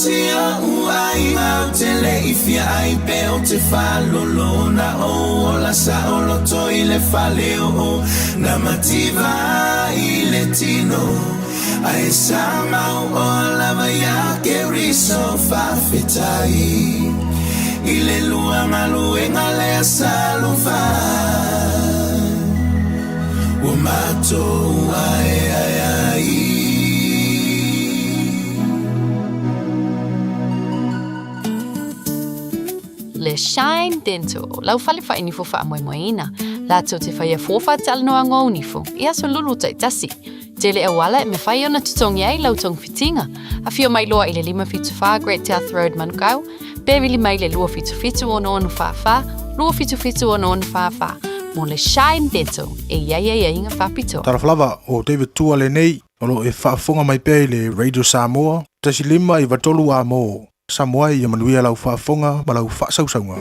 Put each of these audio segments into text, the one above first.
si oʻu aiga Ou te le i fia ai pe ou te faalolo Na ou ola saoloto i le fale o na mativa i le tino Ae sa mau oa lava iā Keriso Faafetai i le lua galuega lea sa lofa Ua matou aeae ai. Le Shine Dental, lau fale fainifo faamoemoeina, latou te faia fua faatalanoaga o nifo i aso lulu taitasi. Tele auala e mafai ona totogi ai lau togafitiga. Afio mai loa i le 574 Great South Road, Manukau, pe vili mai le 277 6644, 277 6644 mo le Shine Dental e i ai aiaiga faapitoa. Talofa lava, o David Tua lenei, o lo o e faafofoga mai pea i le Radio Samoa, 1 5 93 A mo Samoa ia manuia lau faafofoga ma lau faasausauga.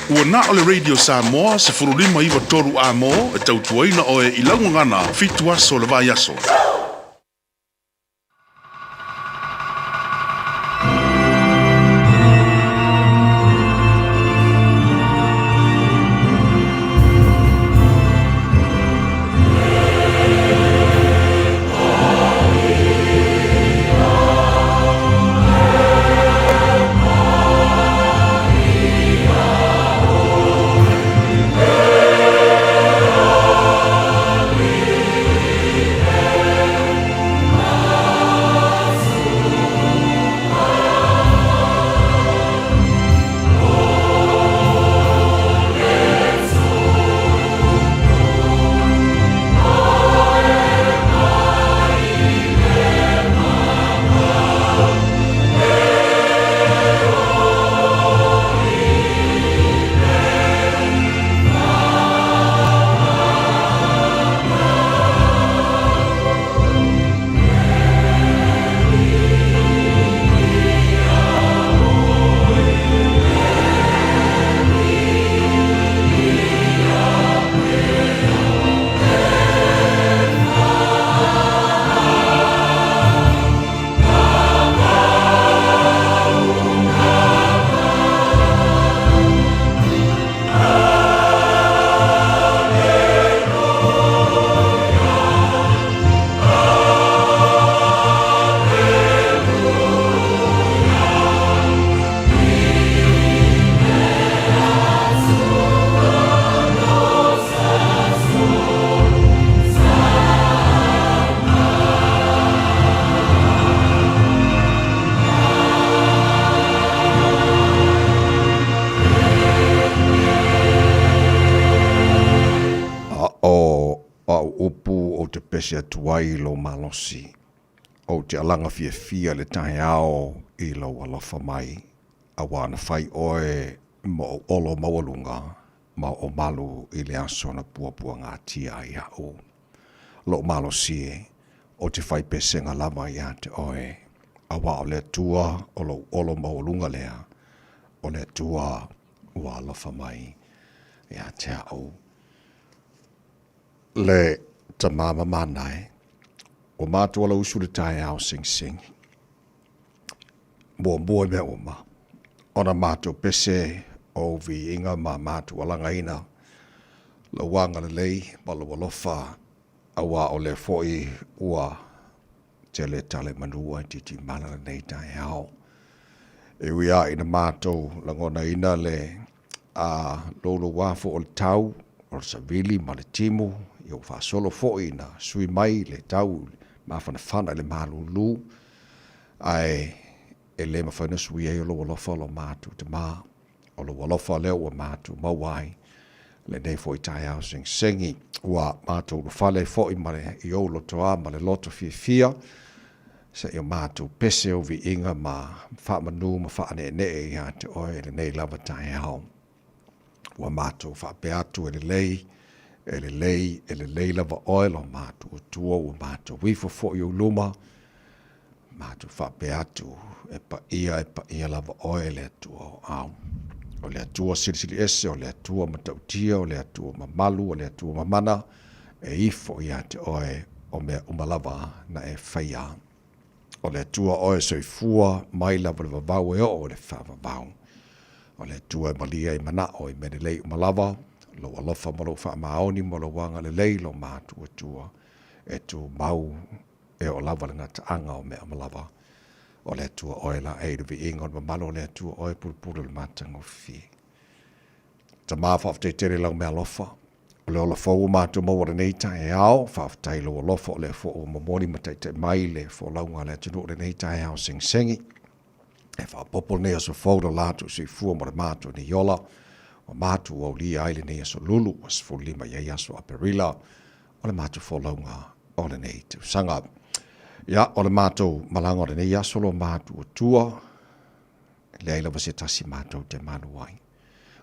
Ua na o le Radio Samoa 15 93 A mo e tautuaina oe i lau gagana 7 aso o le vaiaso. au upu ou te pese atu ai i lou malosi, ou te alaga fiafia i le taeao i lou alofa mai, auā na fai oe ma ou olo maualuga ma oo malu i le aso na puapuagatia ai aʻu. Lou malosi e, ou te fai pesega lava iā te oe, auā o le Atua o lou olo maualuga lea, o le Atua ua alofa mai iā te aʻu. Le tama mamana e, ua matou alausu i le taeao segisegi, muamua i mea uma, ona matou pese o ou viiga ma matou alagaina lou agalelei ma lou alofa, auā o lea foi ua tele tala i manu ae titimala lenei taeao. E ui lava ina matou lagonaina le a louloua foi o le tau, o le savili ma le timu, ia ua faasolo foi ina sui mai le tau mafanafana i le malulu, ae e le mafai ona suia ai o lou alofa o lo matou Tama, o lou alofa lea ua matou maua ai lenei foi taeao segisegi. Ua matou ulufale ai foi ma le i ou lotoa ma le loto fiafia, seia matou pese ou viiga ma faamanu ma faaneenee ia te oe i lenei lava taeao. Ua matou faapea atu e lelei, e lelei, e lelei lava oe lo matou Atua, ua matou ifo foi i ou luma, matou faapea atu, e paia, e paia lava oe le Atua o au. O le Atua silisili ese, o le Atua matautia, o le Atua mamalu, o le Atua mamana, e ifo ia te oe o mea uma lava na e faia. O le Atua oe soifua mai lava le vavau e oo i le faavavau. O le Atua e malia i manao i mea lelei uma lava, lou alofa ma lou faamaoni ma lou agalelei lo matou Atua e tumau e oo lava le gataaga o mea uma lava. O le Atua oe laei i le viiga o le mamalu o le Atua oe pulupulu i le matagofie. Tama, faafetai tele i lau meaalofa. O le ola fou ua matou maua lenei taeao, faafetai i lou alofa o lea foi ua momoli ma taitai mai le folauga a le atunuu lenei taeao segisegi. E faaopoopo lenei aso fou lo latou soifua ma le matou nei ola, ua matou aulia ai lenei aso lulu ua 15 i ai aso Aperila o le matou folauga o lenei tausaga. Ia, o le matou malaga o lenei aso lo matou Atua, E leai lava se tasi matou te malu ai.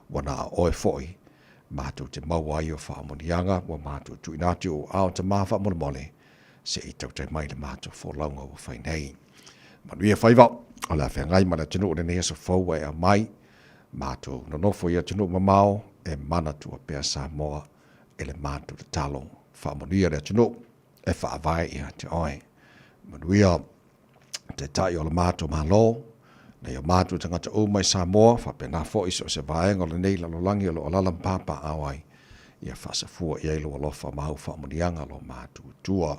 Ua na o oe foi matou te maua ai o faamanuiaga ua matou tuuina atu i ou aao tama faamolemole, se i tautai mai le matou folauga ua fai nei. Manuia faiva o le a feagai ma le atunuu i lenei aso fou ua e aumai, matou nonofo i atunuu mamao e manatua pea Samoa i le matou tatalo. Faamanuia le atunuu e faavae ia te oe. Manuia Taitai o le matou Malo, nei o matou tagata uma i Samoa, faapena foi so o se vaega o lenei lalolagi o lo o alaala ma papaaao ai, ia faasafua i ai lou alofa ma au faamanuiaga lo matou Atua.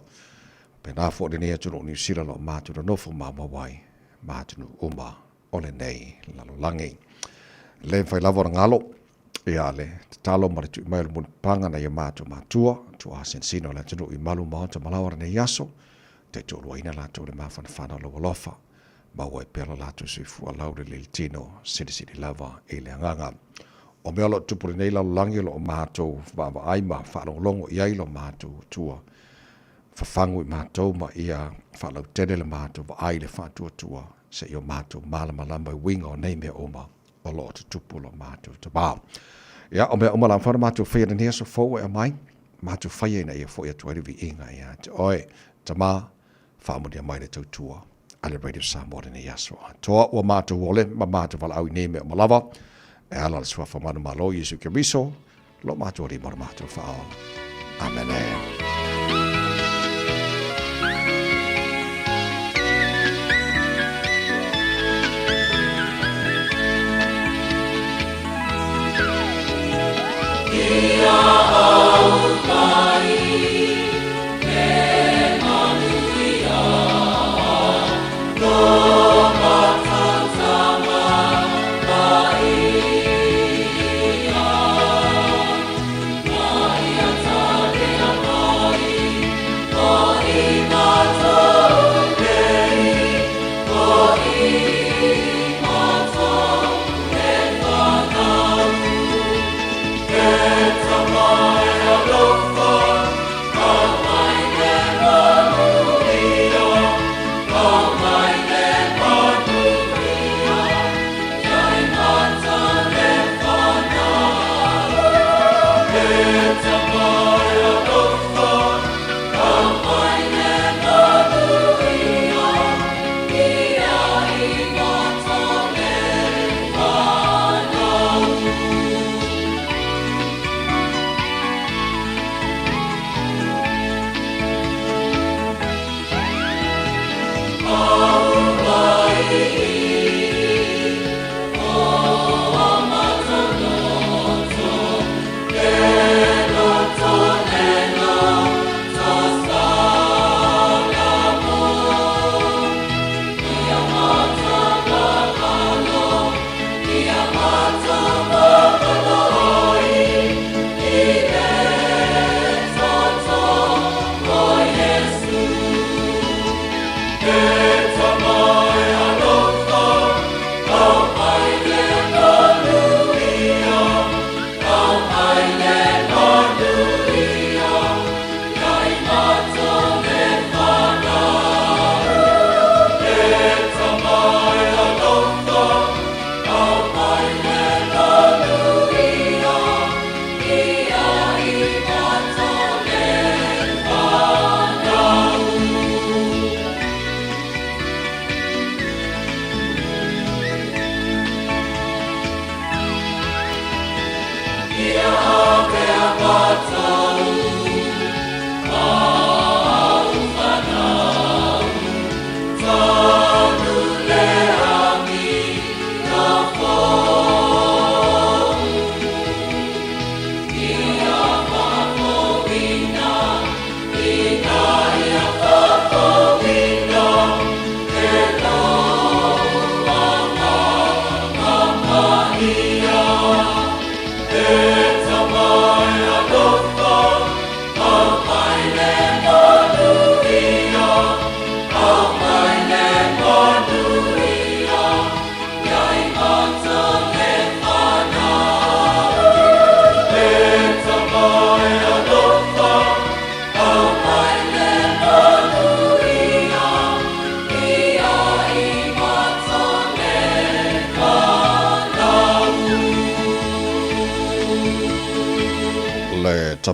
Faapena foi lenei atunuu o Niu Sila o lo o matou nonofo maumau ai ma atunuu uma o lenei lalolagi. Le mafai lava ona galo ia le tatalo ma le tui mai o le mulipapaga nai o matou matua, tuaa sinosino o le atunuu i malu maota malaoa lenei aso, taitoaluaina latou i le mafanafana o lou alofa, maua ai pea lo latou soifua laulelei le tino, silisili lava i le agaga. O mea o lo o tupu lenei lalolagi o lo o matou vaavaai ma faalogologo i ai lo matou Atua, fafagu i matou ma ia faalautele le matou vaai i le faatuatua, seia o matou malamalama i uiga o nei mea uma o lo o tutupu lo matou Tama. Ia, o mea uma la mafai ona matou faia i lenei aso fou e aumai, matou faia ina ia foi atu ai le viiga ia te oe. Tama, faamanuia mai le tautua a le Radio Samoa lenei aso atoa. Ua matou ole ma matou valaau i nei mea uma lava, e ala le suafa manumalo Iesu Keriso, lo matou Alii ma lo matou Faaola. Amene.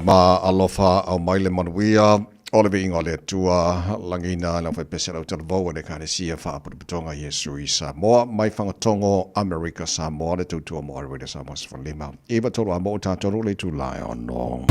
tama alofa au mai le manuia o le viiga o le Atua lagiina i lau faipese lau talavou e le Ekalesia Faapotopotoga Iesu i Samoa mai Fagatogo Amerika Samoa le tautua mo Radio Samoa 15 9 3 a mo tatou le itula e ono.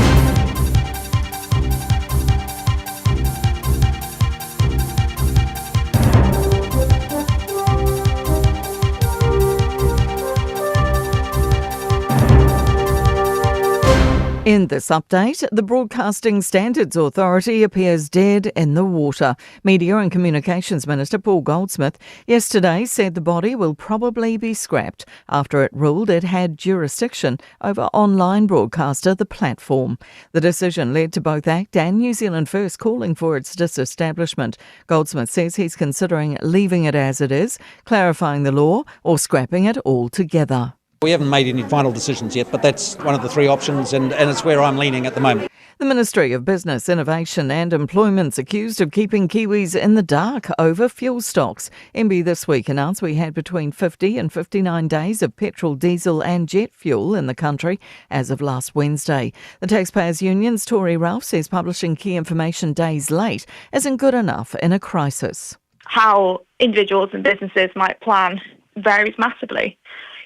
In this update, the Broadcasting Standards Authority appears dead in the water. Media and Communications Minister Paul Goldsmith yesterday said the body will probably be scrapped after it ruled it had jurisdiction over online broadcaster The Platform. The decision led to both ACT and New Zealand First calling for its disestablishment. Goldsmith says he's considering leaving it as it is, clarifying the law, or scrapping it altogether. We haven't made any final decisions yet, but that's one of the three options, and, and it's where I'm leaning at the moment. The Ministry of Business, Innovation and Employment's accused of keeping Kiwis in the dark over fuel stocks. MB this week announced we had between 50 and 59 days of petrol, diesel and jet fuel in the country as of last Wednesday. The Taxpayers Union's Tory Ralph says publishing key information days late isn't good enough in a crisis. How individuals and businesses might plan varies massively.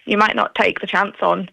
You might not take the chance on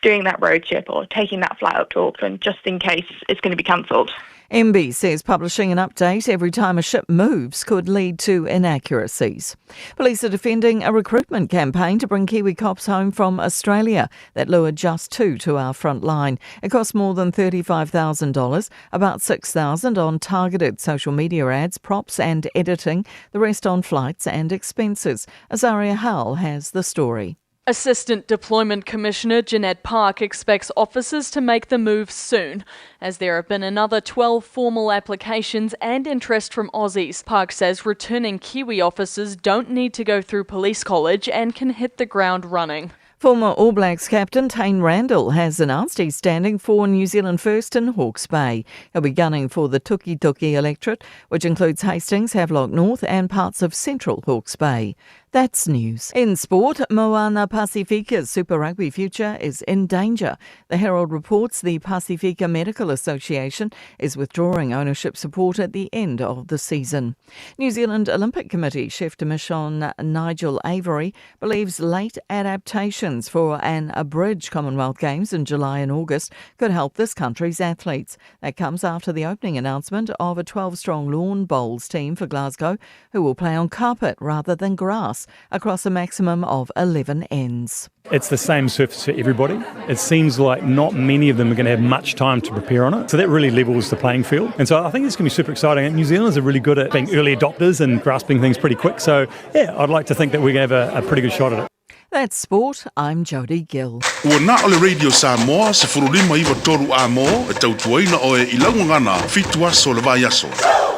doing that road trip or taking that flight up to Auckland just in case it's going to be cancelled. MB says publishing an update every time a ship moves could lead to inaccuracies. Police are defending a recruitment campaign to bring Kiwi cops home from Australia that lured just two to our front line. It cost more than $35,000, about $6,000 on targeted social media ads, props and editing, the rest on flights and expenses. Azaria Howell has the story. Assistant Deployment Commissioner Jeanette Park expects officers to make the move soon, as there have been another 12 formal applications and interest from Aussies. Park says returning Kiwi officers don't need to go through police college and can hit the ground running. Former All Blacks captain Taine Randell has announced he's standing for New Zealand First in Hawke's Bay. He'll be gunning for the Tukituki electorate, which includes Hastings, Havelock North and parts of central Hawke's Bay. That's news. In sport, Moana Pasifika's Super Rugby future is in danger. The Herald reports the Pasifika Medical Association is withdrawing ownership support at the end of the season. New Zealand Olympic Committee Chef de Mission Nigel Avery believes late adaptations for an abridged Commonwealth Games in July and August could help this country's athletes. That comes after the opening announcement of a 12 strong lawn bowls team for Glasgow who will play on carpet rather than grass across a maximum of 11 ends. It's the same surface for everybody. It seems like not many of them are going to have much time to prepare on it. So that really levels the playing field. And so I think it's going to be super exciting. And New Zealanders are really good at being early adopters and grasping things pretty quick. So, yeah, I'd like to think that we're going to have a, a pretty good shot at it. That's sport. I'm Jodie Gill. Ua na o le Radio Samoa 1593 A-mo e tautuaina oe i lau gagana fitu aso o le vaiaso.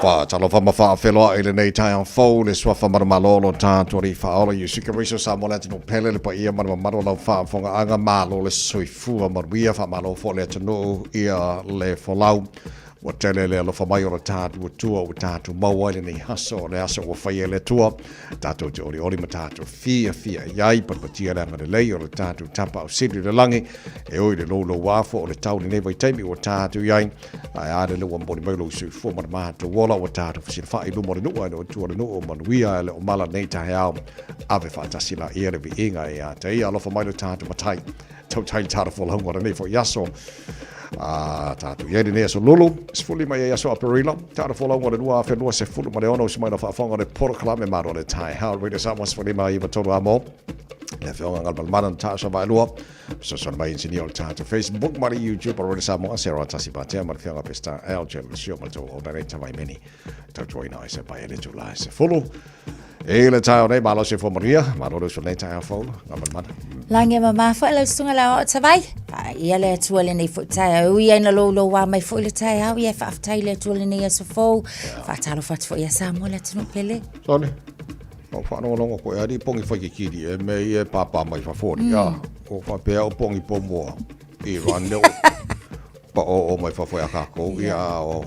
Faatalofa ma faafeiloai i lenei taeao fou, le suafa manumalo o lo tatou Alii Faaola Iesu Keriso Samoa le atunuu pele, le paia ma le mamalu o lau faafofogaaga, malo le soifua manuia, faamalo foi le atunuu ia le folau. Ua tele le alofa mai o lo tatou Atua ua tatou maua ai lenei aso, o le aso ua faia e le Atua, tatou te olioli ma tatou fiafia i ai, papatia le agalelei o le tatou Tapaau Sili i le lagi, e ui i le loulou afua o le tau i lenei vaitaimi ua tatou i ai, ae a lele ua momoli mai lou soifua ma le matou ola ua tatou fesilafai i luma o le nuu ae le o tua o le nuu o manuia ae le o mala lenei taeao, ave faatasi laia le viiga ia te ia, alofa mai lo tatou Matai. Tautai le tala folauga o lenei foi aso. A tatou i ai lenei aso lulu, 15 i aso Aperila, tala folauga o le 2026, usu mai la faafofoga o le polokalame malo le taeao, Radio Samoa 15 9 a mo. Le afioga Galmalmana na Tasha Vaelua, fesoasoani mai inisinia o le tatou Facebook ma le YouTube o Radio Samoa, Sarah Tasi Patea ma le afioga Pesta L. General Sio ma le tou ona nei tavaimeni. Tautuaina ai se pai e le tula e se fulu. E le taeao nei, malo se fua manuia, malo le uso nei taeao fou, ngā manamana. Lagi e mamā foi lau susuga le aoao tavai. Paia le Atua lenei foi taeao. E ui ai na louloua mai foi le taeao, ia e faafetai le Atua lenei aso fou. Faatalofa atu foi ia Samoa le atunuu pele. Sorry. O whanongonongo koe ari pongi whai ke kiri e me i e pāpā mai whawhori. Mm. O whapea o pongi pō mua i rane o pa o o mai whawhoi a kākou. Ia o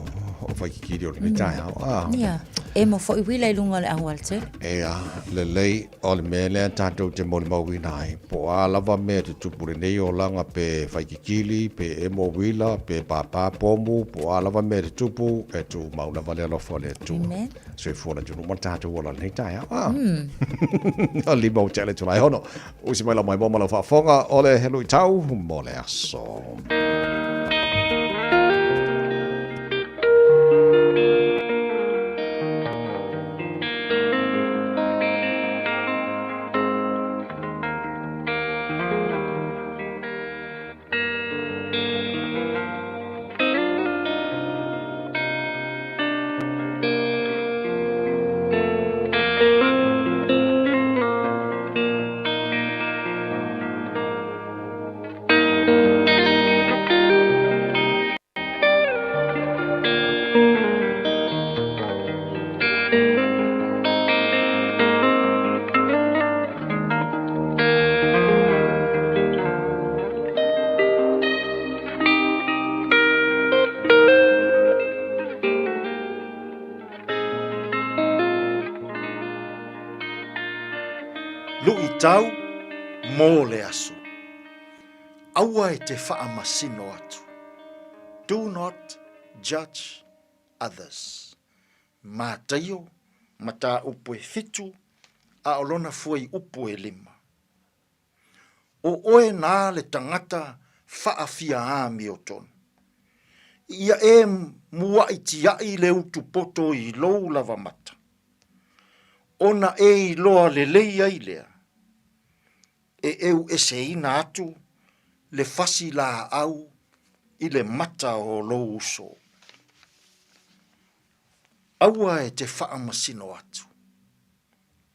faikikili o lenei taeao. Ah. Ia, emo foi uila i luga o le auala tele. Ea, lelei, o le mea lea tatou te molimauina ai, po o a lava mea e tutupu i lenei olaga, pe faikikili, pe emo uila, pe pāpā pomu, po o a lava mea e tutupu, e tumau lava le alofa o le Atua. Amen. Soifua le atunuu ma le tatou ola i lenei taeao. Ah. Lima o tea le itula e ono. Usi mai lau maimoa ma lau faafofoga o le luitau mo le aso. Luitau mō le aso. Aua e te whaamasino atu. Do not judge others. Mātaio, mataupu e fitu, a o lona fuaiupu e lima. O oe nā le tangata whaawhia āmiotonu. Ia e muaʻi tiaʻi le utu poto i lou lava mata. Ona e iloa lelei ai lea, e ʻeuʻeseina atu le fasi lāʻau i le mata o lou uso. Aua e te whaamasino atu.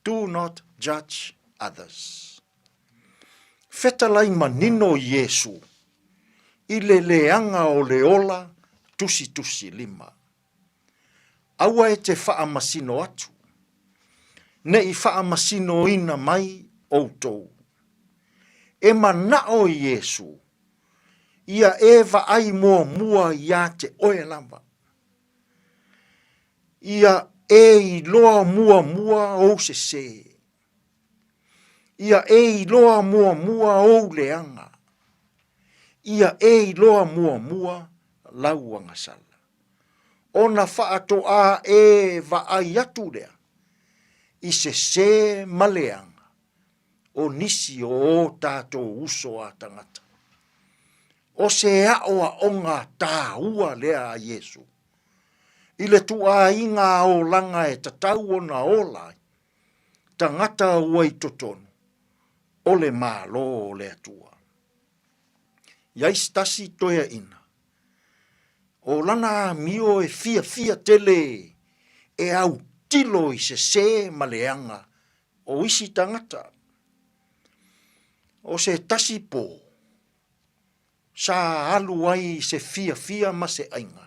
Do not judge others. Fetalai manino Iesu i le leaga o le ola tusitusi lima. Aua e te whaamasino atu, ne i whaamasinoina mai outou. E manao Iesu, ia e vaai muamua ia te oe lava. Ia e iloa muamua ou sesē. Ia e iloa muamua ou leaga. Ia e iloa muamua lau agasala. Ona faatoā e vaai atu lea i sesē ma leaga o nisi o ō tātou uso a tagata. O se aʻoaʻoga tāua lea a Iesū i le tuʻāiga a olaga e tatau ona ola ai tagata ua i totonu o le Malo o le Atua. Iai se tasi toeaʻina, o lana amio e fiafia tele e autilo i sesē ma leaga o isi tagata. O se tasi pō, sa alu ai i se fiafia ma se ʻaiga.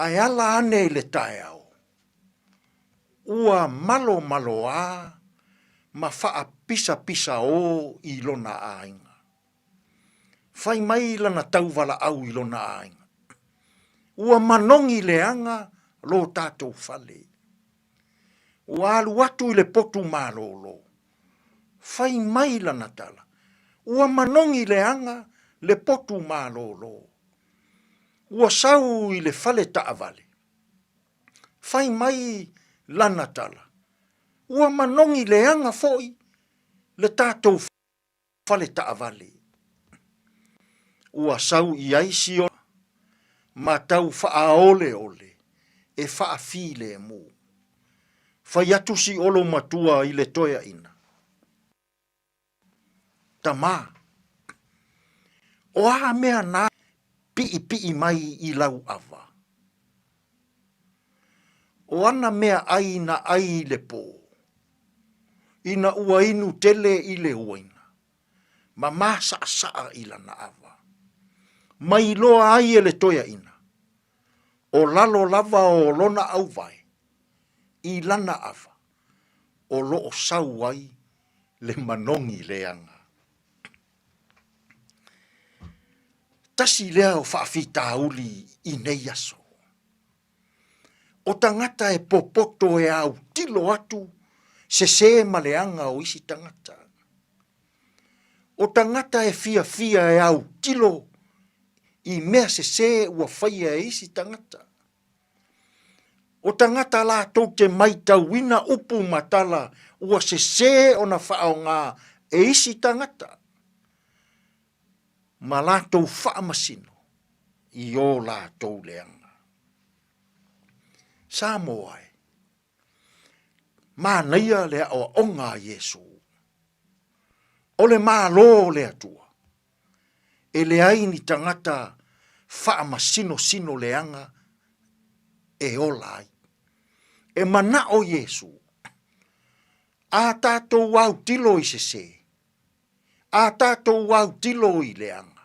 Ae ala ane i le taeao, ua malomaloā ma faapisapisaō i lona ʻaiga. Fai mai lana tauwalaʻau i lona ʻaiga, Ua manogi leaga lo tatou fale. Ua alu atu i le potu malōlō. Fai mai lana tala, Ua manogi leaga le potu malōlō. Ua sau i le fale taʻawale. Fai mai lana tala, Ua manogi leaga foʻi le tatou fale taʻawale. Ua sau i ai si ona ma tau faaoleole e faafilemu. Fai atu si olo matua i le toeaina. Tamā, o a mea nā piʻipiʻi mai i lau ʻawa? O ana mea ʻai na ʻai i le pō, ina ua inu tele i le uaina, ma māsaʻasaʻa i lana ʻawa. Mai loa ai e le toeaʻina, o lalo lava o lona ʻauwae i lana ʻawa, o loʻo sau ai le manogi leaga. Tasi lea o faafitauli i nei aso. O tagata e popoto e autilo atu sesē ma leaga o isi tagata. O tagata e fiafia e autilo i mea sesē ua faia e isi tagata. O tagata latou te maitauina upu ma tala ua sesē ona faaaoga e isi tagata ma latou faamasino i o latou leaga. Samoa e, manaia le aoaoga a Iesu. O le Malo o le Atua, e leai ni tagata faamasinosino leaga e ola ai. E manao Iesu, a tatou autilo i sesē, a tatou autilo i leaga,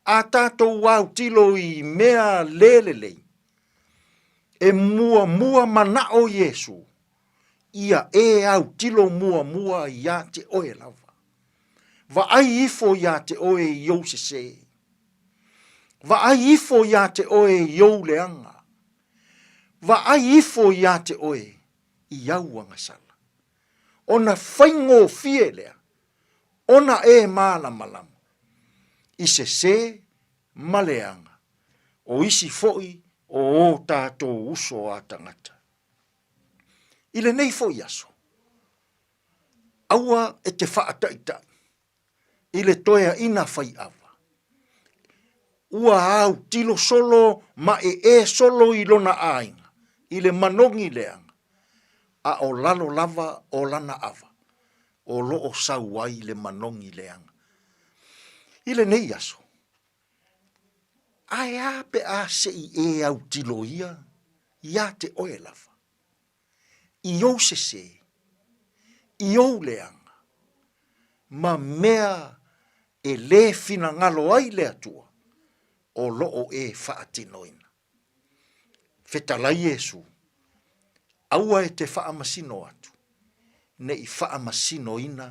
a tatou autilo i mea le lelei, e muamua manao Iesu ia e autilo muamua iā te oe lava. Vaai ifo iā te oe i ou sesē. Vaai ifo iā te oe i ou leaga. Vaai ifo iā te oe i au agasala. Ona faigofie lea ona e mālamalama i sesē ma leaga o isi foi o ō tātou uso a tagata. I lenei foi aso, aua e te faataʻitaʻi i le toeaʻina fai ʻawa. Ua autilo solo ma ʻeʻe solo i lona ʻāina i le manogi leaga, a o lalo lava o lana ʻawa o loo sau ai le manogi leaga. I lenei aso, ae a pe a se i e autilo ia iā te oe lava? I ou sesē, i ou leaga, ma mea e lē finagalo ai le Atua o loo e faatinoina. Fetalai Iesu, aua e te faamasino atu, ne i faamasinoina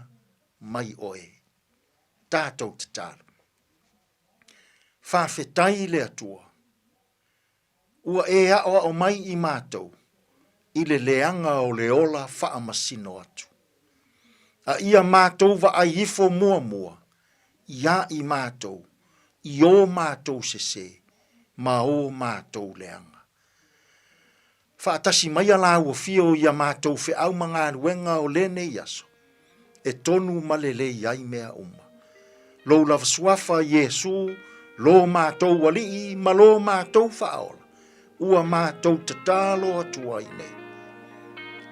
mai oe. Tatou tatalo. Faafetai i le Atua, ua e aʻoaʻo mai i matou i le leaga o le ola faamasino atu. A ia matou vaai ifo muamua iā i matou i ō matou sesē ma ō matou leaga. Faatasi mai a lāua fio i a matou feau ma galuega o lenei aso, e tonu ma lelei ai mea uma. Lou lava suafa, Iesu, lo matou Alii ma lo matou Faaola, ua matou tatalo atu ai nei.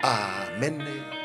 Amene.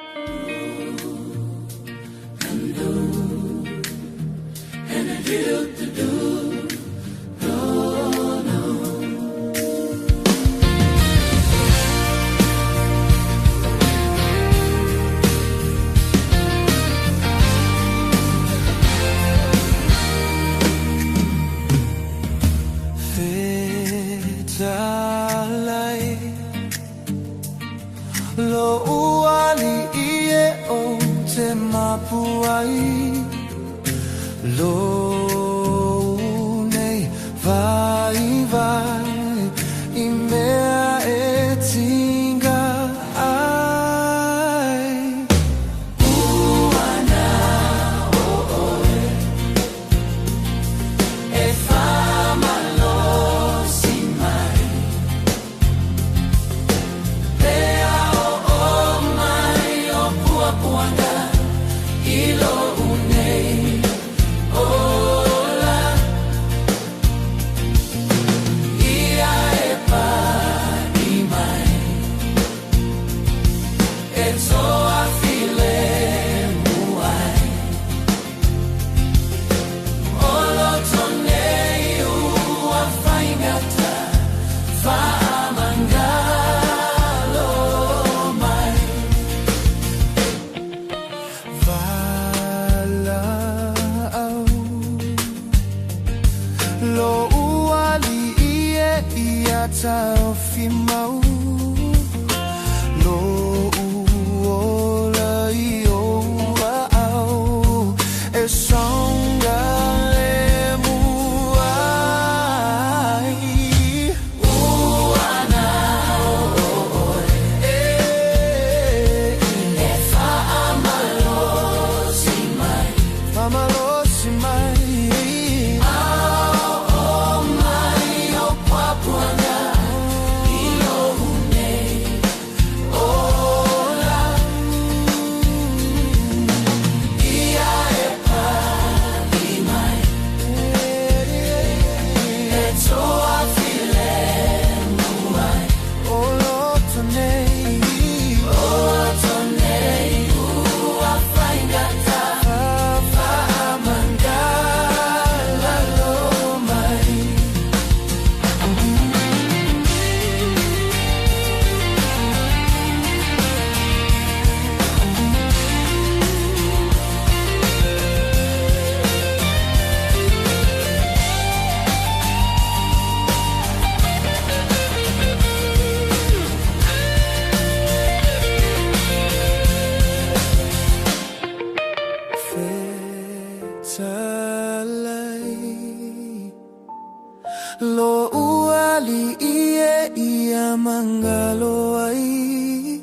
Feamangalo ai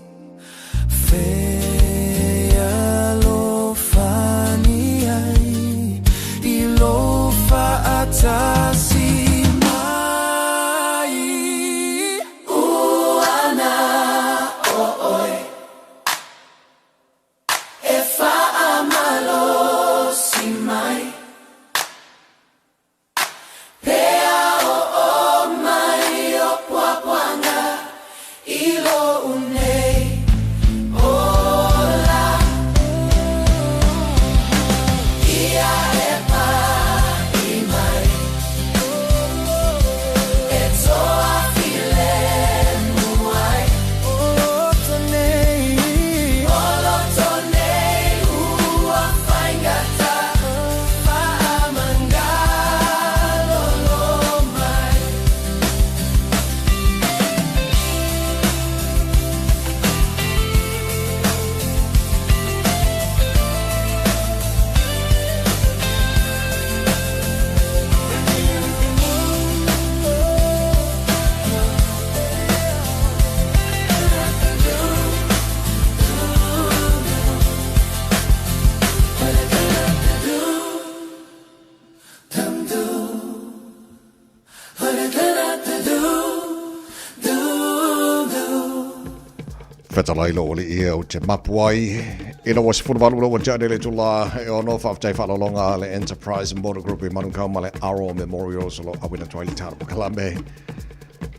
Fealofani ai I lou faatasi mai Uana o oe E faamalosi mai Pea oo mai o puapuaga i lo'u nei ola Ia e pa'i mai E toafilemu ai O loto nei O loto nei ua faigata Faamangalolo mai. Fetalai lo oli ia o te mapu ai. Ina ua 18 ua tea nei le itula e ono faafetai faalologa a le Enterprise Motor Group i Manukau ma le Aro Memorials o lo auina atu ai le tala pakalame.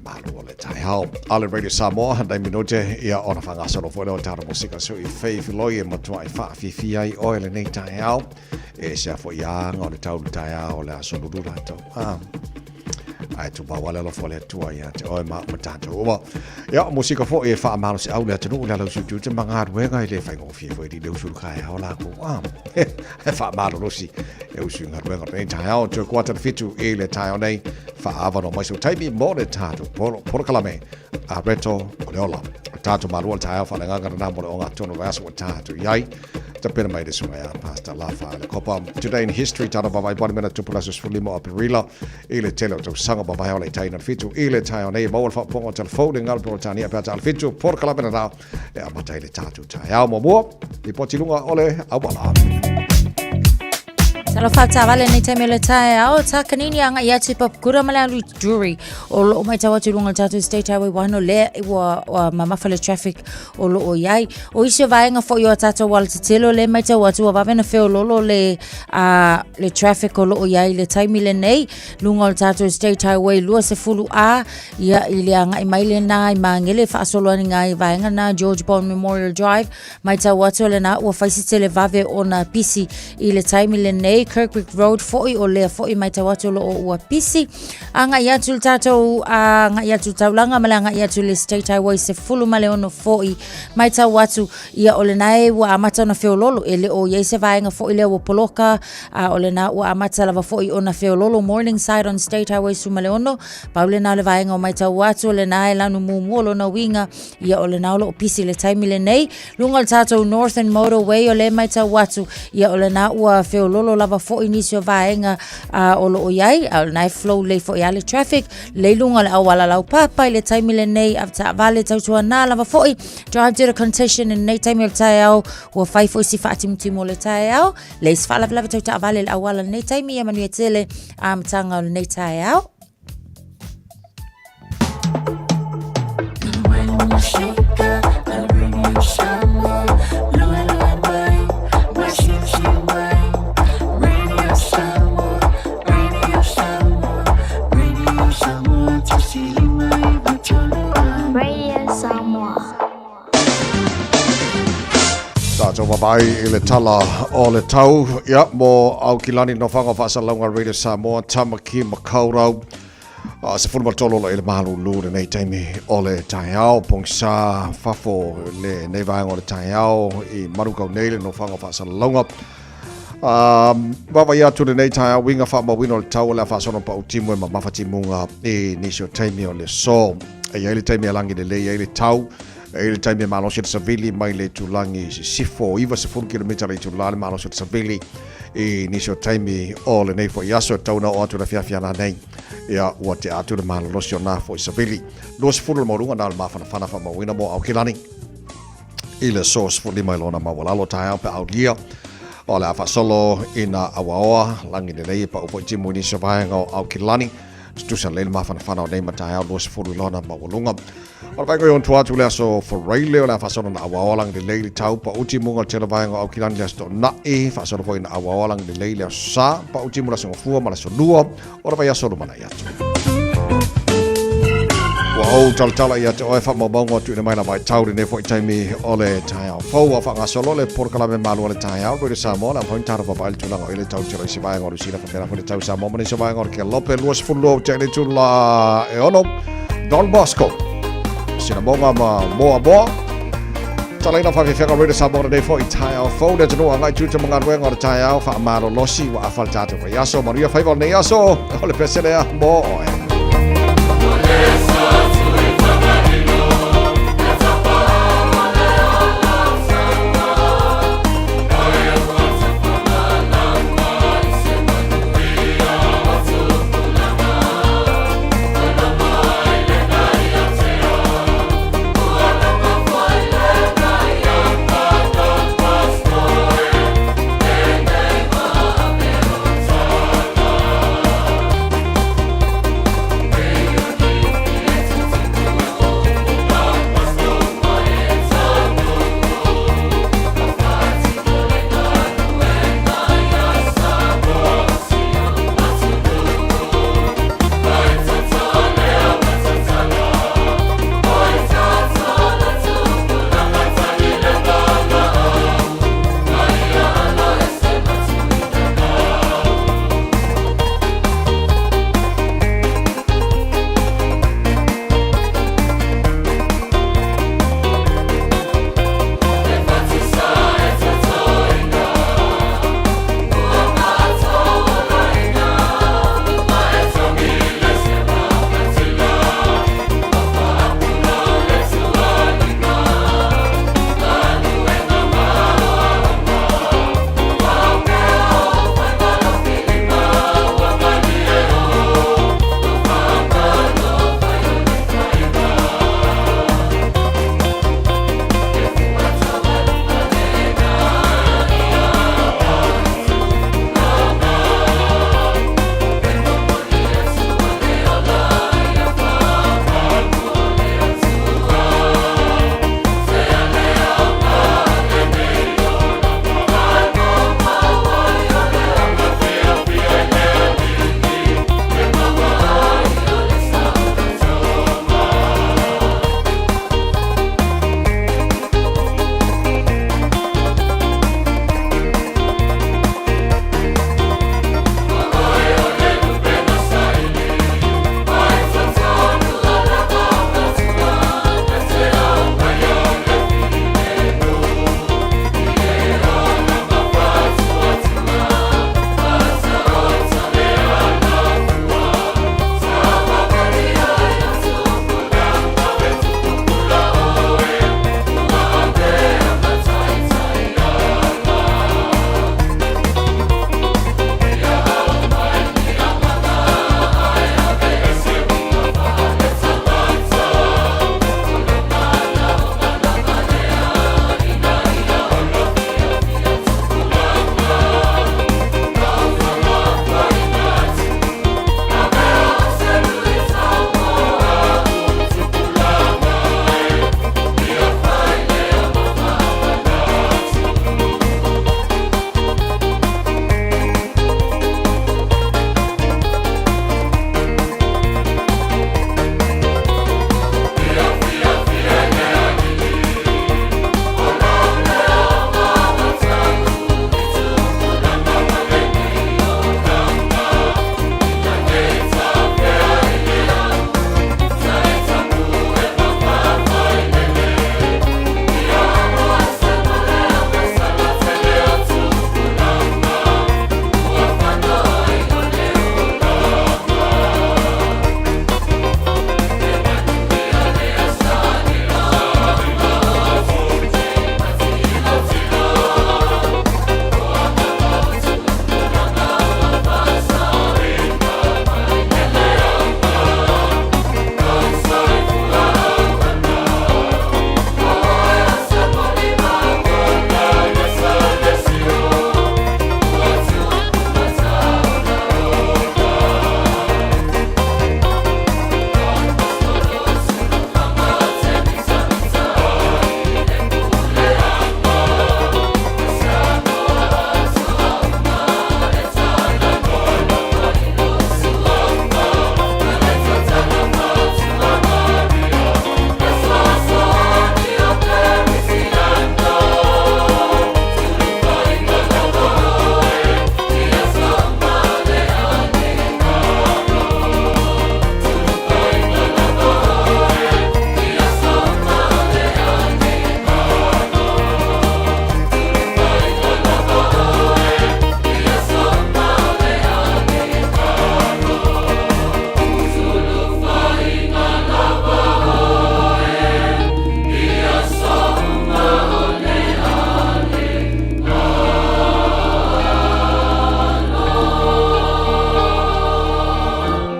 Malo o le taeao. A le Radio Samoa, nai minute, ia ona faagasolo foi lea o tatou musika sui fei filoi e matuai faafiafia ai oe lenei taeao. E se a foi aga o le tau le taeao o le aso lulu latou. Ah. Ae tumau ale alofa o le Atua ia te oe ma ma tatou uma. Ia, o musika foi e faamalosiau le atunuu i le ala usuutiuti ma galuega e le faigofie foi i le usu i le taeao lakou. Ah, e faamalolosi e usu i galuega o lenei taeao. Toe kuata le 7 i le taeao nei, faaavanoa mai sou taimi mo le tatou polokalame a Reto o le Ola. O tatou malua le taeao faaleagaga lena mo le ogatotonu o le vaiaso ua tatou i ai. Tapena mai le susuga ia Pastor Lafa le Kopa. Today in history, tatou vaavaai po o le mea na tupu i le aso 15 o Aperila i le tele o tausaga mavae o le taina le 7 i le taeao nei. Maua le faafofoga o telefone i galo Peretania pe a ta le 7 polokalame lena e amata ai le tatou taeao muamua. Lipoti luga o le auala. Talofa taavale nei taimi o le taeao, tā kanini anga i atu i Papakura ma le alu i Drury. O loo mai tau atu i lunga o le tātou State Highway 1 o lea ua, ua mamafa le traffic o loo i ai. O isi o vaega foi o a tātou alatetele o lea mai tau atu ua vave na feololo le, le traffic o loo i ai le taimi lenei. Lunga o le tātou State Highway 20A ia i le agai mai lena i Māngere faasolo ani ngā i vaega na George Bond Memorial Drive. Maitau atu o lena ua fai se tele vave ona pisi i le taimi lenei. Kirkwick Road foi o lea foi maitau atu o loo ua pisi. Agai atu le tatou agai atu le taulaga ma le agai atu le State Highway 16 foi. Maitau atu ia o lena e ua amata ona feololo e le o i ai se vaega foi lea ua poloka a o lena ua amata lava foi ona feololo Morningside on State Highway 16. Pau lena o le vaega o maitau atu o lena e lanu muamua lona uiga Ia o lena o loo pisi le taimi lenei. Luga o le tatou Northern Motorway o lea maitau atu, ia o lena ua feololo lava foi nisi o vaega o loo iai, a o lena e flow lelei foi a le traffic. Lelei luga o le auala laupapa i le taimi lenei, avetaavale tautuana lava foi. Drive due to congestion i lenei taimi o le taeao, ua fai foi si faatimutimu o le taeao. Leai se faalavelave tau taavale i le auala i lenei taimi, ia manuia tele amataga o lenei taeao. Tātou vaavaai i le tala o le tau, ia, mo Aukilani Nofoaga o Faasalalauga Radio Samoa, Tamaki Makaurau. 13 o lo i le malulu lenei taimi o le taeao, pogisa fafo lenei vaega o le taeao i Manukau nei le nofoaga o Faasalalauga. Vaavaai atu lenei taeao uiga faamauina o le tau o le a faasolo pau timu e mamafa timuga i nisi o taimi o le aso. E i ai le taimi e lagi lelei ai le tau, e i ai le taimi e malosi le savili mai le itulagi i sisifo, 90 kilomita le itula le malosi o le savili. I nisi o taimi o lenei foi aso e tatau ona oo atu le afiafi a nanei, ia ua tea atu le malolosi o na foi savili. 20 le maualuga na o le mafanafana faamauina mo Aokelani i le aso 15 i lona maualalo taeao pe aulia o le a faasolo i na auaoa lagi lelei e pau foi timu i nisi o vaega o Aokelani. Tutusa lelei le mafanafana o nei mataeao 20 i lona maualuga. O le vaega i ona tua atu le aso Faraile o le a faasolo na auaoa lagi lelei le tau pau timuga o le tele o vaega o Aukilani le aso Toonai, faasolo foi na auaoa lagi lelei le aso Sa, pau timu le aso Gafua ma le aso Lua o le vaiaso lumanai atu. Ua ou talatala ia te oe faamaumauga o tuuina mai la vaitau lenei foi taimi o le taeao fou a faagasolo le polokalame malu o le taeao Radio Samoa le amfai tara vavaai le tulaga o i le tau telo i se vaega o Lusina faapena foi le tau Samoa ma nisi o vaega o le Kelope 22 o te le tula e ono Don Bosco Sinamoga ma Moa Moa Talaina whawhiwhenga Radio Samoa lenei foi taeao fou le atunuu agai tuta ma galuega o le taeao faamalolosi ua afa le tatou vaiaso manuia faiva o lenei aso o le pese lea mo oe.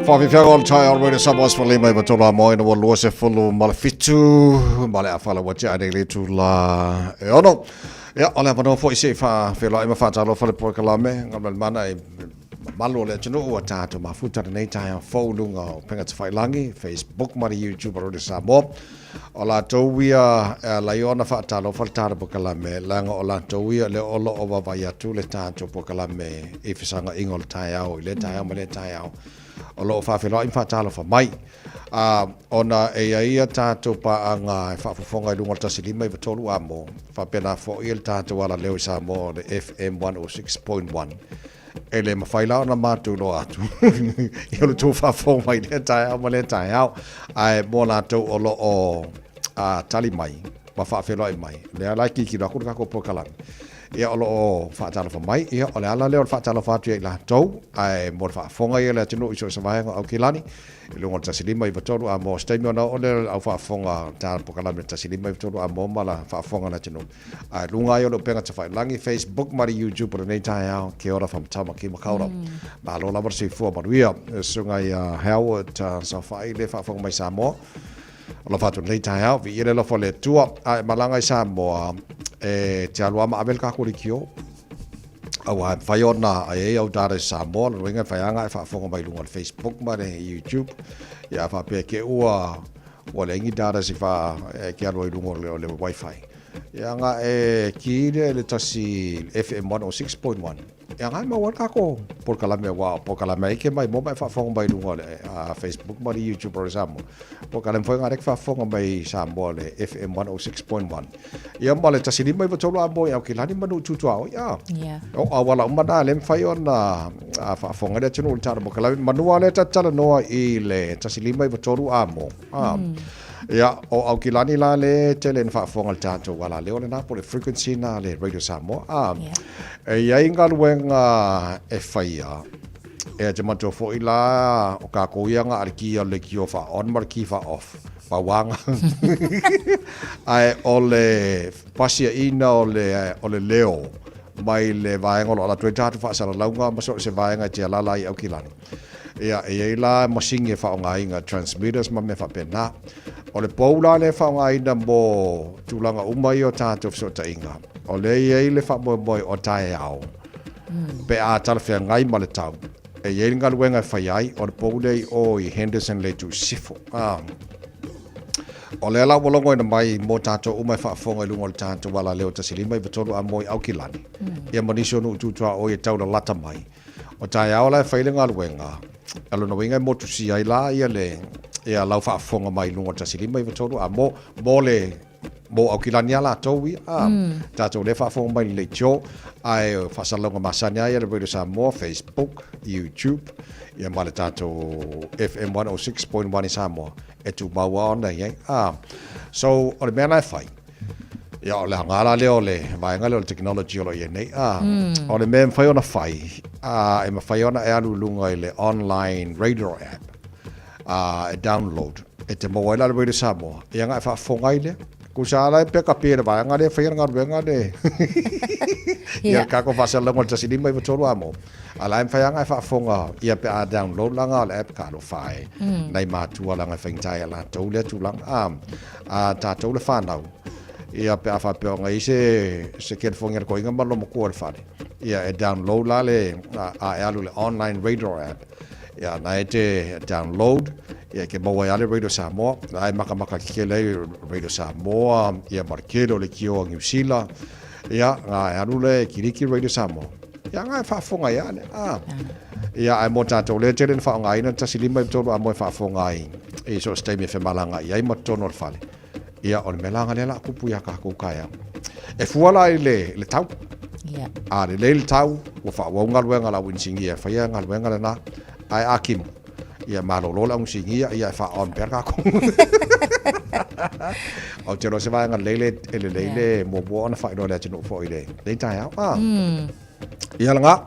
Whawhiwhianga o le tae o Radio Samoa sefulu lima iwa tolu a moe ua 27 ma le awhala ua tea nei le tula e ono. Ia, o le avanoa foi se i whawheloai ma whātalofa le polokalame, ngā mana e mamalu o le atunuu ua tātou mafuta lenei taeao fou luga o upega tafailangi, Facebook ma le YouTube o Radio Samoa. O latou ia e ala ai ona faatalofa le tatou polokalame, leaga o latou ia lea o lo o vaavaai atu le tatou polokalame i fesagaiga o le taeao i lea taeao ma lea taeao, o lo o faafeiloai ma faatalofa mai. A, ona e i ai a tatou paaga e faafofoga i luga o le 1 5 9 3 amo, faapena foi le tatou alaleo i Samoa o le FM 106.1. E le mafai la ona matou iloa atu i o le tou faafofoga mai lea taeao ma lea taeao, ae mo latou o lo o tali mai ma faafeiloai mai, lea la e tilotilo atu le tatou polokalame, ia o lo o faatalofa mai, ia o le ala lea o le faatalofa atu ia i latou, ae mo le faafofoga ia le atunuu i so o se vaega o Aukilani, i luga o le 1 5 9 3 a mo se taimi ona oo lea o le au faafofoga ta polokalame 1 5 9 3 a mo ma la faafofoga a le atunuu. A i luga ai o le upega tafailangi, Facebook ma le YouTube o lenei taeao, kia ora from Tamaki Makaurau. Malo lava le soifua manuia. E susuga ia Howard Saofai le faafofoga mai Samoa. Alofa atu lenei taeao, viia le alofa o le Atua. A e malaga i Samoa, e te alu lava ma ave le tatou leitio. Aua e mafai ona e i ai au data i Samoa, lona uiga e mafai lava ona e faafofoga mai i luga o le Facebook ma le YouTube. Ia a faapea te i ua ua leai ni data se fa e te alu ai i luga o le wifi. Ia nga e ki lea i le tasi FM 106.1. Ia nga e maua ai le tatou polokalame aua o polokalame ai ke mai mo ma e faafofoga mai i luga o le Facebook ma le YouTube o le Samoa. Polokalame foi nga lea ke faafofoga mai i Samoa le FM 106.1. Ia ma le 1 5 9 3 a mo i Aukilani ma nuu tutuaoi a. Yeah. O auala uma na le mafai ona faafofoga le atunuu i le tala polokalame. Manua lea ta talanoa i le 1 5 9 3 a mo. Ia, o Aukilani la le tele ina faafofoga le tatou alaleo lena po o le frequency na le Radio Samoa. A, e i ai galuega e faia, e te manatua foi la o kākou ia nga a le ki o le leitio faa-on ma le ki faa-off, pauaga. Ae o le pasiaina o le, o le leo mai le vaega o lo o alu atu ai tatou faasalalauga ma so o se vaega e te alala ai i Aukilani. Ia, e i ai la masini e faaaogaina, transmitters ma mea faapena. O le pou la lea e faaaogaina mo tulaga uma ia o tatou fesootaiga, o lea e i ai le faamoemoe o taeao, pe a talafeagai ma le tau, e i ai le galuega e fai ai, o le pou lea i o i Henderson le itu i sisifo. O lea la ua logoina mai mo tatou uma e faafofoga i luga o le tatou alaleo 1 5 9 3 a mo i Aukilani, ia ma nisi o nuu tutuaoi e taulalata mai. O taeao la e fai le galuega, a lona uiga e motusia ai la ia le ia lau faafofoga mai luga o le 1 5 9 3 a mo mo le mo Aukilani a latou ia a tatou lea faafofoga mai i le leitio ae faasalalauga masani a ia le Radio Samoa, Facebook, YouTube ia ma le tatou FM 106.1 i Samoa e tumau a ona i ai a so o le mea la e fai Ia, o le aoga la lea o le vaega lea o le technology o lo o i ai nei. A, o le mea e mafai ona fai, a, e mafai ona e alu i luga i le online radio app, a, e download, e te maua ai la le Radio Samoa, ia ona e faafofoga ai lea. Kusa ala e peka pia le vaega lea e faia le galuega le ia le kako faasalalauga o le 1 5 9 3 a mo. A la e mafai lava ona e faafofoga ia pe a download la nga o le app ka alofa e nai matua leaga e faigata ia latou lea tulaga. A, a tatou le whanau, ia pe a whapea o ngai se, se telefoni a le koinga ma lona matua i le fale, ia e download la le, a, a e alu i le online radio app, ia na e te download, ia ke maua ai a le Radio Samoa, la e makamaka kekele ai Radio Samoa, ia ma le kele o le kio a Niu Sila, ia nga e alu le kiriki Radio Samoa. Ia nga e faafofoga ai a le, a. Ia ae mo tatou lea tele na faaaogaina le 1 5 9 3 a mo e faafofoga ai i so o se taimi e femalaga i ai ma totonu o le fale. Ia o le mea la lea la kupu ia kākou taeao. E fua la i le, le tau. Yeah. A lelei le tau, ua faaauau galuega a le au inisinia e faia galuega lena. Ae a kimo, ia malolo le au inisinia, ia e faa-on pea le kākou. Ou te iloa se vaega lelei le, e lelei le muamua ona faailoa i le atunuu foi i lenei taeao. Ah. Ia lena.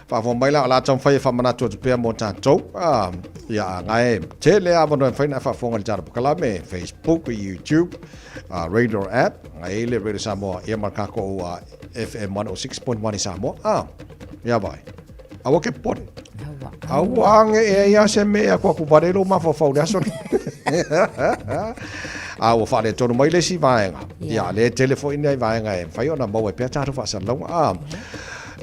Faafofoga mai la, o le a taumafai e faamanatu atu pea mo tatou. Ah, ia, a ngae tele avanoa e mafai ona e faafofoga i le Tala Pokalame, Facebook, YouTube, Radio App, ngae le Radio Samoa, ia ma le kakou FM 106.1 i Samoa. Ah, ia vai. Aua ke popole. Aua age e ai a se mea e akuaku wale ai lou mafaufau i le aso lenei. A ua faaletonu mai le isi vaega. Ia, lea e tele foi nai vaega e mafai ona maua ai pea tatou faasalalauga. A,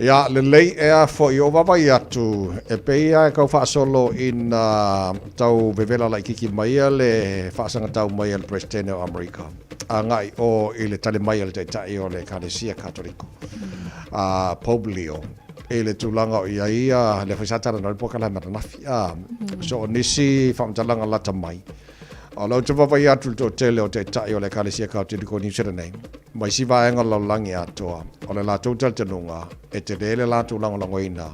ia, lelei ea foi o vaavaai atu, e pei lava e tau faasolo ina tau vevela laitiiti mai le faasagatau mai a le Peresetene o Amerika agai o i le tali mai a le Taitai o le Ekalesia Katoliko, a Pope Leo, i le tulaga o i ai ia, lea foi sa talanoa i le polokalame ananafi, a, so o nisi faamatalaga lata mai, O lea ou te vaavaai atu i le toatele o Taitai o le Ekalesia Katoliko i Niu Sila nei, ma isi vaega o le lalolagi atoa, o le latou talitonuga, e tele le latou lagolagoina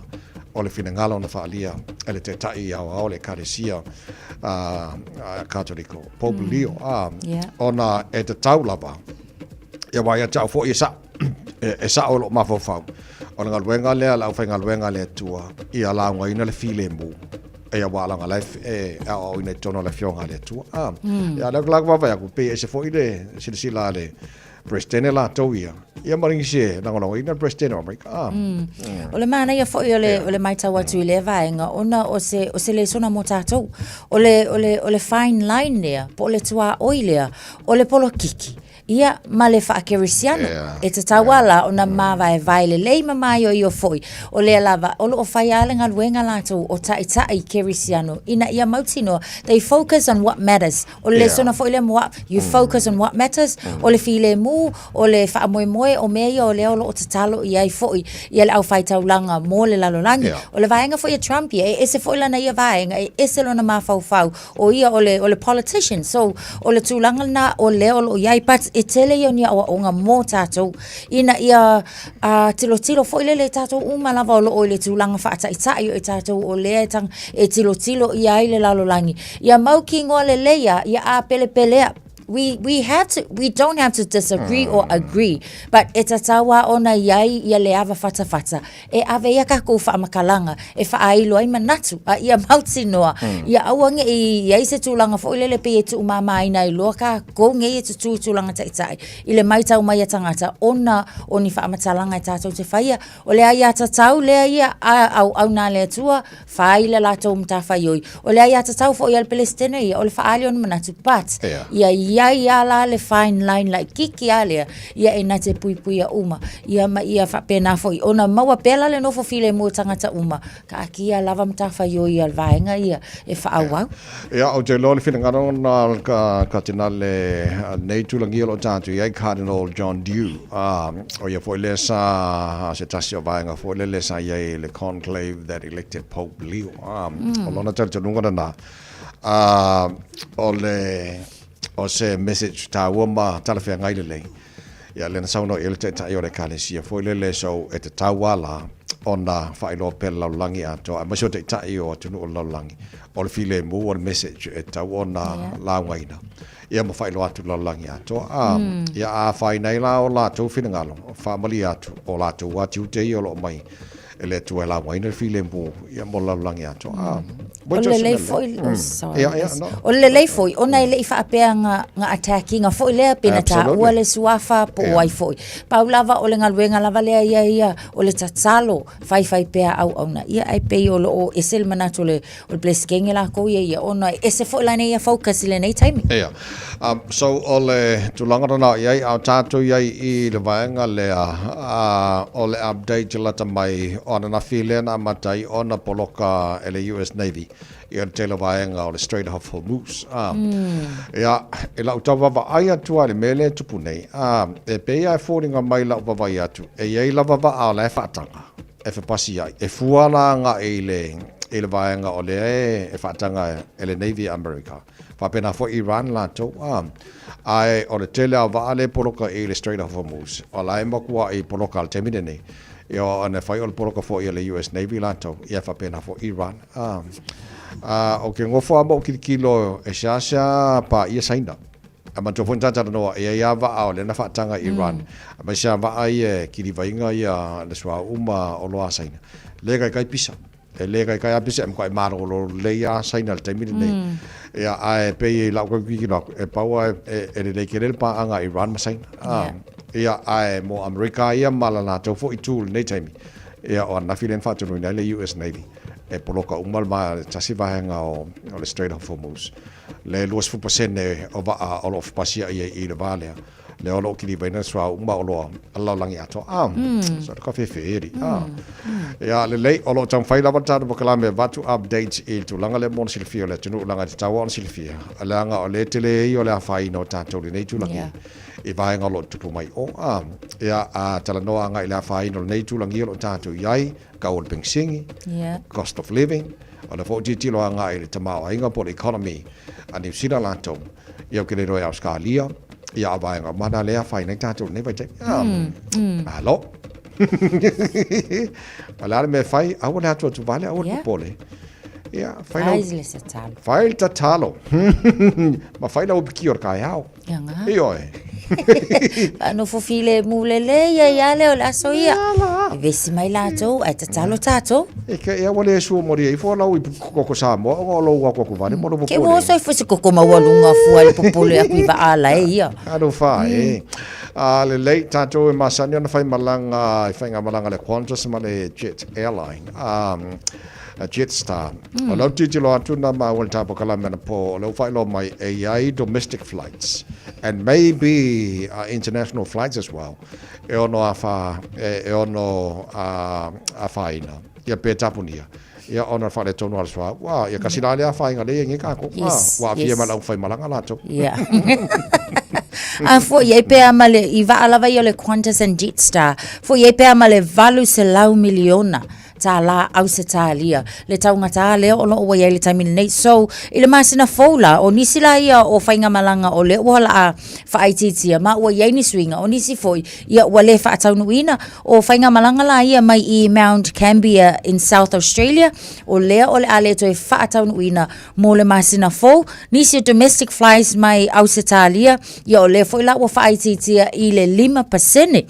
o le finagalo na faaalia e le Taitai Aoao o le Ekalesia Katoliko, Pope Leo, ona e tatau lava, ia aua ia te au foi e sa'o, e sa'o i lou mafaufau, o le galuega lea a le aufaigaluega a le Atua, ia laugaina le filemu. E aua leaga la e aoaoina i totonu o le Afioga a le Atua. Ah, ia lea la vaavaai atu, pei e ese foi le silasila a le Peresetene latou ia, ia ma nisi e lagolagoina le Peresetene o Amerika. Ah. O le manaia foi o le, o le matau atu i lea vaega, ona o se, o se lesona mo tatou. O le, o le, o le fine line lea, po o le tuaoi lea, o le polokiki. Ia, ma le faakerisiano. E tatau lava la ona māvaevae lelei ma māioio foi, o lea lava o lo o fai lava le galuega latou o taitai kerisiano ina ia mautinoa, they focus on what matters. O le lesona foi lea mo au, you focus on what matters, o le filemu, o le faamoemoe, o mea ia o lea o lo o tatalo i ai foi ia le aufaitaulaga mo le lalolagi. O le vaega foi a Trump ia, e ese foi lana ia vaega, e ese lona mafaufau, O ia o le, o le politician. So, o le tulaga lena o lea o lo o i ai, but e tele ia o ni aoaoga mo tatou, ina ia uh, tilotilo foi lele tatou uma lava o lo o i le tulaga faataitai o i tatou o lea e, tang, e tilotilo i ai le lalolagi. Ia mautinoa lelei a, ia apelepelea we we have to we don't have to disagree or agree but e tatau lava ona i ai ia le ava fatafata e ave ai a tatou faamatalaga e faailo ai manatu a ia mautinoa ia aua ne i i ai se tulaga foi lele pei e tuumamaina ai loa tatou nei e tutū i tulaga taitai i le matau mai a tagata ona o ni faamatalaga e tatou te faia. O le aiatatau lea ia a auauna a le Atua, fai le latou matafaioi. O le aiatatau foi a le Peresetene ia, o le faaali ona manatu, but ia i ai lava la le fine line laitiiti lava lea, ia e na te puipuia uma, ia ma ia faapena foi ona maua pea la le nofo filemu o tagata uma, taatia lava matafaioi a le vaega ia e faaauau. Ia, ou te iloa le finagalo na o le Katinale nei tulagia o lo o tatou i ai, Cardinal John Dew, ā, o ia foi lea sa se tasi o vaega foi lele sa i ai i le conclave that elected Pope Leo, ā, o lona talitonuga lena, ā, o le, o se message taua ma talafeagai lelei. Ia, lea na saunoa i ai le Taitai o le Ekalesia foi lele, so e tatau lava la ona faailoa pea le lalolagi atoa, aemaise o Taitai o atunuu o le lalolagi, o le filemu o le message e tatau ona laugaina, ia ma faailoa atu i le lalolagi atoa. A, ia a afaina ai la o latou finagalo, faamalie atu, o latou lava tiute ia o lo o mai e le Atua e laugaina le filemu ia mo le lalolagi atoa. A, O le lelei foi, oh, sorry. Yeah, yeah, no. O le lelei foi, ona e le i faapea nga, nga attack inga foi lea, pe na taua le suafa po o ai foi. Pau lava o le galuega lava lea ia ia, o le tatalo, faifai pea auauna. Ia ai pei o lo o ese le manatu o le, o le Peresetene lakou ia ia, ona e ese foi lana ia focus i lenei taimi. Yeah. So o le tulaga lena o i ai, a o tatou i ai i le vaega lea, o le update lata mai o ananafi lea na amata ai ona poloka e le US Navy i le tele o vaega o le Strait of Hormuz. Ia, i lau tau vaavaai atu lava i le mea lea e tupu nei, e pei lava e foliga mai lau vaavaai atu, e i ai lava vaa o la e faataga e fepasiai, e fua la agai i le, i le vaega o lea e faataga e le Navy a Amerika. Faapena foi Iran latou, a. Ae o le tele lava o vaa lea e poloka i le Strait of Hormuz, o la e matuai poloka i le taimi lenei. Ia ona e fai o le poloka foi a le US Navy latou, ia faapena foi Iran, a. A ou te nofo lava ma ou tilotilo e seasea paia Saina. Ae manatua foi na ta talanoa, e i ai lava vaa o lea na faataga i Iran, aemaise lava vaa ia e kilivaina ia le suauu ma oloa a Saina. Le taitai pisa. E le kaikai a pisa e matuai malolo lelei a Saina i le taimi lenei. Ia, ae pei i lau tau tilotilo atu, e pau a e lelei tele le paaga a Iran ma Saina. Ia, ae mo Amerika ia ma la latou foi itu i lenei taimi. Ia, o ananafi lea na faatonuina ai le US Navy e poloka uma le tasi vaega o le Strait of Hormuz. Le 20% o vaa o lo o fepasia'i ai i le va lea, lea o lo o kilivaina le suauu ma oloa a le lalolagi atoa. A, so le kafe feeri. A, ia, lelei, o lo o taumafai lava le tatou polokalame e avatu updates i le tulaga lea mo le silafia o le atunuu, leaga e tatau lava ona silafia, leaga o le tele ia o le afaina o tatou i lenei itulagi i vaega o lo o tutupu mai o. A, ia, a talanoa agai i le afaina o lenei itulagi o lo o tatou i ai, tau o le penisini, cost of living, o lea foi ua tilotilo agai i le tamaoaiga po o le economy a Niu Sila latou, ia ou te le iloa i Ausetalia, ia a vaega uma na lea e afaina ai tatou i lenei vaitaimi. Malo. O le a le mea e fai, aua le atu atu vale, aua le popole. Ia, fai lau... Fai le tatalo. Fai le tatalo. Ma fai lau upikio o le taeao. Ia ngā. Ioe. Faanofo filemu lelei ai lava lea o le aso ia. Vevesi mai latou ae tatalo tatou. E ke ia ua le sua mori ai fua lau i koko Samoa ona o lou atu atu vale mo lou popole. Ke ua oso ifo se koko maualuga fua i le popole aku i vaa la e ia. Alofa e. A lelei tatou e masani ona fai malaga i faigamalaga le Qantas ma le Jet Airline. A Jetstar. O lau tilotilo atu na maua i le tapokalameana po o lea ua faailoa mai e i ai domestic flights and maybe international flights as well e ono afa, e ono afaina ia pe tapunia ia ona o le faaletonu o le suauu. Ua, ia kasi la le afaina lea e i ai nei tatou. Yes, Ua aafia yes. ma le aufaimalaga latou. Yeah. A foi ai pea ma le, i vaa lava ia o le Qantas and Jetstar, foi ai pea ma le 800 miliona tālā Ausetalia, le taugatā lea o lo o ua i ai i le taimi lenei. So, i le masina fou la, o nisi la ia o faigamalaga o lea ua laa faaitiitia ma ua i ai ni suiga, o nisi foi, ia ua le faataunuuina. O faigamalaga la ia mai i Mount Gambier in South Australia, o lea o le a le toe faataunuuina mo le masina fou. Nisi o domestic flights mai Ausetalia, ia o lea foi la ua faaitiitia i le 5%.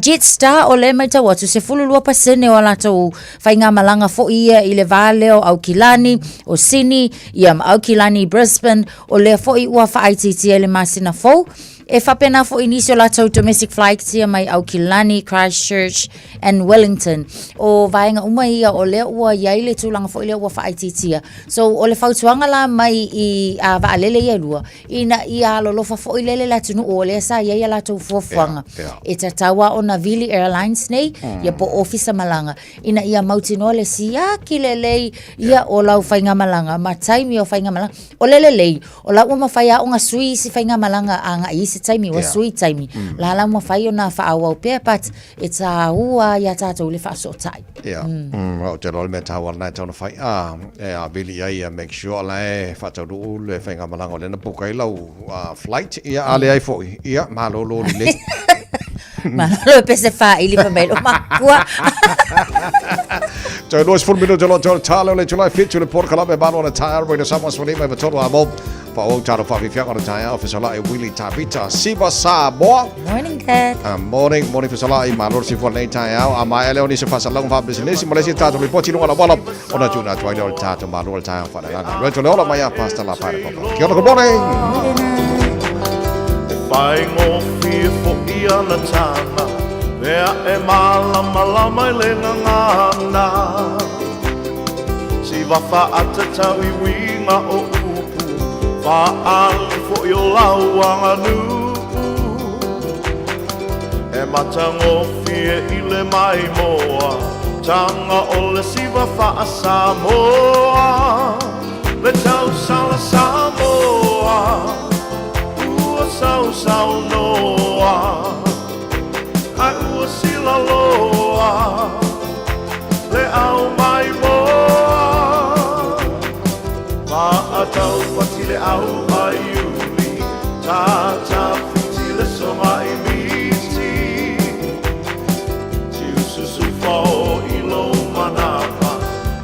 Jetstar o lea e matau atu, 12% o a latou faigamalaga foi ia i le va lea o Aukilani, o Sini, ia ma Aukilani, Brisbane, o lea foi ua faaitiitia i le masina fou. E faapena foi nisi o latou domestic flights ia mai Aukilani, Christchurch and Wellington. O vaega uma ia o lea ua i ai le tulaga foi lea ua faaitiitia. So o le fautuaga la mai i a vaalele ia e lua, ina ia alolofa foi lele le atunuu o lea sa i ai a latou fuafuaga. E tatau lava ona vili airlines nei, ia po o ofisa malaga, ina ia mautinoa le siaki lelei ia o lau faigamalaga ma taimi o faigamalaga. O le lelei, O la ua mafai lava ona sui isi faigamalaga agai i isi taimi, ua sui taimi. La la ua mafai ona faaauau pea but e taua ia tatou le faasootai. Ia, ou te iloa le mea taua lena e tatau ona fai, a, e avili i ai ia make sure o la e faataunuu le faigamalaga o lea na book ai lau flight, ia a leai foi, ia malolo lelei. Malolo pe se faaili fai mai lou makua. Toe 20 minute o lo toe talo le July 7 le polokalame malo o le taeao Radio Samoa 15 i 3 a mo. Faaauau talo faafiafiaga o le taeao fesolai Willie Tavita Siva Samoa. Morning Dad. Morning, morning fesolai malo le sifua lenei taeao. A maea lea o nisi o faasalalauga faapisinisi ma le isi tatou lipoti i luga o le auala ona tuuina atu ai lea o le tatou malo o le taeao faaleagaga. Rachel Leola mai a Pastor Lapaele Papa. Kia ora, good morning. E faigofie foi ana taga, mea e malamalama i le gagana. Siva faatatau i uiga o upu, faaali foi o lau aganuu. E matagofie i le maimoa, taga o le siva faa-Samoa, le tausala Samoa, ua sausaunoa, ae ua silaloa le au maimoa. Maataupati le au a Iuli, tatafiti le soga i miti. Tiususufa o i lou manava,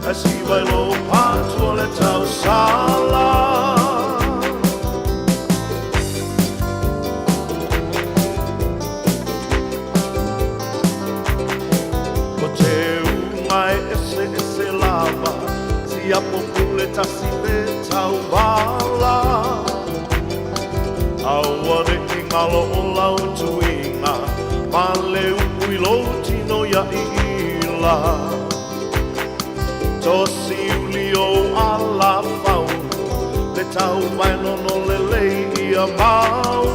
ae siva i lou patu o le tausala. Ko te unga e eseese lava, Siapo pule tasi te tauala. Aua ne i ngalo o lau tuiga, Ma le upu i lou tino ia iila. ola Tosi uli o alafau Le tau vai nono lelei ia mau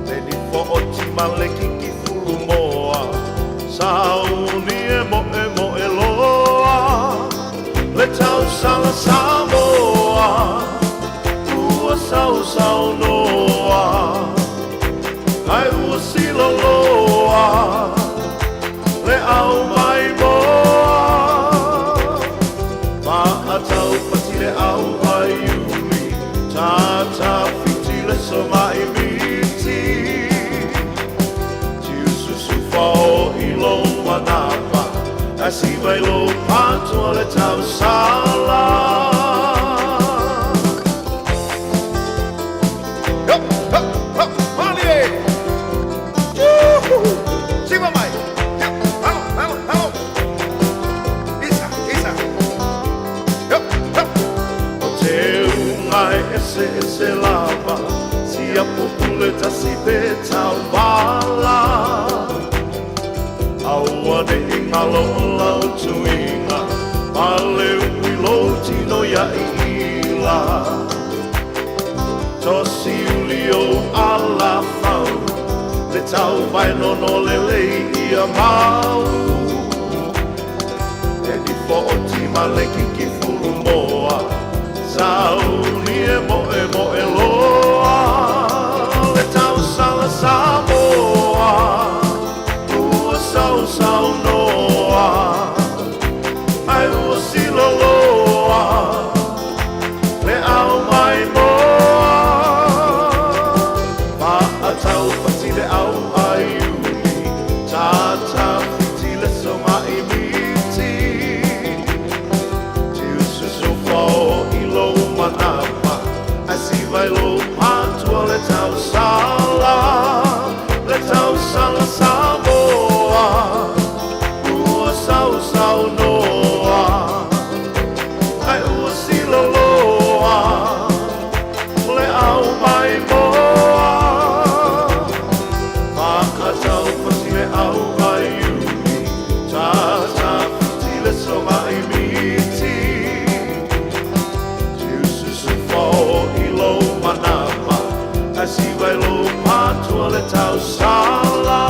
Le nifo o tima le kiki fulu moa Sauni e moe moe loa Le tau sala Samoa Ua sau sau noa Ai ua sila loa Le au mai moa Ma a tau pati le au ai uli Tata fiti le songa i miti Tiu susu fao i lo manapa Asi vai lo patua le tau sala Ese ese lava Sia popule tasi pe tau vala Aua ne i ngalo o lau tuinga Ma le ui lo tino ia i ila Tosi uli o ala fau Le tau vai nono le lei ia mau E nifo o tima le kiki fulu moa Sauni e moe moe loa Le tau sala Samoa Ua sau sau noa Ai ua sila loa Le au mai moa Ma a tau pati le au ai uli Tata fiti le songa i miti Tiu susu fao i lo manapa Asi vai lo patua le tau sala Le tau sala Samoa Ua sau sau noa Ai ua sila loa Le au mai moa Ma a tau pati le au ai uli Tata fiti le songa i miti Tiu susu fao i lo manapa Asi vai lo patua le tau sala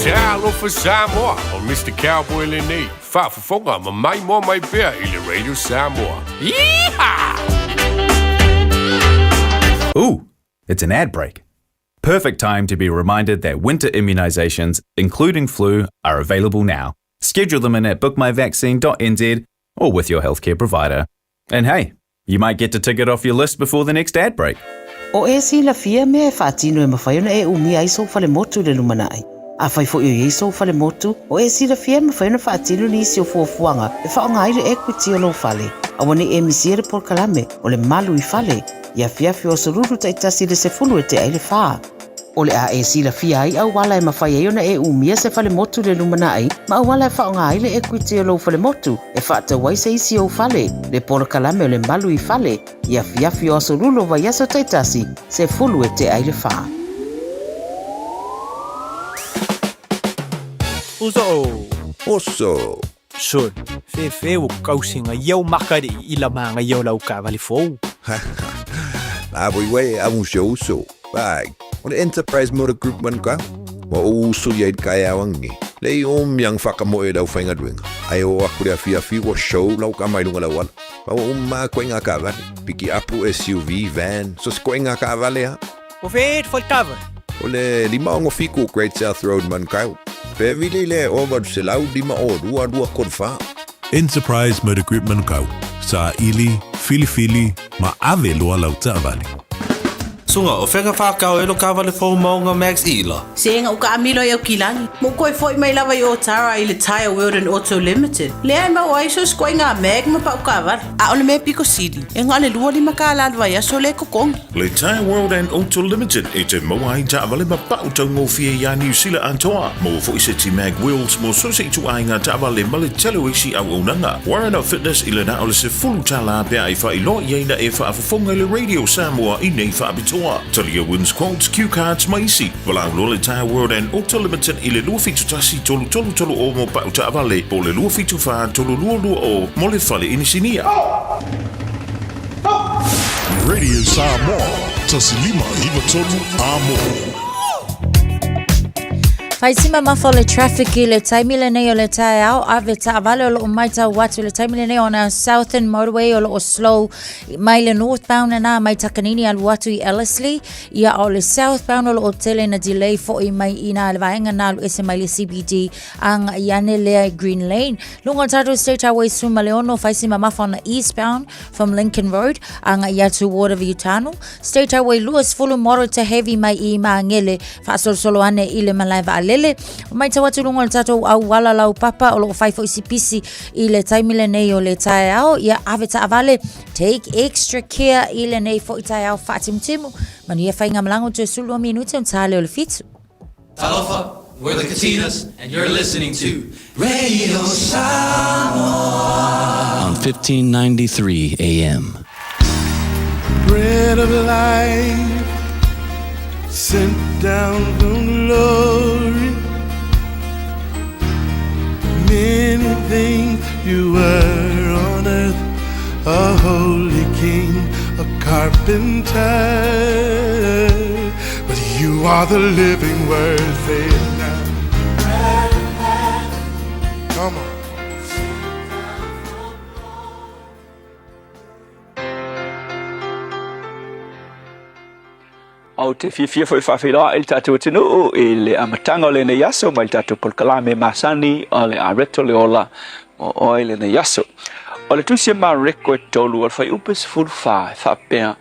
Talofa Samoa, o Mr. Cowboy lenei, faafofoga ma maimoa mai pea i le Radio Samoa. Yeehaw! Ooh, it's an ad break. Perfect time to be reminded that winter immunisations, including flu, are available now. Schedule them in at bookmyvaccine.nz or with your healthcare provider. And hey, you might get to tick it off your list before the next ad break. O e silafia mea e faatino e mafai ona e umia ai sou falemotu i le lumanai. Afai foi o i ai sou falemotu, o e silafia e mafai ona faatino nisi o fuafuaga e faaaoga ai le equity o lou fale. Aua ne i e misia le polokalame o le Malu i Fale i afiafi o aso Lulu taitasi i le 10 e tea i le fa. O le a e silafia ai auala e mafai ai ona e umia se falemotu i le lumanai ma auala e faaaoga ai le equity o lou falemotu e faatau ai se isi ou fale, le polokalame o le Malu i Fale i afiafi o aso Lulu o vaiaso taitasi, 10 e tea i le fa. Uso! Oso! Sol, fefe ua kausiga ia o makaliʻi i la magaia o lau kaavale fou. La voi wei a un se uso. Vai, o le Enterprise Motor Group man ka. Ua ou uso ia i le kaeao angi. Le i o miang whakamoe lau whaingaluenga. Ai o aku le afiafi ua show lau ka mai lunga lau ala. Ma ua uma koe ngā kaavale. Piki apu, SUV, van, so se koe ngā kaavale ha. O fe e kava. O le 567 Great South Road Manukau. Pe vili le 805 2 2 3 4. Enterprise Motor Group Manukau. Saili, filifili, ma ave loa lau taavale. Suga, o fea na whākau e lo kāwale fō maunga Max Ila? Se ga uka amilo i Aukilani. Mo koe foi mai lava i Otara i le Tyre World and Auto Limited. Lea e maua ai so sikoiga mag ma pau kaavale. A o le mea piko sili, e na o le $25 le vaiaso lea e totogi. Le Tyre World and Auto Limited e te maua ai taavale ma pau taugofie iā Niu Sila atoa. Maua foi seti mag wheels mo so o se ituaiga taavale ma le tele o isi auaunaga. Warren Fitness i le na o le $10 pe a e faailoa i ai na e faafofoga i le Radio Samoa i nei faapitoa. Talia wins quotes, cue cards ma isi. Valaau loa le Tyre World and Auto Limited i le 271 3330 mo pau taavale po o le 274 3220 mo le fale inisinia. Radio Samoa, 1593 Amo. Fai si mamafa o le traffic i le taimi lenei o le taeao, ave taavale o loo maitau atu le taimi lenei ona Southern Motorway o loo slow mai le northbound na mai Takanini alu atu i Ellerslie, ia o le southbound o loo tele na delay foi mai i nā le vaega na alu ese mai le CBD aga i ane lea i Green Lane. Luga o le tatou State Highway 16, fai si mamafa ona eastbound from Lincoln Road aga i atu Waterview Tunnel. State Highway 20 moderate to heavy mai i Māngere faasolosolo ane i le malae vaalele. O maitau atu luga o le tatou auala laupapa o loo fai foi si pisi i le taimi lenei o le taeao. Ia ave taavale, take extra care i lenei foi taeao faatimutimu. Manuia faigamalaga o toe 12 minute ona ta lea o le 7. Talofa, we're the Katinas, and you're listening to Radio Samoa on 1593 AM. Bread of life, sent down from glory. Many things you were on earth, a holy king, a carpenter. But you are the living word, say it now. Come on. Ou te fiafia foi e faafeiloai i le tatou atunuu i le amataga o lenei aso mai le tatou polokalame masani o le Areto le Ola mo oe i lenei aso. O le tusi a Mareko e 3 o le fuaiupu 14 e faapea,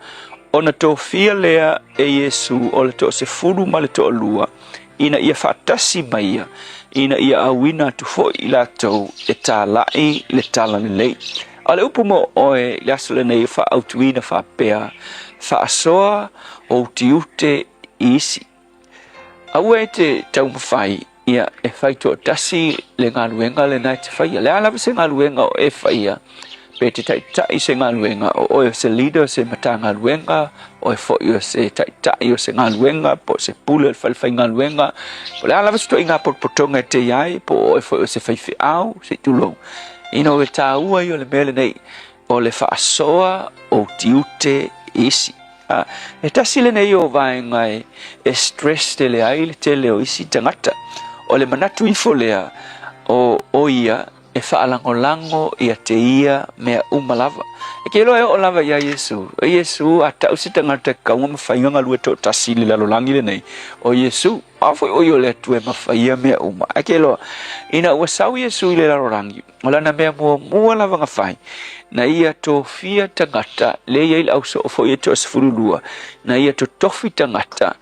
Ona tofia lea e Iesu o le toasefulu ma le toalua ina ia faatasi ma ia, ina ia auina atu foi i latou e tālaʻi le tala lelei. A o le upu mo oe i le aso lenei e faaautuina faapea, Faasoa ou tiute i isi. Aua e te taumafai ia e fai toatasi le galuega lena e te faia. Le a lava se galuega o e faia, pe te taitai se galuega, o oe o se leader o se Matagaluega, oe foi o se taitai o se galuega, po o se pule o le falefaigaluega, po o le a lava se ituaiga potopotoga e te i ai, po o oe foi o se faifeau, se i tulou. Ina o le tāua ia o le mea lenei, o le faasoa o tiute i isi. A, e tasi lenei o vaega e, e stress tele ai le tele o isi tagata. O le manatu ifo lea o, o ia e faalagolago ia te ia mea uma lava. E ke iloa e oo lava iā Iesu. O Iesu, a tau se tagata e kaua ma faiga galue toatasi i le lalolagi lenei, o Iesu, a foi o ia o le Atua e mafaia mea uma. Ae ke iloa, ina ua sau Iesu i le lalolagi, o lana mea muamua lava na fai, na ia tofia tagata, lea e i ai le ausoo foi e toasefululua, na ia totofi tagata,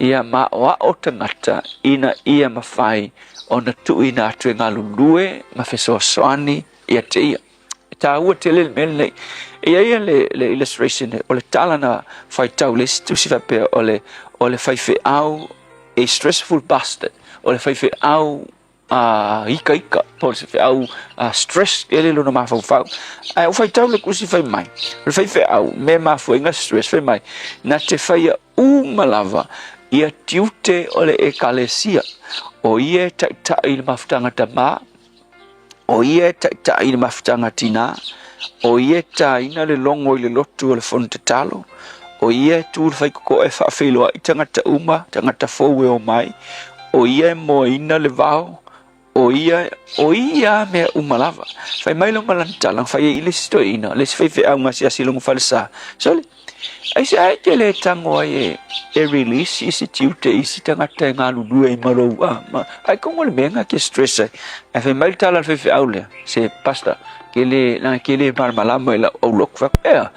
ia maoaʻo tagata ina ia mafai ona tuuina atu e galulue ma fesoasoani ia te ia. E tāua tele le mea lenei. E i ai le, le illustration, o le tala na faitau le isi tusi faapea o le, o le faifeau, a stressful bastard, o le faifeau a ikaika, po o se feau a stress tele lona mafaufau. Ae ou faitau le tusi fai mai, o le faifeau, me mafua ai na stress, fai mai, na te faia uma lava ia tiute o le Ekalesia, o ia e taitai i le mafutaga tamā, o ia e taitai i le mafutaga tinā, o ia e tāina le logo i le lotu o le fono tatalo, o ia e tu i le faikokoʻe e faafeiloai tagata uma, tagata fou e omai, o ia e moaina le vao, o ia, o ia a mea uma lava. Fai mai lona lana tala, na fai ai i le isi toeaina, le isi faifeau na asiasi i lona falesa. Sole, aisea e te le tago ai e, e release isi tiute i isi tagata e galulue ai ma lou, a, ma, ai kogo le mea na ke stress ai. Ae fai mai le tala a le faifeau lea, se pastor, ke le, leaga ke le malamalama i lau aulotu. Fai atu, ea,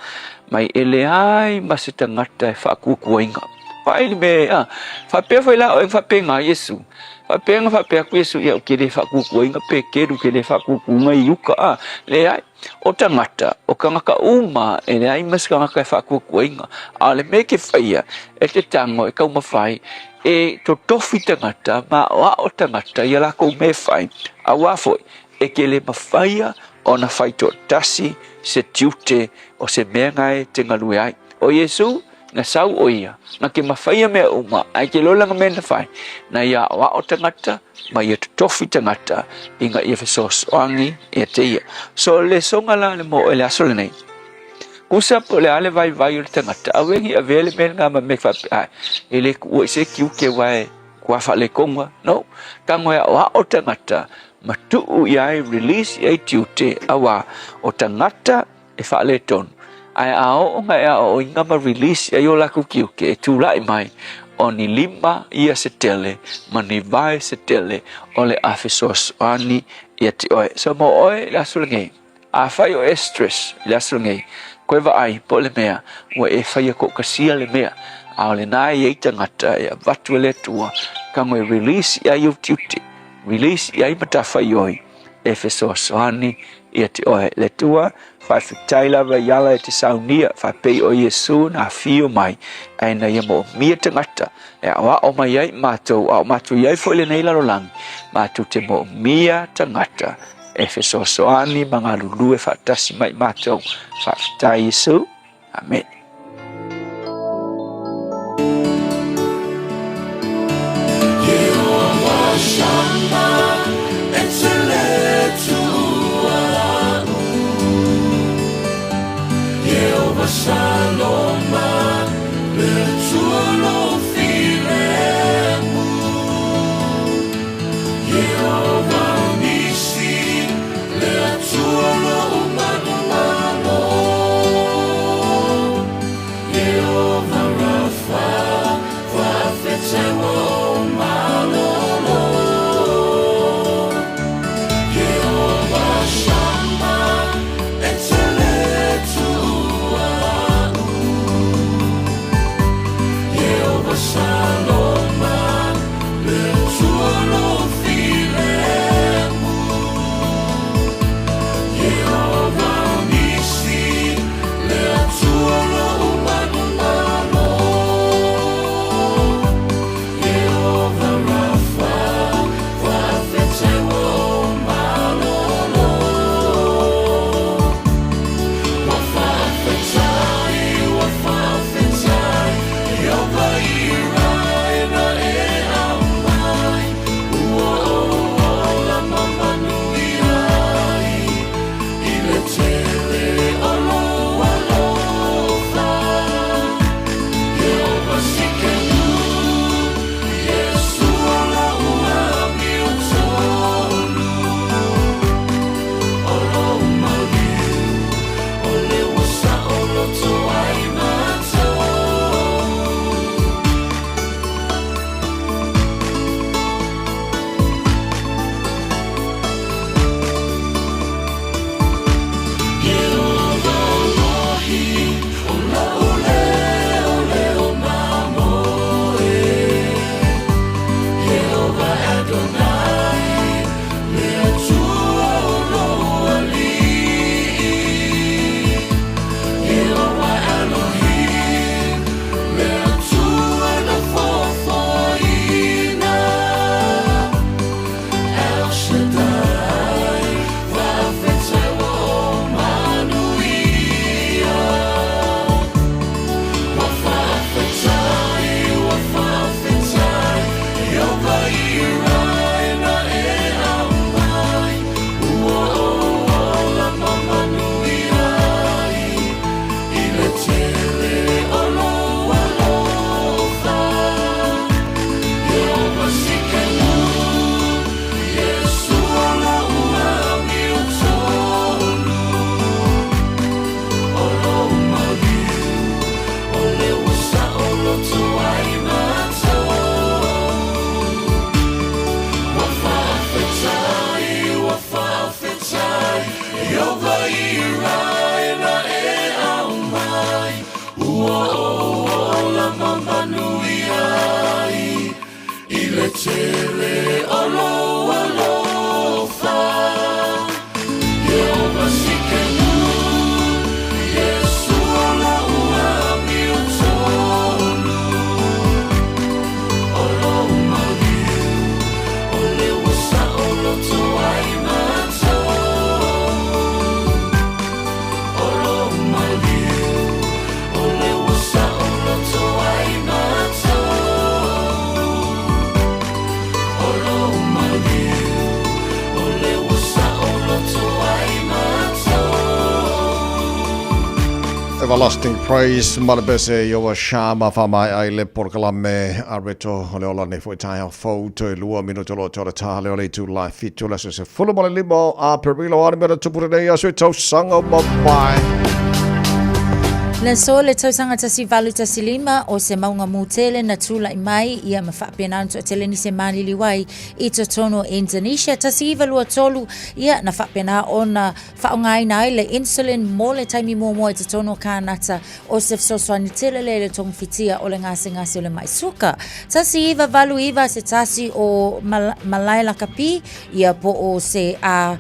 mai e leai ma se tagata e faakuakuaina. Vaai le mea, a, faapea foi la oe na faapena a Iesu. Faapea na faapea atu Iesu, ia ou te le faakuakuaina Peteru, te le faakuakuaina Iuka, a, leai. O tagata, o tagata uma e leai ma se tagata e faakuakuaina. A o le mea e te faia, e te tago e taumafai e totofi tagata ma aoao tagata i a latou mea e fai, auā foi e te le mafaia ona fai toatasi se tiute o se mea na e te galue ai. O Iesu, na sau o ia, na te mafaia mea uma, ae te lola na mea na fai, na ia aoao tagata ma ia totofi tagata ina ia fesoasoani ia te ia. So le soga la le mo e le aso lenei. Kusa po le a le vaivai o le tagata, aue ni avea le mea lena ma mea faapea, ai, e le kuua i se tiute aua e kua faalekoga. No, tago e aoao tagata ma tuu i ai, release i ai tiute, aua o tagata e faaletonu. Ae a oo na e aoaoina ma release i ai o latou tiute e tulai mai, o ni lima ia se tele ma ni vae se tele o le a fesoasoani ia te oe. So mo oe i le aso lenei, Afai o e stress i le aso nei, koe vaai po o le mea ua e faia toʻatasia le mea, a o lena e i ai tagata e avatu e le Atua tago e release i ai ou tiute, release i ai matafaioi e fesoasoani ia te oe. Le Atua, faafetai lava i ala e te saunia, faapei o Iesu na afio mai, ae na ia moomia tagata e aoao mai ai matou, a o matou i ai foi lenei lalolagi, matou te moomia tagata e fesoasoani ma galulue faatasi mai matou. Faafetai Iesu. Amene. tele o lou alofa. Ieova Sikenu, Iesu o la'u amiotonu. O lou maliu, o le ua saoloto ai matou. O lou maliu, o le ua saoloto ai matou. O lou maliu, o le ua saoloto ai matou. Everlasting Praise ma le pese Ieova Shama faamaea ai le polokalame a Reto o le ola nei foi taeao fou toe lua minute o lo o toa le ta le o le itula e fitu le aso 15 o Aperila o a ni mea na tupu lenei aso i tausaga ua mavae. Le aso le tausaga 1815 o se mauga mū tele na tula'i mai ia ma faapena ona toatele nisi e maliliu ai i totonu o Indonesia. 1923 ia na faapena ona faaaogaina ai le insulin mo le taimi muamua i totonu o Kānata o se fesoasoani tele lea i le togafitia o le gasegase o le ma'i suka. 1989 se tasi o malae lakapi ia po o se a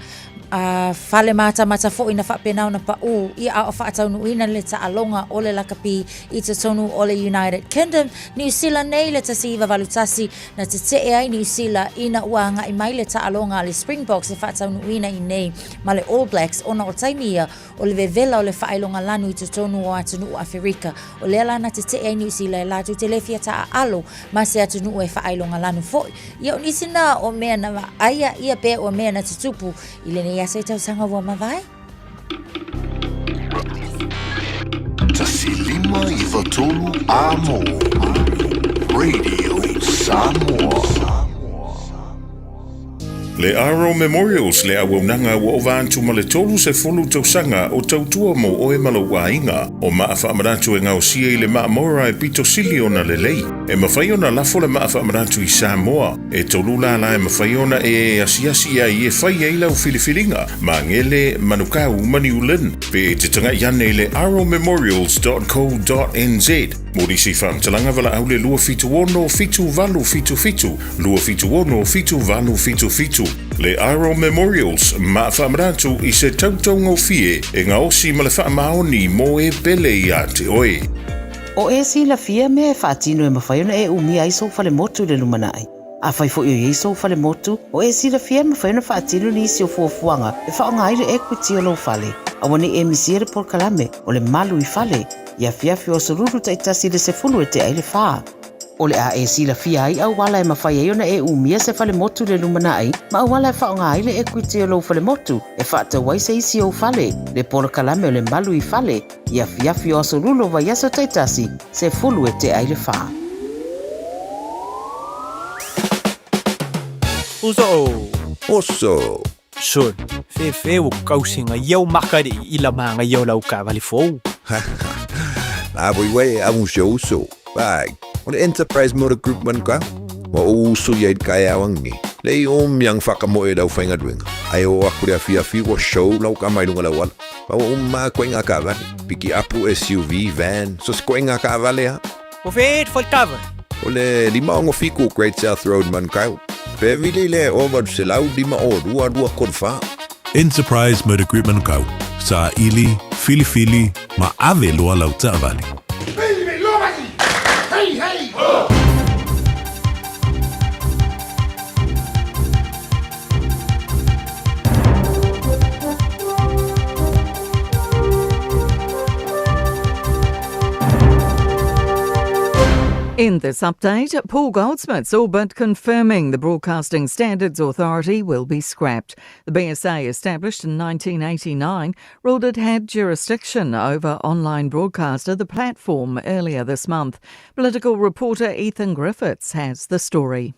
a fale matamata foi na faapena ona paʻū ia a o faataunuuina le taaloga o le lakapi i totonu o le United Kingdom. Niu Sila nei le 1981 na tetee ai Niu Sila ina ua agai mai le taaloga a le Springboks e faataunuuina i nei ma le All Blacks ona o taimi ia o le vevela o le faailoga lanu i totonu o atunuu Aferika. O lea la na tetee ai Niu Sila e latou te le fia taaalo ma se atunuu e faailoga lanu foi. Ia o nisi na o mea na vaaia ia pea ua mea na tutupu i lenei aso i tausaga ua mavae. 1 5 9 3 Amo Radio Samoa. Le Aro Memorials le auaunaga ua ova atu ma le 30 tausaga o tautua mo oe ma lou aiga. O maa faamanatu e gaosia i le maamora e pito sili ona lelei. E mafai ona lafo le maa faamanatu i Samoa. E tolu lala e mafai ona e asiasi ai e fai ai lau filifiliga. Magele, Manukau ma New Lynn. Pe e te taga'i ane i le aromemorials.co.nz. Mo nisi faamatalaga valaau le 276 7877 276 7877. Le Aro Memorials maa faamanatu i se tautaugofie e gaosi ma le faamaoni mo e pele ia te oe. O e silafia mea e faatino e mafai ona e umia ai sou falemotu i le lumanai. Afai foi o i ai sou falemotu, o e silafia e mafai ona faatino nisi o fuafuaga e faaaoga ai le equity o lou fale. Aua ne i e misia le polokalame o le Malu i Fale i afiafi o aso Lulu taitasi i le 10 e tea i le 4. O le a e silafia ai auala e mafai ai ona e umia se falemotu i le lumanai ma auala e faaaoga ai le equity o lou falemotu e faatau ai se isi ou fale. Le polokalame o le Malu i Fale i afiafi o aso Lulu o vaiaso taitasi, 10 e tea i le 4. Uso. Oso. Son, fefe ua kausiga ia o makali'i i la magaia o lau taavale fou. La voi uē amu si ou uso. Ai, o le Enterprise Motor Group Manukau. Ua ou uso ia i le taeao ananei. Leai o miang whakamoe lau whaingaluenga. Ai o aku le afiafi ua show lau kama i lunga lau ala. Ma ua uma koe ngā kaavale. Piki apu, SUV, van, so se koe ngā kaavale ha. O fe e whaitava. O le 567 Great South Road Manukau. Pe vili le o 805 o 2 2 3 4. Enterprise Motor Group Manukau. Saili, filifili, ma ave loa lau taavale. Hey, hey! Ho! In this update, Paul Goldsmith's all but confirming the Broadcasting Standards Authority will be scrapped. The BSA, established in 1989, ruled it had jurisdiction over online broadcaster The Platform earlier this month. Political reporter Ethan Griffiths has the story.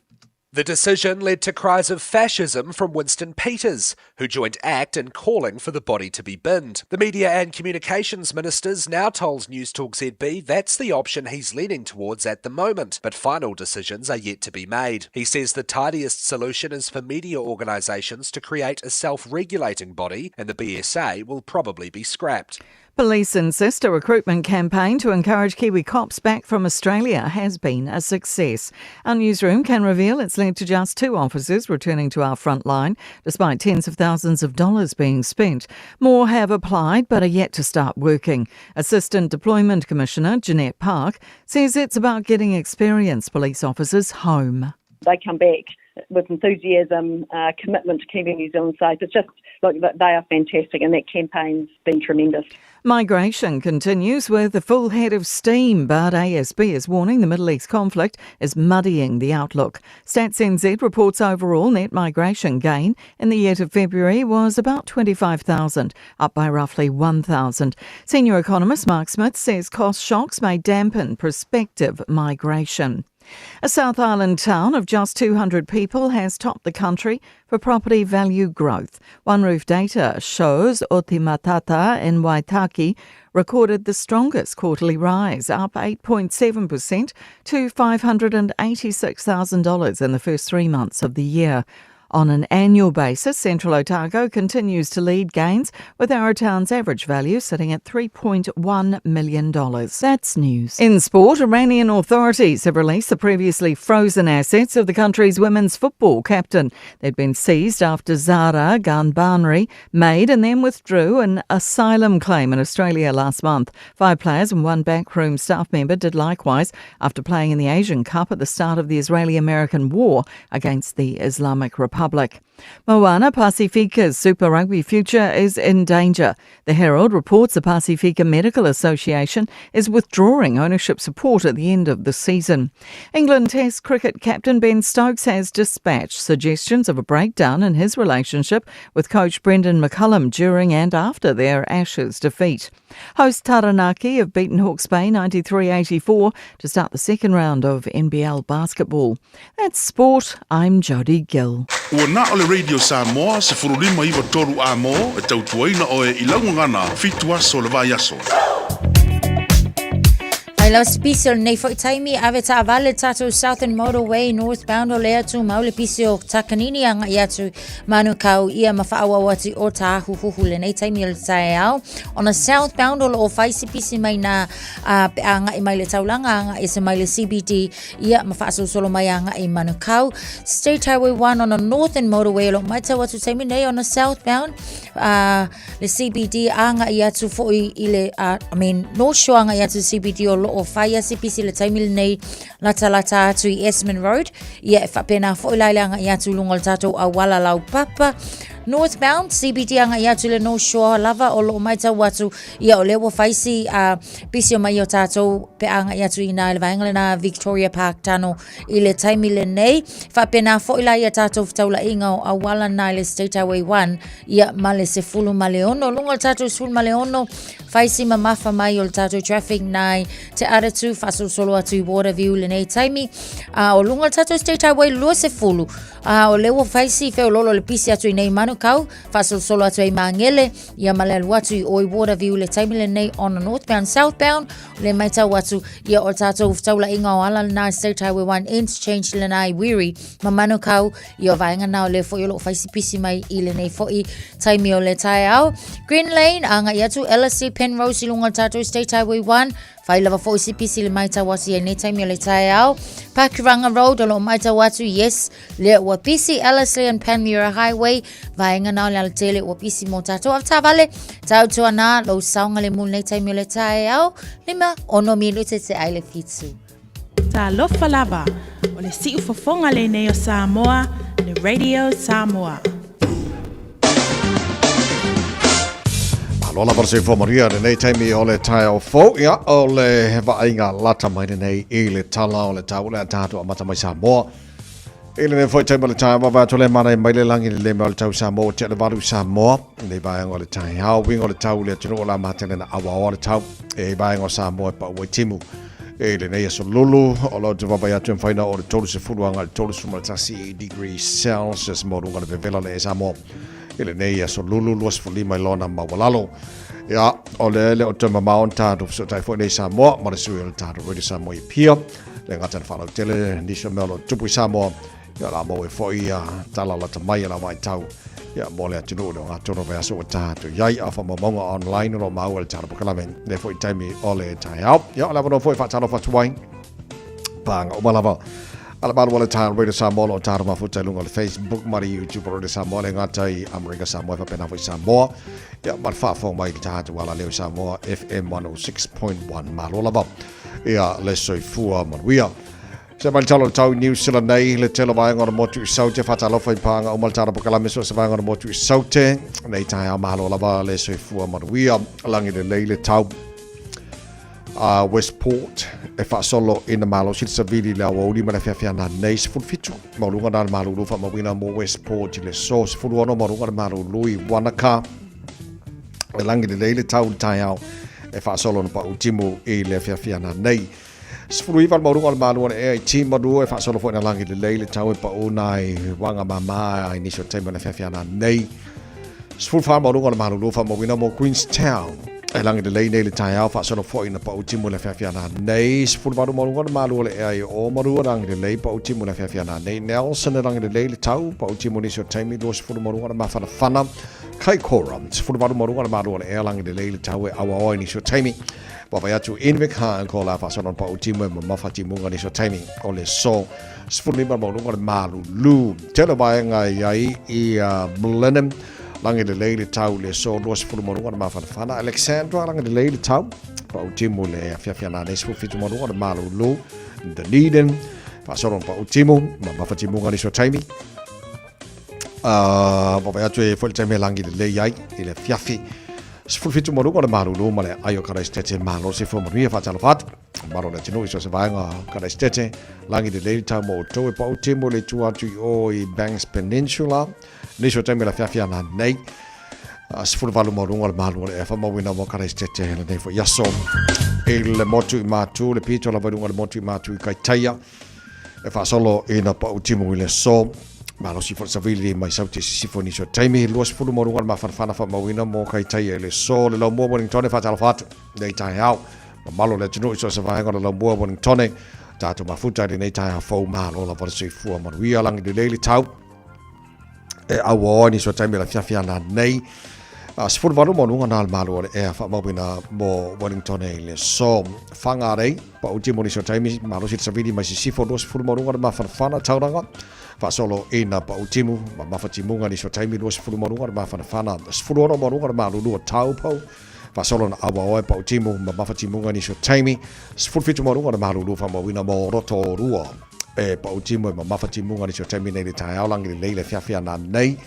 The decision led to cries of fascism from Winston Peters, who joined ACT in calling for the body to be binned. The Media and Communications Minister's now told Newstalk ZB that's the option he's leaning towards at the moment, but final decisions are yet to be made. He says the tidiest solution is for media organisations to create a self-regulating body, and the BSA will probably be scrapped. Police insist a recruitment campaign to encourage Kiwi cops back from Australia has been a success. Our newsroom can reveal it's led to just two officers returning to our front line, despite tens of thousands of dollars being spent. More have applied but are yet to start working. Assistant Deployment Commissioner Jeanette Park says it's about getting experienced police officers home. They come back with enthusiasm, commitment to keeping New Zealand safe. It's just, look, they are fantastic and that campaign's been tremendous. Migration continues with a full head of steam, but ASB is warning the Middle East conflict is muddying the outlook. Stats NZ reports overall net migration gain in the year to February was about 25,000, up by roughly 1,000. Senior economist Mark Smith says cost shocks may dampen prospective migration. A South Island town of just 200 people has topped the country for property value growth. OneRoof data shows Otematata in Waitaki recorded the strongest quarterly rise, up 8.7% to $586,000 in the first 3 months of the year. On an annual basis, Central Otago continues to lead gains, with Arrowtown's average value sitting at $3.1 million. That's news. In sport, Iranian authorities have released the previously frozen assets of the country's women's football captain. They'd been seized after Zahra Ghanbari made and then withdrew an asylum claim in Australia last month. 5 players and 1 backroom staff member did likewise after playing in the Asian Cup at the start of the Israeli-American war against the Islamic Republic. Moana Pasifika's Super Rugby future is in danger. The Herald reports the Pasifika Medical Association is withdrawing ownership support at the end of the season. England Test cricket captain Ben Stokes has dispatched suggestions of a breakdown in his relationship with coach Brendan McCullum during and after their Ashes defeat. Host Taranaki have beaten Hawke's Bay 93-84 to start the second round of NBL basketball. That's sport. I'm Jodie Gill. Ua na o le Radio Samoa, se furulima iwa toru a mō, e tautuaina oe i lauangana, fitu aso le vai aso. Ai lau pisi o lenei foi taimi, ave taavale tatou Southern Motorway northbound o lea tumau le pisi o Takanini agai atu Manukau ia ma faaauau atu i o Tāhuhuhu lenei taimi o le taeao. Ona southbound o loo fai se pisi mai na pe agai mai le taulaga agai ese mai le CBD ia ma faasolosolo mai agai i Manukau. State Highway 1 ona Northern Motorway o loo matau atu taimi nei ona southbound le CBD agai atu foi i le I mean North Shore agai atu CBD o loo fai a se pisi le taimi lenei latalata atu i Esmond Road ia e faapena foi la i le agai atu i luga o le tatou auala laupapa Northbound CBD agai atu le North Shore lava o loo matau atu ia o lea ua fai si pisi o mai o tatou pe agai atu i na i le vaega lena Victoria Park tano i le taimi lenei faapena foi la ia tatou fetaulaiga o auala na i le State Highway 1 ia ma le 16 luga o le tatou 16 fai si mamafa mai o le tatou traffic nai Te Aratū faasolosolo atu i Waterview lenei taimi o luga o le tatou State Highway 20 o lea ua fai si feololo le pisi atu i nei Manukau faasolosolo atu ai Magele ia ma le alu atu i oi Waterview le taimi lenei on the northbound southbound le matau atu ia o tatou fetaulaiga o ala lena State Highway 1 interchange lena i Wiri ma Manukau ia o vaega na o lea foi o loo fai si pisi mai i lenei foi taimi o le taeao. Green Lane, agai atu Ellerslie Penrose i luga o le tatou State Highway 1, fai lava foi si pisi le maitau atu i lenei taimi o le taeao. Pakuranga Road o loo maitau atu, yes, lea ua pisi Ellerslie and Panmure Highway, vaega na o le alatele ua pisi mō tatou. Avetaavale, tautuana, lou saogalemu i lenei taimi o le taeao, 5, 6 minute te ai le 7. Talofa lava, o le siufofoga lenei o Samoa, le Radio Samoa. Malo lava le soifua manuia lenei taimi o le taeao fou. Ia, o le vaaiga lata mai lenei i le tala o le tau le a tatou amata mai Samoa. I lenei foi taimi o le taeao, vaavaai atu le mana mai le lagi le mea o le tau Samoa, ua tea le 8 Samoa. Lenei vaega o le taeao, uiga o le tau le atunuu o la matele na awaoa le tau. E vaega o Samoa e pau ai timu. E lenei aso lulu, o lo te vaavaai atu e mafai ona oo i le 30 agai i le 31 degree Celsius mo luga o le vevela le e Samoa. I lenei aso lulu, 25 i lona maualalo. Ia, o le le o toe mamao ona tatou fesootai foi nei Samoa ma le sui o le tatou Radio Samoa i Apia. Le gata na faalautele nisi o mea o lo o tupu i Samoa. Ia, o le a maua ai foi ia tala lata mai a la vaitau ia mo le atunuu le ogatotonu o le vaiaso ua tatou i ai. A o faamaumauga online o lo o maua i le tala polokalame i lea foi taimi o le taeao. Ia, o le avanoa foi e faatalofa atu ai pāga uma lava a le malu o le taeao Radio Samoa o lo o tatou mafuta i luga o le Facebook ma le YouTube o Radio Samoa le gata i Amerika Samoa e faapena foi Samoa ia ma le faafofoga mai i le tatou alaleo i Samoa FM 106.1. Malo lava ia le soifua manuia. Se mai le tala o le tau i New Zealand nei, le tele o vaega o le motu i Saute, faatalofa i pāga uma le tala polokalame so o se vaega o le motu i Saute, nei taeao malo lava le soifua manuia, lagi lelei le tau. Westport e faasolo ina malosi le savili i le aoauli ma le afiafi ananei 17 maualuga na le malulu faamauina mo Westport i le aso 16 maualuga le malulu i Wanaka. E lagi lelei le tau i le taeao e faasolo na pau timu i le afiafi ananei. 19 le maualuga o le malu o le ea i Timaru e faasolo foi na lagi lelei le tau e pau nai waga mama i nisi o taimi o le afiafi ananei. 14 maualuga o le malulu faamauina mo Queenstown. E lagi lelei nei le taeao faasolo foi na pau timu i le afiafi ananei. 18 maualuga o le malu o le ea i Oamaru e lagi lelei pau timu i le afiafi ananei. Nelson e lagi lelei le tau pau timu nisi o taimi 20 maualuga o le mafanafana. Kaikoura 18 maualuga o le malu o le ea lagi lelei le tau e auaoa i nisi o taimi. Vaavaai atu Invercargill ko la faasolo na pau timu e mamafa timuga nisi o taimi o le aso. 15 maualuga o le malulu. Tele o vaega i ai i Blenheim, lagi lelei le tau i le aso 20 maualuga o le mafanafana. Alexandra, lagi lelei le tau, pau timu i le afiafi ananei 17 maualuga o le malulu. Dunedin, faasolo na pau timu, mamafa timuga nisi o taimi. Vaavaai atu e foi le taimi e lagi lelei ai i le afiafi. 17 maualuga o le malulu ma le ai o Karaisitete malo se fua manuia faatalofa atu. Malo le atunuu i so o se vaega o Karaisitete, lagi lelei le tau mo outou e pau timu le itu atu i o i Banks Peninsula. Nisi o taimi o le afiafi ananei, 18 maualuga o le malu o le ea faamauina mo Karaisitete lenei foi aso. I le motu i Matu, le pito lava i luga o le motu i Matu i Kaitaia, e faasolo ina pau timu i le aso. Malosi foi le savili mai Saute i sisifo i nisi o taimi, 20 maualuga o le mafanafana faamauina mo Kaitaia i le aso. Le Laumua Wellington e faatalofa atu nei taeao. Mamalu o le atunuu i so o se vaega o le Laumua Wellington, tatou mafuta i lenei taeao fou, malo lava le soifua manuia, lagi lelei le tau e auaoa i nisi o taimi o le afiafi ananei. 18 maualuga na le malu o le ea faamauina mo Wellington i le aso. Whangarei, pauti mo nisi o taimi, malosi le savili mai sisifo, 20 maualuga le mafanafana tauranga, faasolo ina pautimu, mamafa timuga nisi o taimi, 20 maualuga le mafanafana, 16 maualuga le malulu o Taupo, Faasolo na awaoa e Pautimu ma Mafatimuga nisi o taimi, 17 maualuga le malulu faamauina mo Rotorua. E Pautimu e ma Mafatimuga nisi o taimi nei le taeao lagi lelei le afiafi ananei.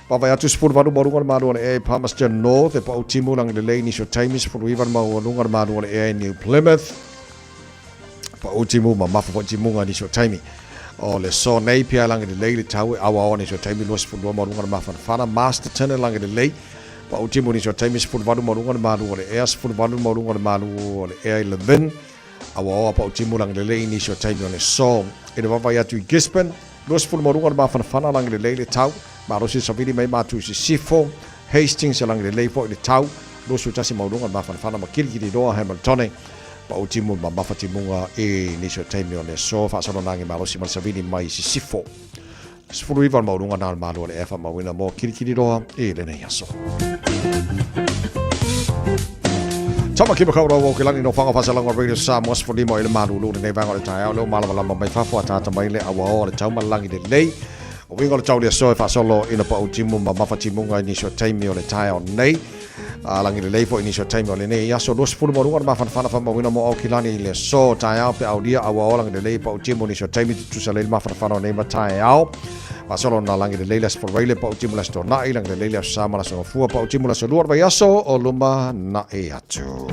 Vaavaai atu 18 maualuga le malu o le ea i Palmerston North e Pautimu lagi lelei nisi o taimi, 19 le maualuga le malu o le ea i New Plymouth. Pautimu ma Mafatimuga nisi o taimi. O le aso nei pea lagi lelei le tau e awaoa nisi o taimi 22 maualuga le mafanafana. Masterton e lagi lelei Pau timu nisi o taimi 18 maualuga o le malu o le ea, 18 maualuga o le malu o le ea i Levin, auaoa pau timu lagilelei i nisi o taimi o le aso. I le vaavaai atu i Gisborne, 20 maualuga o le mafanafana lagilelei le tau, malosi le savili mai matu i sisifo, Hastings e lagilelei foi le tau, 21 maualuga o le mafanafana ma Kirikiriroa, Hamiltone, pau timu mamafa timuga i nisi o taimi o le aso, faasologa malosi ma le savili mai sisifo. 19 le maualuga na o le Malo o le Ea faamauina mo Kirikiriroa i lenei aso. Tama ki makaurau o ke lani no whanga whasalanga Radio Samoa 15 i le malulu lenei vaega o le taeao leo malamalama mai fafo a tata mai le auaoa o le tau ma le lagi lelei. O uiga o le tau le aso e faasolo ina pau timu ma mafa timuga i nisi o taimi o le taeao nei. A lagi lelei foi i nisi o taimi o lenei aso 20 maualuga le mafanafana faamauina mo Aukilani i le aso taeao pe aulia auaoa lagi lelei pau timu nisi o taimi tutusa lelei le mafanafana o nei ma taeao. Faasolo na lagi lelei le aso Faraile pau timu le aso Tona'i lagi lelei le aso Sa ma le aso Gafua pau timu le aso Lua o le vaiaso o luma na'i atu.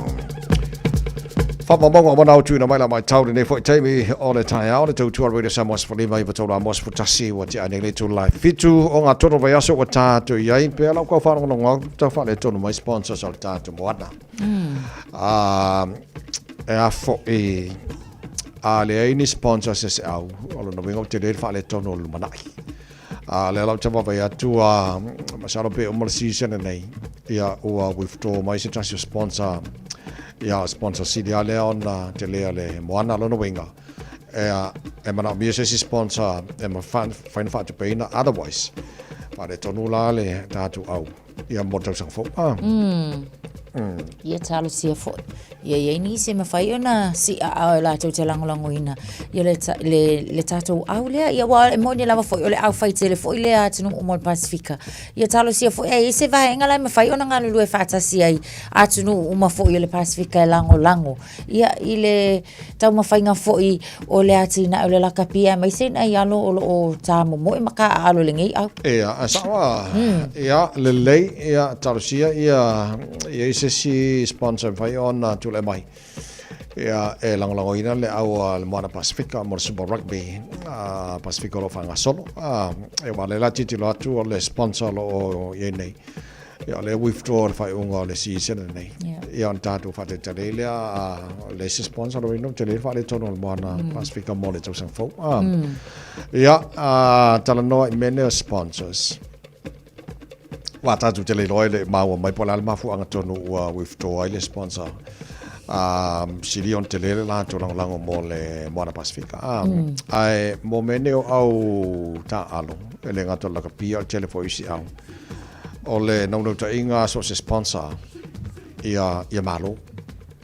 Faamaumauga ua manao tuuina mai la matau lenei foi taimi o le taeao le tautua Radio Samoa 15 iva tolu amo 11 ua tea nei le itula lai fitu o ngā tonu vaiaso ua tātou i ai pea lau kau whaarongonongo au tau whaaletonu mai sponsors o le tātou moana. E a fo'i a leai ni sponsors e se au o lona uiga ua tele le faaletonu o le lumanai. A lea la ou te vaavaai atu a masalo pe uma le season lenei ia ua withdraw mai se tasi o sponsor ia sponsor sili lava lea ona telea le moana lona uiga. e, e manaomia se isi sponsor e mafai ona faatupeina, otherwise faaletonu la le tatou au ia mo le tausaga fou. Ia talosia foi. Ia i ai nisi e mafai ona siaao e latou te lagolagoina ia le, le, le tatou au lea. Ia aua e moni lava foi o le au faitele foi lea a atunuu uma o le Pasefika. Ia talosia foi e i ai se vaega la e mafai ona galulue faatasi ai atunuu uma foi o le Pasefika e lagolago ia i le taumafaiga foi o le atinae o le lakapi aemaise nai alo o lo o tāmomoe ma kāʻalo i lenei au. Ia, ae sao a, ia, lelei, ia, talosia ia, i ai se isi sponsor e mafai ona tulai mai. Ia, e lagolagoina le au a le Moana Pasefika mo le Super Rugby a Pasefika o lo o faagasolo. A, e aua o lea la tilotilo atu o le sponsor o lo o i ai nei. Ia, o lea withdraw le faaiuga o le season lenei. Ia, ona tatou faatalitali ai lea, a le isi sponsor o ino, tele le faaletonu o le Moana Pasefika mo le tausaga fou. Ia, talanoa i mea nei o sponsors. Aua tatou te le iloa e le i maua mai po o le a le mafuaaga tonu ua withdraw ai le sponsor. Sili ona tele le latou lagolago mo le Moana Pasefika. Ae mo mea nei o au taaalo, e le gata o le lakapi a o le tele foi o isi au. O le naunautaiga a so o se sponsor ia ia malo,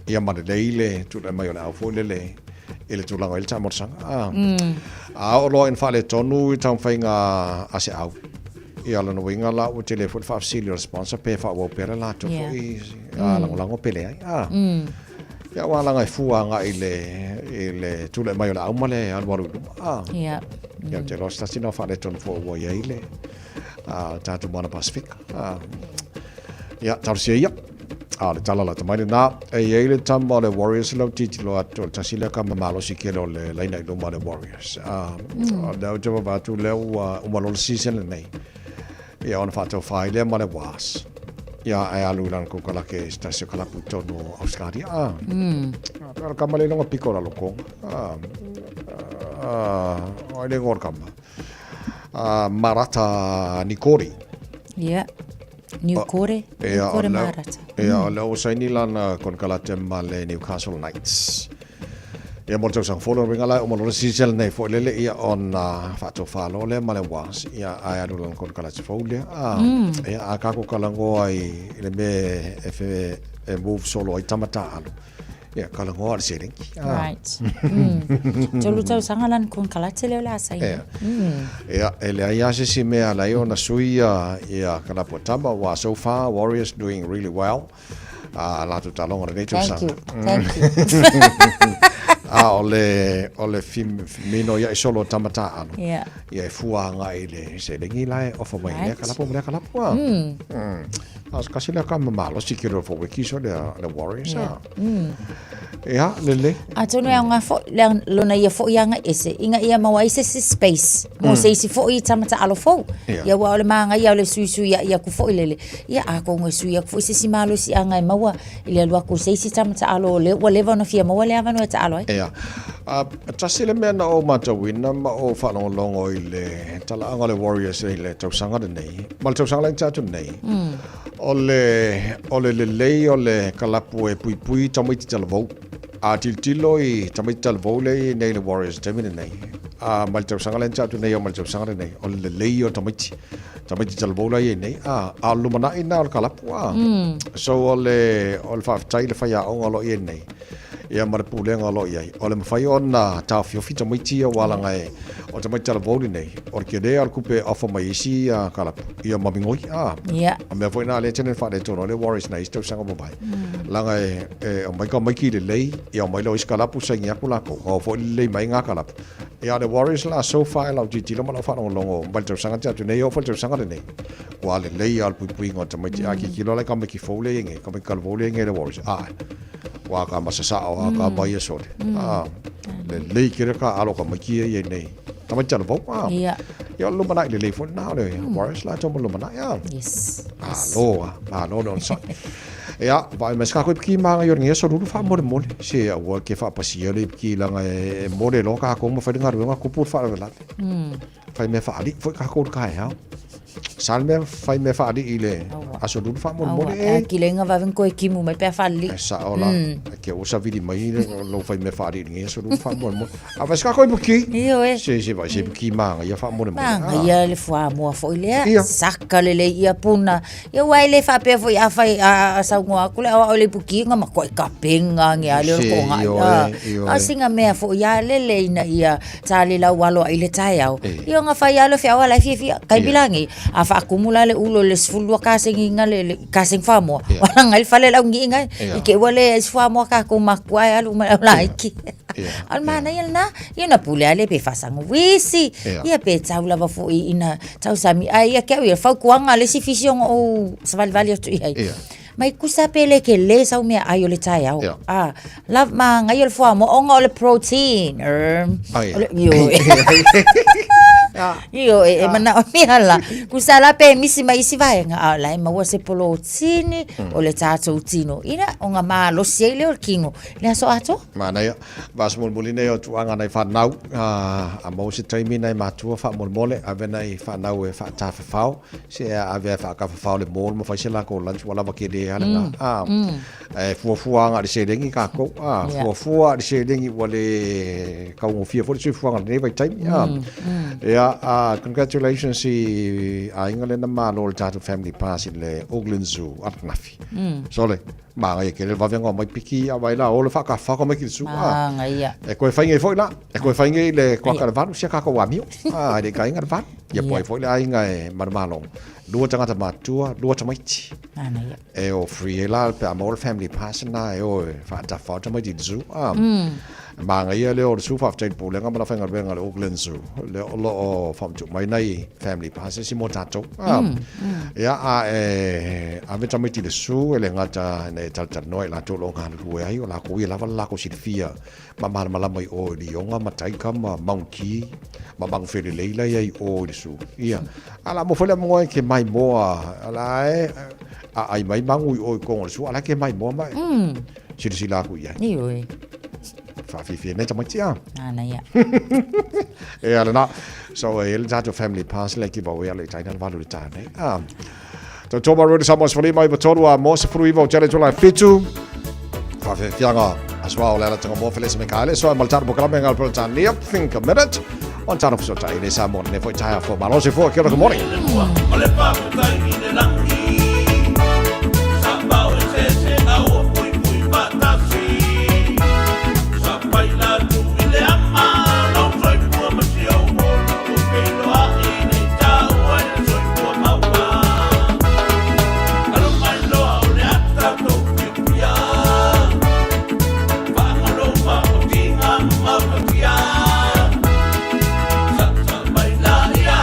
ia ma lelei le tulai mai o le au foi lele i le tulaga o i ai le taamolosaga. A, a oo loa ina faaletonu i taumafaiga a se au, ia lona uiga la ua tele foi le faafesili o le sponsor pe faaauau pea le latou foi lagolago pe leai. A, ia aua leaga e fua agai i le i le tulai mai o le au ma le alualu i luma. A, ia ou te iloa o se tasi lena o faaletonu foi ua i ai le a tatou Moana Pasefika. Ia, talosia ia. A o le tala lata mai lena, e i ai le tama o le Warriors lau tilotilo atu, o le tasi lea kama malosi tele o le laina i luma o le Warriors. O lea ou te vaavaai atu lea ua uma loa le season lenei. Ia, ona faataufa ai lea ma le WAS. Ia, ae alu i lana kokalake i se tasi o kalapu i totonu o Ausetalia. Pei o le kama lea i lona piko o Lalokoga. O ai le igoa o le kama? Marata Nikori. Ia. Niukore. Niukore Marata. Ia, o lea ua saini lana konekarate ma le Newcastle Knights. Ia, mo le tausaga fou, lona uiga la e uma loa le season lenei foi lele, ia, ona faatofa loa lea ma le Wasps, ia, ae alu lana konekarate fou lea. Ia, a tatou talanoa i le mea e, e move solo ai tama taaalo, Ia, talanoa le seleni. Right. Tolu tausaga lana konekarate lea o le a saini. Ia. Ia, e leai lava se isi mea e ala ai ona sui ia, ia kalapu a tama, aua so far Warriors doing really well. A latou taaloga o lenei tausaga. Thank you. Thank you. A o le, o le minoia'i solo o tama taaalo. Ia. Ia e fua agai i le seleni la e ofa mai i lea kalapu ma lea kalapu. A o se tasi lea kama malosi ke loa fou e kiso lea le Warriors a. Ia, lelei. Atonu e aoga foi, lona ia foi agai ese, ina ia maua ai se isi space mo se isi foi tama taalo fou. Ia aua o le magaia o le suisuia'i atu foi lele, ia atonu e sui atu foi se isi malosiaga e maua i le alu atu o se isi tama taalo o lea ua leva ona fia maua le avanoa e taalo ai. Ia. Tasi le mea na ou matauina ma ou faalogologo i le talaaga o le Warriors i le tausaga lenei, ma le tausaga la ina tea atu nei, o le, o le lelei o le kalapu e puipui tamaiti talavou. A tilotilo i tamaiti talavou lea e i ai nei i le Warriors i le taimi lenei, a, mai le tausaga lea na tea atu nei e oo mai le tausaga lenei, o le lelei o tamaiti, tamaiti talavou la e i ai nei, a, a o le lumanai lena o le kalapu, a. So o le, o le faafetai i le faiaoga o lo o i ai nei, ia ma le pulega o lo o i ai, o le mafai ona taofiofi tamaiti ia aua leaga e, o tamaiti talavou lenei, o le tele lava o le tupe e offer mai e isi kalapu, ia ma migoi, a. Ia. O mea foi na lea e tele ina faaletonu ai le Warriors nai isi tausaga ua mavae. Leaga e, e omai tamaiti lelei, ia omai lea o isi kalapu saini atu latou, ona o foi lelei mai na kalapu. Ia o le Warriors la so far i lau tilotilo ma lau faalogologo mai le tausaga na tea atu nei e oo foi i le tausaga lenei, ua lelei lava le puipuiga o tamaiti. A tilotilo la i tamaiti fou lea e i ai nei, tamaiti talavou lea e i ai nei i le Warriors, ae, ua ka masasao a ka mai e sole. A, lelei tele ka alo tamaiti ia e i ai nei. Tamaiti talavou, a. Ia. Ia o le lumanai lelei foi lena o le Warriors latou mo le lumanai, a. Yes. Malo a, malo le onosai. Ia, vaai mai se kākou ipiki māngai o lenei aso lulu faamolemole. Se aua ke faapasia le ipiki leaga e mole loa kākou ma fai le galuega kupu le faalavelave. Fai mea faalii foi kākou i le taeao. Sa le mea fai mea faalii i le aso lulu faamolemole e. Kilega vave koe kimu mai pe a faalii. E sao la. Ke ua savili mai lou fai mea faalii i lenei aso lulu faamolemole. A vai se kako i puki. Ioe. Se se vai se puki māngaia faamolemole. Māngaia le fuamoa foi lea. Ia. Saka lelei ia puna. Ia ua e le faapea foi afai a saunoa atu le aoao i le ipuki na matuai kapenga age a le o le toga Ioe, a sina mea foi a lele ina ia tali lau alo ai le taeao. Ia ona fai lava lea o feau a la e fiafia. Taimi la nei, a faatumu la le ulo i le 12 kasegi na le kasegi fuamoa, ua laga ai le fale le auniiga e. I te i ua leai se fuamoa a tatou matua e alu mai au laiti. A o le manaia lena, ia ona pule lava lea pe faasanuisi, ia pe tau lava foi ina tausami. Ae ia te au ia, fautuaga a le isi fisi ona ou savalivali atu i ai, mai tusa pe le tele sau meaai o le taeao. A, la, manaia o le fuamoa ona o le protein. Ioe. Ioe, e manaomia la. Tusa la pe misi ma isi vaega, a o la e maua se polotini o le tatou tino. Ina, ona malosi ai lea o le kino i le aso atoa. Manaia. Vaaso mulimuli nei o tuaga nai fanau, a maua se taimi nai matua faamolemole, ave nai fanau e faatafafao, se ave ae faatafafao i le mall ma fai se latou lunch ua lava tele lava lena. Ae fuafua lava na o le seleni tatou, fuafua lava i le seleni ua le taugofie foi le soifuaga i lenei vaitaimi. Ia, congratulations i aiga lea na malo i le tatou family pass i le Auckland Zoo ananafi. Sole. Manaia tele le vave ona omai piki ia vai la o le faatafafao mai ki le zoo. Manaia. E toe fai nei foi la, e toe fai nei le kuaka le valu sia tatou amio. Ah, e le i aiga le valu. Ia po ai foi le aiga e manumalo. Lua tagata matutua, lua tamaiti. Manaia. E o free ai la pe a maua le family pass na e o e faatafafao tamaiti i le zoo. Ah. Manaia lea o le zoo faafetai i le Pulega ma le aufaigaluega a le Auckland Zoo lea o lo o faamatuu mai nai family passes mo tatou. Ia, a e ave tamaiti i le zoo e le gata ina e talatalanoa i latou o lo o galulue ai, o lakou ia lava le lakou silafia ma malamalama i o i lioga ma taika ma monkey ma manufelelei la e i ai i o i le zoo. Ia, a la mo foi le amoa e ke maimoa, a la e aai mai manu i o i totonu o le zoo, a la e ke maimoa ma e. Silasila atu i ai. Ioe. Whaawhiwhi nei tamaiti a. Nāna ia. E ala nā. So e le tātou family pass le give away ale taina le valu le tāne. Ah. Tau tōma ruri sa mos whalima i watoru a mose furu iwa o tele tula e fitu. Whaawhiwhianga aswa o le ala tanga mō Felesa Mikaele. So e maltara pokalame ngal polo tānia. Think a minute. On tāna whasota i le sa mō ne foi taia fo malose fo. Kia ora, good morning. O le paputai i le langi Sa pao e sese a ua pui pui patasi Sa pai la tu i le ama Lau soifua ma si au ola Ua feiloai nei taua i le soifua maua Alo mai loa o le ata tou piopia Faagalo ma o tiga ma mautatia Sa sa mai la ia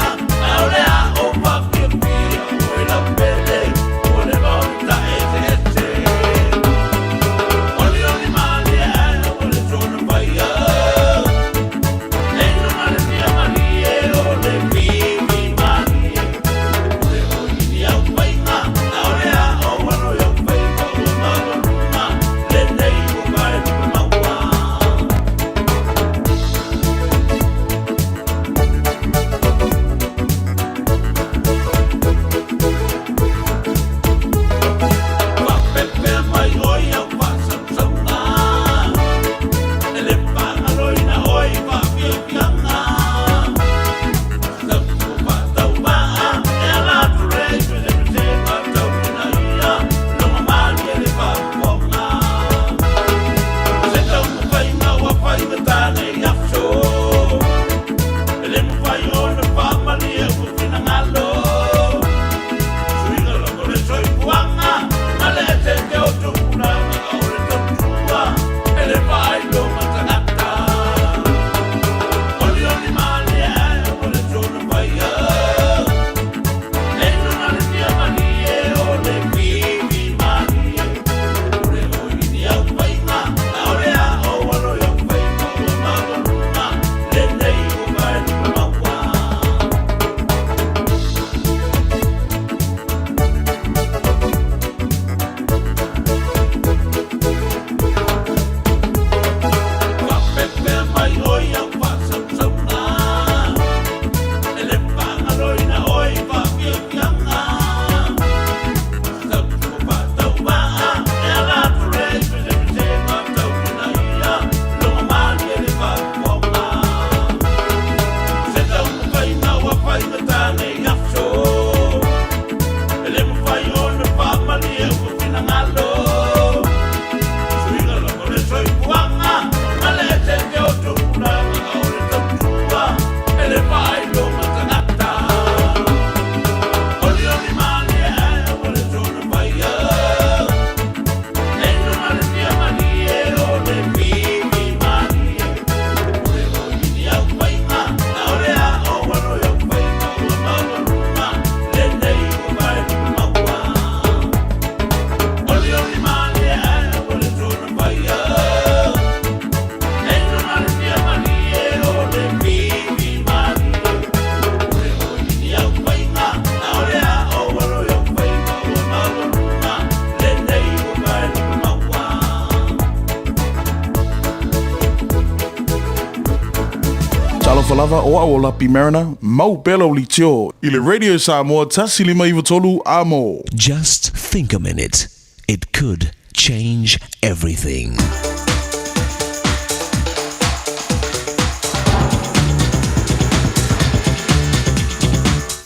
Talofa lava o au o Lapi Mariner, mau pea lau litio i le Radio Samoa 1593 Amo. Just think a minute, it could change everything.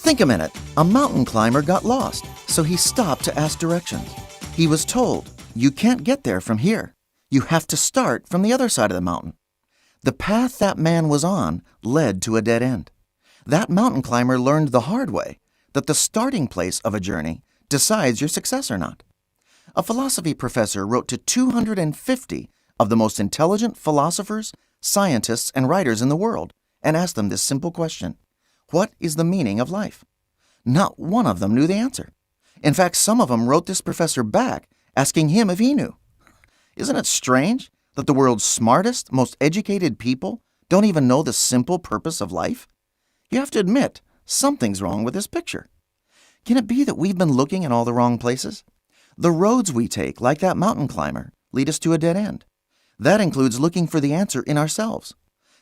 Think a minute. A mountain climber got lost, so he stopped to ask directions. He was told, You can't get there from here. You have to start from the other side of the mountain. The path that man was on led to a dead end. That mountain climber learned the hard way that the starting place of a journey decides your success or not. A philosophy professor wrote to 250 of the most intelligent philosophers, scientists, and writers in the world and asked them this simple question What is the meaning of life? Not one of them knew the answer. In fact, some of them wrote this professor back asking him if he knew. Isn't it strange that the world's smartest, most educated people don't even know the simple purpose of life? You have to admit, something's wrong with this picture. Can it be that we've been looking in all the wrong places? The roads we take, like that mountain climber, lead us to a dead end. That includes looking for the answer in ourselves.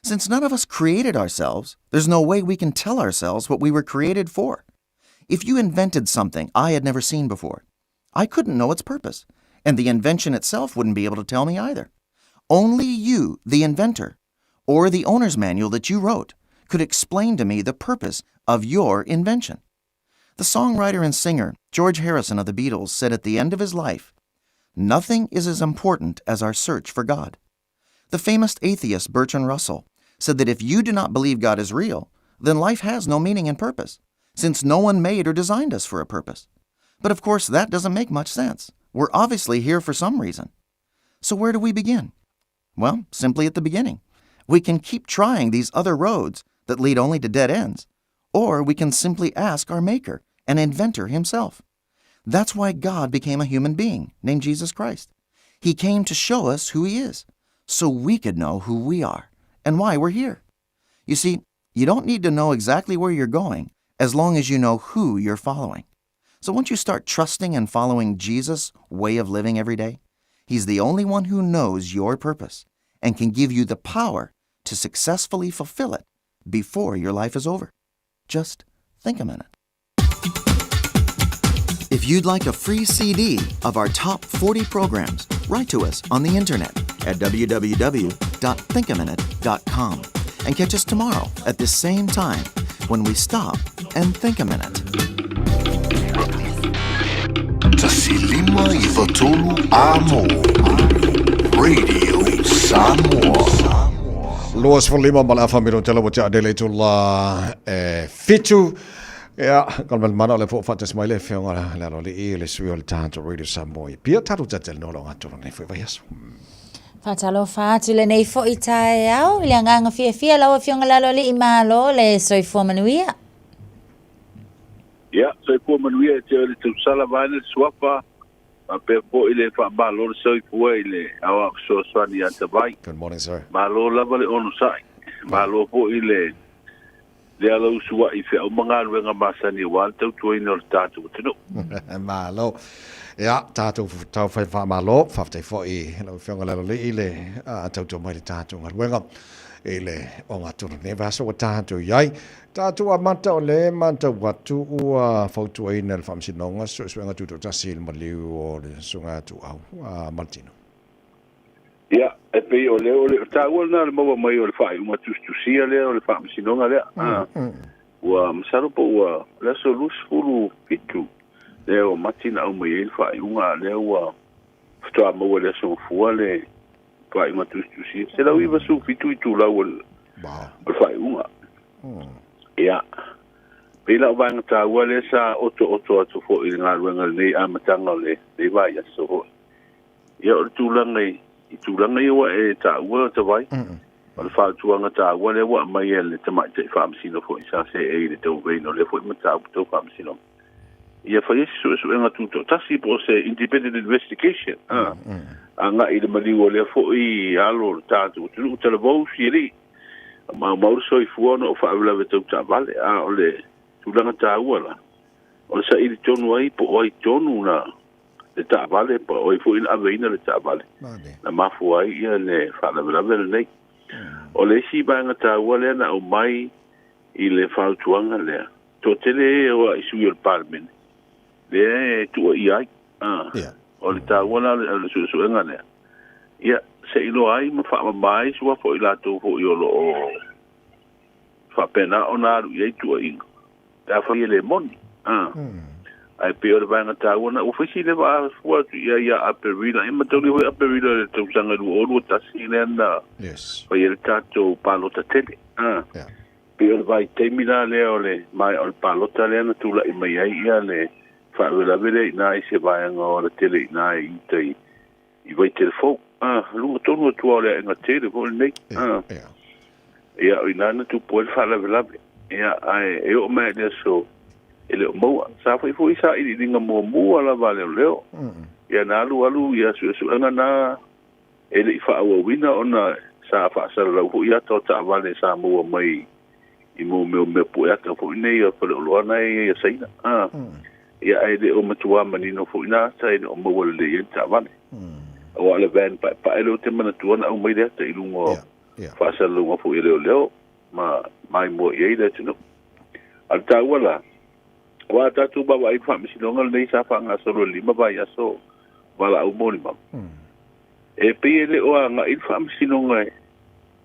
Since none of us created ourselves, there's no way we can tell ourselves what we were created for. If you invented something I had never seen before, I couldn't know its purpose, and the invention itself wouldn't be able to tell me either. Only you, the inventor, or the owner's manual that you wrote, could explain to me the purpose of your invention. The songwriter and singer George Harrison of the Beatles said at the end of his life, Nothing is as important as our search for God. The famous atheist Bertrand Russell said that if you do not believe God is real, then life has no meaning and purpose, since no one made or designed us for a purpose. But of course, that doesn't make much sense. We're obviously here for some reason. So where do we begin? Well, simply at the beginning. We can keep trying these other roads that lead only to dead ends, or we can simply ask our Maker and inventor himself. That's why God became a human being named Jesus Christ. He came to show us who he is, so we could know who we are and why we're here. You see, you don't need to know exactly where you're going as long as you know who you're following. So once you start trusting and following Jesus' way of living every day, he's the only one who knows your purpose and can give you the power to successfully fulfill it before your life is over. Just think a minute. If you'd like a free CD of our top 40 programs, write to us on the internet at www.thinkaminute.com and catch us tomorrow at this same time when we stop and think a minute. 1593 Amo. Radio Samoa. 25 ma le afa minute tela ua tea nei le itula e fitu. Ia, ka le malemana o le fo faatasi mai le afioga le aloalii le sui o le tatou Radio Samoa i Apia. Tatou talanoa lo gatoro nei foi vaiaso. Faatalofa atu lenei foi taeao i le agaga fiafia lau Afioga le Aloalii malo le soifua manuia. Ia, soifua manuia e te oe le tausala vaena le suafa, faapea foi le faamalo le soifua i le aoao fesoasoani ia Tavai. Good morning, sir. Malo lava le onosai, malo foi le le alausua'i i feau ma galuega masani aua le tautuaina o le tatou atunuu. Malo. Ia, tatou tau fai faamalo, faafetai foi lau Afioga le Aloalii le tautua mai le tatou galuega i le ogatotonu nei vaiaso ua tatou i ai. Tatou amata o le matau atu ua fautuaina e le Faamasinoga Suesuega Tutoatasi i le maliu o le Susuga Tuuau Martino. Ia, e pei o le, o le taua lena o le maua mai o le faaiuga tusitusia lea o le Faamasinoga lea. Ua masalo po ua le aso 27 lea o Mati na aumai ai le faaiuga, a lea ua faatoa maua i le aso Gafua le faaiuga tusitusia. 197 itulau o le faaiuga. Ia, pei la o vaega taua lea sa otooto atu foi i le galuega i lenei amataga o lenei vaiaso foi. Ia, o le tulaga i, i tulaga ia ua e taua, Tavai, o le fautuaga taua lea ua aumai e le Tamaitai Faamasino foi sa seei i le tauveina o lea foi mataupu tau faamasinoga. Ia faia se suesuega tutoatasi po o se independent investigation, a, agai i le maliu o lea foi alo o le tatou atunuu talavou sialii, maumau le soifua ona o faalavelave tau taavale. A o le tulaga taua la, o le saili tonu ai po o ai tonu na le taavale po o ai foi na aveina le taavale na mafua ai ia le faalavelave lenei. O le isi vaega taua lea na aumai i le fautuaga lea, toatele e o a'i sui o le Palemene lea e tuuaia ai. O le taua la o le suesuega lea, ia se i iloa ai ma faamama ai suafa o i latou foi o lo o faapena ona alu i ai tuuaiga pe afai e le moni. Ae pei o le vaega taua lena, ua fai si leva a fua atu i ai ia Aperila, ia mataulia foi Aperila i le tausaga 2021 lea na fai ai le tatou palota tele. Pei o le vaitaimi la lea o le maea o le palota lea na tulai mai ai ia le faalavelave lea i ina i se vaega o alatele i ina i uta i Vaitele Fou. Luga tonu atu lava o le aega tele foi lenei. Ia, o i ina na tupu ai le faalavelave. Ia, ae e oo mai lava i le aso e le o maua. Sa fai foi sailiiliga muamua lava a leoleo. Ia, na alu alu ia suesuega na e le i faaauauina ona sa faasalalau foi ata o taavale sa maua mai i mea o mea pueata foi nei o faleoloa na e i ai a Saina. Ia, ae le o matuā manino foi na ata e le o maua lelei ai le taavale. Aua o le van paepae lea ou te manatua na aumai le ata i luga o faasalalauga foi a leoleo ma maimoa i ai le atunuu. A o le taua la, aua a tatou vaavaai i le faamasinoga lenei sa faagasolo i le 5 vaiaso o valaau molimau, e pei e le o agai le faamasinoga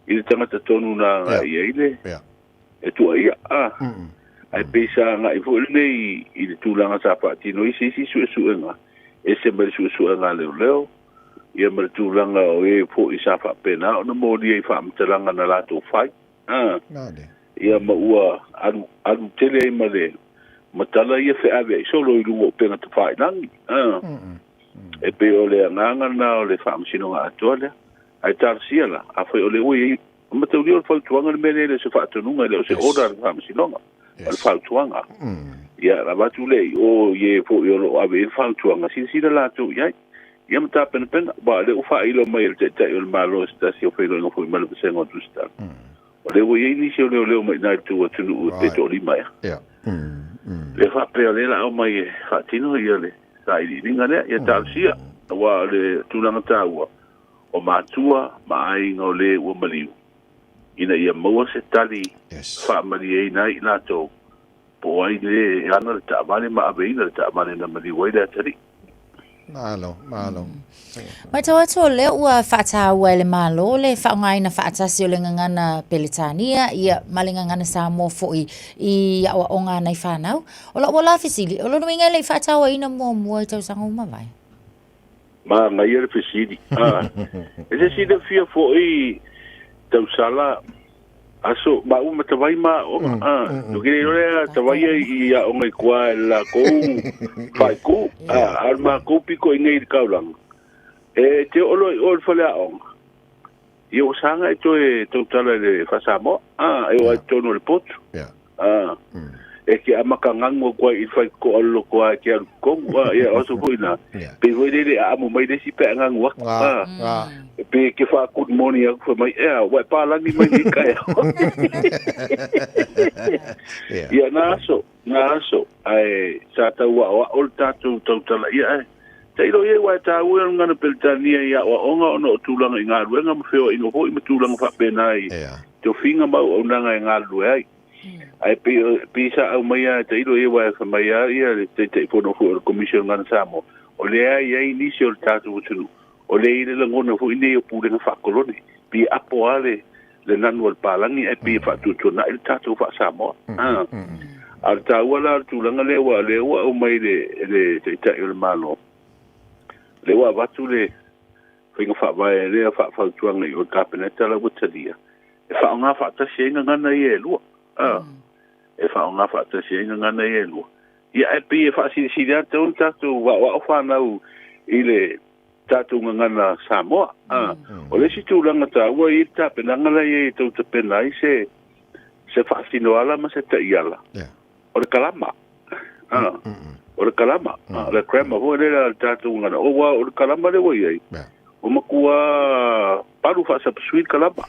i le tagata tonu na agai i ai le e tuuaia, a. Ae pei sa agai foi lenei i le tulaga sa faatino ai se isi suesuega ese mai le suesuega a leoleo, ia ma le tulaga o e foi sa faapena ona molia i faamatalaga na latou fai, a. Ia ma ua alu, alu tele ai ma le matala ia feaveai solo i luga o upega tafailagi, a. E pei o le agaga lena o le faamasinoga atoa lea. Ae talosia la, afai o lea ua i ai, mataulia o le fautuaga le mea lea e le o se faatonuga, e le o se order a le faamasinoga, o le fautuaga. Ia, na avatu lea i o i e foi o lo o ave i ai le fautuaga, silasila latou i ai. Ia ma tapenapena, aua o lea ua faailo mai e le Taitai o le Malo i se tasi o feiloaiga foi ma le Vasega o Tusitala. O lea ua i ai nisi o leoleo mai i ina i le tou atunuu pe toalima ea. Lea faapea o lea o le a aumai e faatino ia le sailiiliga lea, ia talosia, aua o le tulaga taua, o matua ma aiga o le ua maliu, ina ia maua se tali faamalieina ai i latou, po o ai le e ana le taavale ma aveina le taavale na maliu ai le atalii. Malo, malo. Matau atu o lea ua faataua e le Malo le faaaogaina faatasi o le gagana Peretania ia ma le gagana Samoa foi i aoaoga a nai fanau. O lau la fesili, o lona uiga e le i faatauaina muamua i tausaga ua mavae? Manaia le fesili. E te silafia foi tausala aso maua ma tawai ma aoga. No kile iloa lea tawai ai i aoga i tua e le lakou faaiku. A o le makou piko i nei i le taulaga, e te oo loa i o i le faleaoga, ia ua saga e toe tautala i le faa-Samoa, e oo lava i totonu o le potu. E ke amata gagu atu ai i le faitotoa o le loto lava e te alu i totonu, ia o aso foi na, pei foi lele e aamo mai le isi pe a gagu atu, e pei e te faa-good morning atu fai mai, ea, ua e palagi mai nei taeao. Ia, na aso, na aso, ae sa tau aoao le tatou tautala ia, ae tailo i ai aua e taua le gagana Peretania i aoaoga ona o tulaga i galuega ma feoaiga foi ma tulaga faapena i tofiga ma auaunaga e galulue ai. Ae pei, pei sa aumai lava e tailo i ai aua e fai mai lava ia le Taitaifono foi o le Komisi o le Gagana Samoa, o lea e i ai nisi o le tatou atunuu o lea e i ai le lagona foi nei o pulega faakolone, pei e apo lava le, le nanu a le palagi ae pei e faatuatuanai le tatou faa-Samoa. A o le taua la o le tulaga lea aua o lea ua aumai e le Taitai o le Malo, lea ua avatu le faiga faavae lea faafautuaga i o i le Kapeneta la ua talia, e faaaoga faatasi ai gagana ia e lua. E faaaoga faatasi ai gagana ia e lua. Ia ae pei e faasilisili lava tatau ona tatou aoao fanau i le tatou gagana Samoa. O le isi tulaga taua e i ai le tapenaga la e i ai e tau tapena ai se se faasinoala ma se taiala, o le kalama. O le kalama, o le grammar foi lea a le tatou gagana. Aua o le kalama lea ua i ai, ua matua palu faasapasui le kalama.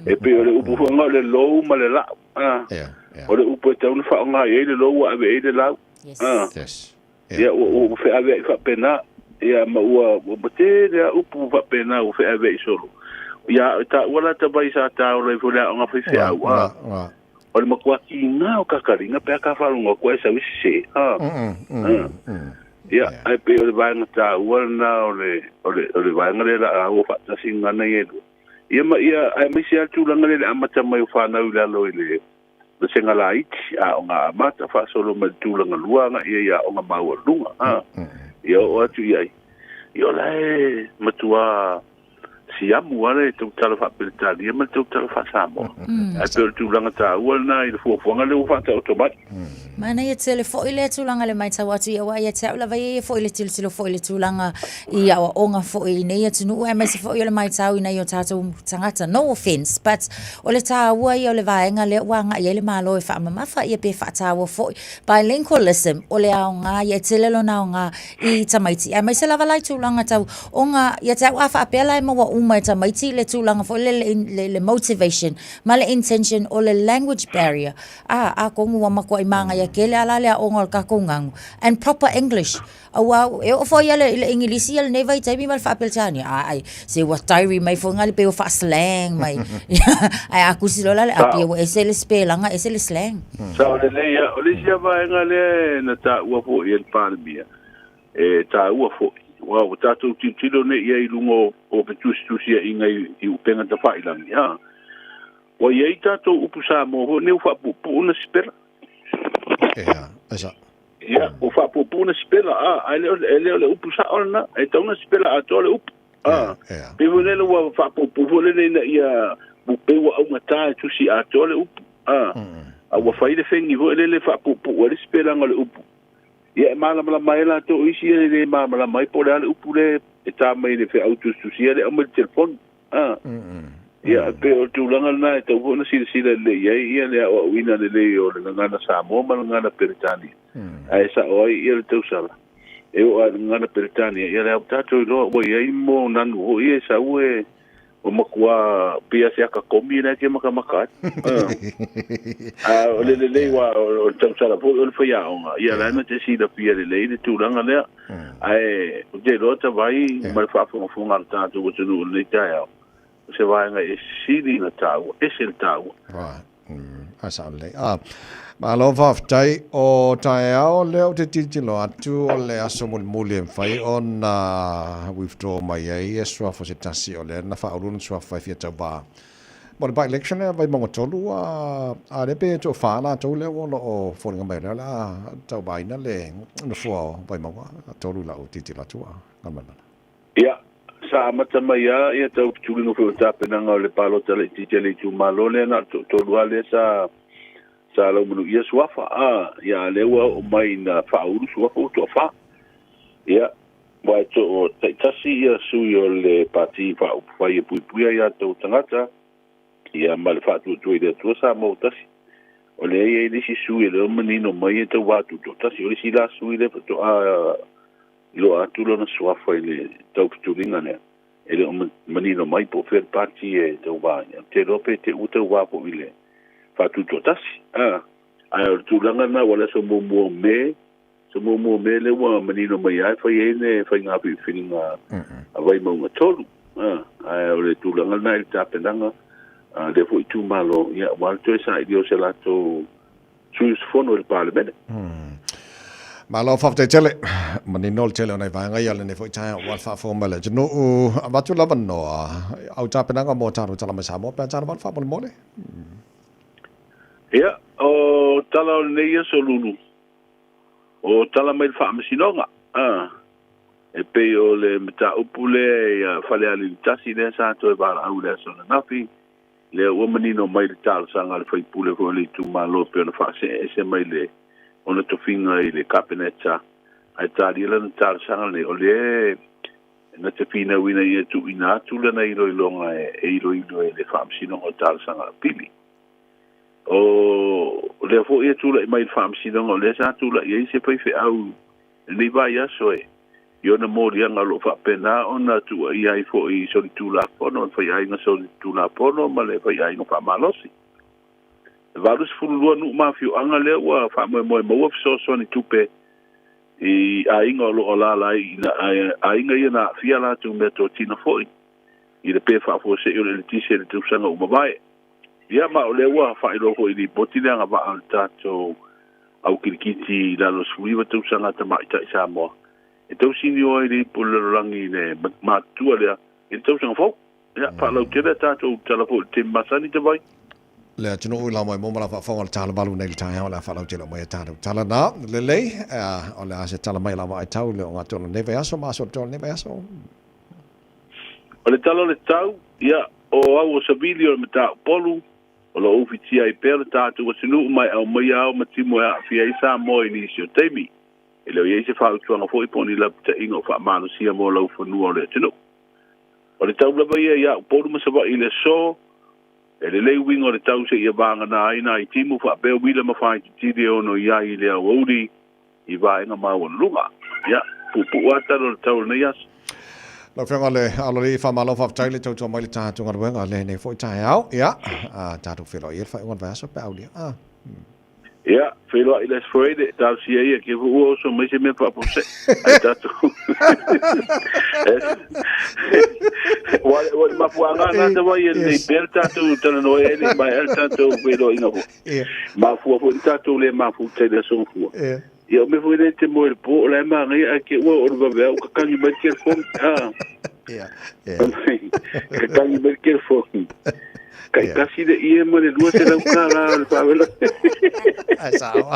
E pei o le upu foi lena o le lou ma le lau. O le upu e tatau ona faaaoga i ai le lou ua ave i ai le lau. Ia, ua feaveai faapena, ia, ma ua tele lava upu faapena ua feaveai solo. Ia, taua la tavai sa taola i fo le aoga faifeau a. O le matua kiga o kakaliga pe a ka faalogo atu ai sau i sesē a. Ia, ae pei o le vaega taua lena o le o le o le vaega lea la a ua faatasi gagana ia e lua. Ia ma ia aemaise lava le tulaga lea i le amata mai o fanau i lalo i le vasega laiti, aoga amata faasolo mai le tulaga lua agai i ai i aoga maualuluga a. Ia oo atu i ai, ia o la e matua siamu lava le tautala faa-Peretania ma le tautala faa-Samoa. Ae pei o le tulaga taua lena i le fuafuaga lea ua faataoto mai. Manaia tele foi lea tulaga i le matau atu ia aua ia te au lava ia ia foi le tilotilo foi i le tulaga i aoaoga foi i nei atunuu aemaise foi o le matau i nai o tatou tagata. No offense, but o le taua ia o le vaega lea ua agai i ai le Malo e faamamafa ia pe faataua foi. Bilingualism, o le aoga ia e tele lona aoga i tamaiti, aemaise lava la i tulaga tau ona ia te au a faapea la e maua uma e tamaiti le tulaga foi lele le motivation ma le intention o le language barrier, a, atonu ua matuai manaia tele lava la le aoga o le tatou ganu and proper English. Aua e oo foi i le Igilisi ia lenei vaitaimi ma le Faa-Peretania, ai, se ua tairi mai foi le pei ua faa-slang mai. Ae a tusi loa la le api, ua ese le sipelaga ese le slang. Sao lelei lava. O le isi lava vaega lea na taua foi e le Palemia, e taua foi, aua ua tatou tilotilo nei i ai i luga o fetusitusiaiga i upega tafailagi, a, ua i ai tatou upu Samoa foi nei ua faapuupuu ona sipela. Ea, e sao. Ia, ua faapuupuu ona sipela, a, ae le o, e le o le upu sao lena, e tatau ona sipela atoa le upu. A, pei foi lele ua faapuupuu foi lele ina ia pei ua augata e tusi atoa le upu. A, a ua fai le fegi foi lele faapuupuu ai le sipelaga o le upu. Ia e malamalama ai latou o isi ia e le malamalama ai po o le a le upu lea e ta mai i le feau tusitusia lea e aumai i le telefoni. A, ia, e pei o le tulaga lena e tatau foi ona silasila lelei i ai ia le aoaoina lelei o le gagana Samoa ma le gagana Peretania. Ae sao ai ia le tausala, e oo lava i le gagana Peretania, ia lea ua tatou iloa ua i ai mo nanu foi ia e sau e ua matua pei lava se aka komi la e te makamaka ai. A o le lelei aua o le tausala foi o le faiaoga, ia la na te silafia lelei le tulaga lea. Ae ou te iloa tavai ma le faafogafoga a le tatou atunuu i lenei taeao, o se vaega e sili ona taua, ese le taua. Right. A sao lelei. A, malo faafetai. O taeao lea ou te tilotilo atu o le aso mulimuli e mafai ona withdraw mai ai e suafa se tasi o lea na faaulu lona suafa e fia tauva. Mo le by-election lea Vaimauga 3 a, a lea pe toafa latou lea ua lo o foliga mai o lea o le a tauvaina le nofoa o Vaimauga 3 i lau tilotilo atu a Galumalemana. Ia, sa amata mai lava ia tau fetuliga foi o tapenaga o le palota laitiiti a le itumalo lea na o le toatolu lava lea sa sa laumanuia suafa, a, ia a lea ua oo mai ina faaulu suafa ua toafa. Ia, aua e too taitasi ia sui o le Pati Faaupufai e puipuia i a outou tagata, ia ma le faatuatua i le Atua sa maua tasi. O lea e i ai le isi sui e le o manino mai e tau vatutoatasi, o le isi la sui lea faatoa iloa atu lona suafa i le taufetuliga lea, e le o manino mai po o fea le pati e tauva ai. Ou te iloa pe te ua tauva foi i le faatutoatasi. A, ae o le tulaga lena ua le aso muamua o Me, aso muamua o Me lea ua manino mai ai fai ai le faiga filifiliga a Vaimauga 3. A, ae o le tulaga lena i le tapenaga a lea foi itumalo, ia, ua le toe saili o se latou sui usufono i le Palemene. Malo faafetai tele. Manino le tele o nai vaega ia lenei foi taeao ua le faafofoga mai le atunuu. Avatu lava noa au tapenaga mo tatou tala mai Samoa pe a tala vale faamolemole. Ia, o tala o lenei aso Lulu, o tala mai le Faamasinoga, a, e pei o le mataupu lea ia Falealili 1 lea sa toe valaau i le aso ananafi, Lea ua manino mai le talosaga a le sui usufono foi o le itumalo e pei ona faasee ese mai le ona tofiga i le Kapeneta ae talia lana talosaga lenei, o lea na te finauina ia tuuina atu lana iloiloga e iloilo e le Faamasinoga o Talosaga Apili. O lea foi e tulai mai i le Faamasinoga, o lea sa tulai ai se faifeau lenei vaiaso e i ona moliaga o lo o faapena ona tuuaia ai foi i solitulafono, le faiaiga solitulafono ma le faiaiga faamalosi. E 82 nuu ma afioaga lea ua faamoemoe maua fesoasoani tupe i aiga o lo o alaala ai, aiga ia na aafia latou meatotino foi. i le pē faafuasei o le eletise i le tausaga ua mavae. Ia ma o lea ua faailoa foi i lipoti le agavaa o le tatou au kilikiti i lalo o le 19 tausaga a tamaitai Samoa e tausinio ai le ipu o le lalolagi i le matutua lea i le tausaga fou. Ia, faalautele a tatou tala foi i le taimi masani Tavai. Le atunuu i la mai mo ma la faafofoga o le tala valu nei i le taeao o le a faalautele mai e tatou tala na. Lelei, o le a se tala mai la vaitau i le ogatotonu o lenei vaiaso ma aso o le lenei vaiaso. O le tala o le tau, ia, o au o Savili o le Mataupolu, o lo o ufitia ai pea le tatou atunuu ma e aumaia ao ma timu e aafia ai Samoa i nisi o taimi. E le o i ai se fautuaga foi po o ni lapataiga o faamalosia mo laufanua o le atunuu. O le tau lava ia ia Upolu ma Savaii i le aso, e lelei uiga o le tau seia vagana ai nai timu faapea uila ma faititili e ono i ai i le aoauli i vaega maualuluga. Ia, puupuu lava tala o le tau o lenei aso. Lau Afioga le Aloalii, faamalo faafetai le tautua mai le tatou galuega lenei foi taeao. Ia, a tatou feiloai ia le faaiuga o le vaiaso pe a aulia. Ah. Ia, feiloai le Aso Faraile, talosia ia ke ua oso mai se mea faafuasei. Ai tatou. Ua ua mafuaaga na Tavai e lelei pea le tatou talanoa ai e le i maea le tatou feiloaiga foi. Mafua foi le tatou le mafuta i le Aso Gafua. Ia o mea foi lea e te moe i le po, o la e manaia ae te ua o le vaveao ua kakagi mai le telefoni. Ah. Kakagi mai le telefoni. Taitasi le ie ma le 200 tala o le faalavelave. Ai sao.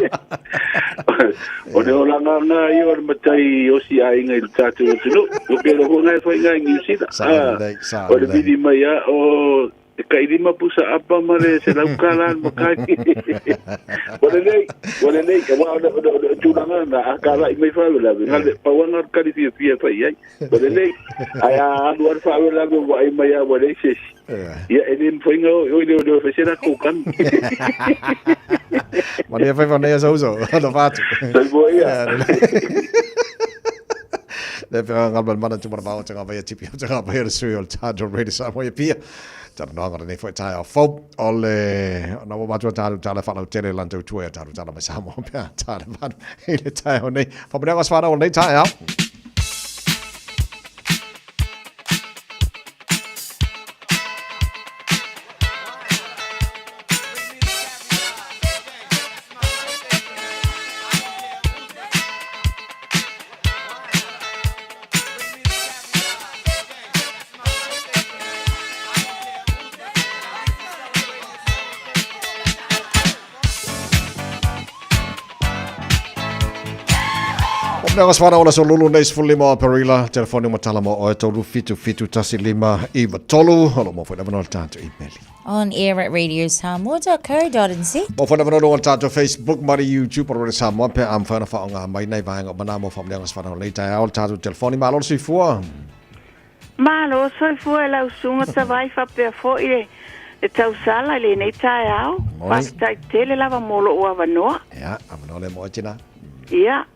O le olaga lena ia o le matai osi aiga i le tatou atunuu. O ke loho ngai fai ngai New Zealand. Sao lelei, sao O le lelei. vili mai a o e kai lima pusa apa ma le $100 le makai. Ua lelei, ua lelei, aua o le, o le, o le tulaga lena, a talai mai faalavelave, na le pau lava lena o le tali fiafia e fai i ai. Ua lelei, ae a alu lava le faalavelave ua vaai mai lava ua leai se isi. Ia, e le mafai ona o i leoleo e fai se latou kami. Manuia faiva nei aso uso, alofa atu. Soifua ia. Le whia ngā mana tu mana o te ngā vai tipi o te ngā vai o le sui o le tātou Radio Samoa i pia. Tala noanga nei foi tae o fau o le na wa matua tātou tāla whanau tele lan tau tua tātou tāla mai Samoa pia tāla whanau i le tae o nei. Whamanea ngā swara o nei tae au. O mea swara ola so lulu nei 15 o Aperila, telefoni o matala mo oe tolu fitu fitu tasi lima iwa tolu. O lo mo whaina vanoa le tātou email. On air at radiosamoa.co.nz. Mo whaina vanoa le tātou Facebook, mari YouTube, o Radio Samoa, pe am whaina wha o ngā mai nei vaenga o mana mo whamneanga swara o nei tai ao le tātou telefoni. Malo le soifua. Malo soifua e lau susuga Tavai faapea foi le le tausala i lenei taeao. Faafetai tele lava mo lou avanoa. Ia, avanoa lea mo oe tina. Ia.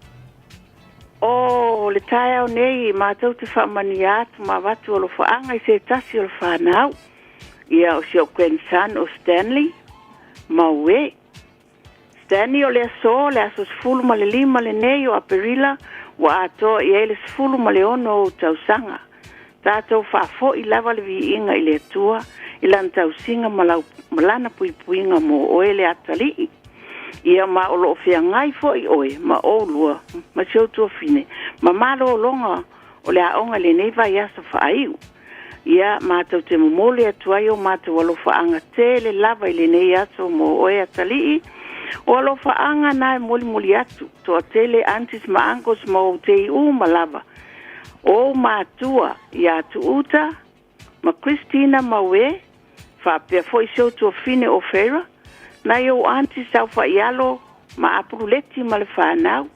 O le taeao nei matou te faamanuia atu ma avatu alofaaga i se tasi o le fanau. Ia, o si ou grandson o Stanley Maue. Stanley o le aso, le aso 15 lenei o Aperila ua atoa i ai le 16 o ou tausaga. Tatou faafoi lava le viiga i le Atua i Lana tausiga ma lau, ma Lana puipuiga mo oe le atalii. Ia ma o lo o feagai foi oe ma oulua ma si ou tuafine ma malologa o le aoga i lenei vaiaso faaiu. Ia, matou te momoli atu ai o matou alofaaga tele lava i lenei aso mo oe atalii. O alofaaga na e molimoli atu, toatele aunties ma uncles ma ou tei uma lava. O ou matua ia Tuuta ma Christina Maue, faapea foi si ou tuafine o Farrah, nai ou aunties saofaialo ma Apululeti ma le fanau,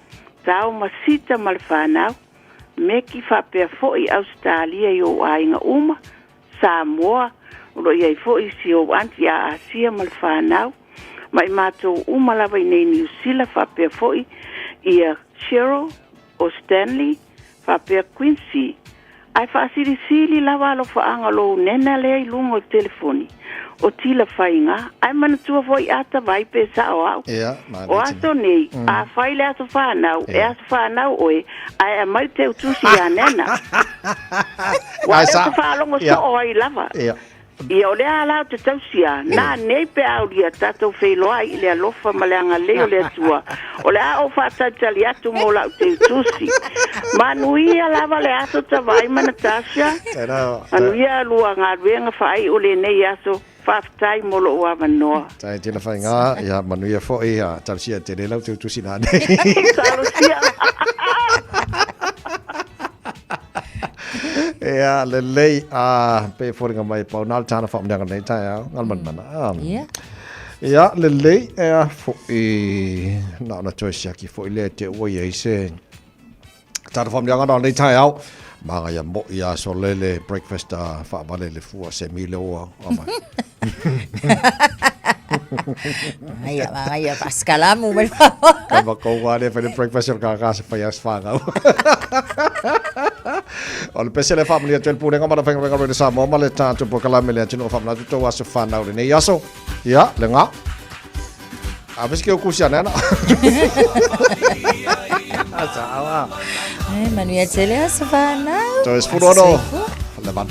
Tao ma Sita ma le fanau, Meki faapea foi Ausetalia i ou aiga uma, Samoa, o lo o i ai foi si ou aunty ia Asia ma le fanau, ma i matou uma lava i nei Niu Sila faapea foi ia Cheryl o Stanley faapea Quincy. Ae faasilisili lava alofaaga o lou nena lea i luga o le telefoni o Tila Faiga, ae manatua foi ata vai pe sao au. Ia, manaia O aso nei, a fai le aso fanau, e aso fanau oe, ae aumai le teutusi ia Nena. Ua Ai, lea sa- ou te faalogo Ia. soo ai lava. Ia. Ia o lea la ou te tausia, nanei pe a aulia tatou feiloai i le alofa ma le agalelei o le Atua, o le a ou faatalitali atu mo lau teutusi. Manuia lava le aso Tavaai ma Natasha, manuia lua galuega faaiu lenei aso, faafetai mo lou avanoa. Tai tele whainga, ia manuia foi, ia talosia tele lau teutusi nanei. Talosia. Ia, lelei, a, pe foliga mai pau nā le tāna whaamanianga nei tai au, ngā manamana. Ia. Ia, lelei, ea foi, nā ona toe siaki foi le te ua ia i se tāna whaamanianga nā nei tai au, Manga ia mo ia so lele breakfast a whaavale le fua se mile oa. Amai. Magaia, magaia, paskalamu mai Ka makou wā le whai breakfast o ka ka se whai as whangau. O le pese le whaamani atu el pūrenga mana whainga whainga rere Samoa ma le tātou pokalame le atino whaamana atu tau aso whanau le nei aso. Ia, le ngā. A vesi ke o kusi ana ana. Asa, awa. Eh, manuia tele aso whanau. Toi sfuru ono. Le man.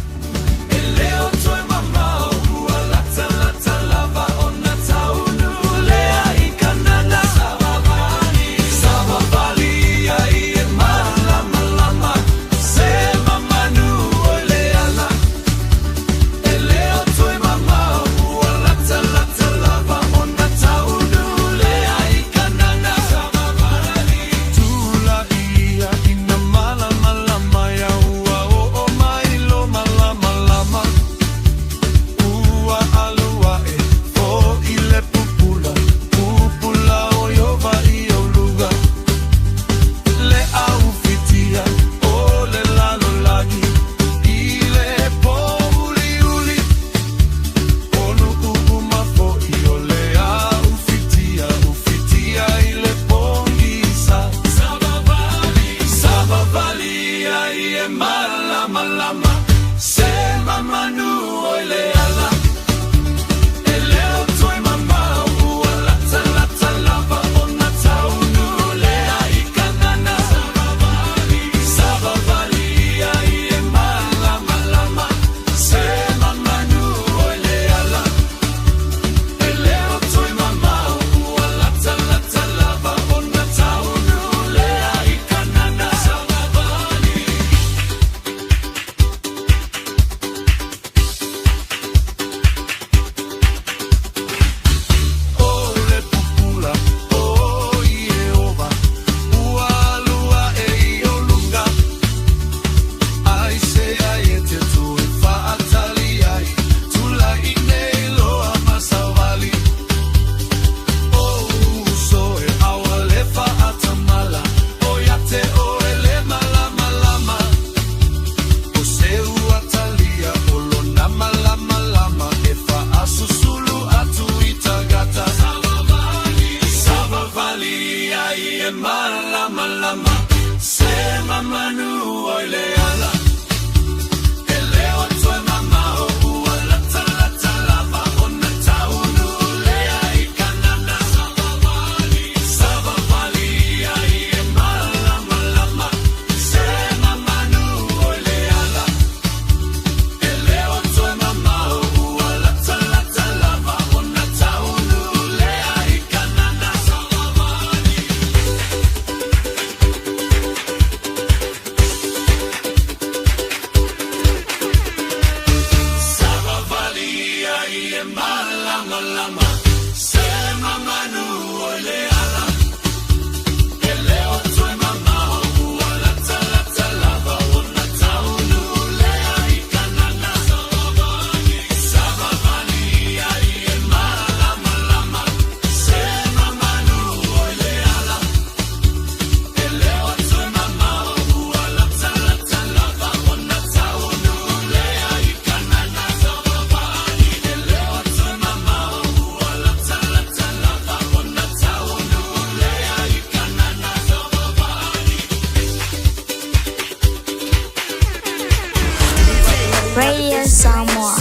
Radio Samoa.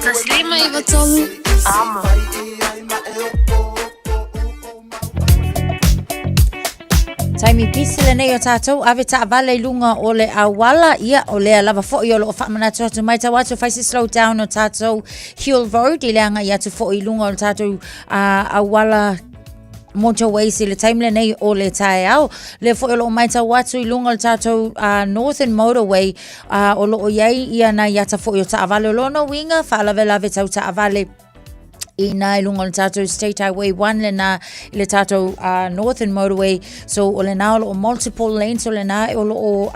153 Amo. Taimi pisi lenei o tātou, ave taavale i lunga o le auala, ia, o lea lava foi o loo faamanatu atu mai tau atu fai se slow down o tātou Hill Road i le agai atu foi i lunga o le tātou auala motorways i le taimi lenei o le taeao. Lea foi o loo matau atu i lunga o le tātou Northern Motorway o loo iai ia nai ata foi o taavale. O lona uiga, faalavelave tau taavale i nā i lunga o le tātou State Highway 1 lena i le tātou Northern Motorway. So o lena o loo multiple lanes o lena o loo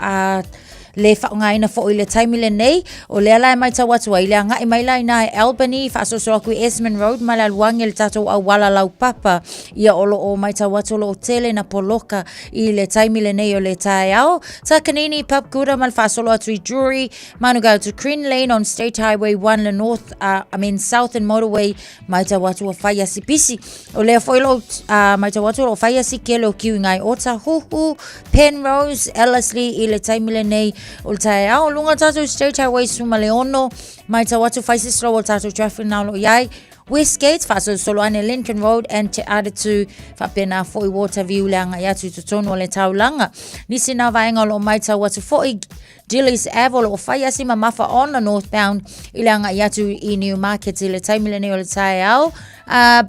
le faaaogaina foi i le taimi lenei. O lea la e matau atu ai, le agai mai la inā i Albany, faasoasoa atu i Esmond Road ma le alu ane i le tatou auala laupapa. Ia o loo matau atu o loo tele na poloka i le taimi lenei o le taeao. Takanini, Papakura ma le faasolo atu i Drury, Manukau to Crane Lane on State Highway 1 le North, I mean Southern Motorway, matau atu ua fai asi pisi. O lea foi lou matau atu o loo fai asi kele o kiu i ngai Otahuhu, Penrose, Ellerslie i le taimi lenei o le taeao. Lunga o tatou State Highway 16, matau atu fai se slow o tatou traffic na o loo iai. Westgate, faasolosolo ane Lincoln Road and Te Aratū, faapena foi Waterview le agai atu i totonu o le taulaga. Nisi na vaega o loo matau atu foi Dilly's Ave o loo fai asi mamafa on the northbound i le agai atu i Newmarket i le taimi lenei o le taeao.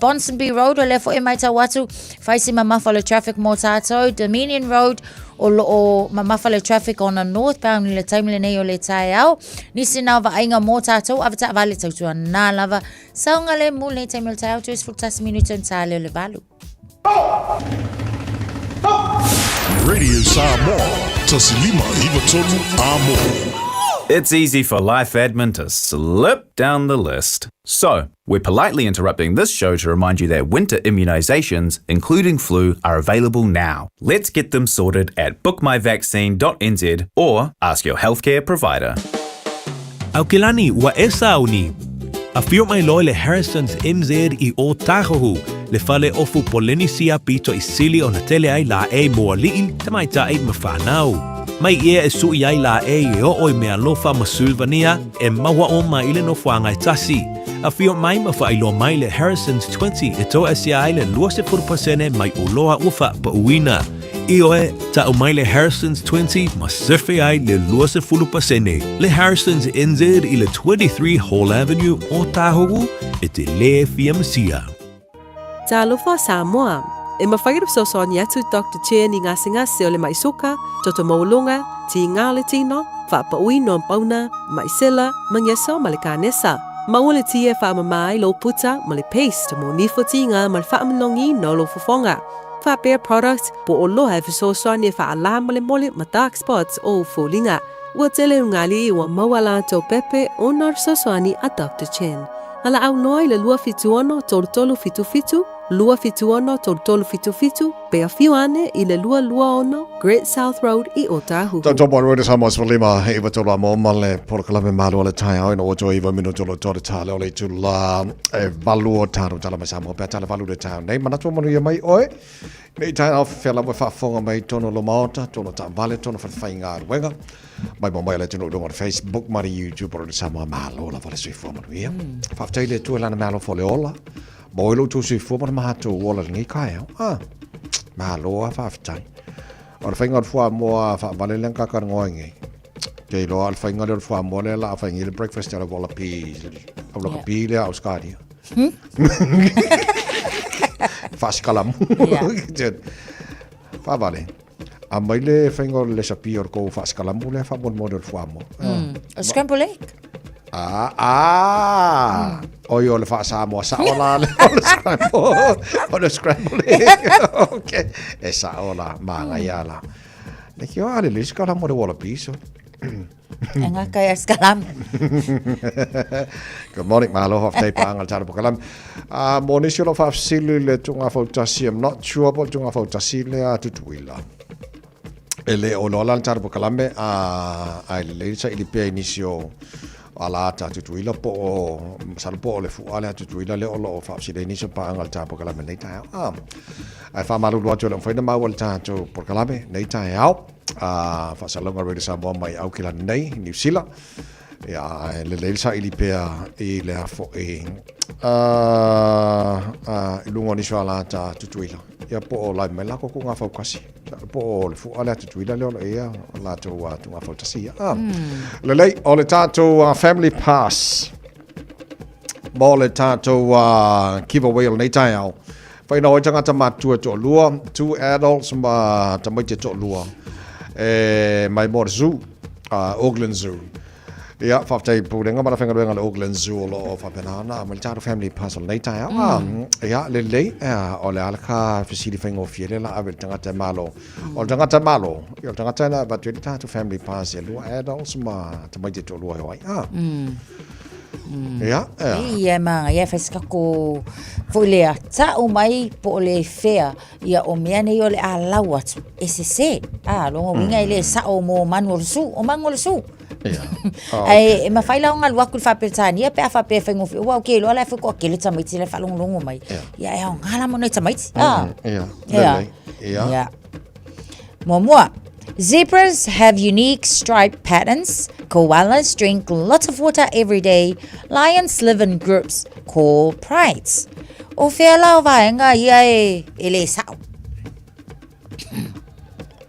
Ponsonby Road o lea foi e matau atu fai si mamafa o le traffic mo tātou. Dominion Road o loo mamafa le traffic on the northbound i le taimi lenei o le taeao. Nisi nā vaaiga mō tātou, ave taavale tautua nā lava. Saogalemu lenei taimi o le taeao, 31 minute on tā leo le valu. Radio Samoa, Tasilima Ivatolu Amo. It's easy for life admin to slip down the list. So, we're politely interrupting this show to remind you that winter immunisations, including flu, are available now. Let's get them sorted at bookmyvaccine.nz or ask your healthcare provider. Aukilani, ua e sauni. Afio mai loa le Harrison's NZ i Ōtāhuhu, le fale ofu Polenisia pito i sili ona tele ai lāʻei mo aliʻi, tamaitai ma whānau. Mai ia e suʻi ai lāʻei e oo i Mealofa ma Sulvania e maua oma i le nofoaga e tasi. Afio mai ma faailoa mai le Harrison's 20 e toasia ai le 20% mai oloa ua faapauina. Ioe, ta'u mai le Harrison's 20 ma sefe ai le 20%. Le Harrison's NZ i le 23 Hall Avenue, Ōtāhuhu, e te lē fia masia. Talofa Samoa! E mawhai ona fesoasoani atu Doctor Chen i gasegase o le maʻi soka, toto maualuga, tiga o le tino, faapauina o pauna, maʻi sela, magesa ma le kanesa. Maua le tia e faamama ai lou puta ma le paste mo nifo tiga ma le faamanogiina o lou fofoga. Faapea product po o loa e fesoasoani e faalā molemole ma dark spots o ou foliga. Ua tele ugali ua maua latou pepe ona o le fesoasoani a Doctor Chen. A laau loa i le 276 3377, 276 3377, pe afio ane i le 226 Great South Road i Otahuhu. Tau topo roe Samoa sefululima e iwa tolu a mo ma le polokalame malo le taeao ina ua toe iwa minutu o lo toa le tale o le itula e valu o tātou tala mai Samoa pea tale valu le taeao nei manatu o manuia mai oe nei taeao fea lava e faafofoga mai tonu lo maota tonu taavale tonu whalewhaigaluega mai mo mai le atunuu i luga o le Facebook ma le YouTube o le Samoa malo lava le soifua manuia. Faafetai i le Atua i lana meaalofa o le ola. Maua ai lo outou soifua ma le matou ola i lenei taeao. Ah, malo a faafetai. O le faiga o le fuamoa faavale lea na tatou ai nei. Ke iloa o le faiga lea o le fuamoa lea la a fai nei le breakfast le wallabies, au lakapi lea Australia. Faasikalamu. Yeah. Faavale. Aumai le faiga o le lesapi o le kou faasikalamu lea faamolemole o le fuamoa. O scramble egg. Ah, ah. Oi o le faasamoa sao la le o le scramble. O le scramble egg. Okay. E sao la, māngaia la. Le ki o ale le sikalamu o le wallaby so. E ngā kai a sikalamu. Good morning, malo faafetai paanga le tala pokalame. Ah, mo nisi o lo faafesili le tunga fautasi, I'm not sure po le tunga fautasi le a Tutuila. E le o loa la le tala pokalame, a ai le lei sa ili pea i nisi o ala ata a Tutuila po o, masalo po o le fua le a Tutuila le o lo o faafesili ai nisi o paanga le tala pokalame nei taeao. Ah, ai whamalulu atu e le mawhai na maua le tātou pokalame nei taeao. A faasalalauga Radio Samoa mai Aukilani nei, Niu Sila. Ia, e lelei le saili pea i le a fo'i i luga o nisi o alata a Tutuila, ia po o live mai la ko Tugafautasi. Po o le fua lea a Tutuila lea o lo o i ai a latou Tugafautasi ia. Lelei, o le tatou family pass mo le tatou giveaway o lenei taeao. Whainau ai tangata matua e toalua, two adults ma tamaiti e toalua e mai mo le zoo, Auckland Zoo. Ia, faafetai i Pulega ma le Faigaluega a le Auckland Zoo o lo o faapena ona aumai le tatou family pass o lenei taeao. Ia, lelei, o le a le ka fesili faigofie lea la ave i le tagata e malo. O le tagata e malo, ia o le tagata na avatu ai le tatou family pass e lua adults ma tamaiti e toalua e o ai. Ia, ea. Ia, e māngai, e whai se kako foi lea, ta'u mai po o le fea, ia o mea nei o le a lau atu, e sesē. A, lona uiga e le sa'o mo manu o le su, o manu o le su. Ia. Ae e mafai la ona alu atu i le Faa-Peretania pe a faapea e faigofie, aua ou te iloa la e fai toatele tamaiti la e faalogologo mai. Ia e aoga la mo nai tamaiti. A. Ia. Ia. Lelei. Ia. Ia. Muamua, zebras have unique stripe patterns. Koalas drink lots of water every day. Lions live in groups called prides. O fea la o vaega ia e, e le sa'o?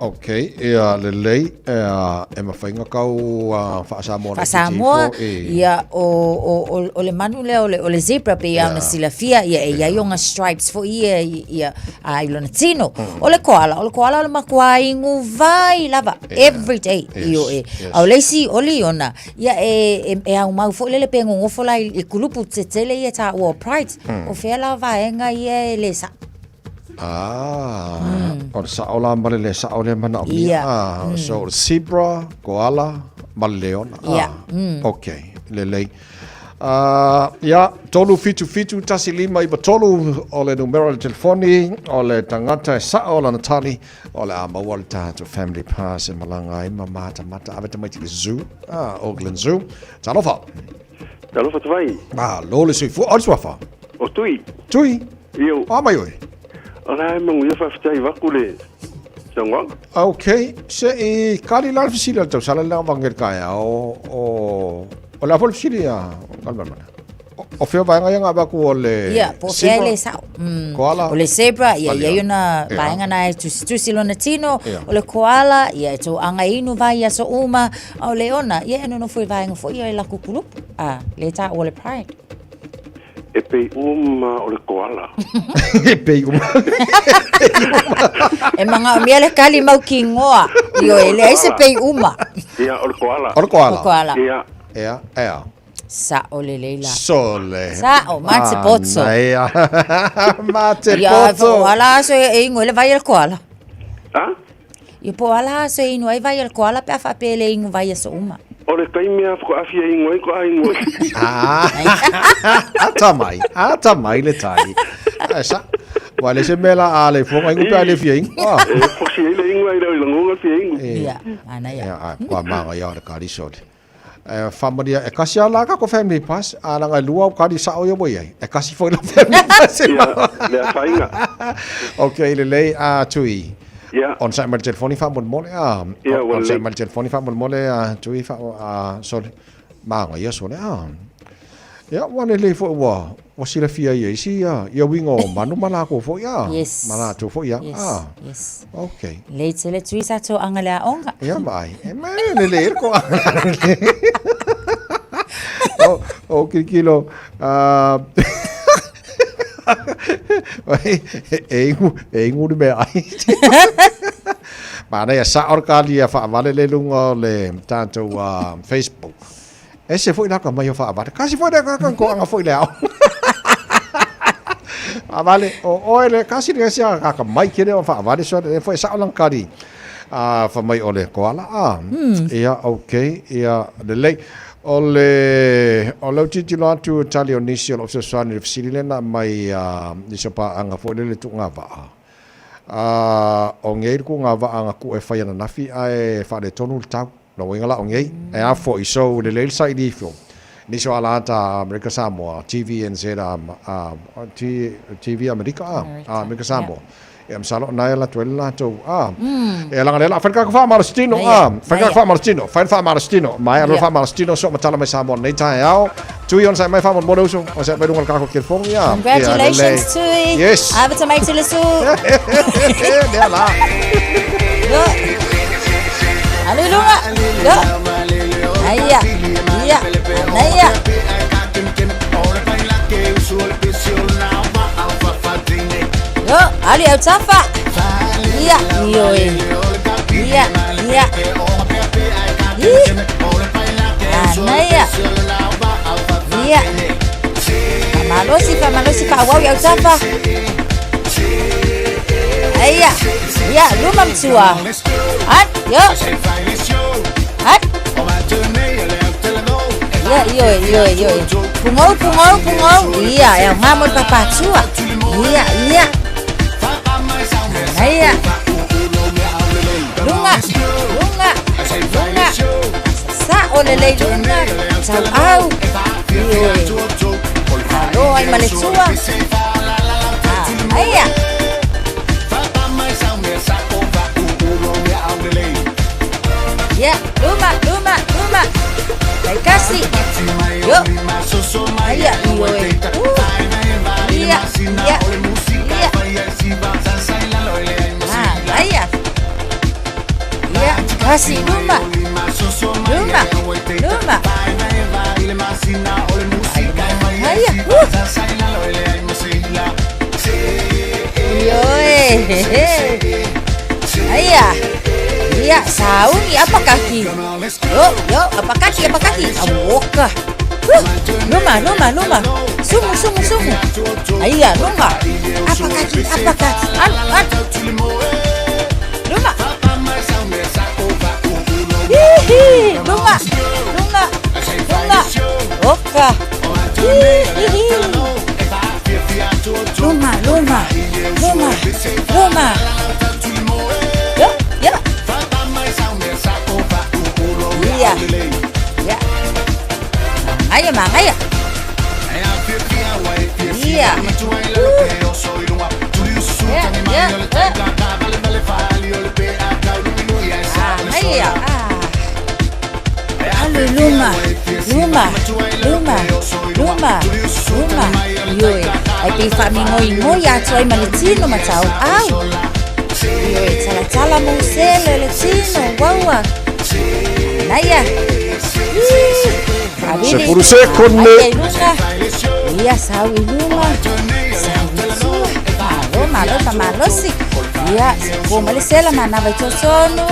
Ok, ia lelei, ia, e mafai ona kau faa-Samoa laitiiti Faa-Samoa, ifo i... ia, o, o, o, o le manu lea o le, o le zebra pei yeah. ona silafia, ia, e iai ona stripes foi ia, ia, a, i lona tino. O le koala, o le koala o le matua inu vai lava, yeah. every day, yes. i o e. Yes. A o le isi, o liona, ia, e, e, e aumau foi lele pe nonofo la i, i kulupu tetele ia taua o pride. O fea la vaega ia e le sa'o. Ah, o le sa'o la ma le le sa'o lea manaomia. Ia. Ah, so o le zebra, koala ma le leona. Ah, Ia. Ok, lelei. Ah, ia, 377 1593 o le numera o le telefoni o le tagata e sa'o lana tali o le a maua le tatou family pass e malaga ai ma matamata ave tamaiti i le zoo, ah, Auckland Zoo. Talofa. Talofa tawai. Malo le soifua. O le suafa. O Tui. Tui. Io. O mai oe. O la e mangu ia whawhitai waku le saunoaga. Ok, se i kali la le fesili a le tausala le vangel kaea o o o le a foi le fesili a Kalmalmana. O fea vaega ia nga avaku o le Ia, po o fea e le sa'o. Koala. O le zebra, ia, Malia. ia i ona Ia. vaega na e tusitusi lona tino. Ia. O le koala, ia e toaga inu vai i aso uma. A o le ona, ia e nonofo i vaega foi ia e laku kulupu. A, le taua o le pride. E pei uma o le koala. E pei uma. E manaomia le kali mau kingoa. Ioe, e leai se pei uma. Ia, o le koala. O le koala. O le koala. Ia. Ia, ea. Sa'o lelei la. Sole. Sa'o, ma te poto. Manaia. Ma te Ia, poto. po o ala aso e e inu ai le vai a le koala. Ha? Ia, po o ala aso e inu ai vai a le koala pe a faapea e le inu vai aso uma. O le taimi a whakaawhia ingoa i ko a ingoa. Ah, ata mai, ata mai le tali. Ai sa, wa le se mea la a le fuanga ingu pe a le fia ingu. Ah. E fosi ai le ingoa i le langonga fia ingu. Ia, manaia. Ia, ai, kua manga ia o le kari sole. E whamaria, e kasi a la ka ko family pass, a langa e lua o kari sao ia wai ai. E kasi foi la family pass e Ia, maua. le a whainga. Ok, lelei, a tui. Ia. On sa mai le telefoni whamolemole, a. Ia, ua On sa lelei. mai le telefoni whamolemole, a tui wha, a sole. Manga ia sole, a. Ia, ua lelei foi ua, ua silafia ia isi ia, ia uiga o manu ma lākou foi, a. Yes. Ma lātou foi, ia. Yes, A. yes. Ok. Lei tele tui sa toaga le aoga. Ia ma ai. E me lelei e le koaga. O, o kilikilo, a, e ingu, e ingu le mea ai. Manaia, sa'o le kali a faavale le luga o le tatou Facebook. Ese foi la ka mai o faavale. Kasi foi le ka ko anga foi le ao. Faavale o oe le kasi le sia ka ka mai kere o faavale so le foi sa'o lang kari. A fa mai o le koala a. Ia okay ia lelei. O le o lau tilotilo atu tali o nisi o lou fesoasoani i le fesili lena mai a nisi o paaga foi lele tuuga vaa. A o ngei le kuuga vaa nga ku e fai ananafi ae faaletonu le tau. Lona uiga la o ngei, e a foi, so lelei le saili ifo. Nisi o alata Amerika Samoa, TVNZ a, a, TV Amerika a, a Amerika Samoa. Ia masalo o na e alu atu ai le latou, a. E laga lea la fai le kaka faamalositino, a, fai le kaka faamalositino, fai le faamalositino, maea loa le faamalositino, soo matala mai Samoa nei taeao. Tui onosai mai faamolemole uso, onosai mai luga o le tatou telefoni ia. Congratulations, Tui. Yes. Ave tamaiti le su. Lea la. Yo. Alu i luga. Yo. Aia. Ia. Anaia. Yo, alu i autafa. Ia, ioe. Ia, ia. Ih. Anaia. Ia. Faamalosi, faamalosi, faaauau i autafa. Aia. Ia, luma ma tua. At, yo. At. Ia, ioe, ioe, ioe. Pugou, pugou, pugou. Ia, e aoga mo le papatua. Ia, ia. Aia. Luga, luga, luga. Sa'o lelei luga, tauau. Ioe. Alo ai ma le tua. Aia. Ia, luma, luma, luma. Taitasi. Yo. Aia, ioe. Ia, ia, ia. Ah, aia. Ia, kasi luma. Luma, luma. Aia. Ioe. Aia. Ia, sauni apa kaki. Yo, yo, apa kaki, apa kaki. Awoka. Luma, luma, luma. Sumu, sumu, sumu. Aia, luma. Apa kaki, apa kaki. Alu, alu. Luma. Hihi, luma, luma, luma. Oka. Hihi. Luma, luma, luma, luma. Yo, yo. Ia. Ia. Magaia, magaia. Ia. Ia, ia, ia. Magaia. Alu luma, luma, luma, luma, luma. Ioe, ai pe faamingoingoi atu ai ma le tino ma tauau. Ioe, talatala mousele le tino, uaua. Anaia. Ih, avili. Sefulu sekone. Aia i luga. Ia, sau i luma. Sau i tua. Malo, malo, faamalosi. Ia, sefua ma le sela, manava i totonu.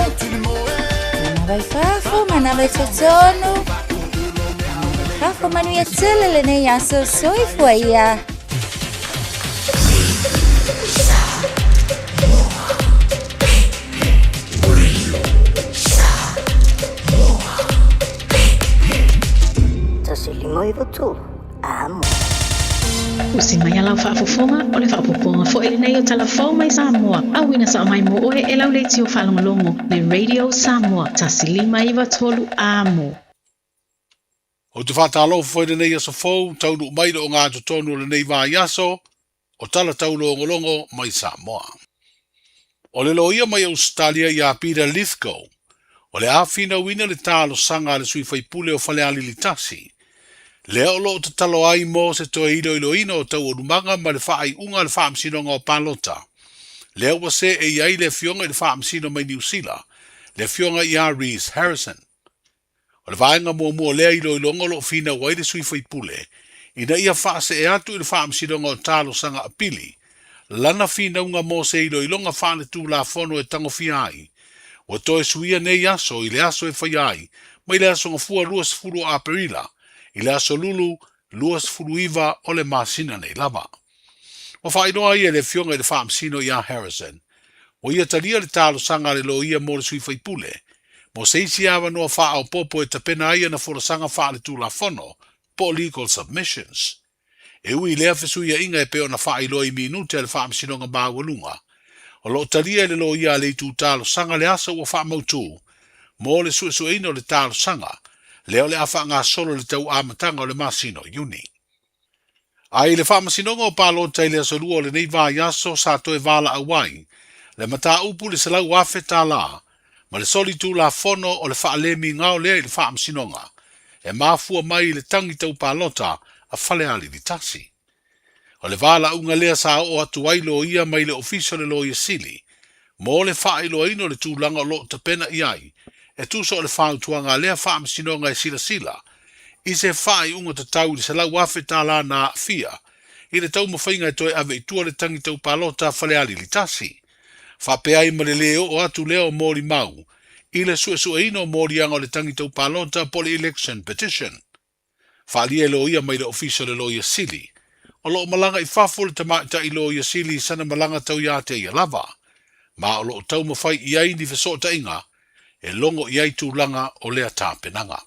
Manava i fafo, manava i totonu. Manava i fafo, manuia tele lenei aso soifua ia. 1993, amo. Usi mai a lau faafofoga, o le faaopoopoga foi lenei o Tala Fou mai Samoa, auina sao mai mo oe e lau leitio faalogologo le Radio Samoa 1 5 9 3 Amo. Ou te faatalofa foi i lenei aso fou, taunuu mai le ogatotonu o lenei vaiaso, o Tala Taulogologo mai Samoa. O le loia mai Ausetalia ia Peter Lithgow, o le a finauina le talosaga a le sui faipule o Falealili 1, lea o loo tatalo ai mo se toe iloiloina o taualumaga ma le faaiuga a le Faamasinoga o Palota, lea ua seei ai le afioga i le Faamasino mai Niusila, le afioga ia Rees Harrison. O le vaega muamua o lea iloiloga o loo finau ai le sui faipule ina ia faasee atu i le Faamasinoga o Talosaga Apili lana finauga mo se iloiloga faaletulafono e tagofia ai ua toe suia nei aso i le aso e faia ai mai le aso Gafua 20 o Aperila i le aso Lulu 29 o le masina nei lava. Ua faailoa ai e le afioga i le Faamasino ia Harrison ua ia talia le talosaga a le loia mo le sui faipule mo se isi avanoa faaopoopo e tapena ai ana folasaga faaletulafono po o legal submissions. E ui i lea fesuiaiga e pei ona faailoa i minute a le Faamasinoga Maualuga, o loo talia e le loia a le itu talosaga le aso ua faamautū mo le suesueina o le talosaga, lea o le a faagasolo i le tau amataga o le masina o Iuni. Ae i le Faamasinoga o Palota i le aso Lua o lenei vaiaso sa toe valaau ai le mataupu i le $100,000 ma le solitulafono o le faalemi gao lea i le Faamasinoga. e mafua mai i le tagi tau palota a Falealili 1. O le valaauga lea sa oo atu ai loia mai le Ofisa o le Loia Sili mo le faailoaina o le tulaga o lo o tapena i ai e tusa o le fautuaga a lea Faamasinoga e silasila i se faaiuga tatau i le $100,000 na aafia i le taumafaiga e toe ave i tua le tagi tau palota a Falealili 1, faapea ai ma le lē oo atu lea o molimau i le suesueina o moliaga o le tagi tau palota po o le election petition. Faaalia e loia mai le Ofisa o le Loia Sili. O lo o malaga i fafo le tamaitai Loia Sili i sana malaga tau iā te ia lava, ma o lo o taumafai i ai ni fesootaiga e logo i ai tulaga o lea tapenaga.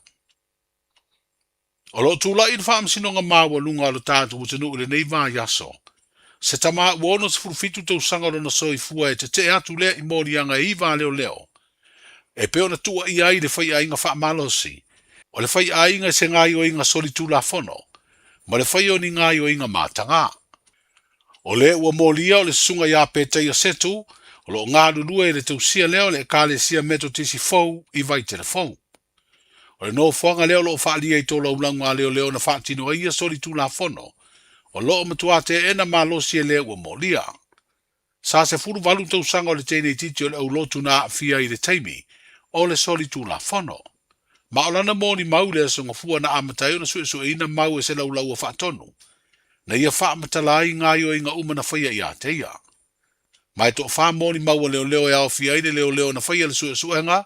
O lo o tulai le Faamasinoga Maualuga o lo tatou atunuu i lenei vaiaso. Se tama ua 67 tausaga o lona soifua e tetee atu lea i moliaga e iva a leoleo e pei ona tuuaia ai le faiaiga faamalosi, o le faiaiga i se gaoioiga solitulafono, ma le fai o ni gaoioiga matagā. O le ua molia o le susuga iā Petaia Setu, o lo o galulue i le tausia lea o le Ekalesia Metotisi fou i Vaitele Fou. O le nofoaga lea o lo o faaalia i tolaulauga a leoleo na faatino ai ia solitulafono, o lo o matuā teena malosi e le ua molia. Sa 18 tausaga o le teineitiiti o le aulotu na aafia i le taimi o le solitulafono. Ma o lana molimau i le aso Gafua na amata ai ona suesueina mau e se laulaua faatonu, na ia faamatala ai gaoioiga uma na faia iā te ia. Ma e toafā molimau a leoleo e aofia ai le leoleo na faia le suesuega,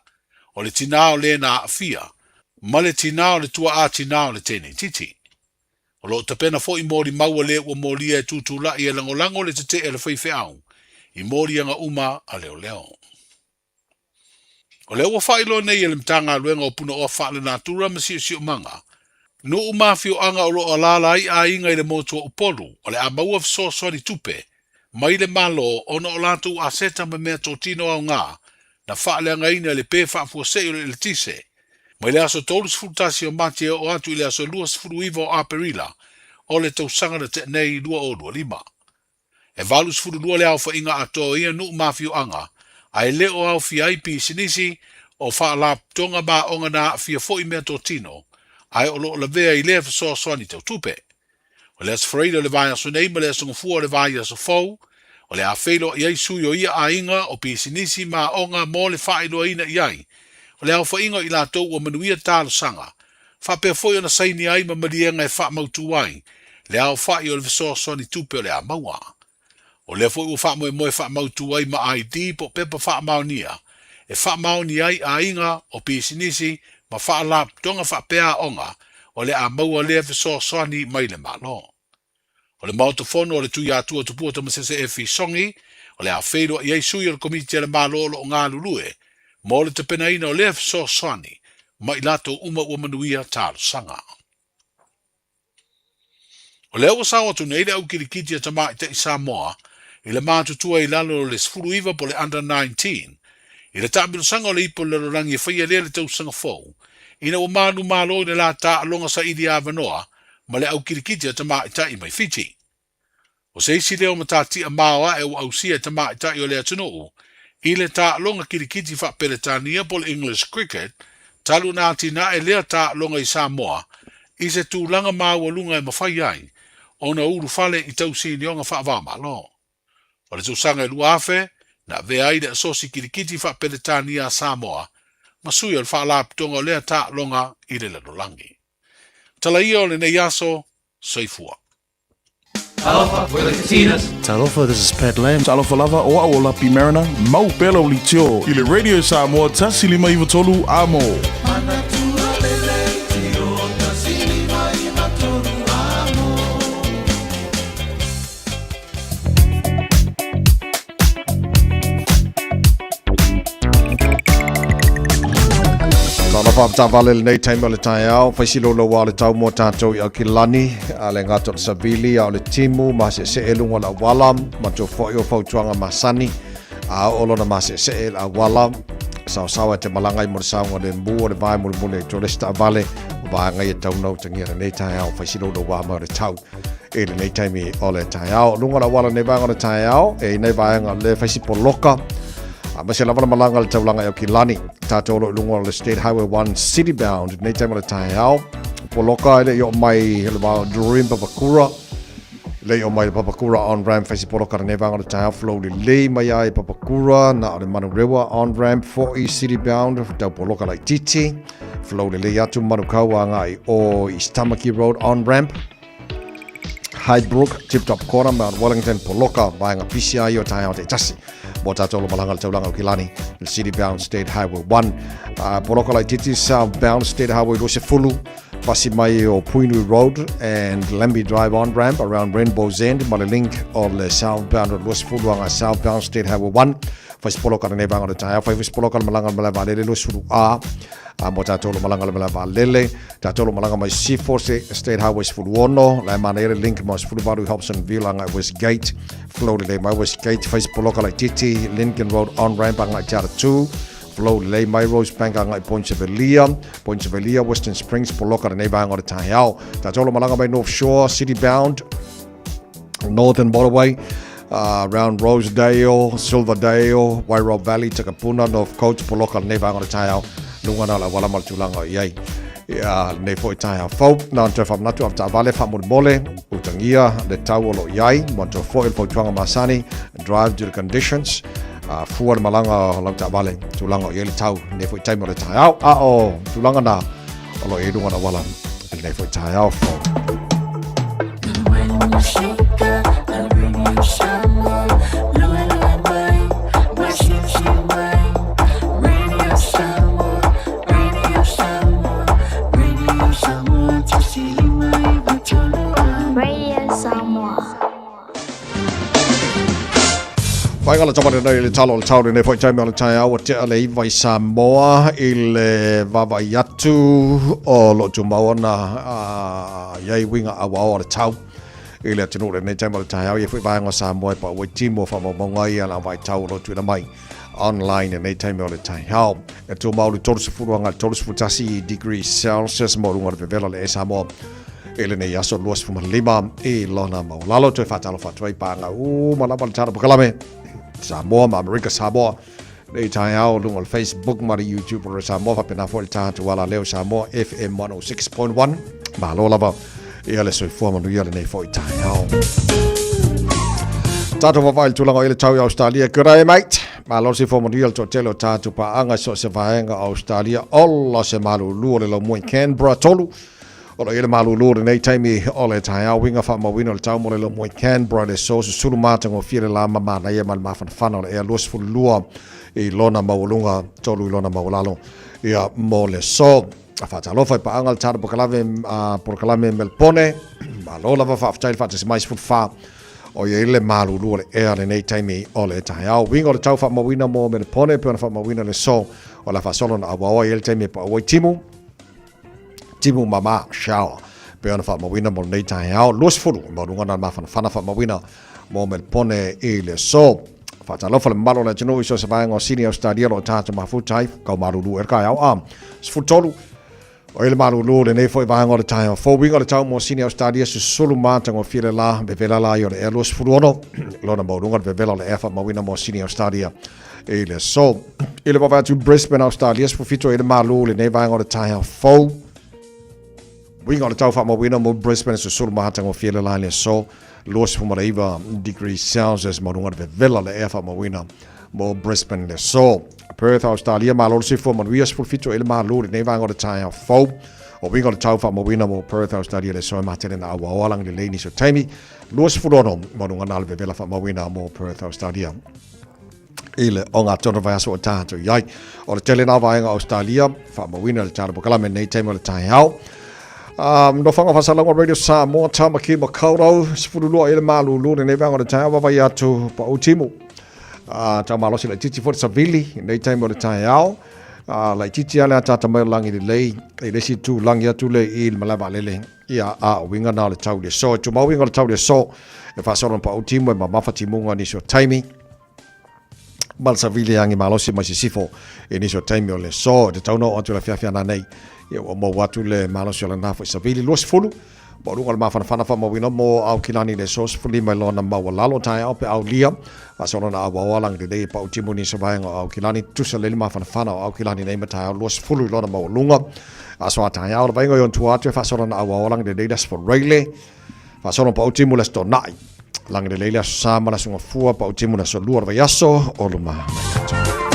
o le tinā o le na aafia, ma le tinā o le tuaā tinā o le teineitiiti. O lo o tapena foi molimau a le ua molia e tutulai e lagolago le tetee a le faifeau i moliaga uma a leoleo. O lea ua faailoa nei e le Matagaluega o Punaoa Faalenatura ma Siosiomaga, nuu ma afioaga o lo o alaala ai aiga i le motu o Upolu o le a maua fesoasoani tupe mai le Malo ona o latou aseta ma meatotino aoga na faaleagaina i le pe faafuasei o le eletise mai le aso 31 o Mati e oo atu i le aso 29 o Aperila o le tausaga na tea nei 2025. E 82 le aofaiga atoa o ia nuu ma afioaga, a e le o aofia ai pisinisi, o faalapotopotoga ma aoga na aafia foi meatotino, ae o lo o lavea i lea fesoasoani tau tupe. O le Aso Faraile o le vaiaso nei ma le Aso Gafua o le vaiaso fou, o le a feiloai ai sui o ia aiga, o pisinisi ma aoga mo le faailoaina i ai o le aofaiga o i latou ua manuia talosaga, faapea foi ona saini ai ma maliega e faamautu ai le aofai o le fesoasoani tupe o le a maua. O lea foi ua faamoemoe faamautu ai ma ID po o pepa faamaonia e faamaoni ai aiga, o pisinisi ma faalapotopotoga faapea aoga o le a maua lea fesoasoani mai le Malo. O le Maota Fono o le Tuiatua Tupua Tamasese Efi Songi o le a feiloai ai sui o le Komiti a le Malo o lo o galulue mo le tapenaina o lea fesoasoani ma i latou uma ua manuia talosaga. O lea ua sao atu nei le au kilikiti a tamaitai Samoa i le matutua i lalo o le 19 po o le Under 19 i le taamilosaga o le Ipu o le Lalolagi e faia lea le tausaga fou ina ua manumalo i le la taaloga saili avanoa ma le au kilikiti a tamaitai mai Fiti. O se isi lea o matatia maoae ua ausia e tamaitai o le atunuu i le taaloga kilikiti faa-Peretania po o le English Cricket talu ona atinae lea taaloga i Samoa i se tulaga maualuga e mafai ai ona ulufale i tausinioga faava-o-Malo. O le tausaga e 2000 na avea ai le Asosi Kilikiti faa-Peretania a Samoa ma sui o le Faalapotopotoga o lea taaloga i le lalolagi. Tala ia o lenei aso, soifua. Talofa, we're the Katinas. Talofa, this is Pat Lam. Talofa lava, o au o Lapi Mariner, mau pea lau leitio. I le Radio Samoa 153 Amo. Talofa whakatawale lenei taimi o le taeao, whaisilo lo wā le tau mō tātou i Aukilani, a le ngāta o le Savili, a o le timu, ma se se e lunga la wala, ma tō whai o fautuanga masani, a o lona ma se se e la wala, sao sao e te malanga i mo le saunga le mbu o le vai mo le mule i tō lesta vale, o vānga i e taunau tangia lenei taeao, whaisilo lo wā mo le tau. I lenei taimi o le taeao. Lunga la wala nei vaega o le taeao, e nei vaega le whaisi poloka. Aemaise lava le malaga i le taulaga i Aukilani. Tatou o lo o i luga o le State Highway 1 City Bound i lenei taimi o le taeao. Poloka e le i oo mai i le va o Dream Papakura. E le i oo mai i le Papakura on ramp fai se poloka lenei vaega o le taeao flow lelei mai ai Papakura na o le Manurewa on ramp foi City Bound tau poloka laitiiti. Flow lelei atu Manukau agai o East Tamaki Road on ramp. Highbrook, Tip Top Corner, Mount Wellington, Poloka, vaega pisi ai o taeao taitasi. Mo tātou lo malaga le taulaga o Kilani, le City Bound State Highway 1. Poloka laitiiti, South Bound State Highway 20, pasi mai o Puinui Road and Lambie Drive on ramp around Rainbow's End ma le link o le Southbound o 20 anga Southbound State Highway 1. Fai se poloka lenei vaega o le taeao, fai foi se poloka le malaga le malae vaalele 20A. A mo tātou lo malaga le malae vaalele, tātou lo malaga mai Sifo State Highway 16, la e manaia le link mo 18 i Hobsonville agai Westgate, flow lelei mai Westgate, fai se poloka laitiiti, Lincoln Road on ramp agai Te Atatū, flow lelei mai Rosebank agai Point Sevelia, Point Sevelia, Western Springs, poloka lenei vaega o le taeao. Tātou lo malaga mai North Shore, City Bound, Northern Motorway, round Rosedale, Silverdale, Wairoa Valley, Takapuna, North Coast, poloka lenei vaega o le taeao, luga na o le auala ma le tulaga o i ai. Ia, lenei foi taeao fou. Na ona toe faamanatu avetaavale faamolemole, utagia le tau o lo o i ai, manatua foi le fautuaga masani, drive due to conditions, fua le malaga o lau taavale, tulaga o i ai le tau, lenei foi taimi o le taeao. A o tulaga na, o lo o i ai luga o le auala i lenei foi taeao fou. Radio Samoa. Whai ngala tama nei le talo o le tau nei foi taimi o le taeao ua tea le iva i Samoa i le vaavaai atu o lo o tumau ona i ai uiga auao o le tau i le atunuu lenei taimi o le taeao ia foi vaega o Samoa e pau ai timu o faamaumauga ia la vaitau o lo o tuuina mai online i lenei taimi o le taeao. E tumau le 30 agai le 31 degrees Celsius mo luga o le vevela o le e Samoa i lenei aso 25 i lona maualalo. Toe faatalofa atu ai paaga uma lava le tala pakalame Samoa ma Amerika Samoa nei taeao luga o le Facebook ma le YouTube o Samoa faapena foi le tatou alaleo Samoa FM 106.1. Malo lava ia le soifua manuia lenei foi taeao. Tātou vaavaai i le tulaga o i le tau i Australia. Good day, mate. Malo le soifua manuia le toatele o tātou paaga i so o se vaega o Australia. Ola se malulu o le laumua i Canberra. Tolu, O lo o i ai le malūlū o lenei taimi o le taeao uiga faamauina o le tau mo le lomo i Canberra i le aso susulu matagofie le la ma manaia ma le mafanafana o le ea 22 i lona maualuga, 3 i lona maualalo ia mo le aso. A faatalofa i paaga le tala polokalame, polokalame Melpone, malo lava faafetai le faatasi mai 14 o i ai le malūlū o le ea lenei taimi o le taeao. Uiga o le tau faamauina mo Melpone pe ona faamauina le aso o le a faasolo na auaoa i ai le taimi e paua ai timu Timu mama shower pei ona faamauina mo lenei taeao 20 maualuga na mafanafana faamauina mo Melpone i le aso. Faatalofa le mamalu o le atunuu i so o se vaega o Sini Ausetalia o lo o tatou mafuta ai kau malulu e le taeao a 13 o i le malulu lenei foi vaega o le taeao fou. Uiga o le tau mo Sini Ausetalia susulu matagofie le la vevela la i o le ea 26 lona maualuga le vevela o le ea faamauina mo Sini Ausetalia i le aso. I le vaavaai atu Brisbane, Australia, 17 i le malu lenei vaega o le taeao fou. Uiga o le tau faamauina mo Brisbane susulu matagofie le la i le aso 29 degrees Celsius maualuga le vevela le ea faamauina mo Brisbane le aso. Perth, Australia, malo le soifua manuia 17 i le malu lenei vaega o le taeao fou. O uiga o le tau faamauina mo Perth, Australia le aso e matele na auaoa lagi lelei nisi o taimi 26 maualuga na le vevela faamauina mo Perth, Australia. I le ogatotonu vaiaso o tatou i ai. O le tele nā vaega o Australia, faamauina le tala polokalame nei taimi o le taeao. Nofoaga Faasalauga Radio Samoa, Tamaki Makaurau, 12 i le malulu lenei vaega o le taeao, vaavaai atu pau timu. Tau malosi laitiiti foi le savili nei taimi o le taeao. Laitiiti lava le ataata mai o le lagi lelei i le isi tūlagi atu le i le malae vaalele. Ia, a o uiga na o le tau i le aso. E tumau uiga o le tau i le aso e faasolo na pau timu e mamafa timuga nisi o taimi. Ma le savili agi malosi mai sisifo i nisi o taimi o le aso. E tatau na oo atu i le afiafi ana nei. Ia, ua maua atu le malosi o lena foi savili. 20. Pauʻuga o le mafanafana faamauina mo Aukilani i le aso 15 i lona maualalo taeao pe aulia faasolo na auao lagi lelei e pautimu nisi o vaega o Aukilani tusa lelei le mafanafana o Aukilani nei ma taeao 20 i lona maualuga. Aso a taeao le vaega i ona tua atu e faasolo na auao lagi lelei le Aso Faraile faasolo pautimu le Aso Toonai lagi lelei le Aso Sa ma le Aso Gafua pautimu le aso 2 o le vaiaso o luma mai tatou.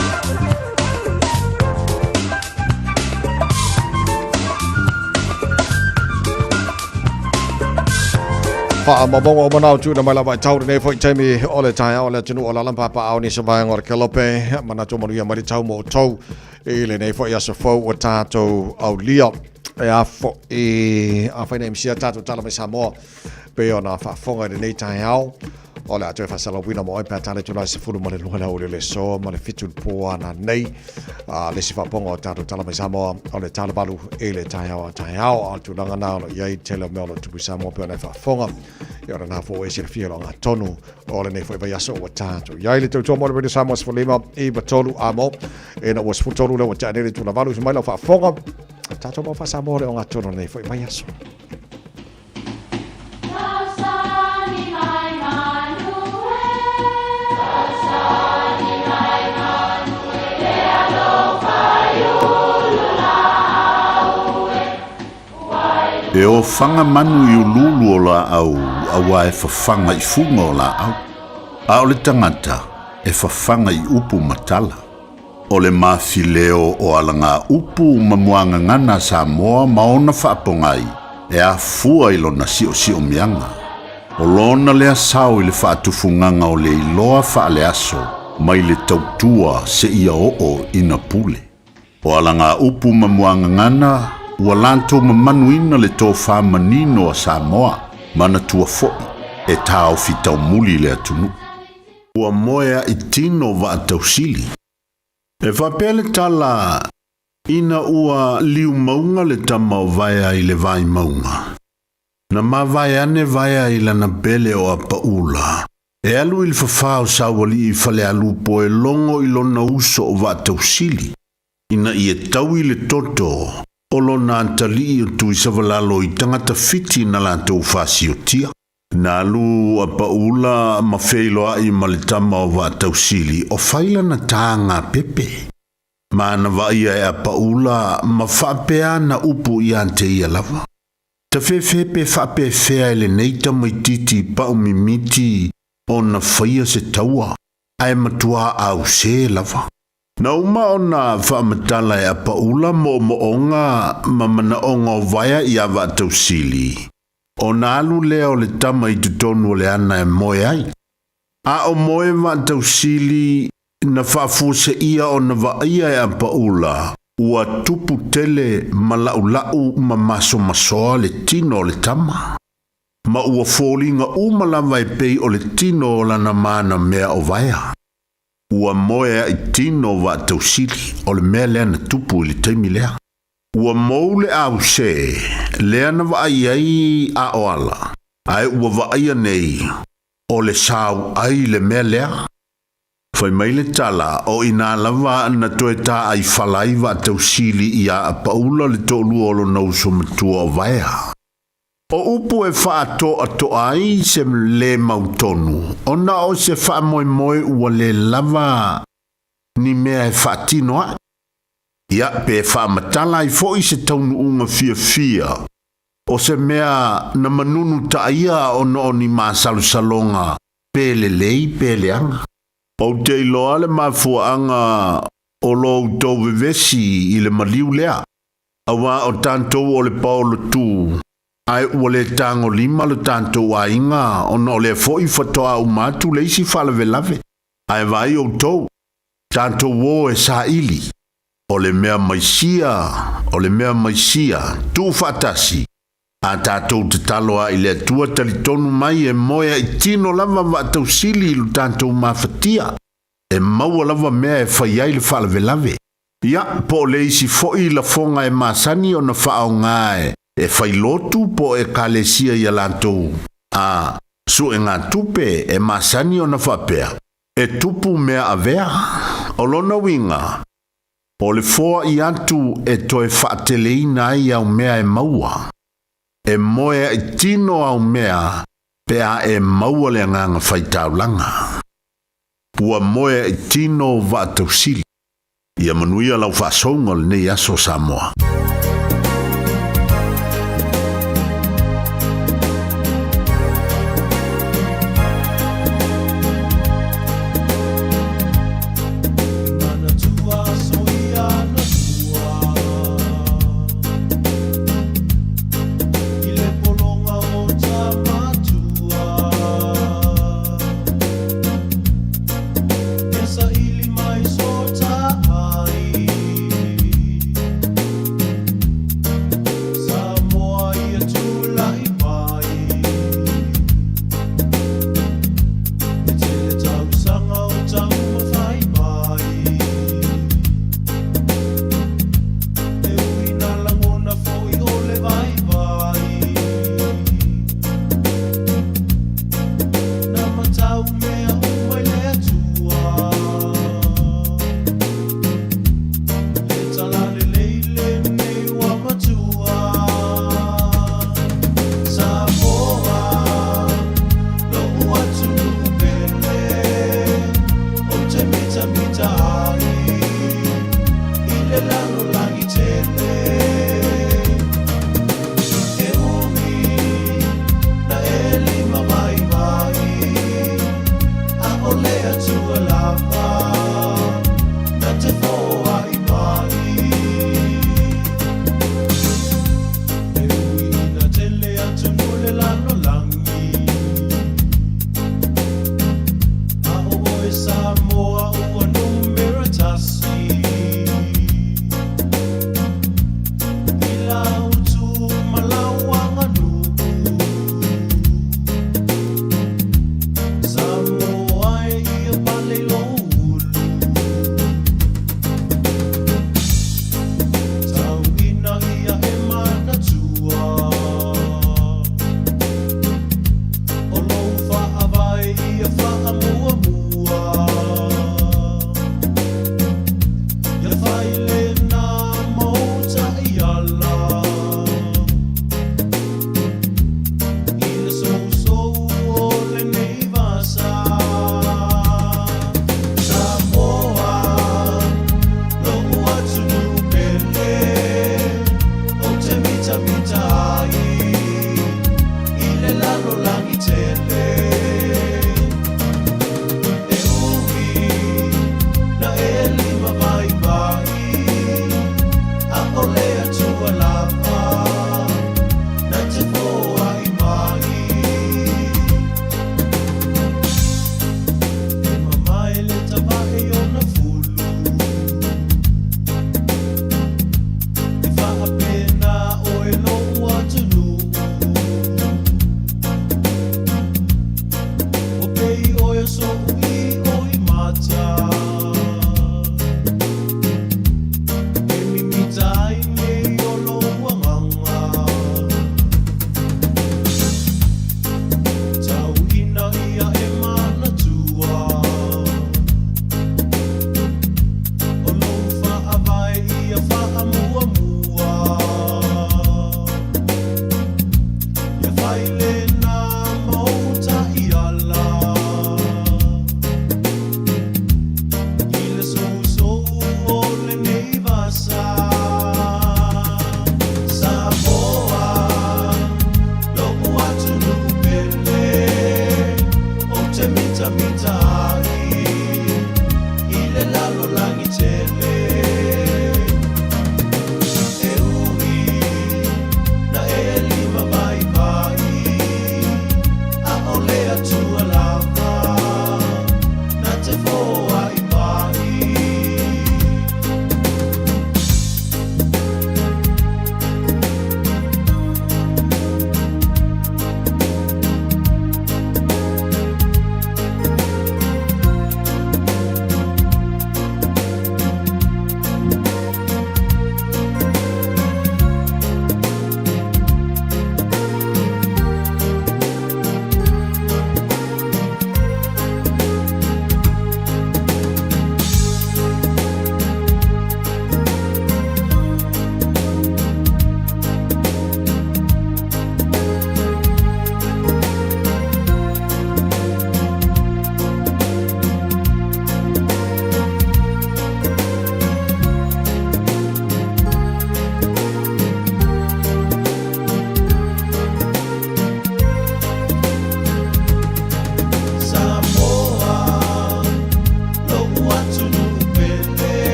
Faamaumauga uma na o tuuina mai lava i tau lenei foi taimi o le taeao o le atunuu o lala ma papaao nisi o vaega o le kelope manatu manuia mai le tau mo outou i lenei foi aso fou ua tatou aulia e a foi afai na misia tatou tala mai Samoa pei ona faafofoga i lenei taeao o le a toe faasalauina mo oe pe a tala i tulaga 12 le aoauli o le aso ma le 7 i le po ana nei. A le isi faapoga o tatou tala mai Samoa o le tala 8 i le taeao a taeao. A o le tulaga na o lo o i ai tele o mea o lo o tupu i Samoa pei ona e faafofoga i ona na fua e silafia lo gatonu o lenei foi vaiaso ua tatou i ai le tautua mo le Radio Samoa 15 i 3 a mo e na ua 13 le ua tea nei le itula 8 mai lau faafofoga tatou mau faa-Samoa le ogatonu o lenei foi vaiaso. E ofaga manu i uluulu o laau auā e fafaga i fuga o laau, a o le tagata e fafaga i upu ma tala. O le mafileo o alagaupu ma muagagana a Samoa ma ona faapogai e afua i lona si'osi'omiaga. O lona lea sao i le faatufugaga o le iloa faaleaso mai le tautua seia oo ina pule. O alagaupu ma muagagana ua latou mamanuina le tofā manino a Samoa, manatua fo'i e taofi taumuli le atunuu. Ua moe a'i tino vaatausili. E faapea le tala, Ina ua liumauga le tama o Vaea i le vaimauga, na mavae ane Vaea i lana pele o Apaula, e alu i le fafā o Saualii i Falealupo e logo i lona uso o Vaatausili, ina ia tau i le toto o lona atalii o Tuisavalalo i tagata fiti na latou fasiotia. Na alu a Paula ma feiloai ma le tama o Vaatausili o fai lana tāga pepe. Ma na vaaia e a Paula ma faapea ana upu ia te ia lava. Tafefe pe faapefea e lenei tamaitiiti pau mimiti ona faia se taua, ae matuā ausē lava. Na uma ona faamatala e Apaula moomooga ma manaoga o Vaea iā Vaatausili, ona alu lea o le tama i totonu o le ana e moe ai. A o moe Vaatausili na faafuaseia ona vaaia e Apaula ua tupu tele ma la'ula'u ma masomasoa le tino o le tama. Ma ua foliga uma lava e pei o le tino o lana manamea o Vaea. Ua moe a'i tino Vaatausili, o le mea lea na tupu i le taimi lea. Ua mou le ausē lea na vaai ai a o ala, ae ua vaaia nei o le sau'ai le mea lea. Fai mai le tala, o inā lava na toe tā'ai fala ai Vaatausili iā Apaula le to'alua o lona uso matua o Vaea. O upu e faatoatoa ai se lē mautonu, ona o se faamoemoe ua lē lava ni mea e faatino a'i. Ia, pe faamatala ai fo'i se taunuuga fiafia, o se mea na manunu taia ona o ni masalosaloga pe lelei pe leaga. Ou te iloa le mafuaaga o lo outou vevesi i le maliu lea, auā o tatou o le paolotū, ae ua lē tagolima lo tatou aiga ona o lea fo'i faatoa uma atu le isi faalavelave. Ae vaai outou, tatou o e saili, o le mea mai sia, o le mea mai sia, tuufaatasi, a tatou tatalo a i le Atua talitonu mai e moe a'i tino lava Vaatausili i lo tatou mafatia, e maua lava mea e fai ai le faalavelave. Ia, po o le isi fo'i lafoga e masani ona faaaogā e fai lotu po o ekalesia i a latou a suegatupe e masani ona faapea, e tupu mea avea. O lona uiga, o le foa'i atu e toe faateleina ai au mea e maua. E moe ai tino au mea pe a e maua le agaga faitaulaga. Ua moe ai tino vaatausili. Ia manuia lau faasouga o lenei aso Samoa.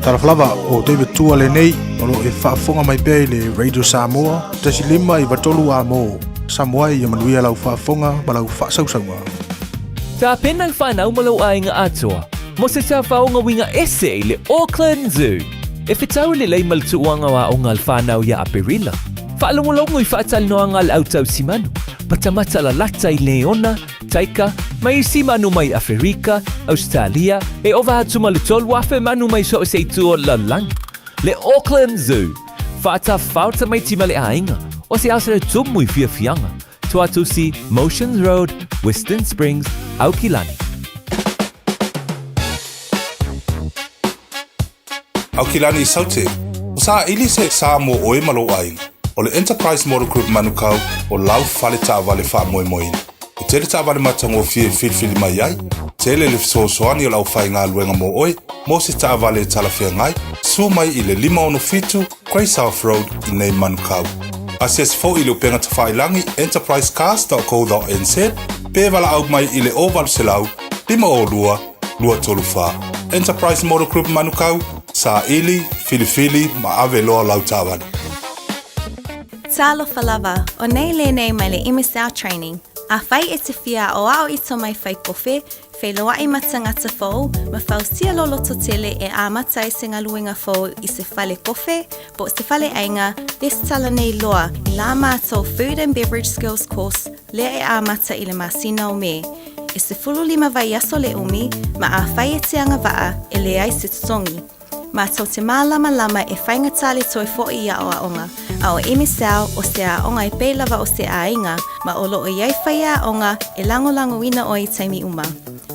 Talofa lava o David Tua lenei o lo o e faafofoga mai pea i le Radio Samoa 1 5 3 amo. Samoa ia manuia lau faafofoga ma lau faasausauga. Tapena i whanau ma lou aiga atoa mo se tafaoga uiga ese i le Auckland Zoo. E fetau lelei ma le tuuaga o aoga a le whanau ia Aperila. Faalogologo i faatalanoaga a le au tausimanu, matamata lalata i leona, taika, ma isi manu mai Aferika, Ausetalia, e ova atu ma le 3,000 manu mai so o se itu o le lalolagi. Le Auckland Zoo, faatafao tamaiti ma le aiga, o se aso e tumu i fiafiaga, Tuatusi, Motions Road, Western Springs, Aukilani. Aukilani i Saute, o saili se sa mo oe ma lou aiga. O le Enterprise Motor Group Manukau o lau fale taavale faamoemoeina. E tele taavale matagofie e filifili mai ai, tele le fesoasoani o le aufaigaluega mo oe mo se taavale e talafeagai, susu mai i le 567 Grey South Road i nei Manukau. Asiasi foi i le upega tafailagi enterprisecars.co.nz pe valaau mai i le 0800 502 234. Enterprise Motor Group Manukau, saili, filifili ma ave loa lau taavale. Talofa lava, o nei lenei mai le MSL Training. Afai e te fia aoao i tomai fai kofe, feiloai ma tagata fou, ma fausia lou lototele e amata ai se galuega fou i se fale kofe, po o se faleaiga, lesitala nei loa i la matou Food and Beverage Skills Course lea e amata i le masina o Me. E 15 vaiaso le umi, ma afai e te agavaa, e leai se totogi. Matou te mālamalama e faigata le toe foʻi i aʻoaʻoga, a ʻo MSL o se aoga e pei lava o se aiga, ma o lo o i ai faiaoga e lagolagoina ʻoe i taimi uma.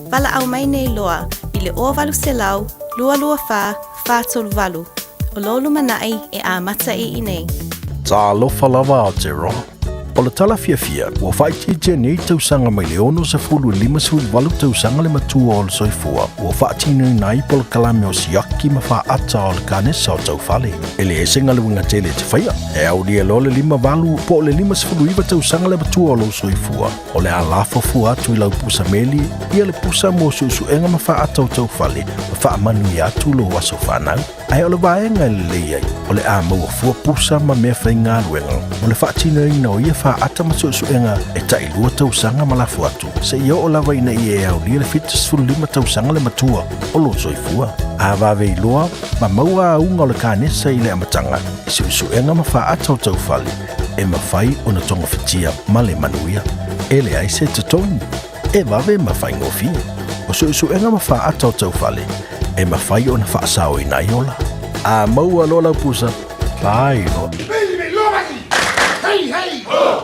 Valaau mai nei loa i le 0800 224 438. O lou lumanai e amata i inei. Talofa lava Aotearoa. O le tala fiafia, ua faaitiitia nei tausaga mai le 60 i le 58 tausaga le matua o le soifua, ua faatinoina ai polokalame o siaki ma faaata o le kanesa o taufale. E leai se galuega tele e te faia, e aulia loa le 58 po o le 59 tausaga le matua o lou soifua, o le a lafo fua atu i lau pusa meli ia le pusa mo suesuega ma faaata o taufale ma faamanuia atu lou aso fanau. Ae o le vaega e lelei ai, o le a maua fua pusa ma mea faigaluega mo le faatinoina o ia faaata ma suesuega e tailua tausaga ma lafo atu, seia oo lava ina ia e aulia le 75 tausaga le matua o lou soifua. A vave iloa ma maua auga o le kanesa i le amataga i suesuega ma faaata o taufale, e mafai ona togafitia ma le manuia. E leai se totogi, e vave ma faigofie. O suesuega ma faaata o taufale, e mafai ona faasaoina ai ola. A maua loa lau pusa, fai loa. Hey, hey! Ho!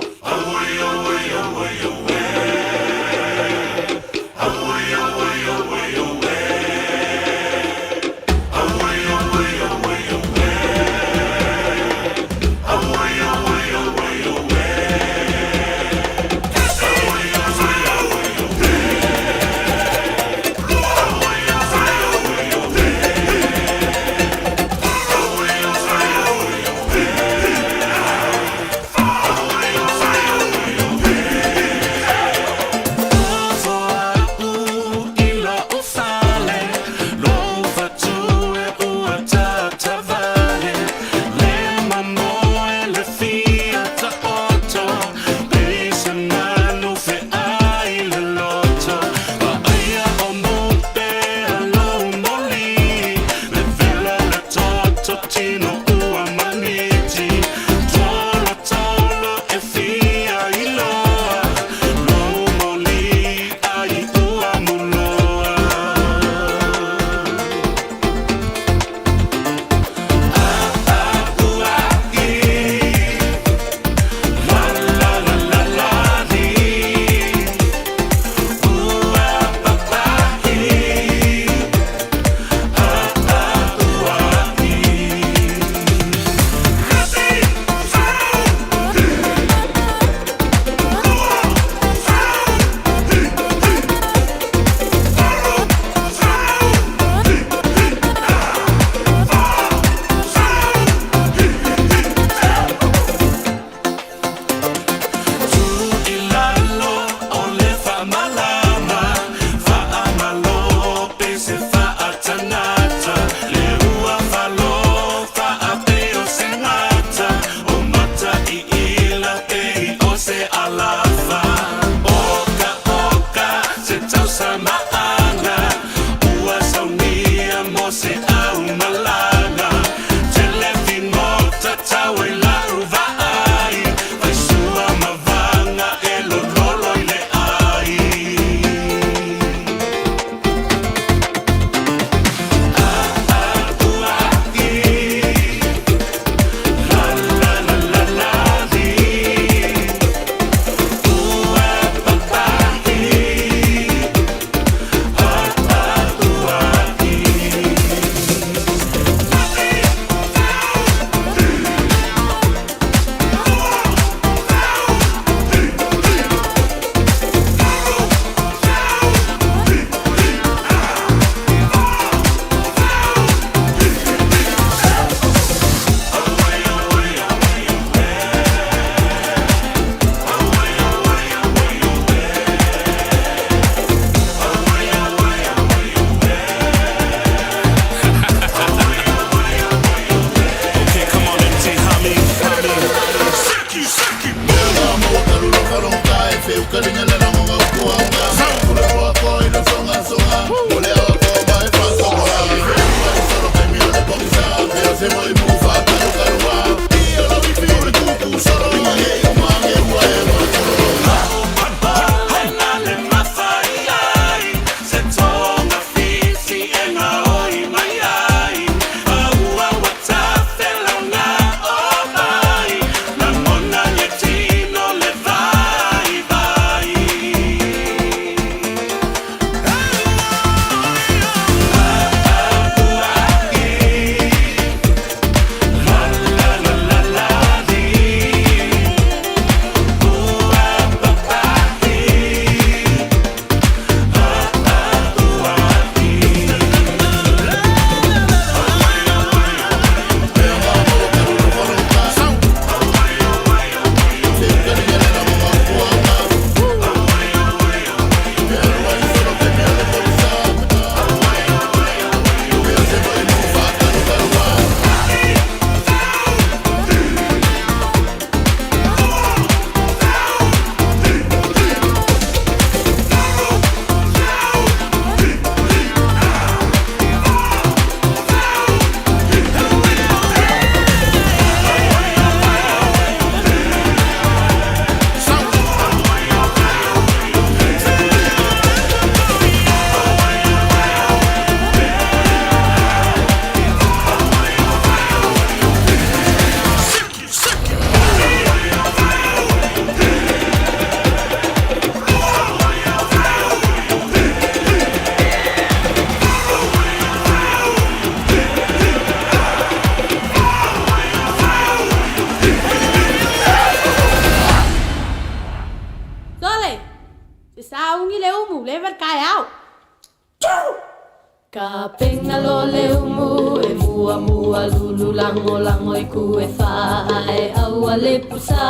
Ka penga lo le umu e mua mua lulu lango lango i ku e wha ae aua le pusa.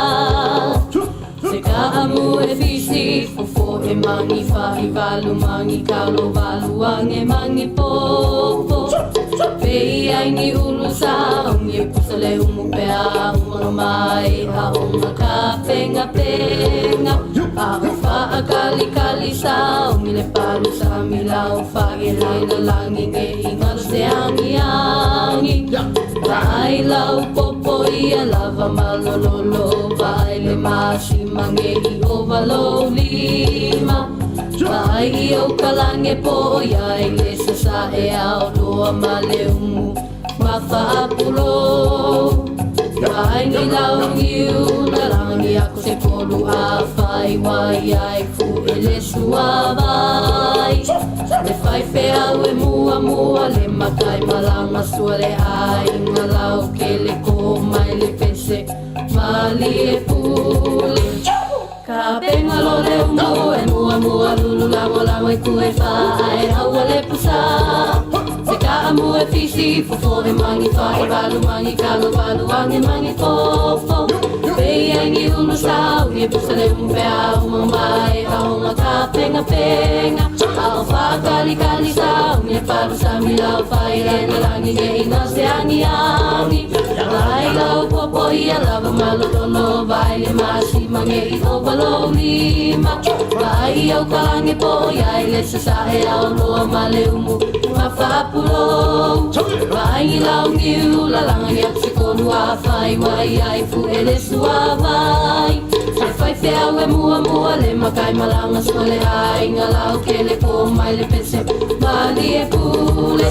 Se ka amu e fisi fofo e mangi wha i valu mangi kalo valu ange mangi popo. Pe i ai ni ulu sa ongi e pusa le umu pe a umanga mai a onga ka penga penga. A o wha a kali kali sa ongi le palu sa mi lau wha e lai la langi nge i ngalo se angi angi. Vai lau popo ia lava malololo vai le masi mange i ova lo lima. Vai i o kalange po ia i le sasa e ao loa ma le umu ma whaapulo. Vai ni lau niu na langi ako se kolu a whai wai ai fu e le suavai. Le whai whea e mua mua le makai malanga sua le ai nga lau ke le ko mai le pese mali e pule. Ka penga lo le umu e mua mua lulu lango lango e ku e wha ae aua le pusa. Se ka amu e fisi fofo e mangi wha e valu mangi kalo valu ange mangi fofo. Pe ai ni ulu sa ungi e pusa le umu pe a uma mai a onga ka penga penga. A o wha kali kali sa ungi e palu sa mi lau wha i lai na langi nge inga se angi angi. Vai lau popo ia lava malololo vai le masi mange i ova lo lima. Vai au kalange po ia i le sasa e au loa ma le umu ma whapulo. Vai i lau niu la langa ni ap se kolu a whai wai ai fu e le suavai. Le whai whea e mua mua le makai malanga sua le ai nga lau ke le po mai le pese mali e pule.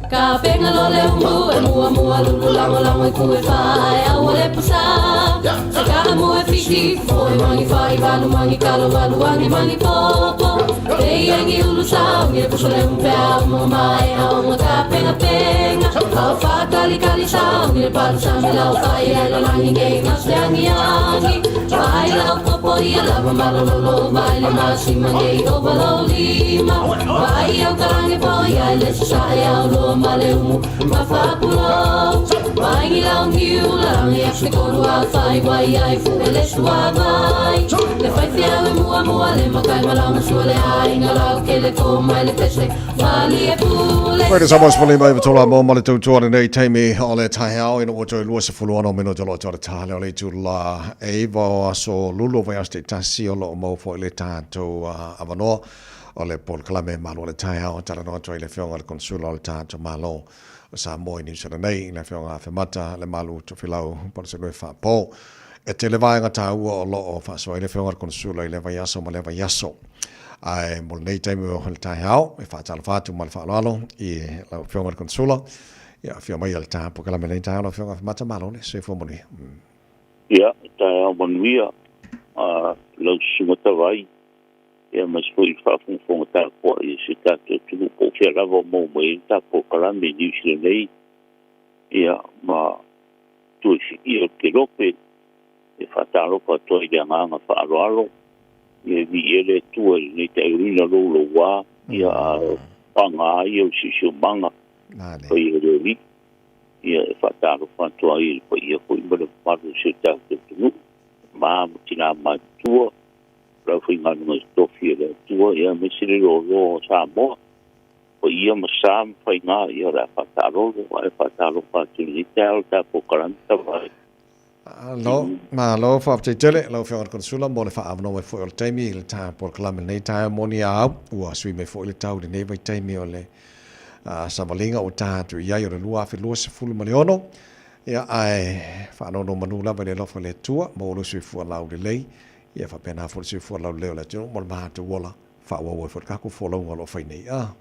Ka penga lo le umu e mua mua lulu lango lango i ku e whai aua le pusa. Se ka amu e fiti fo e mangi whai valu mangi kalo valu angi mangi popo. Pe i angi ulu sa ungi e pusa le umu pe a umu mai a onga ka penga penga. Au wha kali kali sa ungi le palu sa mi lau whai e la langi nge i ngase angi angi. Vai lau popo ia lava malololo vai le masi mange i ova lo lima. Vai au kalange po ia le sasa e au loa ma le umu ma whapulo. Vai ngi lau niu la rangi a se koru a whai wai ai fu e le suavai. Le whai whiau e mua mua le makai malanga sua le ai nga lau ke le ko mai le pese mali e pule. Wait, sa mos fuli mai vatola mo ma le tautua lenei taimi o le taeao ina ua toe 26 minute o lo o le tale o le itula e 9 o aso lulu o vaiaso taitasi o lo o mau foi le tatou avanoa o le polokalame malo o le taeao talanoa atu ai le afioga i le Konsula o le tatou Malo o Samoa i Niu Sila nei, le afioga Afemata Lemalu Tofilau Paluselue Faapo. E tele vaega taua o lo o faasoa ai le afioga i le Konesula i lea vaiaso ma lea vaiaso. Ae mo lenei taimi o le taeao, e faatalofa atu ma le faaaloalo i lau afioga i le Konesula. Ia, afio mai i le ta polokalame lenei taeao lau afioga Afemata, malo le soifua manuia. Ia, taeao manuia a lau Susuga Tavai, ia ma se foi faafogafoga tapuai a si o tatou atunuu po o fea lava o maua mai ai le ta polokalame i Niu Sila nei, ia ma Tuaisii o Kelope e faatalofa atu ai i le agaga faaaloalo, ia e viia le Atua i lenei taeoina lou louā, ia a o paga ai au siosiomaga paia o le Alii, ia e faatalofa atu ai i le paia foi ma le mamalu o si o tatou atunuu, ma ma tinā matutua, o le aufaigaluega totofi a le Atua, ia aemaise le loaloa o Samoa, paia ma sa ma faiga, ia o le a faataalolo ae faatalofa atu i lenei taeao i le tatou kalani tavae. Malo, malo, faafetai tele lau Afioga i le Konesula mo le faaavanoa mai foi o le taimi i le ta polokalame i lenei taeao moni a au, ua sui mai foi le tau i lenei vaitaimi o le savaliga ua ta atu i ai o le 2026, ia ae faanonomanu lava i le alofa o le Atua, maua lou soifua laulelei, Ia faapena foi le soifua laulelei o le atunuu ma le matou ola faaauau ai foi le tatou folauga o lo o fai nei. Ah.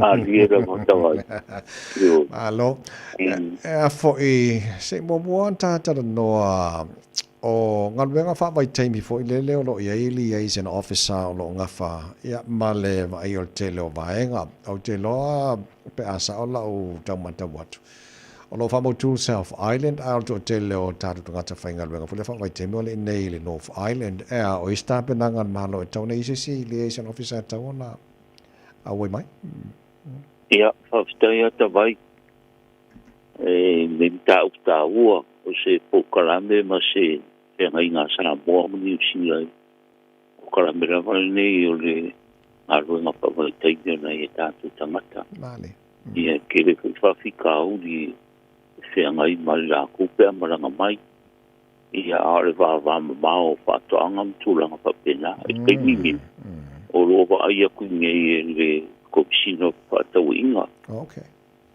Alie lava tawai. Malo. E a foi, se i muamua ona ta talanoa o galuega faavaitaimi foi lele o lo o i ai liaison officer o lo o gafa ia, ma le vaai o le tele o vaega. Ou te iloa pe a sao lau taumatau atu. O lo o faamautu South Island a o le toatele o tatou tagata faigaluega foi lea faavaitaimi o le i nei i le North Island. Ea, o isi tapenaga a le Malo e tau nei i se isi liaison officer e tau ona auai mai? Ia, faafetai lava Tavai i lenei mataupu taua o se polokalame ma se feagaiga a Samoa ma Niu Sila i polokalame lava lenei o le galuega faavaitaimi o nai a tatou tagata. Ia, e tele foi faafitauli e feagai ma i latou pe a malaga mai. Ia, a o le vavamamao o faatoaga ma tulaga faapena. I le taimi lenei, o lo o vaai atu nei e le Komesina o Fefaatauaiga.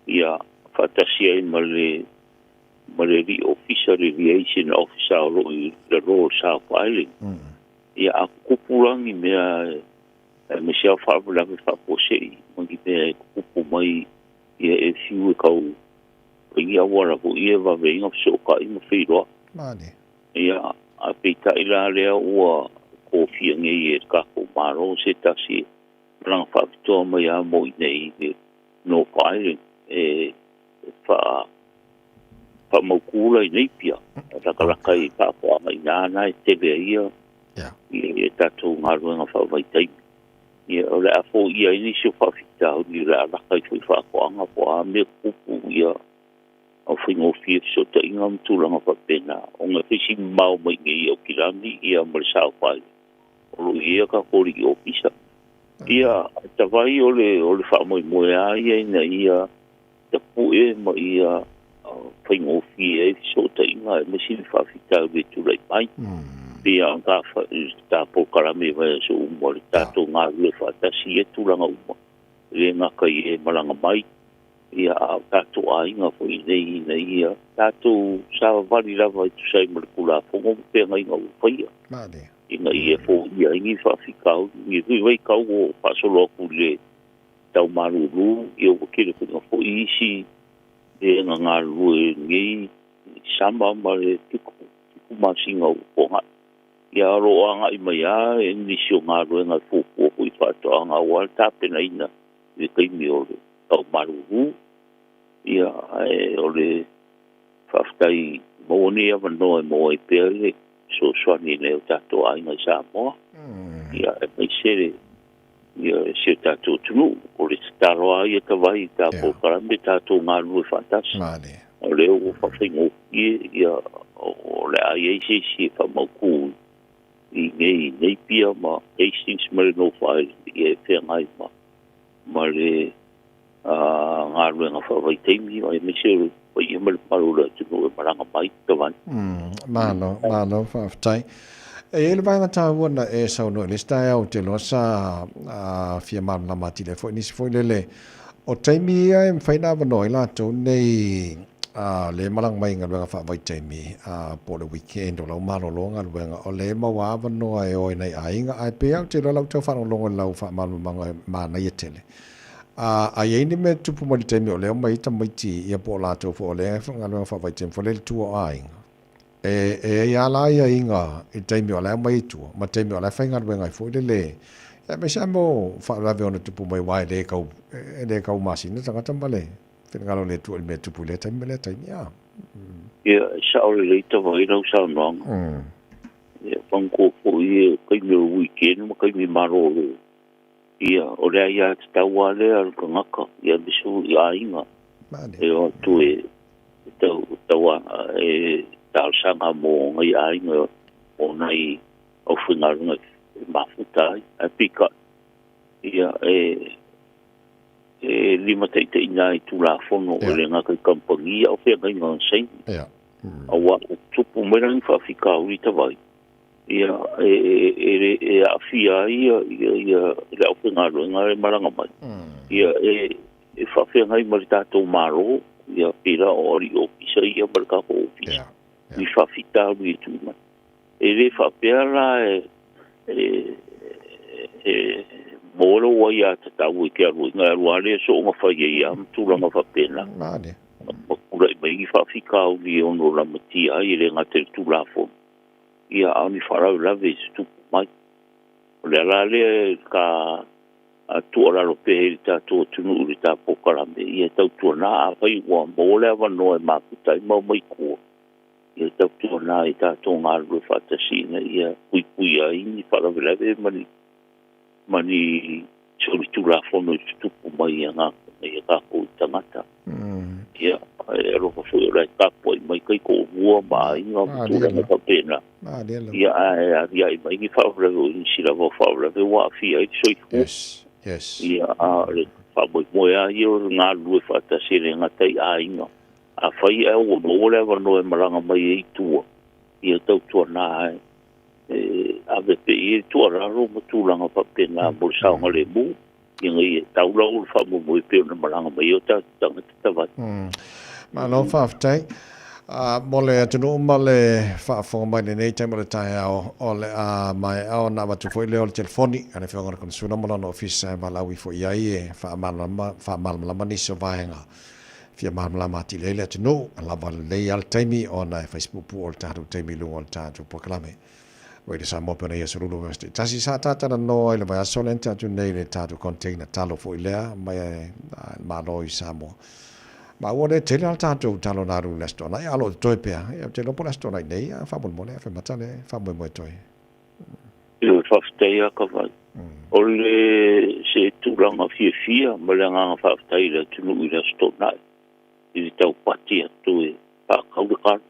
Ia, faatasi ai ma le ma le alii ofisa, le liaison officer o lo o i lalo o le South Island. Ia, a tutupu la ni mea aemaise lava o faalavelave faafuasei ma ni mea e tutupu mai, ia e fiu e tau fai ni auala foi ia e vave ai ona fesootai ma feiloai. Ia, ae peitai la lea ua tofia nei e le tatou Malo se tasi e malaga faapitoa mai lava mo i inei i le North Island e faamautu la i Napier. Latalata i faatoaga i ina na e tele ai ia tatou galuega faavaitaimi. Ia, o le a foia ai nisi o faafitauli, o le a lata ai foi faatoaga po o a mea tutupu, ia, o faigofie fesootaiga ma tulaga faapena, ona e fai si mamao mai i inei i Aukilani ia ma le South Island, o lo o i ai a tatou alii ofisa. Ia, tavai o le faamoemoe lava ia ina ia tapue ma ia faigofie ai fesootaiga aemaise ni faafitauli e tulai mai. Pei lava ona ta polokalame i vaiaso uma le tatou galulue faatasi i ia tulaga uma, e le gata i e malaga mai, ia a o tatou aiga foi i inei ina ia tatou savavali lava e tusa ai ma le Tulafono ma feagaiga ua faia, ina ia foia ai ni faafitauli. I lenei foi vaitau ua faasolo atu i le tau malūlū, ia ua tele foi na foi isi e na galulue i lenei sama ma le 7 masina ua tuanai. Ia o lo o agai mai lava nisi o galuega e fuafua foi i faatoaga aua le tapenaina i le taimi o le tau malūlū. Ia, ae o le faafetai maua nei avanoa e maua ai pea le fesoasoani i nai o tatou aiga i Samoa. Ia, aemaise le ia si o tatou atunuu. O le tatalo lava ia tavai i ta polokalame tatou galulue faatasi. O lea ua faafaigofie ia o le a i ai se isi e faamautu i nei Napier ma Hastings ma le North Island ia e feagai ma le galuega faavaitaimi aemaise o le paia ma le mamalu o le atunuu e malaga mai tavai. Malo, malo, faafetai. E i ai le vaega taua na e saunoa i le isi taeao ou te iloa sa fia malamalama atili ai foi nisi foi lele o taimi ia e mafai ona avanoa ai latou nei le malaga mai i galuega faavaitaimi po o le weekend o la ua malolo galuega o lea e maua avanoa e o ai nai aiga ae pei lava ou te iloa la ua tau faalogologo i lau faamalamalamaga e manaia tele. A i ai ni mea e tupu mai i le taimi o lea e omai ai tamaiti ia po o latou foi o lea e galuega faavaitaimi foi lea i le tua o aiga, e i ai lava la aiaiga i le taimi o la e omai ai i tua ma le taimi o la e faigaluega ai foi lele, aemaise lava mo faalavelave e ono tupu mai aua e le tau, e le tau masina tagata ma le finagalo o le Atua i le mea e tupu i lea taimi ma lea taimi. A. Ia, e sao lelei tava ai lau saunoaga. Ia, manatua foi e taimi o le weekend ma taimi malolo. Ia, o le aiatatau lava lea a le tagata, ia aemaise foi i aiga e o atu e tau e talosaga mo nai aiga o nai aufaigaluega e mafuta ai. Ae peitai, ia, e limataitaiina ai i Tulafono e le gata i kamupani a o feagaiga o saini. Aua ua tupu mai la ni faafitauli tavai, ia e e aafia ai ia ia le aufaigaluega e malaga mai, ia e e faafeagai ma le tatou Malo, ia pei la o alii ofisa ia ma le tatou ofisa i faafitauli e tui mai. E le faapea la e e e maua lou aiatatau e te alu ai, na e alu lava lea soona fai ai lava ma tulaga faapena. Ma tulai mai ni faafitauli e ono lamatia ai e le gata i le Tulafono, ia a o ni faalavelave i tutupu mai. O le ala lea ka tuualalo pea i le tatou atunuu i le ta polokalame, ia tautuana afai ua maua le avanoa e mafuta ai ma omai i tua, ia tautuana i tatou galulue faatasi ina ia puipuia ai ni faalavelave ma ni Solitulafono i tutupu mai ia ngā ia kākou i tagata. Ia, e alofa foi o la e tapuai mai kai toʻalua ma aiga ma tulaga faapena. Ia, ae aliaʻi mai ni faalavelave o nisi lava o faalavelave ua aafia ai le soifua. Yes, yes. Ia, a o le faamoemoe lava ia o le galulue faatasi e le gata i aiga. Afai ae ua maua le avanoa e malaga mai ai i tua, ia tautuana e ave pea i ai le tuualalo ma tulaga faapena mo le saogalemu, ina ia tau lau le faamoemoe pei ona malaga mai ai o tatou tagata tavai. Malo faafetai. Mo le atunuu ma le faafofoga mai i lenei taimi o le taeao, o le a maea ona avatu foi lea o le telefoni a le Afioga i le Konesula ma lona ofisa e valaau ifo i ai e faamalamalama nisi o vaega fia malamalama atili ai le atunuu, a lava lelei lava le taimi ona e fai se puupuu o le tatou taimi i luga o le tatou polokalame. Radio Samoa pe ona ia solulu vaiaso taitasi sa tatalanoa i le vaiaso lea na tea atu nei i le tatou container talo foi lea mai le Malo i Samoa. Ma ua le tele lava le tatou talo na alu i le Aso Toonai, a o lo o totoe pea. Ia ou te iloa po o le Aso Toonai nei, a faamolemole a faimata le faamoemoe toe. Ioe, faafetai lava Kavai. O le se tulaga fiafia ma le agaga faafetai i le atunuu i le Aso Toonai i le taupati atu e faatau le talo.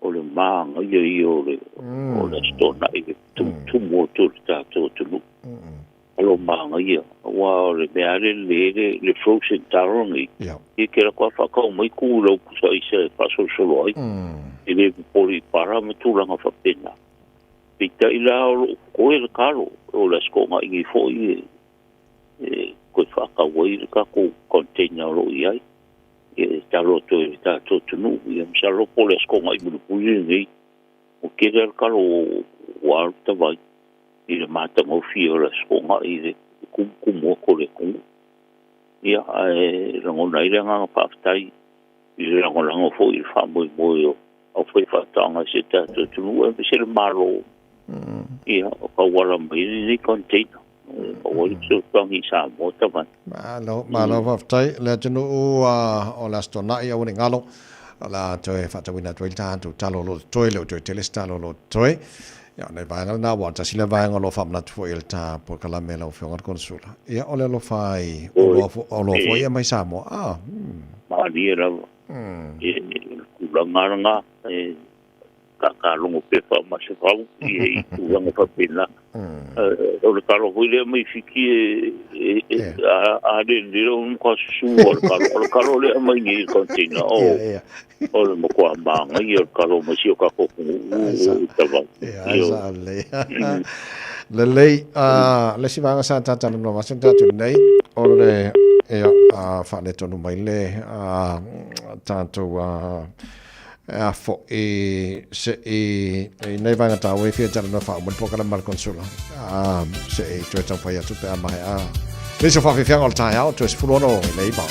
O le mānaia ia o le o le Aso Toonai i le tumutumu atu o le tatou atunuu. Alo mānaia, aua o le mea lava le lelei le frozen talo lenei, ia e te alu atu lava faatau mai tu i lau pusa aisa e faasolosolo ai. E le popole i para ma tulaga faapena. Peitai la o lo o totoe le talo, o le Aso Toonai nei foi e toe faatau ai le tatou container o lo o i ai. E talo atu ai i le tatou atunuu. Ia masalo po o le Aso Toonai mulimuli lenei, ua tele lava le talo ua alu tavai i le matagofie o le Aso Toonai i le tumutumu atu o le atunuu. Ia, ae lagona ai le agaga faafetai i le lagolago foi i le faamoemoe o aufaifaatoaga i si o tatou atunuu aemaise le Malo, ia, o tauala mai ai lenei container e maua ai le fesoasoani i Samoa tavai. Malo, malo faafetai. Le atunuu o le Aso Toonai, aua ne i galo, o le a toe faatauina atu ai le tatou talo o lo o totoe, le o toe tele se talo o lo o totoe. Ia, o nai vaega lena, aua o le tasi lea vaega o lo o faamanatu foi e le ta polokalame a lau Afioga i le Konesula. Ia, o le alofa ai oloa foi ia mai Samoa. Ah. Malie lava. E tulaga lena e kakalogo pepa ma se fau i tulaga faapena. O le talo foi lea mai Fiti e a le lele o matua susu o le talo. O le talo lea mai nei i le container o le matua manaia o le talo mai si o tatou atunuu i Savaii. Ia, lelei. Lelei, le isi vaega sa tatalanoa atu tatou nei, o le ia, faaletonu mai le tatou a fo'i se i i nei vaega tāua i fia talanoa faauma le polokalame ma le Konsula se i toe taumafai atu pe a maea nisi o faafiafiaga o le taeao toe 16 i le 9.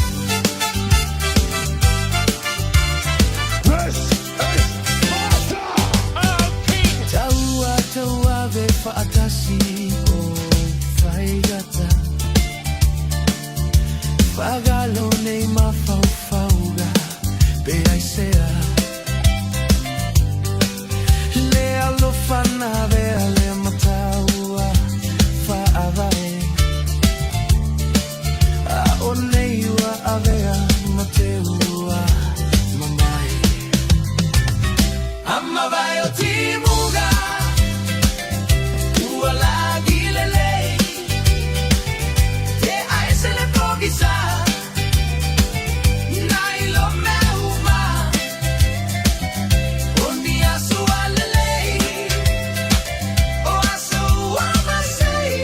Taua tauave whaatasi o whaigata Whagalo nei mafaufauga pe ai sea Le alofa na vea le mataua whaavae A o nei ua avea ma te ua mamae Amavae o timuga ua lagi lelei Te aese le pogisa na ilo mea uma O ni aso a lelei O aso ua masei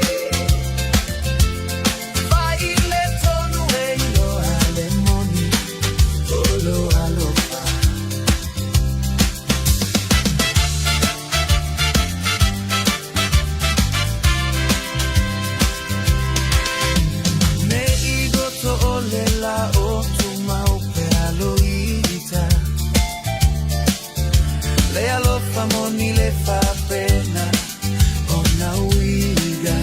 Fai le tonu e iloa le moni O lo alofa. Me i goto o le la o tumau pe alo ita Le alofa moni le faapena o na uiga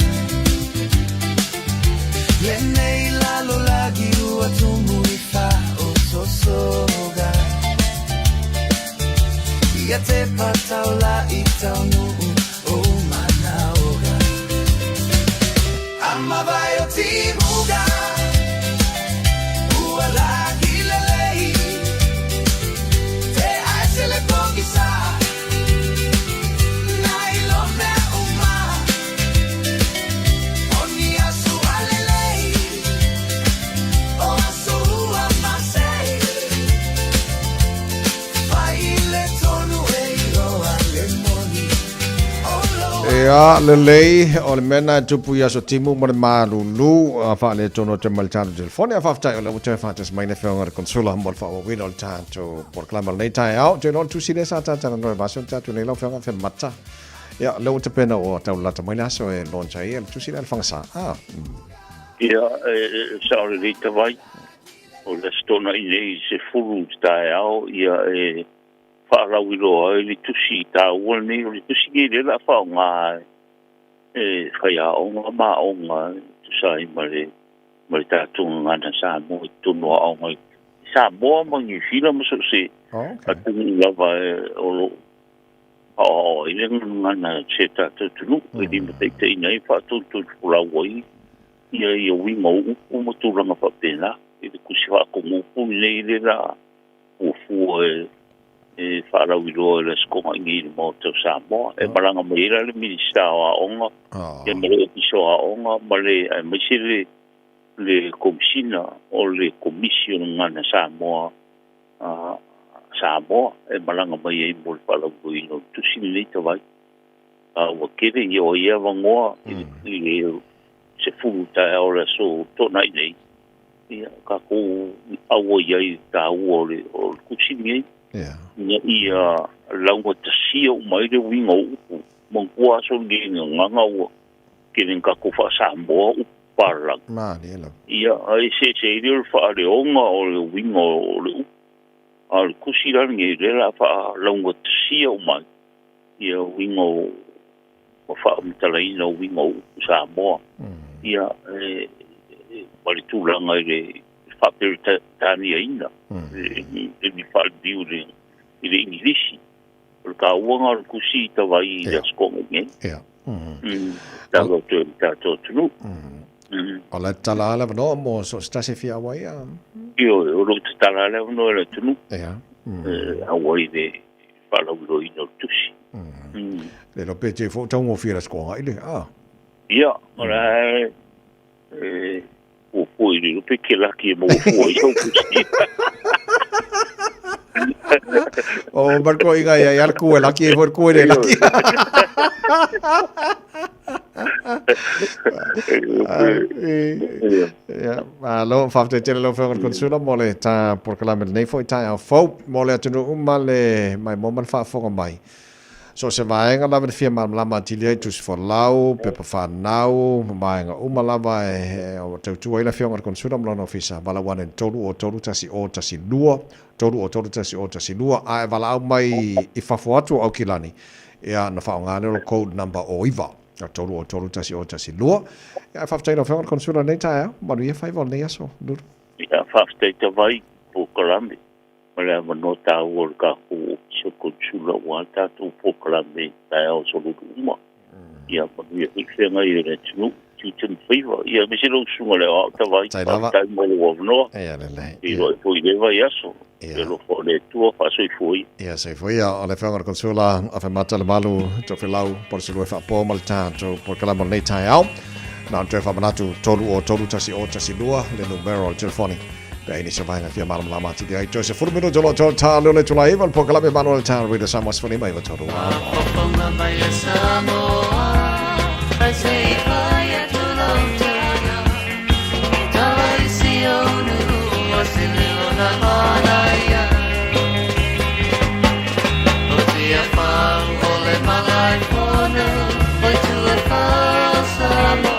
Lenei lalolagi ua tumu i fa o tosoga Ia te pataula i taunuu o manaoga Amavae o. Ia, lelei, o le mea lena e tupu i Aso Timu ma le malulu, a faaletonu atu ai ma le tatou telefoni. Ae faafetai o lea ua toe faatasi mai le Afioga i le Konsula mo le faaauauina o le tatou polokalame o lenei taeao. Ou te iloa o le tusi lea sa talatalanoa i le vaiaso na tea atu nei lau Afioga Afemata. Ia, o lea ua tapena ua tau lalata mai le aso e launch ai le tusi lea a le Fagasa. Ah. Ia, e sao lelei Tavai, o le Aso Toonai nei i le 10 i le taeao, ia e faalauiloa ai le tusi taua lenei. O le tusi lenei lea o le a faaaoga e faiaoga ma aoga e tusa ai ma le ma le tatou gagana Samoa i totonu o aoga i Samoa ma Niu Sila ma so o se atunuu lava o lo o aoao ai le gagana a si o tatou atunuu e limataitaiina ai ma faatonutonufolau ai ia uiga o upu ma tulaga faapena i le tusi faatonu upu lenei lea o le a fuafua e faalauiloa i le Aso Toonai nei i le Maota o Samoa. E malaga mai ai la le Minisita o Aoga, ia ma le Ofisa o Aoga ma le aemaise le le Komesina o le Komisi o le Gagana Samoa a Samoa e malaga mai ai mo le faalauiloaina o le tusi lenei tavai. A ua tele ia o ai avanoa i le 10 taeao o le Aso Toonai nei Ia, tatou auai ai i le taua o le, o le tusi lenei. Yeah. Ina ia laugatasia uma ai le uiga o upu. Manatua aso nei i gagana ua tele ina tatou faa-Samoa upu papalagi. Malie lava. Ia, a eseese ai lea o le faaleoga o le uiga o le upu. A o le tusi la lenei, lea o le a faalaugatasia uma ai ia uiga o ma faamatalaina o uiga o upu Samoa. Ia, e, ma le tulaga i le faaperetaniaina, i le faaliliu i le Igilisi. O le taua lena o le tusi tavai i le Aso Toonai nei. Ia. Talo atu ai i le tatou atunuu. O le tatala lava le avanoa mo so o se tasi e fia auai. Ioe, o lo o tatala lava le avanoa i le atunuu. Ia. E auai i le faalauiloaina o le tusi. Le iloa pe te fo taugofie le Aso Toonai le, a? Ia, o la e fuafua i le iloa pe te laki e maua fua ai sau tusi. O Marco inga ia ia ku e laki e foi ku e le laki. Ia, malo, faafetai tele lau Afioga i le Konsula mo le ta polokalame lenei foi taeao fou mo le atunuu ma le maimoa ma le faafofoga mai. So o se vaega lava e fia malamalama atili ai, tusi folau, pepa fanau, ma vaega uma lava e tautua ai le Afioga i le Konsula ma lona ofisa, valaau ane i le 3 0 3 1 0 1 2, 3 0 3 1 0 1 2, a e valaau mai i fafo atu o Aukilani, ia ona faaaoga lea o le code number o 9. 3 0 3 1 0 1 2. Ia, faafetai i lau Afioga i le Konsula i lenei taeao. Manuia faiva o lenei aso, Lulu. Ia, faafetai tavai, polokalame ma le avanoa taua o le tatou Ofisa o Konisula aua le tatou polokalame i taeao aso lulu uma. Ia, manuia foi le feagai o le atunuu, tiute ma faiva. Ia, aemaise lau susuga i le aoao tavai, Tai lava. faafetai mo lou avanoa. Ia, lelei. Feiloai foi i lea vaiaso. Le alofa o le Atua faasoifua ia. Ia, soifua ia. O le Afioga i le Konisula, Afemata Lemalu, Tofilau, Poleselua Faapoa ma le tatou polokalame o lenei taeao. Na ona toe faamanatu, 3 0 3 1 0 1 2 le numera o le telefoni. Pe ai nisi o vaega fia malamalama atili ai. Toe 10 minuto o lo o toe ta leo le itula 9 o le polokalame Manuel Town Radio Samoa 15 93 Faafofoga mai a Samoa, ai se i fai atu lau tala. E tala i si ou nuu o se leo na manaia. O Tiafau o le Malaefono, o Tuafau Samoa.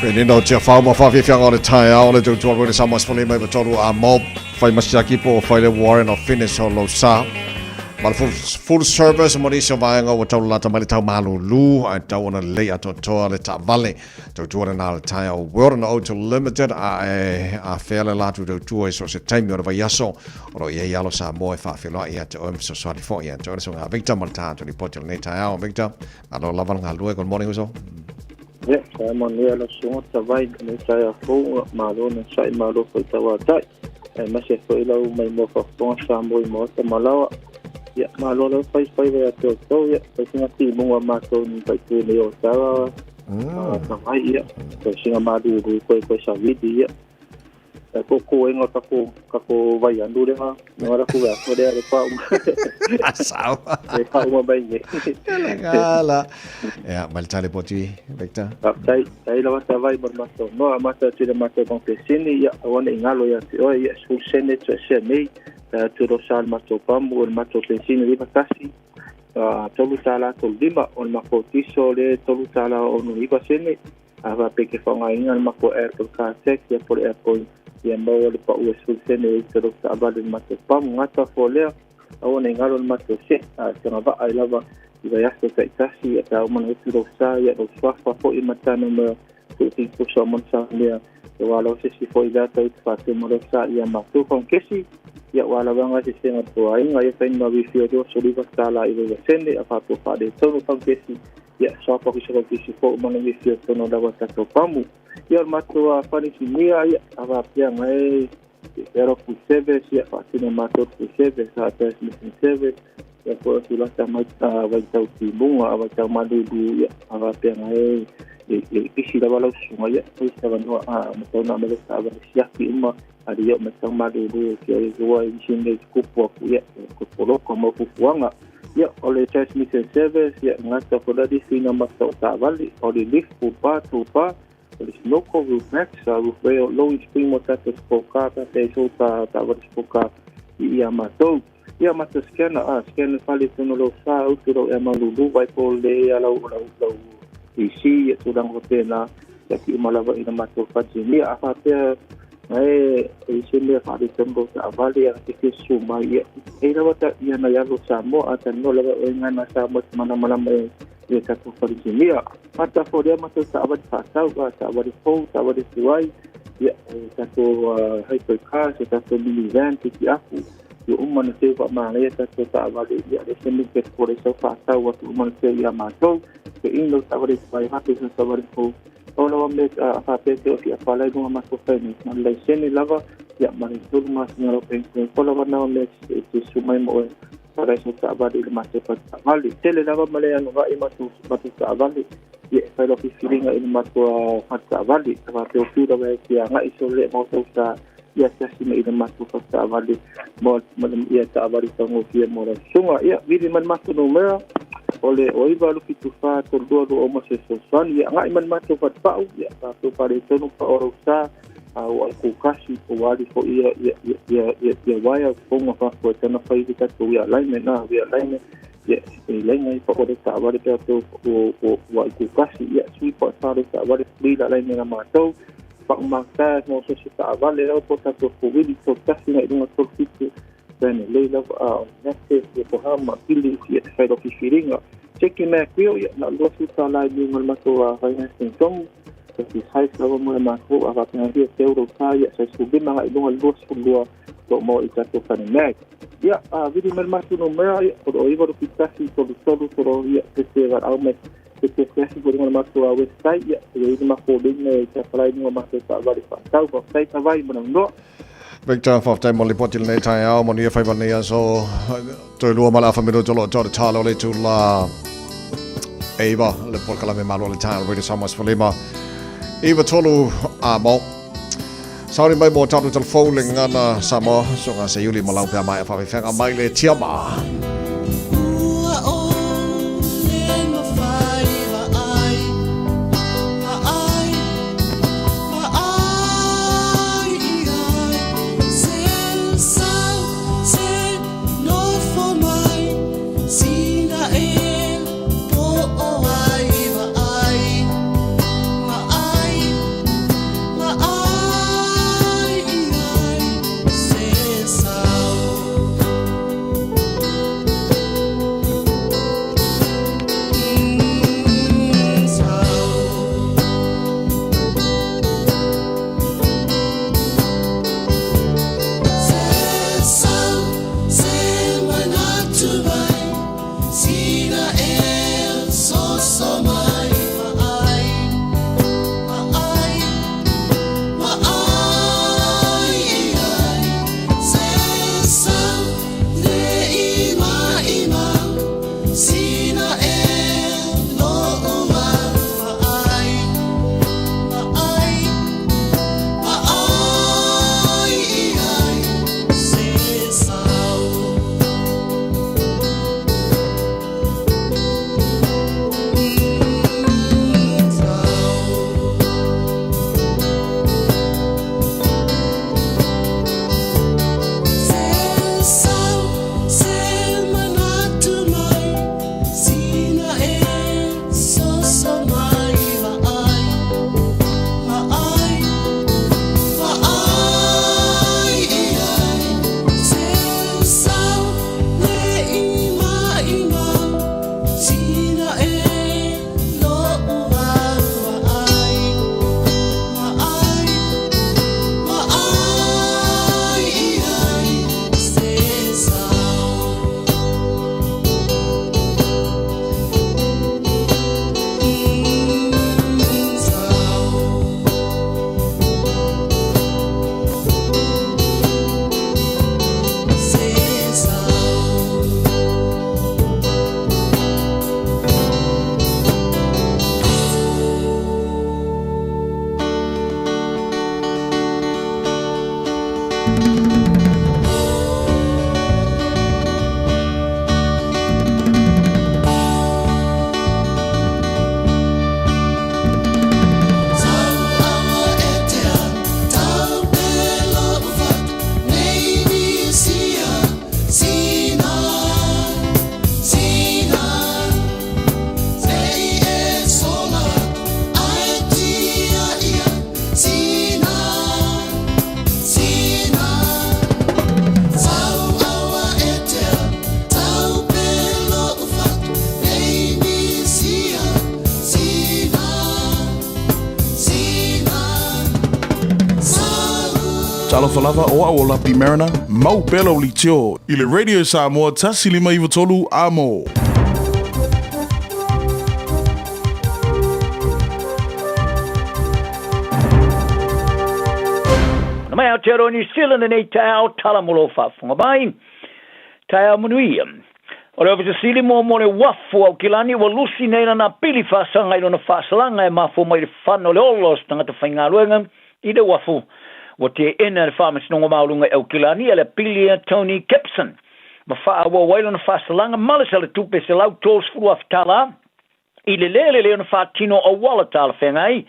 Penina o Tiafau ma whawhiwhianga o le taeao le tautua koe le Samoa 15 i tolu a mo whai masiaki po o whai le Warren of Fitness o Lausa. Ma le full, full service mo nisi o vaega ua tau lalata mai le tau malulu ai tau ona lelei atoatoa le taavale. Tautua le nā le taeao World and Auto Limited a e a fea le latu tautua i so se taimi o le vaiaso o lo i ai alo Samoa e whaawheloa ia te oe mfesoasoani foi ia te oe le songa Victor ma le tātou ripoti o lenei taeao. Victor, malo lava le galue. Good morning uso. Ia, sa manuia lau susuga Tavai i lenei taeao fou, malo le onosai, malo foi tauatai. Aemaise foi lau maimoa faafofoga Samoa i maota ma laoa. Ia, malo lava faifaiva ia te outou, ia, fai sina timuga a matou ni faitu nei o tala, Tavai, ia, fai sina malulu koe koe savili, ia. E ko ko enga kako kako vai anu le ha nga la ku ko le le pa Sao. E pa uma mai ne. Gala. Ya, mal tale poti, Victor. Tai tai la wata vai mo mato. No a mata tu le mato kon pe sini ya awana ingalo ya te oi ya sul sene tu se nei ta tu ro sal mato pamu o mato pe sini riva tasi. Tolu tala tolu lima o mako tiso le tolu tala o no iva sene. A faapea ke faaaogaina le matou Apple Car Tax ia po o le Apple ia maua le pau e sefulu sene i te lotu taavale i le matou pamu. Gata fua lea, aua ne i galo le matou seʻe, a e tagavaa ai lava i vaiaso taitasi ia pe a uma ona utu lou sa ia lou suafa foi ma tane ma tuuti pusa o manasamea ia ua lava se isi foi lea tau te faatuma lou sa ia matou faugakesi ia ua lava ga sesega toaiga ia faina ma wifio 29 tala i vaiva sene a faapea faaletonu faugakesi Ia, soapa ki saka ki sifo mana mi fia tono lava tatou pamu. Ia, o le matou a fani sinia, ia, a vapea ngai e pero pu service, ia, whaatino matou pu service, a transmission service, ia, ko tu lata mai a vai tau ki munga, a vai tau malulu, ia, a vapea ngai e e pisi lava lau susunga, ia, pui sa vanoa a matau na mele sa avane siaki uma, ali ia, mai tau malulu, kia e rua i sine kupu aku, ia, ko poloko mau fufuanga. Ia, o le transmission service, ia, gata ko lali whina mata o taavale, o le lift, pupa, tupa, o le snorkel, roof max, roof rail, low spring mo tatou sport car, ta te so ta taavale sport car i ia matou. Ia, mata scanner, a, scanner fale tono lau sa, utu lau ea malulu, vai po le ea lau, lau, lau PC, ia tulaga faapena, ia ki uma lava i na matou whatimia. A faapea, Ae e se mea faaletonu lou taavale a te fia susu mai ia e lava ta ia nai alo Samoa a talanoa lava oe ngana Samoa te malamalama e i o tatou falesimia. Mata fo lea matou taavale faatau a taavale fou taavale tuai ia e tatou hyper cars e tatou minivan te tiafu ia uma na teu faamanaia tatou taavale ia le se mea pe le sau faatau atu uma na teu ia matou te ino taavale tuai hape sa taavale fou O lava mea a faapea te ofi a palai lunga matou fai nei. Ma le laisene lava, ia ma le tolu masina lau pension. Ko lava na o mea e te susu mai mo oe palai sa taavale i le matou fale taavale. Tele lava ma le anova'i matou matou taavale, ia e fai lau filifiliga i le matou fale taavale. A faapea o fiu lava e te agai sole mo tau sa ia tasi mai i le matou fale taavale mo ma le ia taavale taugofie mo lau susuga. Ia vili mai le matou numera o le 0974 32 20 se fesoasoani. Ia agai mai le matou fatupau, ia tatou faaletonu pa o lau sa a ua kukasi po ua ali foi ia ia ia ia ia ia waea fonga fafo e tana fai i tatou ia alignment na ia alignment ia e laina i pa o le taavale pe atu o o ua i kukasi ia sui pa sa le taavale free la alignment na matou Fa'umātā mo so se taavale lava po tatou fowili tolu tasi agai i luga 37 pene lei lava a o nete ia po ha ma pili ia te fai loki whiringa. Cheki mea kuio ia na 20 tāla i miunga le matou a financing tomu te ki size lava mo le matou a whapena hia te euro tā ia sai 15 agai i luga 22 lo mo i tatou whare mag. Ia a viri mai le matou no mea ia o o iwa rupi tasi tolu tolu toro ia te te au mai te te te ko ringa matou a website ia ia i ma ko linga i te wharai nunga matou ta wale whaatau whai tawai mo noa. Victor, faafetai mo le lipoti lenei taeao, manuia faiva lenei aso, toe lua ma le afa minuto o lo o tau te tala o le itula 9, le polokalame malo le taeao Radio Samoa 15, iva tolu a mo. Sauni mai mo tātou telefou le ngana Samoa, so ngā se iuli ma lau pea mai a whawhiwhenga mai le tiama. Ua o le mawhai wa ai, wa ai, wa ai i ai. Se sau, se nofo mai, sina e po o ai wa ai, wa ai. Talofa lava o au o Lapi Mariner, mau pea lau leitio i le Radio Samoa 1593 Amo. Na mai Aotearoa New Zealand lenei taeao tala mo lou faafofoga mai. Taeao manuia. O le Ofisa Sili mo mo le uafu Aukilani ua lusi nei lana pili faasaga i lona faasalaga e mafua mai i le fana o le ola o se tagata faigaluega i le uafu. Ua teena e le Faamasinoga Maualuga i Aukilani le apili a Tony Gibson ma faaauau ai lona faasalaga ma le salatupe $130,000 i le lē lelei ona faatino auala talafeagai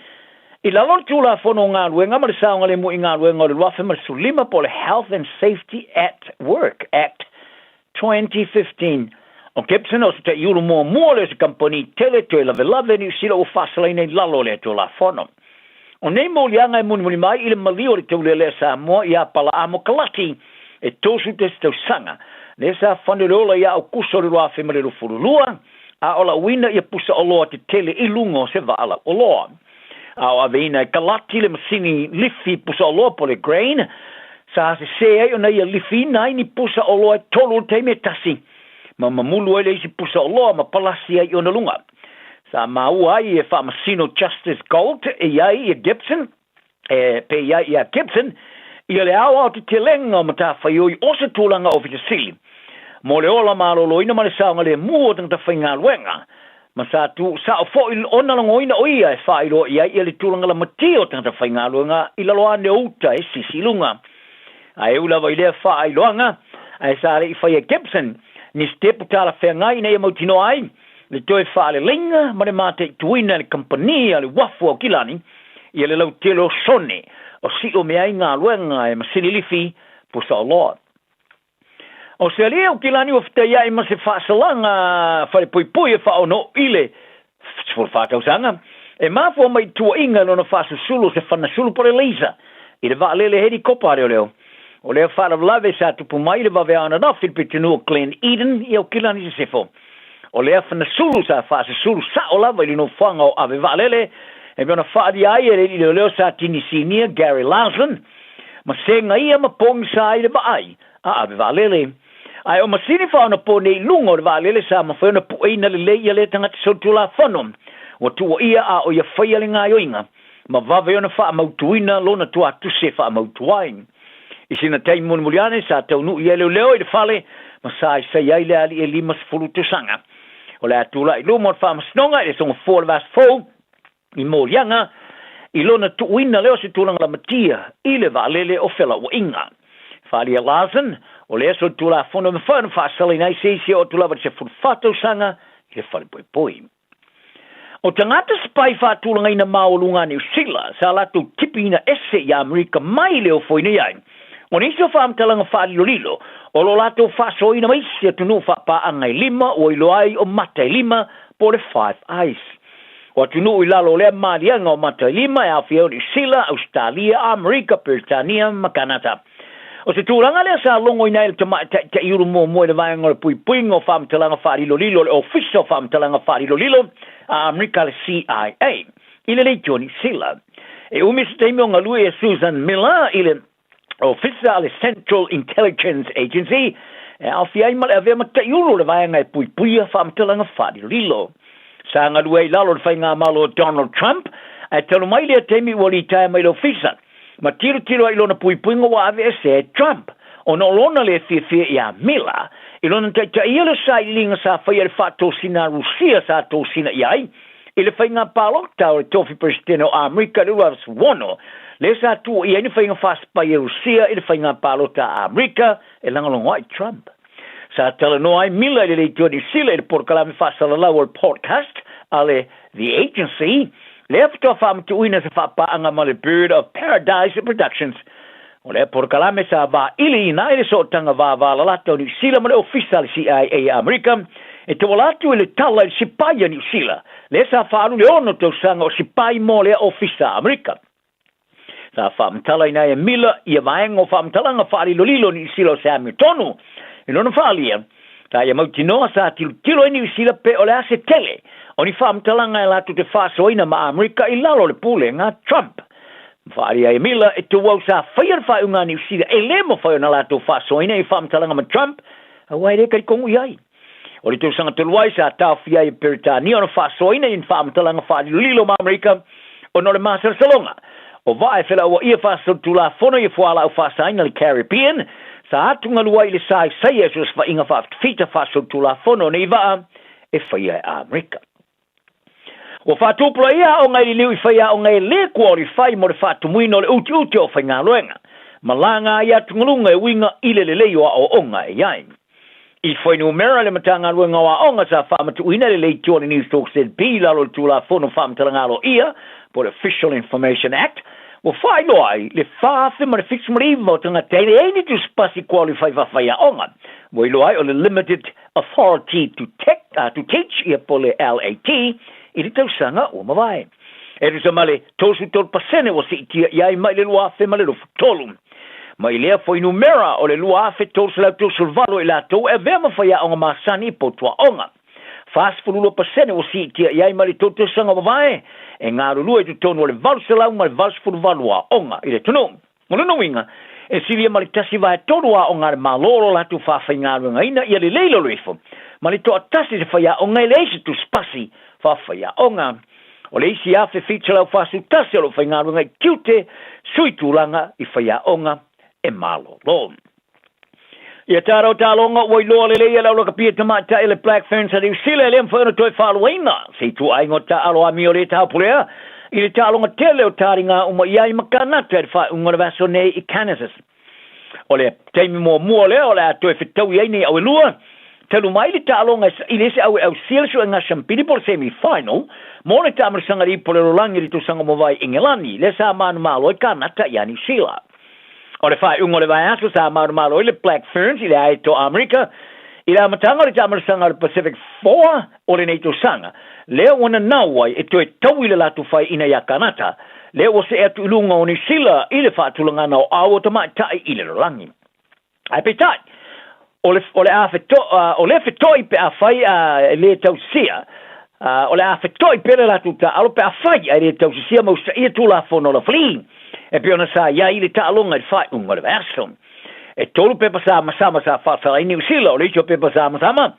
i lalo o le Tulafono o Galuega ma le Saogalemu i Galuega o le 2015 po o le Health and Safety at Work Act 2015. O Gibson o se taiulu muamua lea o se kamupani tele toe lavelave Niu Sila ua faasalaina i lalo o lea Tulafono. O nei moliaga e mulimuli mai i le maliu o le taulealea Samoa ia Apalaamo Kalaki e 31 tausaga, lea sa fane le ola ia Aukuso o le 2022, a o lauina ia pusa oloa tetele i luga o se vaa lauoloa. A o aveina e Kalaki le masini lifi pusa oloa po o le grain, sa sesē ai ona ia lifiina ai ni pusa oloa e tolu i le taimi e tasi, ma mamulu ai le isi pusa oloa ma palasi ai i ona luga. Sa maua ai e Faamasino Justice Gault e i ai ia Gibson, e pe i ai ia Gibson, ia le aoao tetelega o matafaioi o se tulaga Ofisa Sili mo le ola maloloina ma le saogalemu o tagata faigaluega, ma sa tuusao foi ona logoina o ia e faailoa i ai ia le tulaga lamatia o tagata faigaluega i lalo ane o uta e sisi i luga. Ae ui lava i lea faailoaga, ae sa le i faia e Gibson ni sitepu talafeagai ina ia mautinoa ai le toe faaleleiga ma le mataituina e le kamupani a le uafu Aukilani ia le lautele o sone o sio mea ai galuega e masini lifi pusaoloa. O se alii Aukilani ua fetaiai ma se faasalaga falepuipui e faaono i le 14 tausaga e mafua mai i tuuaiga i lona faasusulu o se fanasulu po o le laser i le vaalele helikopa a leoleo. O lea faalavelave sa tupu mai i le vave ananafi i le pitonuu o Glen Eden i Aukilani Sisifo. O lea fanasulu sa faasusulu sao lava i le nofoaga o ave vaalele e pei ona faaalia ai e le alii leoleo sa tini sinia Gary Larson ma sega ia ma pogisa ai le vaai a ave vaalele. Ae o masini faaonaponei i luga o le vaalele sa mafai ona pueina lelei ia lea tagata solitulafono ua tuuaia a o ia faia le gaoioiga ma vave ona faamautuina lona tuatusi e faamautu ai. I sina taimi mulimuli ane sa taunuu i ai leoleo i le fale ma sa isaia ai le alii e 50 tausaga. O le a tulai i luma o le faamasinoga i le sogafua o le vaiaso fou i moliaga i lona tuuina lea o se tulaga lamatia i le vaalele o felauaiga. Faaalia Larsen, o lea solitulafono e mafai ona faasalaina ai se isi e oo atu lava i le 14 tausaga i le falepoipoi. O tagata sipai faatulagaina maualuga a Niu Sila sa latou tipiina ese i Amerika mai le ofoina i ai. O nisi o faamatalaga faalilolilo o lo latou faasoaina ma isi atunuu faapaaga e lima ua iloa ai o mata e lima po o le Five Eyes. O atunuu i lalo o lea maliaga o mata e lima e aofia ai o Niu Sila, Ausetalia, Amerika, Peretania ma Kanata. O se tulaga lea sa logoina ai le tamaitai taiulu muamua i le vaega o le puipuiga o faamatalaga faalilolilo o le Ofisa o Faamatalaga Faalilolilo a Amerika le CIA i le leitio Niu Sila. E umi se taimi o galue ia Susan Miller i le Ofisa a le Central Intelligence Agency e aofia ai ma le avea ma taiulu o le vaega e puipuia faamatalaga faalilolilo. Sa galue ai i lalo o le faigamalo o Donald Trump ae talu mai lea taimi ua litaea mai le Ofisa ma tilotilo ai i lona puipuiga ua aveesea e Trump ona o lona le fiafia iā Miller i lona taitaia le sailiiliga sa faia i le faatosina a Rusia sa tosina i ai i le faiga palota o le tofi Peresetene o Amerika i le 2016 lea sa tuuaia ai ni faiga faasipai a Rusia i le faiga palota a Amerika e lagolago ai Trump. Sa talanoa ai Miller i le leitio Niu Sila i le polokalame faasalalau o le podcast a le The Agency, lea faatoa faamatuuina se faapaaga ma le Bird of Paradise Productions. O lea polokalame sa vailiina ai le sootaga vavalalata o Niu Sila ma le Ofisa a le CIA a Amerika e tauala atu i le tala i le sipai a Niu Sila, lea sa faaalu le ono tausaga o sipai mo lea Ofisa a Amerika. Sa faamatalaina ai e Miller ia vaega o faamatalaga faalilolilo o Niu Sila o se amiotonu i lona faaalia, sa ia mautinoa sa tilotilo ai Niu Sila pe o le a se tele o ni faamatalaga e latou te faasoaina ma Amerika i lalo o le pulega a Trump. Ma faaalia ai e Miller, e tuau sa faia le faaiuga a Niu Sila e le mafai ona latou faasoaina i faamatalaga ma Trump, aua e le talitonu i ai. O le tausaga talu ai sa taofia ai e Peretania ona faasoaina i ni faamatalaga faalilolilo ma Amerika ona o le masalosaloga o vaa e felauaia faasolitulafono i fualaau faasaina i le Caribbean sa atugalu ai i le saisai o fesoosofaiga faafitafita faasolitulafono o nei vaa e faia e Amerika. Ua faatupulaia aoga i liliu i faiaoga e le kualifai mo le faatumuina o le utiuti o faigaluega ma laga ai atugaluga e uiga i le lelei o aoaoga e i ai. I fuainumera le Matagaluega o Aoga sa faamatuuina le leitio a le News Talk ZB i lalo o le Tulafono Faamatalaga Aloaia po o le Official Information Act, ua faailoa ai le 4,079 o tagata e leai ni tusipasi kualifai faafaiaoga. Ua iloa ai o le Limited Authority to, Tech, to Teach, ia po o le LAT, i le tausaga ua mavae. E tusa ma le 33% ua siitia i ai mai le 2023. Mai lea fuainumera o le 2,338 i latou e avea ma faiaoga masani i potuaoga. 42% ua siitia i ai mai le tou tausaga ua mavae, e galulue i totonu o le 888 aoga i le atunuu. O lona uiga, e silia ma le tasi vaetolu aoga a le Malo o lo latou faafaigaluegaina ia lelei lalo ifo ma le toatasi se faiaoga e leai se tusipasi faafaiaoga. O le isi 1,741 o lo o faigaluega i tiute sui tulaga i faiaoga e malolo. Ia taro taloga ua iloa lelei e le aulakapia tamaitai a le Black Ferns a Niu Sila e le mafai ona toe faaluaina se ituaiga o taaalo amio le taupulea i le taaloga tele o taliga uma i ai ma Kanata i le faaiuga o le vaiaso nei i Kansas. O le taimi muamua lea o le a toe fetaui ai nei au e lua, talu mai le taaloga e saili ai se au e ausia le suega siampini po o le semi-final mo le taamilisaga lipo o le lalolagi i le tausaga ua mavae i Ingelani, lea sa manumalo ai Kanata iā Niu Sila. O le faaiuga o le vaiaso sa manumalo ai le Black Ferns i le aeto Amerika i le amataga o le taamilisaga o le Pacific Four o lenei tausaga, lea ua nanau ai e toe taui le latou faiaina iā Kanata, lea ua see atu i luga o Niu Sila i le faatulagaga o ao o tamaitai i le lalolagi. Ae peitai, o le, o le a feto, o le feto'i pe afai a e le tausisia, o le a feto'i pea le latou taaalo pe afai a e le tausisia ma usaia Tulafono o le Afalii, e pei ona sa i ai le taaloga i le faaiuga o le vaiaso. E tolu pepa samasama sa faasala ai Niu Sila, o le isi o pepa samasama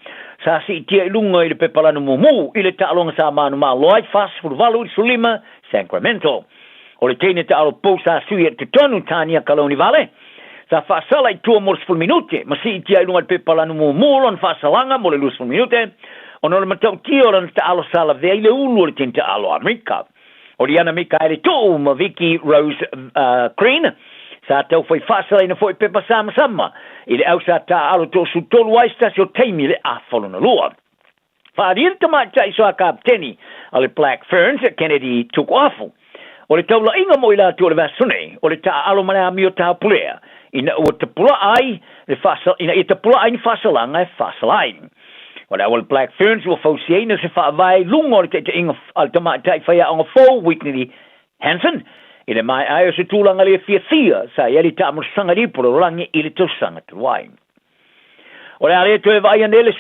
sa siitia i luga i le pepa lanu mumu i le taaloga sa manumalo ai 48 i le 15 Sacramento. O le teine taalo pou sa sui i totonu Tania Kalounivale, sa faasala i tua mo le 10 minute, ma siitia i luga i le pepa lanu mumu lona faasalaga mo le 20 minute, ona o le matautia o lana taalo sa lavea i le ulu o le teine taalo a Amerika. O Liana Mikaele Tuu ma Vicky Rose Green sa taufai faasalaina foi pepa samasama i le au sa taaalo toasutolu ai se tasi o taimi i le afa lona lua. Faaalia le tamaitai soa kapeteni a le Black Ferns, Kennedy Tukuafu. O le taulaiga mo i latou o le vaiaso nei, o le taaalo ma le amio taupulea ina ua tapulaa ai le faasa, ina ia tapulaa ai ni faasalaga e faasala ai. O le au a le Black Ferns ua fausiaina se faavae i luga o le taitaiga a le tamaitai faiaoga fou Whitney Hansen i le maea ai o se tulaga le fiafia sa i ai le taamulasaga lipo lalolagi i le tausaga talu ai. O le a le toe vaaia nei le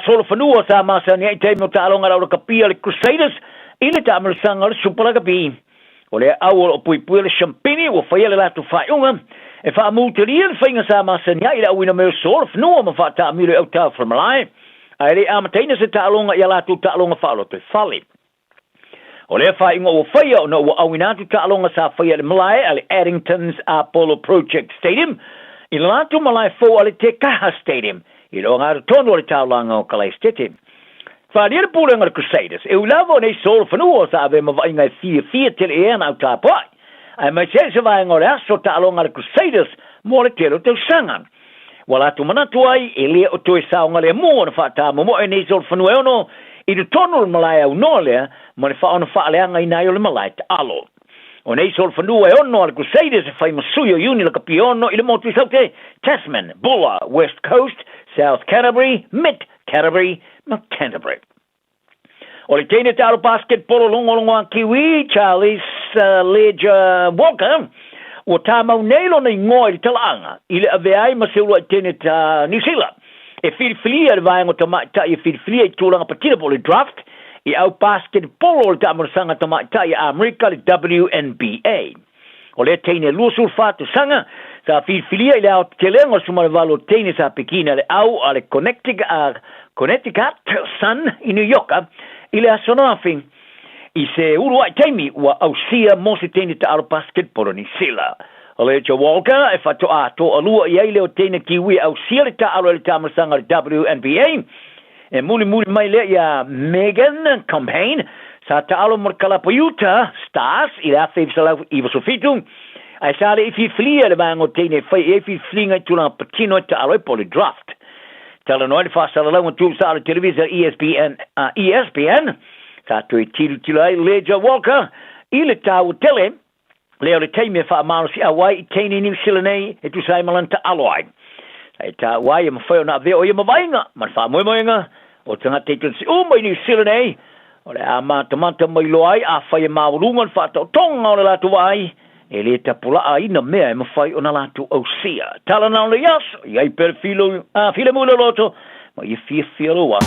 solofanua sa masani ai i taimi o taaloga a le aulakapia a le Crusaders i le taamulasaga o le Super Lakapi. O lea au o lo o puipuia le Champini ua faia le latou faaiuga e faamutalia le faiga sa masani ai i le auina mai o solofanua ma faataamilo i autafa o le malae, ae le i amataina se taaloga i a latou taaloga faalotoifale. O lea faaiuga ua faia ona ua auina atu taaloga sa faia i le malae a le Addington's Apollo Project Stadium i le latou malae fou a le Tekaha Stadium i le ogatotonu o le taulaga o Kalaesetete. Faaalia le pulega a le Crusaders, e ui lava o nei solofanua sa avea ma vaaiga e fiafia tele i ai ana au tapuai, aemaise ai se vaega o le aso taaloga a le Crusaders mo le tele o tausaga. Ua latou manatu ai, e le o toe saogalemu ona faatamomoe nei solofanua e ono i totonu o le malae aunoa lea ma le faaono faaleagaina ai o le malae taalo. O nei solofanua e ono a le Crusaders e fai ma sui o Iuni lakapi e ono i le motu i Saute, Tasman, Buller, West Coast, South Canterbury, Mid Canterbury ma Canterbury. O le teine taalo basketball logologo a Kiwi, Charles Ledger Walker, ua tāmau nei lona igoa i le talaaga i le avea ai ma se uluai teine ta Niu Sila e filifilia i le vaega o tamaitai e filifilia i tulaga patino po o le draft i au basketball o le taamulasaga tamaitai a Amerika le WNBA. O lea teine 24 tausaga sa filifilia i le aotetelega o le 18 o teine sa pekina le au a le Connecticut Sun i New York i le aso ananafi i se uluai taimi ua ausia mo se teine taalo basketball o Niu Sila. O Leja Walker e faatoa toalua i ai lea o teine Kiwi e ausia le taalo i le taamilosaga o le WNBA. E mulimuli mai lea iā Megan Compain, sa taalo mo le kalapa Utah Stars i le 1997, ae sa le i filifilia e le vaega o teine e fai i ai filifiliga i tulaga patino e taalo ai po o le draft. Talanoa ai le faasalalauga tuusao a le televisa ESPN, ESPN, sa toe tilotilo ai Leja Walker i le taua tele lea o le taimi e faamalosiau ai i teine Niu Sila nei e tusa ai ma lana taalo ai. Sa e taua ai e mafai ona avea o ia mavaega ma le faamoemoega o tagata i tonu uma i Niu Sila nei, o le a matamata mai loa ai afai e maualuga le faataotoga o le latou vaai, e le tapulaaina mea e mafai ona latou ausia. Tala na o le aso, i ai pea le filo, a filemu i le loto, ma ia fiafia loa.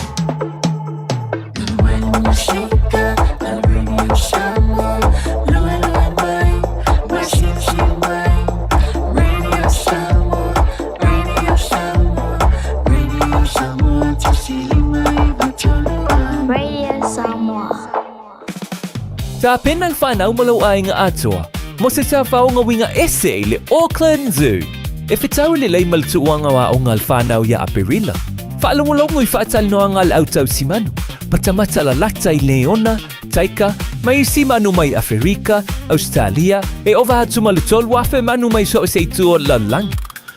Radio Samoa. Tapena le fanau ma lou aiga atoa mo se tafaoga uiga ese i le Auckland Zoo. E fetau lelei ma le tuuaga o aoga a le fanau iā Aperila. Faalogologo i faatalanoaga a le au tausimanu, matamata lalata i leona, taika, ma isi manu mai Aferika, Ausetalia, e ova atu ma le 3,000 manu mai so o se itu o le lalolagi.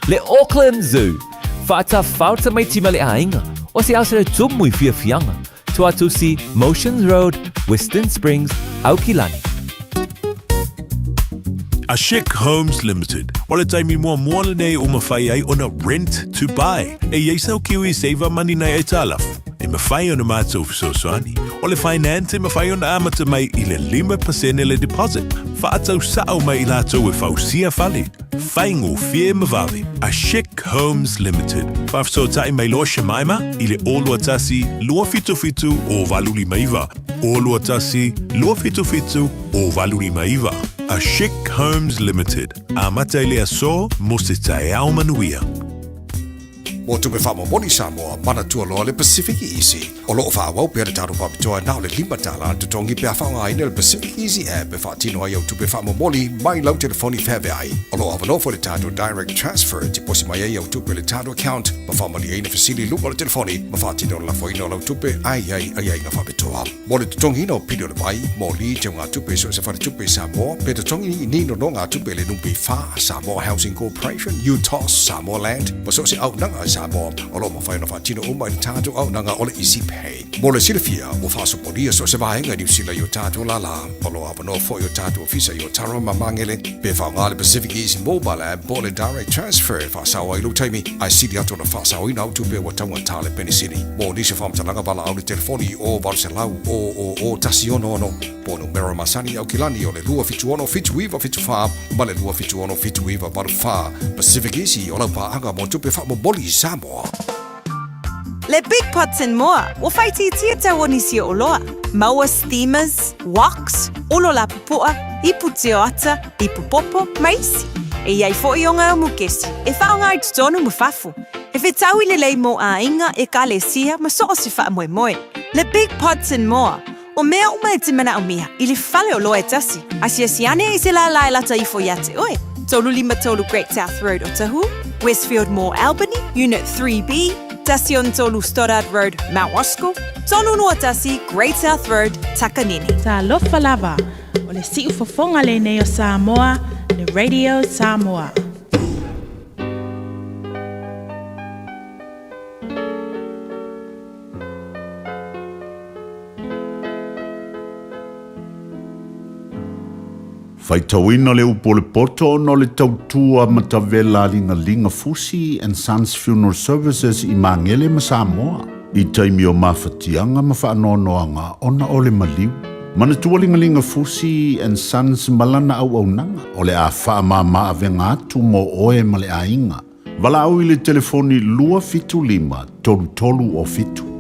Le Auckland Zoo, faatafao tamaiti ma le aiga, o se ao se le tumu i fiafiaga, Tuatusi, Motions Road, Western Springs, Aukilani. A Chic Homes Limited, o le taimi muamua lenei ua mafai ai ona rent to buy. E i ai sau Kiwi Saver Money nai aitalafu, e mafai ona matou fesoasoani. O le finance e mafai ona amata mai i le 5% le deposit, faatau sao mai i latou e fausia fale. Faigofie ma vave. A Chic Homes Limited. Faafesootai mai loa Shemaima i le 021 277 0859, 021 277 0859. A Chic Homes Limited. Amata i le aso mo se taeao manuia. Mo tupe faamomoli Samoa, manatua loa le Pacific Easy. O lo o faaauau pea le tatou faapitoa na o le $5 le totogi pe a faaaogaina le Pacific Easy app e faatino ai au tupe faamomoli mai lau telefoni feaveai. O lo o avanoa foi le tatou Direct Transfer e tiposi mai ai au tupe i le tatou account ma faamalieina fesili i luga o le telefoni ma faatino le lafoina o lau tupe ae i ai aiaiga faapitoa. Mo le totogiina o pili o le vai, moli, teugatupe i so o se faletupe i Samoa, pe totogi i ni nonogatupe i le NPF, Samoa Housing Corporation, UTOS, Samoa Land, ma so o se auaunaga i Samoa, o lo o mafai ona faatino uma i le tatou auaunaga o le Easy Pay. Mo le silafia, ua faasopolia so o se vaega i Niu Sila i o tatou lālā. O lo o avanoa foi o tatou ofisa i Otara ma Magele, pe faaaoga le Pacific Easy Mobile App po o le Direct Transfer e faasao ai lou taimi, ae sili atu ona faasaoina au tupe ua taugata le penisini. Mo nisi o faamatalaga valaau le telefoni i o 800 000 166 po o numera masani i Aukilani o le 276 7974 ma le 276 7984. Pacific Easy o lau paaga mo tupe faamomoli i Samoa. Le Big Pots and More, ua whaitiitia tau o nisi o oloa. Maua steamers, woks, olo lapupoa, ipu tio ata, ipu popo, ma isi. E i ai foʻi o ngā mukesi, e whaonga ai totonu ma fafo. E whetau i lelei mō āinga, ekalesia, ma so o se whaamoemoe. Le Big Pots and More, o mea uma e te manaomia i le fale oloa e tasi, asiasi ane i se lālā e lata ifo iā te oe. 353 Great South Road Otahuhu, Westfield Mall Albany, Unit 3B, 13 Stoddard Road, Mount Roskill, 321 Great South Road, Takanini. Talofa lava, o le siufofoga lenei o Samoa, le Radio Samoa. Faitauina le upu o le poto ona o le tautua matavela a Ligalinga Fusi and Sons Funeral Services i Magele ma Samoa i taimi o mafatiaga ma faanoanoaga ona o le maliu. Manatua Ligalinga Fusi and Sons ma lana auaunaga o le a faamama avega atu mo oe ma le aiga. Valaau i le telefoni 275 3307.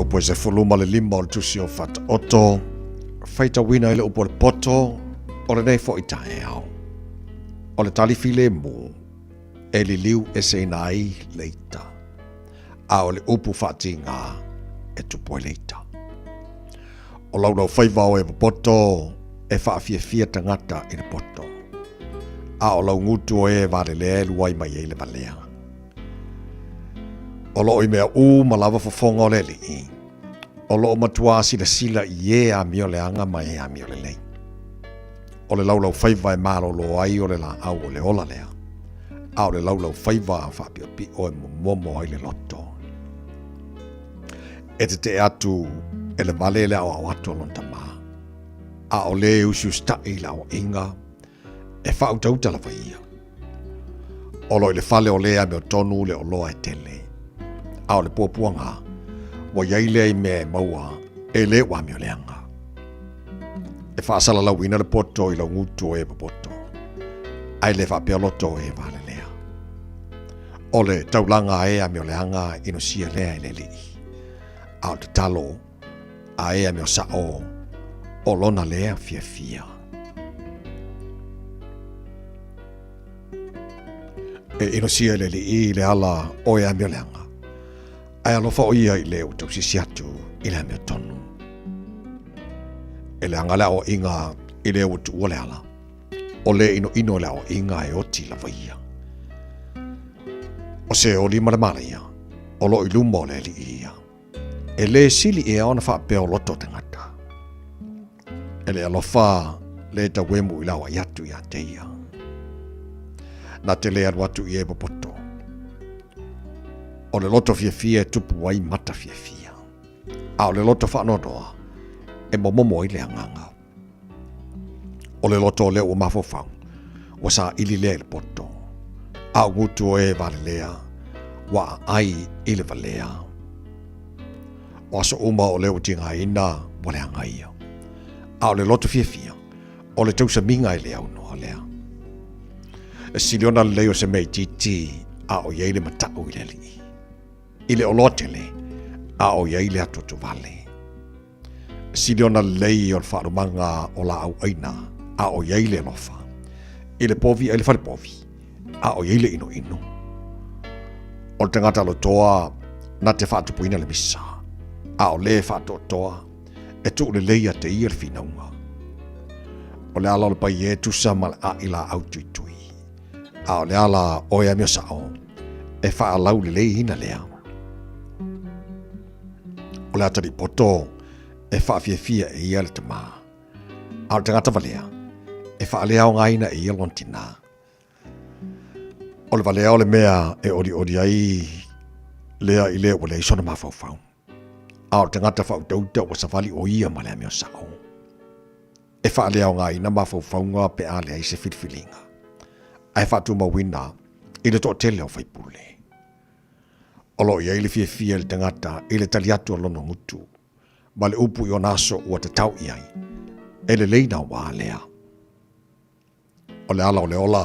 upu e 15 o le tusi o Faataoto, faitauina i le upu o le poto o lenei foi taeao. O le tali filemu e liliu eseina ai le ita, a o le upu faatiga e tupu ai le ita. O laulaufaiva o e popoto e faafiafia tagata i le poto, a o laugutu o e valelea e luai mai ai le valea. O loo i mea uma lava fofoga o le Alii, o loo matuā silasila i e amioleaga ma e amiolelei. O le laulaufaiva e malolo ai o le laau o le ola lea, a o le laulaufaiva faapiopio e momomo ai le loto. E tetee atu e le vale le aoao atu a lona tama, a o le usiusitaʻi i le aoaiga, e faautauta lava ia. O lo i le fale o le amiotonu le oloa e tele, a o le puapuaga, ua i ai lea i mea e maua e le ua amioleaga. E faasalalauina le poto i laugutu o e popoto, ae le faapea loto o e valelea. O le taulaga a e amioleaga inosia lea e le Alii, a o le tatalo a e amiosaʻo o lona lea fiafia. E inosia e le Alii le ala o e amioleaga, ae alofa o ia i le ua tausisi atu i le amiotonu. E leaga le aoaiga i le ua tuua le ala, o le inoino i le aoaiga e oti lava ia. O se oli ma le malaia, o loo i luma o le Alii ia. E lē sili ea ona faapea o loto tagata. E le alofa le tauemu i le aoai atu iā te ia. Na te le alu atu i e popoto. O le loto fiafia e tupu ai mata fiafia. A o le loto faanoanoa e momomo ai le agaga. O le loto o lea ua mafaufau, ua saili lea i le poto. A o gutu o e valelea, ua aai i le valea. O aso uma o lea ua tigaina ua leaga ia. A o le loto fiafia, o le tausamiga e le aunoa lea. E sili ona lelei o se mea itiiti a o i ai le mataʻu i le Alii. I le oloa tele a o i ai le atuatuvale. Sili ona lelei o le faalumaga o laau ʻaina a o i ai le alofa, i le povi a i le fale povi, a o i ai le inoino. O le tagata lotoa na te faatupuina le misa, a o le faatoatoa e tuu lelei ia te ia le finauga. O le ala o le paie tusa ma le aʻi laau tuitui, a o le ala o e amio saʻo e faalauleleiina lea. O le atalii poto e faafiafia e ia le tamā, a o le tagata valea e faaleaogaina e ia lona tinā. O le valea o le mea e olioli ai lea i le ua leai sona mafaufau, a o le tagata faautauta ua savali o ia ma le amio sao. E faaleaogaina mafaufauga pe a leai se filifiliga, ae faatumauina i le toatele o faipule. O lo o i ai le fiafia i le tagata i le tali atu a lona gutu, ma le upu i ona aso ua tatau i ai, e lelei nā wā lea. O le ala o le ola,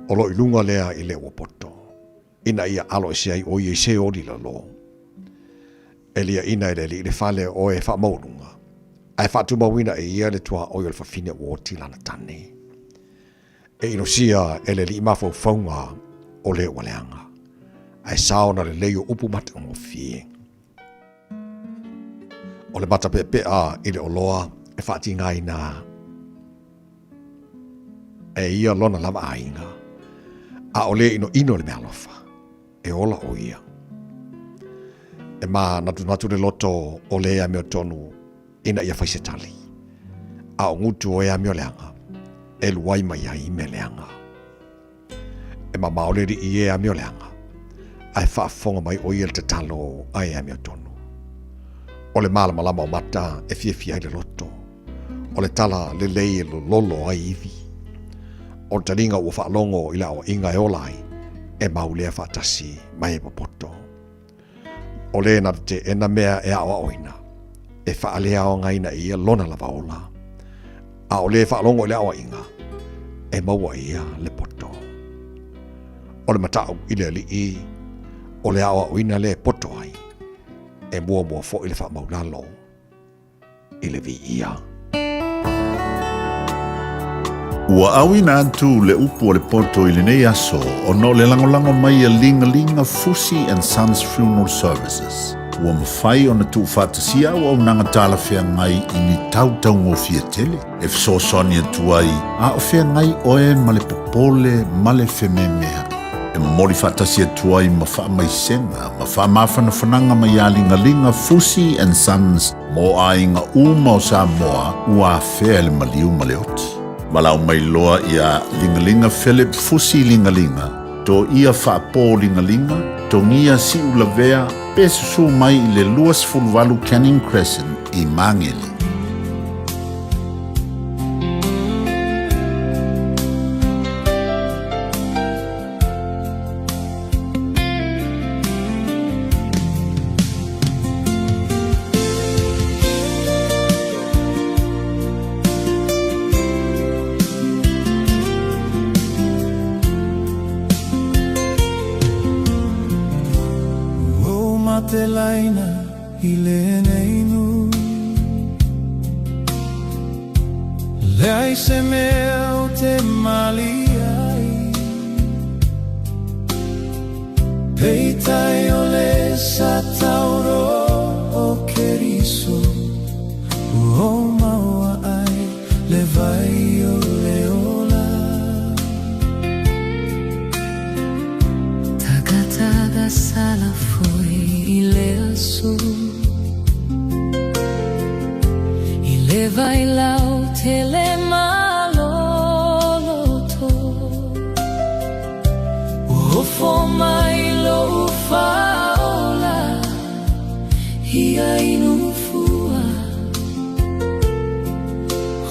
o lo o i luga lea i le ua poto, ina ia alo ese ai o ia i se oli lalo. E liaʻina e le Alii le fale o e faamaualuga, ae faatumauina e ia le tuaoi o le fafine ua oti lana tane. E inosia e le Alii mafaufauga o le ua leaga, ae sa ona lelei o upu matagofie. O le matapeapea i le oloa e faatigaina e ia lona lava aiga, a o le inoino le meaalofa, e ola o ia. E manatunatu le loto o le amiotonu ina ia fai se tali, a o gutu o e amioleaga, e luai mai ai i mea leaga. E mamao le alii i e amioleaga, ae faafofoga mai o ia le tatalo a e amiotonu. O le malamalama o mata e fiafia ai le loto, o le tala lelei e lololo ai ivi. O le taliga ua faalogo i le aoaiga e ola ai, e mau lea faatasi ma e popoto. O le na te teena mea e aoaoina, e faaleaogaina e ia lona lava ola. A o le faalogo i le aoaiga, e maua e ia le poto. O le mataʻu i le Alii, o le aoaoina lea e poto ai. E muamua foi le faamaulalo i le viia. Ua auina atu le upu a le poto i lenei aso ona o le lagolago mai a Ligalinga Fusi and Sons Funeral Services. Ua mafai ona tuufaatasia auaunaga talafeagai i ni tau taugofie tele e fesoasoani atu ai a o feagai oe ma le popole ma le fememea'i. E momoli faatasi atu ai ma faamaisega ma faamafanafanaga mai iā Ligaliga Fusi and Sons mo aiga uma o Samoa ua afea e le maliu ma le oti. Valaau mai loa iā Ligaliga Philip Fusi Ligaliga, Toia Faapo Ligaliga, Togia Siulavea pe susū mai i le 28 Canning Crescent i Magele. Ua mate laina i lenei nuu Leai se mea ou te malie ai Peitai o le sa tauro o Keriso Ua ou maua ai le vai o le ola. Tagataga sala foi i le aso I le vailau tele maloloto Ua ofo mai lou faaola Ia inu fua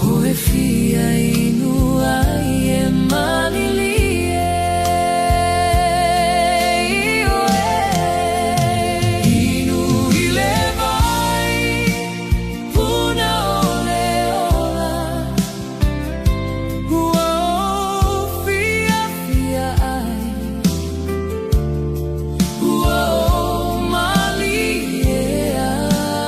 O e fia inu ai e malilie Ioe Inu i le vai puna o le ola Ua ou fiafia ai Ua ou malie ai.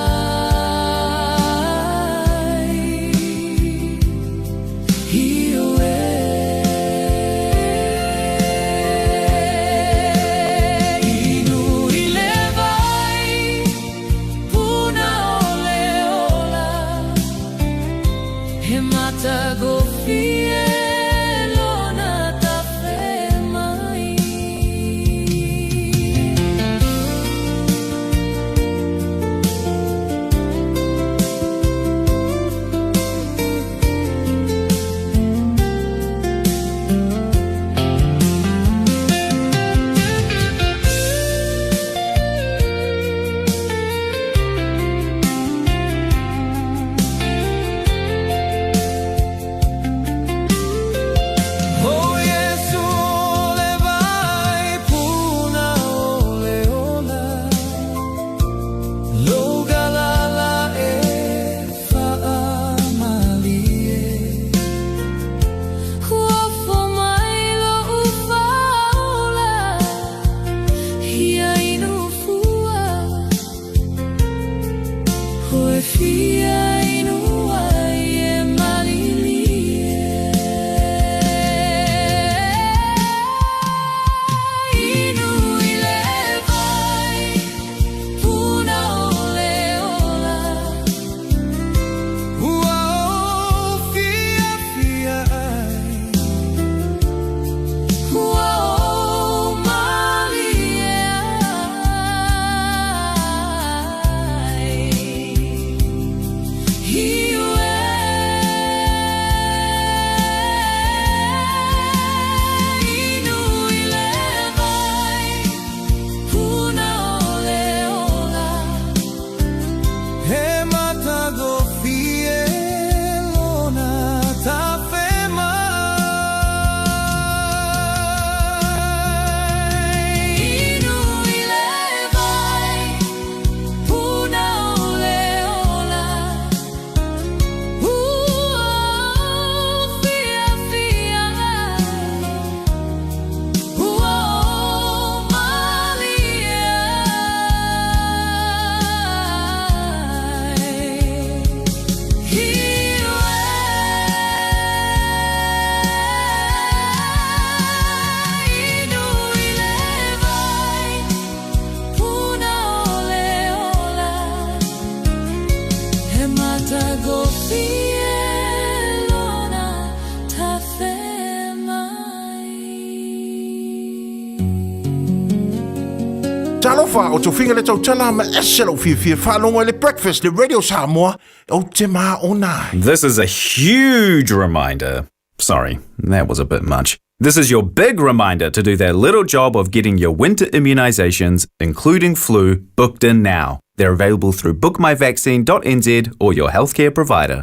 Talofa, o tofiga le tautala ma ese lou fiafia faalogo i le Breakfast le Radio Samoa, ou te maona ai. This is a huge reminder. Sorry, that was a bit much. This is your big reminder to do that little job of getting your winter immunizations, including flu, booked in now. They're available through bookmyvaccine.nz or your healthcare provider.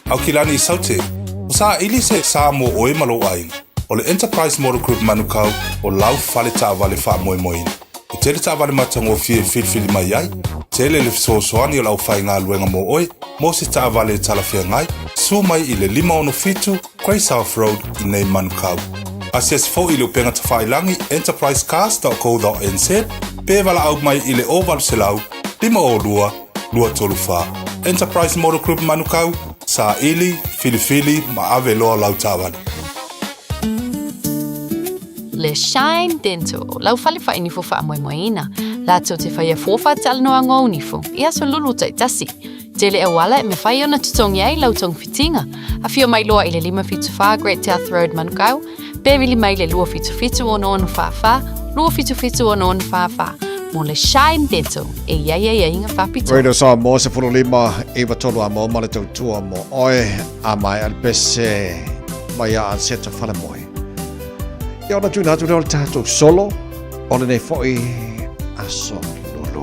Aukilani i Saute, o saili se sa mo oe ma lou aiga. O le Enterprise Motor Group Manukau o lau fale taavale faamoemoeina. E tele taavale matagofie e filifili mai ai, tele le fesoasoani o le aufaigaluega mo oe mo se taavale e talafeagai, susu mai i le 567 Grey South Road i nei Manukau. Asiasi foi i le upega tafailagi enterprisecars.co.nz pe valaau mai i le 0800 502 234. Enterprise Motor Group Manukau, saili, filifili ma ave loa lau taavale. Le Shine Dental, lau fale whainifo whaamoemoeina. Lātou te whaia fōwha talanoa ngō nifo, i aso lulu taitasi. Tele auala e mawhai ona tutongi ai lau togafitiga. Afio mai loa i le 574 Great South Road Manukau, pe vili mai le 277 6644, 277 6644 mo le Shine Dental e i ai aiaiga faapitoa. Radio Samoa 15 93 a mo ma le tautua mo oe a mai a le pese mai a Anseta Falemoe. Ia ona tuina atu lea o le tatou solo o lenei foi aso lulu.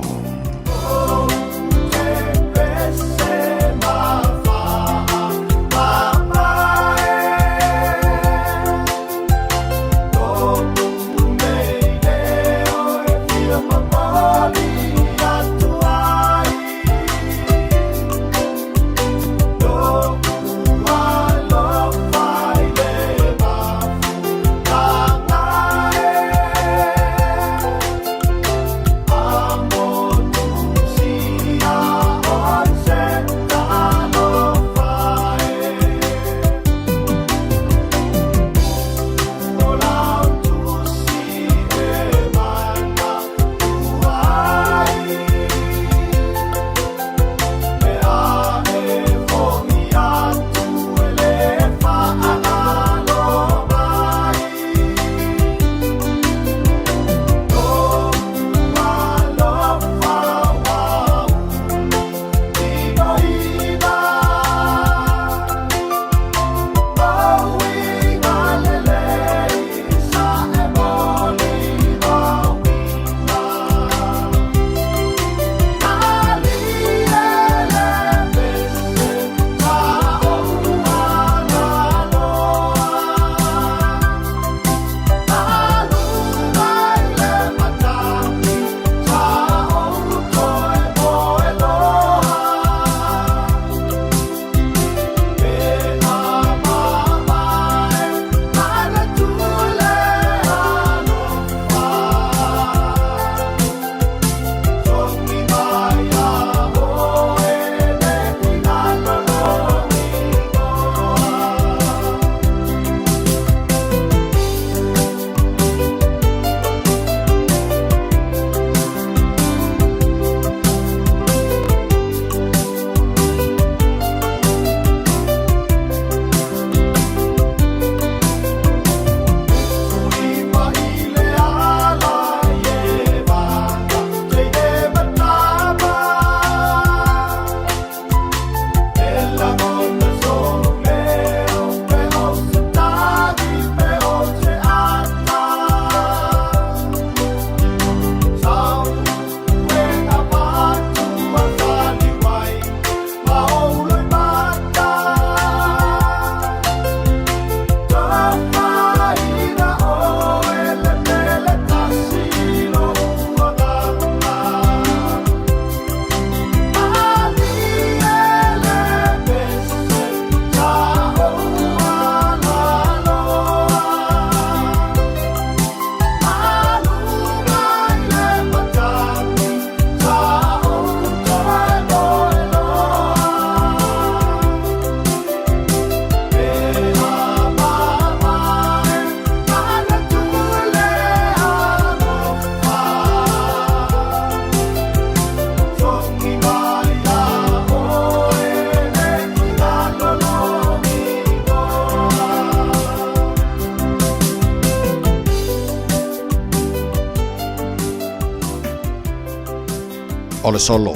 O le solo,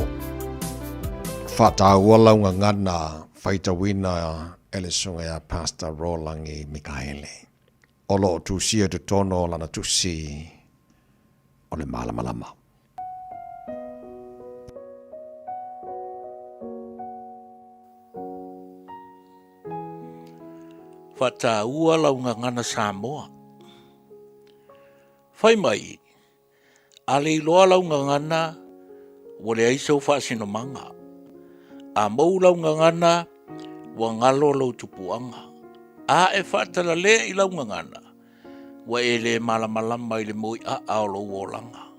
faataua lau gagana faitauina e le susuga ia Pastor Rolangi Mikaele, o lo o tusia i totonu o lana tusi o le Malamalama. Faataua lau gagana Samoa. Fai mai, a le iloa lau gagana, ua leai sou faasinomaga. A mou lau gagana, ua galo lou tupuaga. A e faatalalē i lau gagana, ua e lē malamalama i le moi'a'a o lou olaga.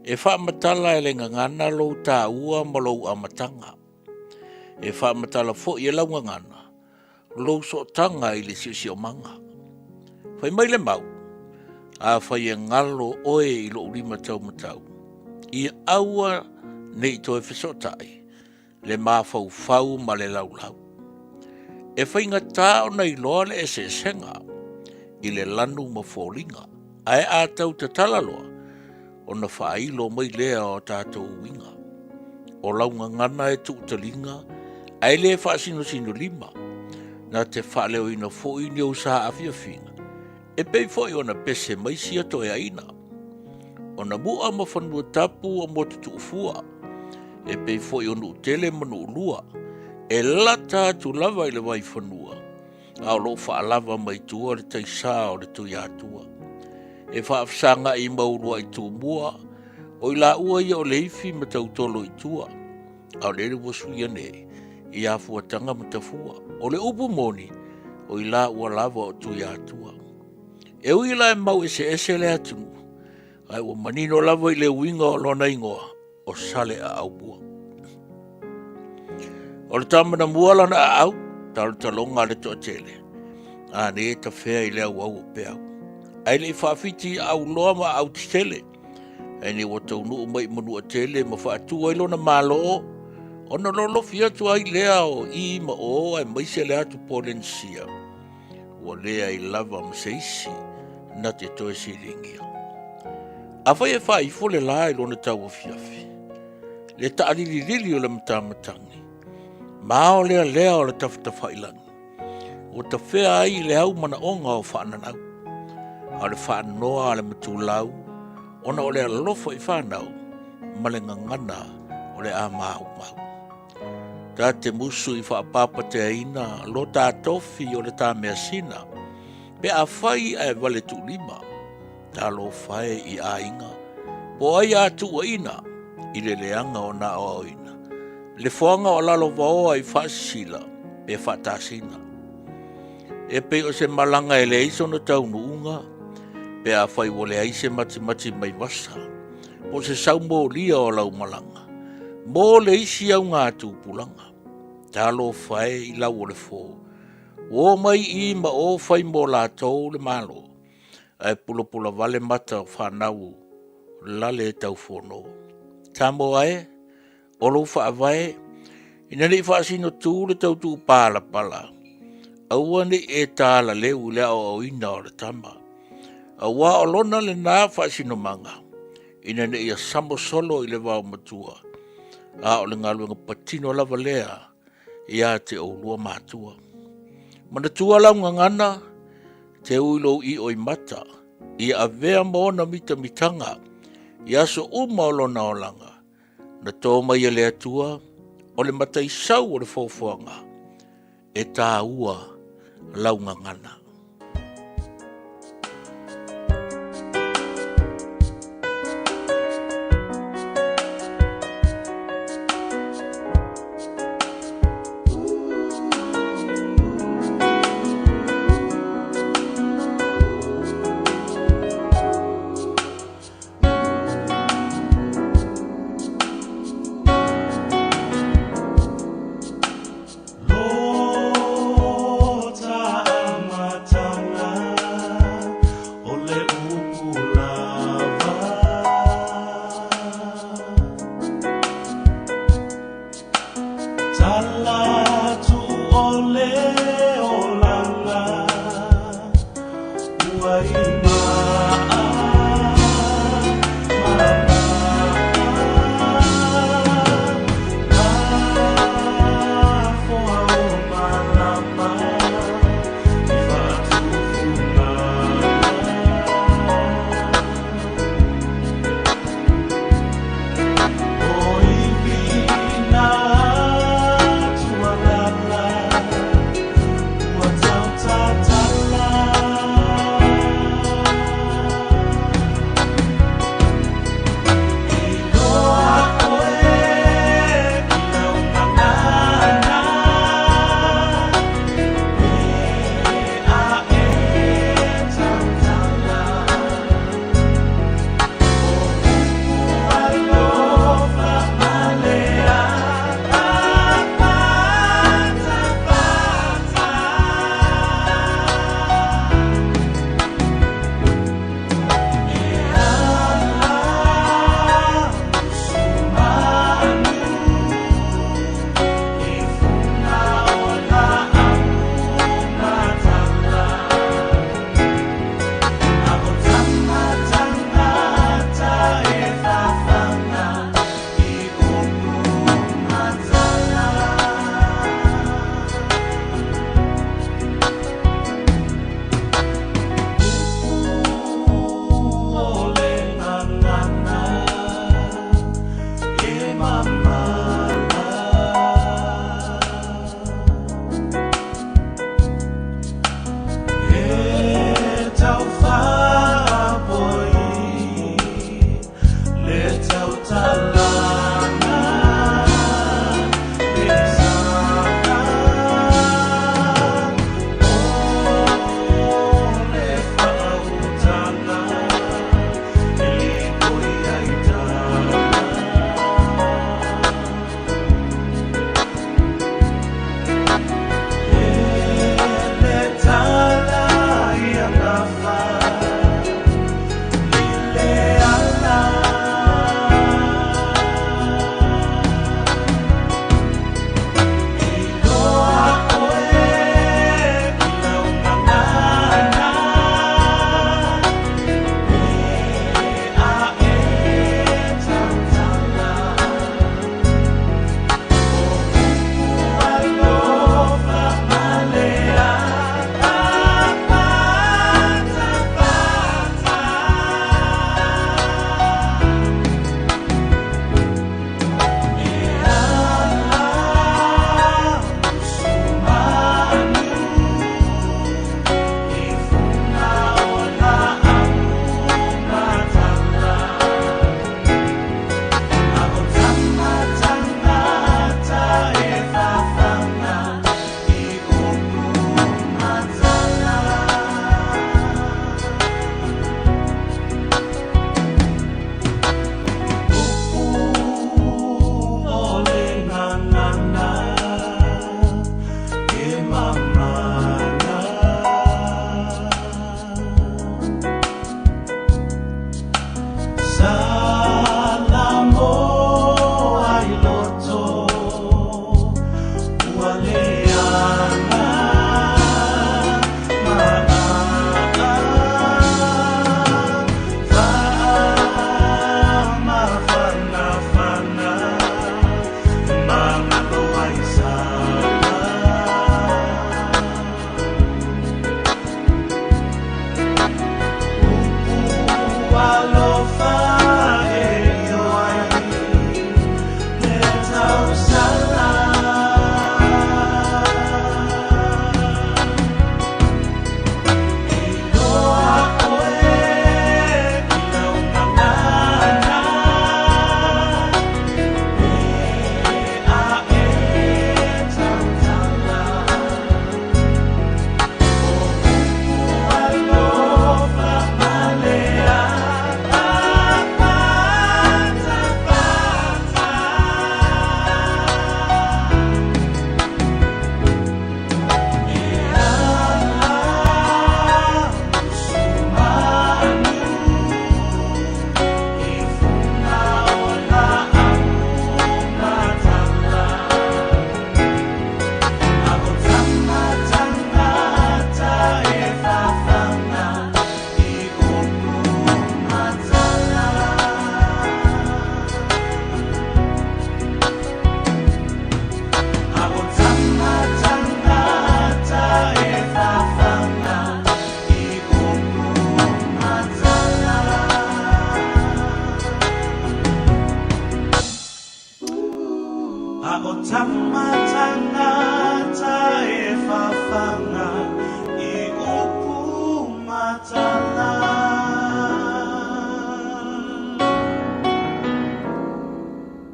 E faamatala e le gagana lou taua ma lou amataga. E faamatala foi e lau gagana lou sootaga i le siosiomaga. Fai mai le mau, Afai e galo oe i lou lima taumatau, ia aua ne i toe fesootai le mafaufau ma le laulau. E faigata ona iloa le eseesega i le lanu ma foliga, ae a tau tatala loa, ona faailo mai lea o tatou uiga. O lau gagana e tuutaliga ae le faasinosinolima, na te faaleoina foi ni ou saafiafiga, e pei foi ona pese mai sia toeaina. Ona mu'a ma fanua tapu o motu tuufua, e pei foi o Nuutele ma Nuulua, e lata atu lava i le vaifanua, a o lo o faalava mai tua le taisā o le Tuiatua. E faafesagaʻi ma uluaʻi tumua, o i laua ia o Leifi ma Tautolo i tua, a o lele ua suia nei i afuataga ma tafua. O le upu moni, o i laua lava o Tuiatua. E ui la e mau eseese le atunuu, ae ua manino lava i le uiga o lona igoa, o Saleaaumua. O le tama na mua lana aau, talotaloga a le toatele, a nei e tafea i le auau o peau. Ae le i faafiti i aauloa ma aautetele, ae nei ua taunuu mai i Manuatele ma faatu ai lona malo, ona lolofi atu ai lea o i ma o aemaise le atu Polenisia, ua leai lava ma se isi na te toe siligia. Afai e faaifo le la i lona tauafiafi, le taalililili o le matamatagi, ma ao lealea o le tafatafailagi, ua tafea ai i le au manaoga o faananau, a o le faanoa a le matulau, ona o le alofa i fanau ma le gagana o le a maumau. Ta te musu i faapapateaina lo ta tofi o le ta measina, pe afai ae vale tuulima, talofa e i aiga, po ai a tuuaina i le leaga o na aoaoina, le foaga o lalo vaoa i faasisila pe faatasina. E pei o se malaga e leai sona taunuuga, pe afai ua leai se matimati mai vasa, po o se saumolia o lau malaga, mo le isi auga tupulaga. Talofa e i lau o le fo, ua o mai i ma o fai mo latou le Malo, ae pulapula vale mata o fanau lale e taufono. Samoa e, o lou faavae, ina ne i faasino tu le tautuu palapala, aua ne i e talaleu i le aoaoina o le tama, aua o lona lena faasinomaga, ina ne i asamo solo i le vaomatua, a o le galuega patino lava lea ia te oulua matua. Manatua lau gagana, te ui lou io i mata, ia avea ma ona mitamitaga i aso uma o lona olaga, na tō mai e le Atua, o le mataisau o le foafoaga, e tāua lau gagana.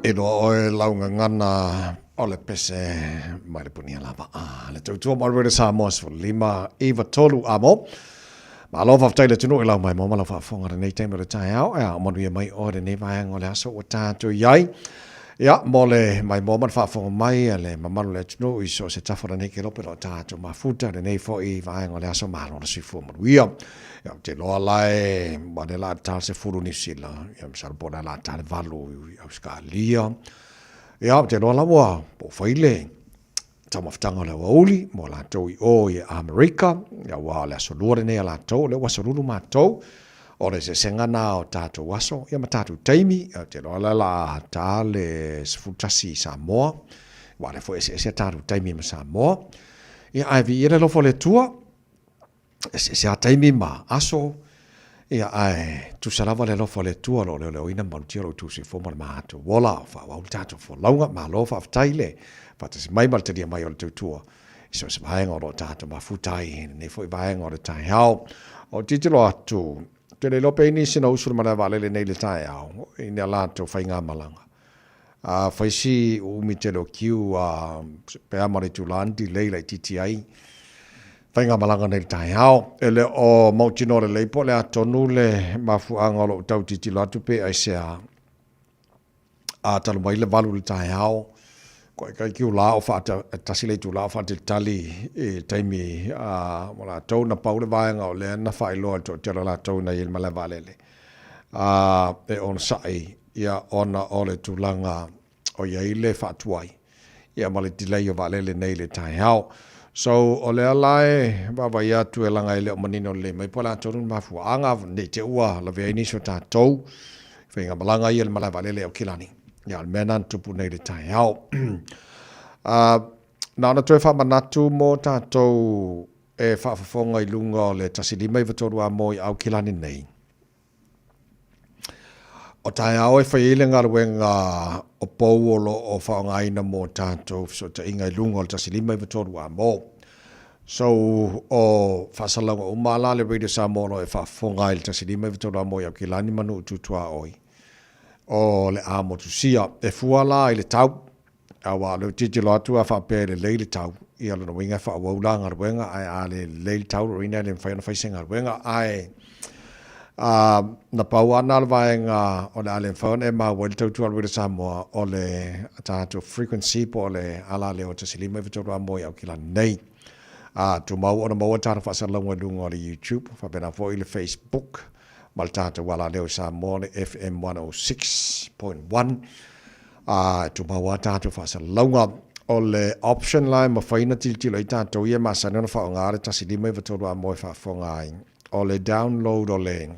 E loa oe lau gagana o le pese mai le punia lava a le tautua mai Radio Samoa 15 93 amo. Malo faafetai le atunuu i lau maimoa ma lau faafofoga lenei taimi o le taeao e ao manuia mai oe lenei vaega o le aso ua tatou i ai. Ia, mo le maimoa ma le faafofoga mai a le mamalu o le atunuu i so o se tafa o lenei kelope o lo o tatou mafuta lenei foi vaega o le aso malo le soifua manuia. Ia, ou te iloa la e ua le la ta le 10 Niu Sila, ia masalo po o le a la ta le 8 i Ausetalia. Ia, ou te iloa la ua po o fai le taumafataga o le aoauli mo latou i o i Amerika, ia aua o le aso lua lenei a latou, o lea ua aso lulu matou, o le eseesega na o tatou aso, ia ma tatou taimi, ou te iloa la la ta le 11 i Samoa, aua o lea foi e eseese a tatou taimi ma Samoa. Ia ae viia le alofa o le Atua, eseese lava taimi ma aso, ia ae tusa lava le alofa o le Atua o lo o leoleoina ma malutia lo outou soifua ma le matou ola, o faaauau le tatou folauga. Malo faafetai le faatasi mai ma le talia mai o le tautua i so o se vaega o lo o tatou mafuta ai i lenei foi vaega o le taeao. O tilotilo atu, ou te le iloa pe i ai nisi na usu i le malae vaalele nei i le taeao i ni a latou faigamalaga. A fai si umi tele o kiu a pe a ma le itula na delay laitiiti ai faigamalaga nei i le taeao. E le o mautinoa lelei po o le a tonu le mafuaaga o lou tau tilotilo atu pe aisea a talu mai le 8 i le taeao ko e kai kiu la o faatasi le itula o faatalitali i le taimi a mo latou na pau le vaega o lea na faailoa i le toatele o latou na i ai i le malae vaalele a e onosai ia ona o le tulaga o i ai le faatuai ia ma le delay o vaalele nei i le taeao. So, o lea la e vaavaai atu e laga e le o manino lelei mai po o le a tonu le mafuaaga ne i te i ua lavea ai nisi o tatou i faigamalaga ia i le malae vaalele i Aukilani. Ia, o le mea lena na tupu nei i le taeao. Na ona toe faamanatu mo tatou e faafofoga i luga o le 153 a mo i Aukilani nei. O taeao e fai ai le galuega o pou o lo o faaaogaina mo tatou fesootaiga i luga o le 153 a mo. So, o faasalalauga uma la le Radio Samoa o lo o e faafofoga ai i le 153 a mo i Aukilani ma Nuu Tu Tuaoi o le a motusia. E fua la i le tau, Aua o lea ou tilotilo atu a faapea e lelei le tau, ia lona uiga e faaauau la galuega, ae a le lelei le tau, lona uiga e le mafai ona fai se galuega. Ae na pau lava na o le vaega o le a le mafai ona e maua ai le tautua a le Radio Samoa, o le tatou frequency po o le alaleo e 153 a moe i Aukilani nei. Tumau ona maua tatou faasalalauga i luga o le YouTube, faapena foi le Facebook ma le tatou alaleo i Samoa, le FM 106.1. Ā, e tumau lava tatou faasalalauga. O le option la e mafai ona tilotilo ai tatou ia e masani ona faaaoga le 153 a moe faafofoga ai, o le download o le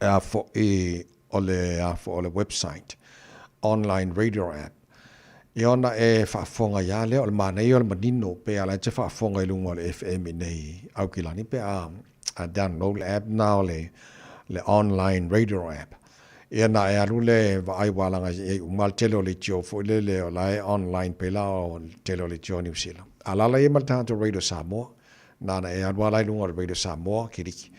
a foi o le a foi o le website online radio app ia ona e faafofoga ai lava lea. O le manaia o le manino pe a la e te faafofoga i luga o le FM i nei Aukilani pe a a download le app na o le le online radio app. Ia na e alu le vaai ua alaga i ai uma le tele o leitio foi lele o la e online pela o le tele o leitio o Niu Sila. Alala ia ma le tatou Radio Samoa, nana e alu ala i luga o le Radio Samoa, kiliki.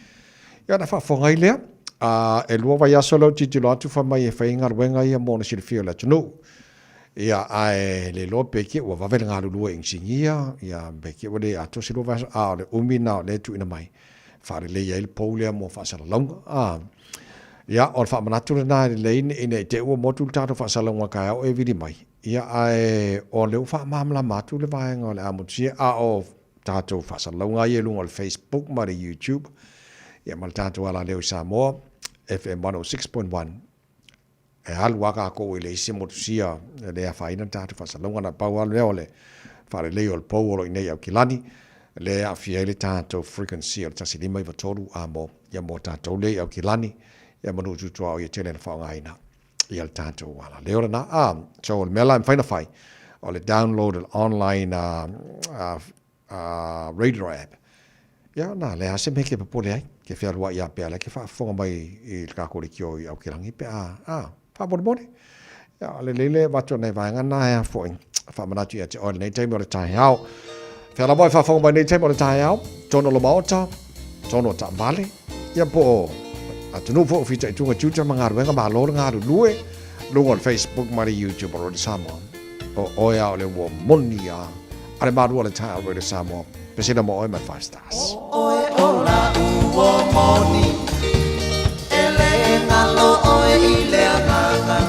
Ia ona faafofoga ai lea, a e lua vaiaso lea ou tilotilo atu fai mai e fai ai galuega ia mo le silafia o le atunuu. Ia ae le iloa pe ke ua vave le galulue inisinia, ia pe ke ua le atoa se lua vaiaso, a o le umi na o lea e tuuina mai. Faalelei ai le pou lea mo faasalalauga. A, ia, o le faamanatu lena e lelei ina i te i ua motu le tatou faasalalauga taeao e vili mai, ia, ae o lea ua faamalamalama atu le vaega o le a motusia, a o tatou faasalalauga ia i luga o le Facebook ma le YouTube, ia ma le tatou alaleo i Samoa, FM 106.1, E alu lava tatou i le isi motusia e le afaina le tatou faasalalauga, na pau lava lea o le faalelei o le pou o lo o i inei i Aukilani, lea e aafia ai le tatou frequency o le 153 a mo, ia mo tatou lea i Aukilani, ia ma nuu tutuaoi e tele na faaaogaina ia le tatou alaleo lena. A, so o le mea la e mafai ona fai, o le download o le online radio app, ia na leai lava se mea e te popole ai, ke fealuai lava pea la ke faafofoga mai i le tatou leitio i Aukilani pe a, a, faamolemole. Ia, o lelei le avatu o nai vaega na e a foi, faamanatu ia te oe lenei taimi o le taeao. Fea lava e faafofoga mai lenei taimi o le taeao, tonu o le Maota, tonu o taavale, ia po o atunuu foi o fitaituga tiute ma galuega, malo le galulue. Luga o le Facebook ma le YouTube o Radio Samoa. O oe a o le ua moni a a le malu o le taeao Radio Samoa. Pesina mo oe mai 5 stars. Oe o la ua moni E le ngalo oe i le agaga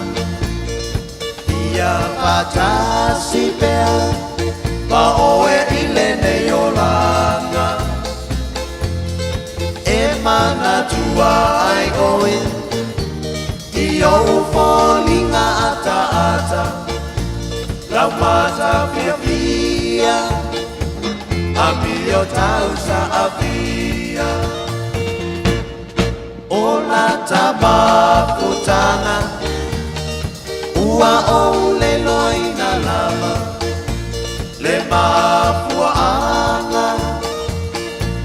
Ia faatasi pea Ma oe i lenei olaga E manatua ai oe I ou foliga ataata Lau mata fiafia Amio tausa afia O lata mafutaga Ua ou leloina lava Le mafuaaga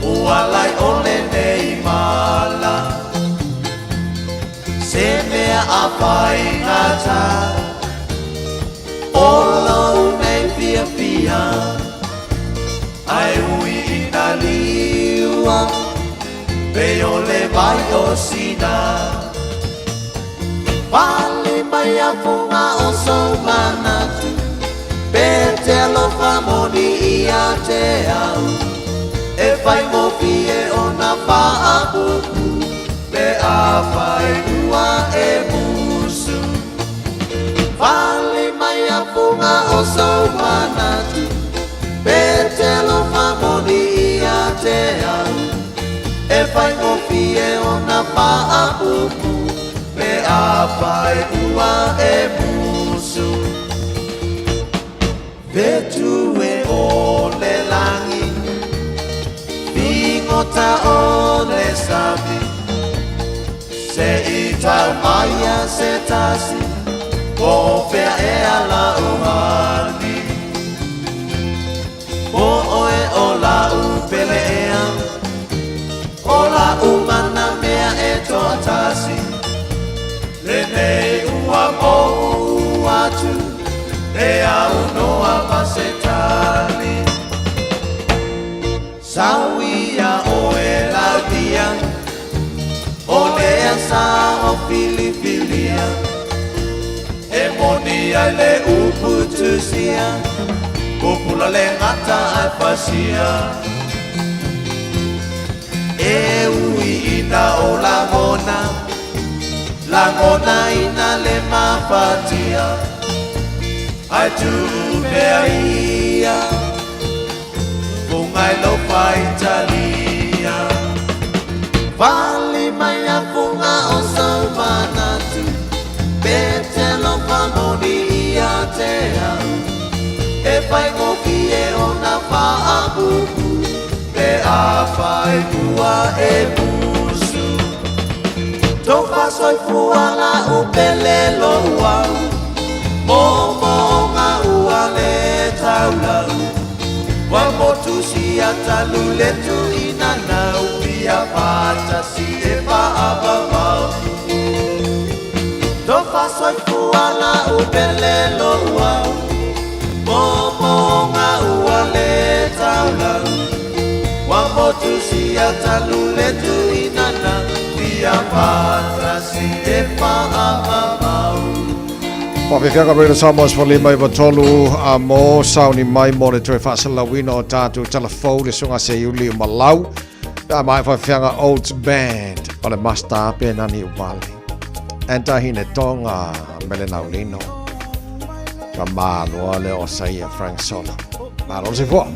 Ua ala ai o lenei mala Se mea a faigata O lou nei fiafia Ae ui ina liua Pei o le vai o Sina Pale mai a fuga o sou manatu Pe te alofa moni ia te au E faigofie ona faapupu Pe afai ua e musu Fale mai a fuga o sou manatu Pe te alofa moni ia te au E faigofie ona faapupu Pe afai ua e musu Fetu e o le lagi Figota o le sami Se i tau mai a se tasi Po o fea ea la'u hani Po oe o la'u pele ea O la'u mana mea e toatasi Lenei ua mou atu E aunoa ma se tali Sauia oe Laudia O lea sa o filifilia E moni ai le upu tusia Pupula le gata ae fasia E ui ina o lagona Lagonaina le mafatia Ae tuu pea ia Fuga i lou faitalia Fale mai a fuga o sou manatu Pe te alofa moni ia te au E faigofie ona faapupu Pe afai ua e musu Tofa soifua la'u pele lou au Moomooga ua le taulau Ua motu sia talu le tuuina nau Fia faatasi e faavavau Tofa soifua la'u pele lou au Moomooga ua le taulau Ua motu sia talu le tuuina nau Fia faatasi e faavavau. Faafefiaga Radio Samoa 15 93 a mo sauni mai mo le toe faasalalauina o tatou tala fou le suga seiuli o malau pe a maea faafefiaga Olds Band o le Master pe nani uvale Enta hine tonga mele naulino ka maloa le o saia Frank Sola malo le soifua.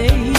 Ia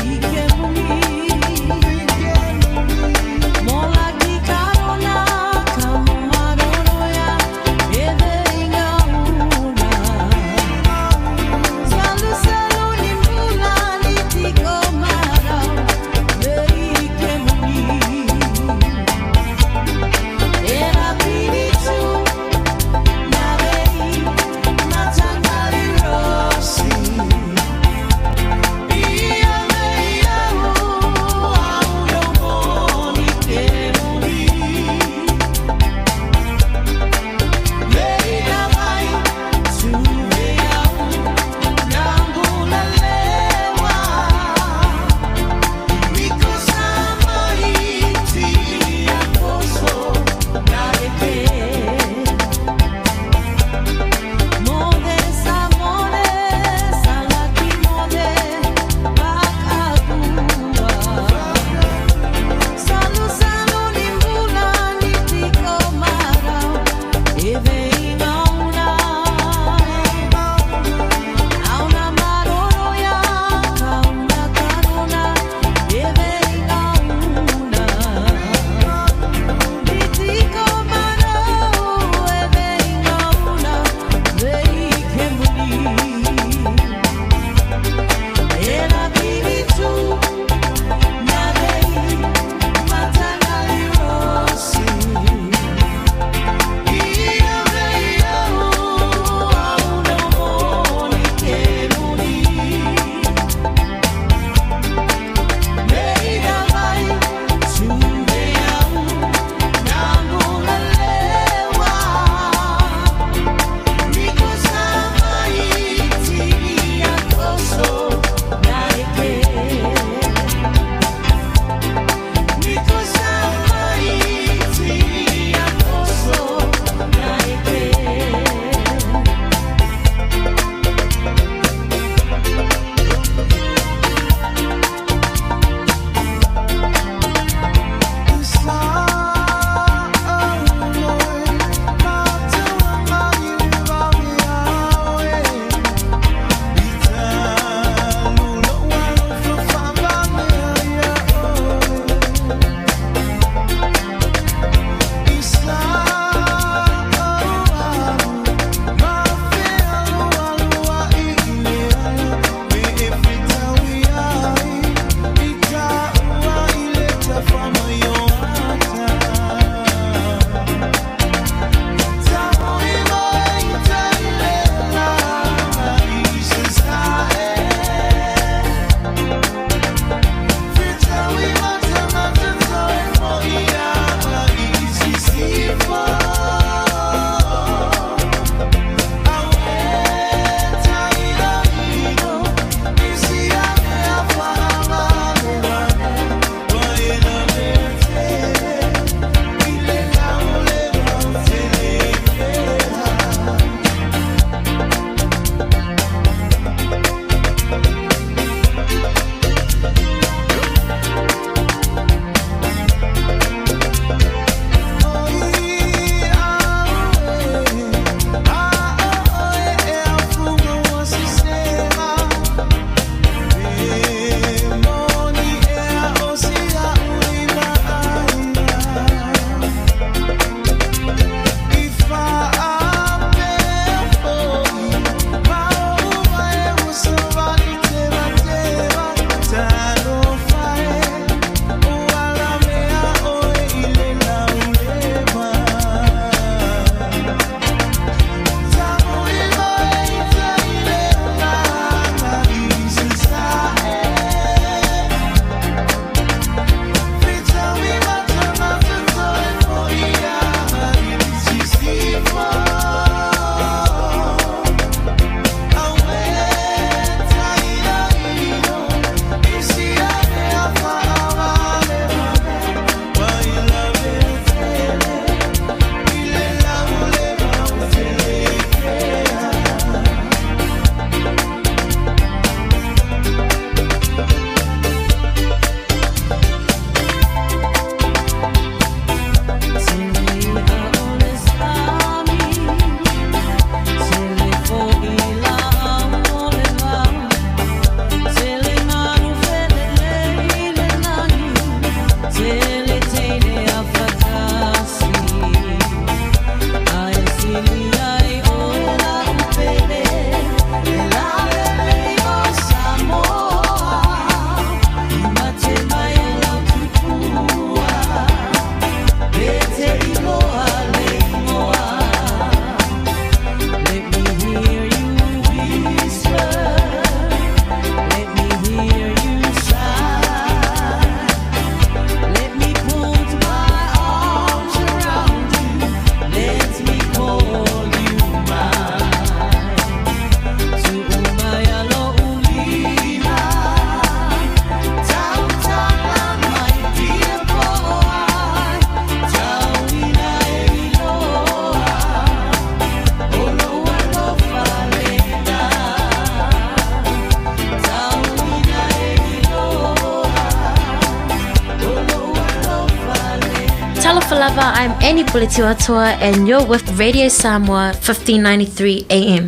Talofa lava, I'm Annie Puletiwatoa and you're with Radio Samoa 1593 AM.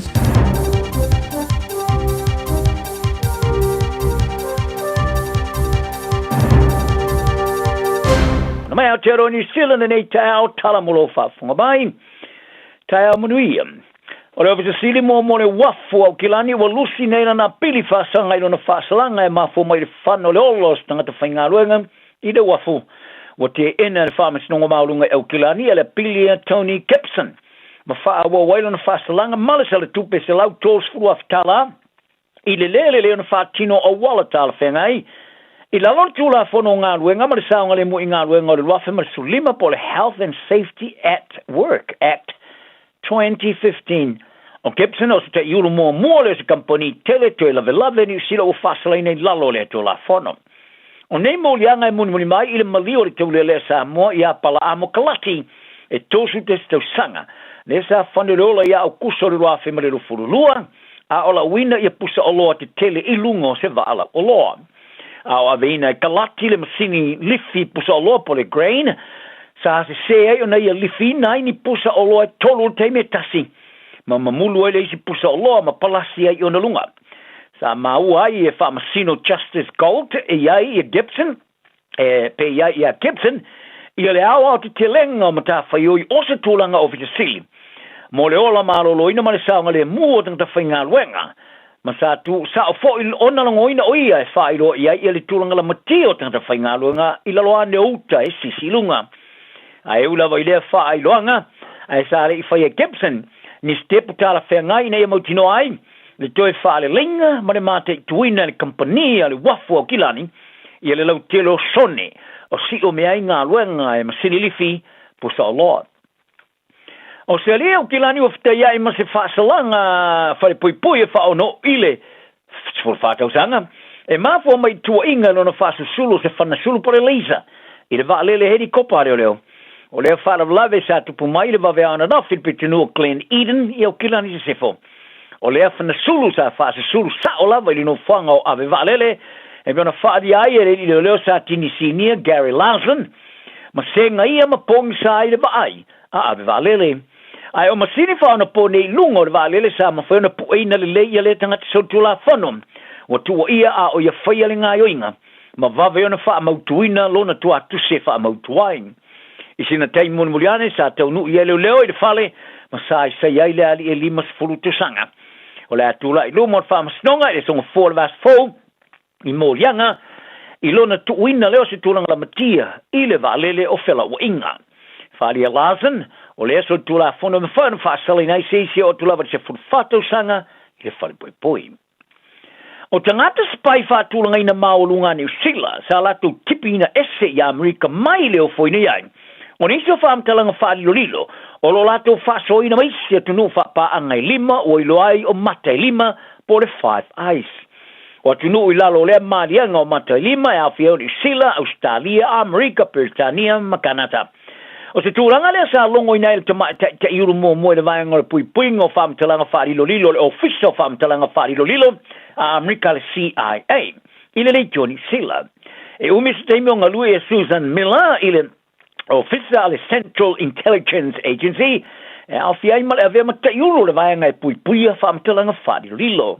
Na mai Aotearoa New Zealand lenei taeao tala mo lou faafofoga mai. Taeao manuia. O le Ofisa Sili mo mo le uafu Aukilani ua lusi nei lana pili faasaga i lona faasalaga e mafua mai i le fana o le ola o se tagata faigaluega i le uafu. Ua teena e le Faamasinoga Maualuga i Aukilani le pili a Tony Gibson ma faaauau ai lona faasalaga ma le salatupe $130,000 i le lē lelei ona faatino auala talafeagai i lalo o le Tulafono o Galuega ma le Saogalemu i Galuega o le 2015 po o le Health and Safety at Work Act 2015. O Gibson o se taiulu muamua lea o se kamupani tele toe lavelave Niu Sila ua faasalaina i lalo o lea Tulafono. O nei moliaga e mulimuli mai i le maliu o le taulealea Samoa iā Palaamo Kalati e 31 tausaga, lea sa fane le ola iā Aukuso o le 2022, a o lauina ia pusa oloa tetele i luga o se vaa lau oloa. A o aveina e Kalati le masini lifi pusa oloa po o le grain, sa sesē ai ona ia lifiina ai ni pusa oloa e tolu i le taimi e tasi, ma mamulu ai le isi pusa oloa ma palasi ai i ona luga. Sa maua ai e Faamasino Justice Gault e i ai ia Gibson, e pe i ai iā Gibson, ia le aoao tetelega o matafaioi o se tulaga Ofisa Sili mo le ola maloloina ma le saogalemu o tagata faigaluega, ma sa tuusao foi ona logoina o ia e faailoa i ai ia le tulaga lamatia o tagata faigaluega i lalo ane o uta e sisi i luga. A e ui lava i lea faailoaga, ae sa le i faia e Gibson ni sitepu talafeagai ina ia mautinoa ai le toe faaleleiga ma le mataituina e le kamupani a le Uafu o Aukilani ia le lautele o sone o sio mea ai galuega e masini lifi pusaoloa. O se alii Aukilani ua fetaiai ma se faasalaga falepuipui e faaono i le 14 tausaga e mafua mai i tuuaiga i lona faasusulu o se fanasulu po o le laser i le vaalele helikopa a leoleo. O lea faalavelave sa tupu mai i le vave ananafi i le pitonuu o Glen Eden i Aukilani Sisifo. O lea fanasulu sa faasusulu sao lava i le nofoaga o ave vaalele e pei ona faaalia ai e le alii leoleo sa tini sinia Gary Larson ma sega ia ma pogisa ai le vaai a ave vaalele. Ae o masini faaonapo nei i luga o le vaalele sa mafai ona pueina lelei ia lea tagata solitulafono ua tuuaia a o ia faia le gaoioiga ma vave ona faamautuina lona tuatusi e faamautu ai. I sina taimi mulimuli ane sa taunuu i ai leoleo i le fale ma sa isaia ai le alii e 50 tausaga. O le a tulai i luma o le faamasinoga i le sogafua o le vaiaso fou i moliaga i lona tuuina lea o se tulaga lamatia i le vaalele o felauaiga. Faaalia Larsen, o lea solitulafono e mafai ona faasalaina ai se isi e oo atu lava i le 14 tausaga i le falepoipoi. O tagata sipai faatulagaina maualuga a Niu Sila sa latou tipiina ese i Amerika mai le ofoina i ai. O nisi o faamatalaga faalilolilo o lo latou faasoaina ma isi atunuu faapaaga e lima ua iloa ai o mata e lima po o le Five Eyes. O atunuu i lalo o lea maliaga o mata e lima e aofia ai o Niu Sila, Ausetalia, Amerika, Peretania ma Kanata. O se tulaga lea sa logoina ai le tamaitai taiulu muamua i le Vaega o le Puipuiga o Faamatalaga Faalilolilo o le Ofisa o Faamatalaga Faalilolilo a Amerika le CIA i le Leitio Niu Sila. E umi se taimi o galue ia Susan Miller i le Ofisa a le Central Intelligence Agency e aofia ai ma le avea ma taiulu o le Vaega e Puipuia Faamatalaga Faalilolilo.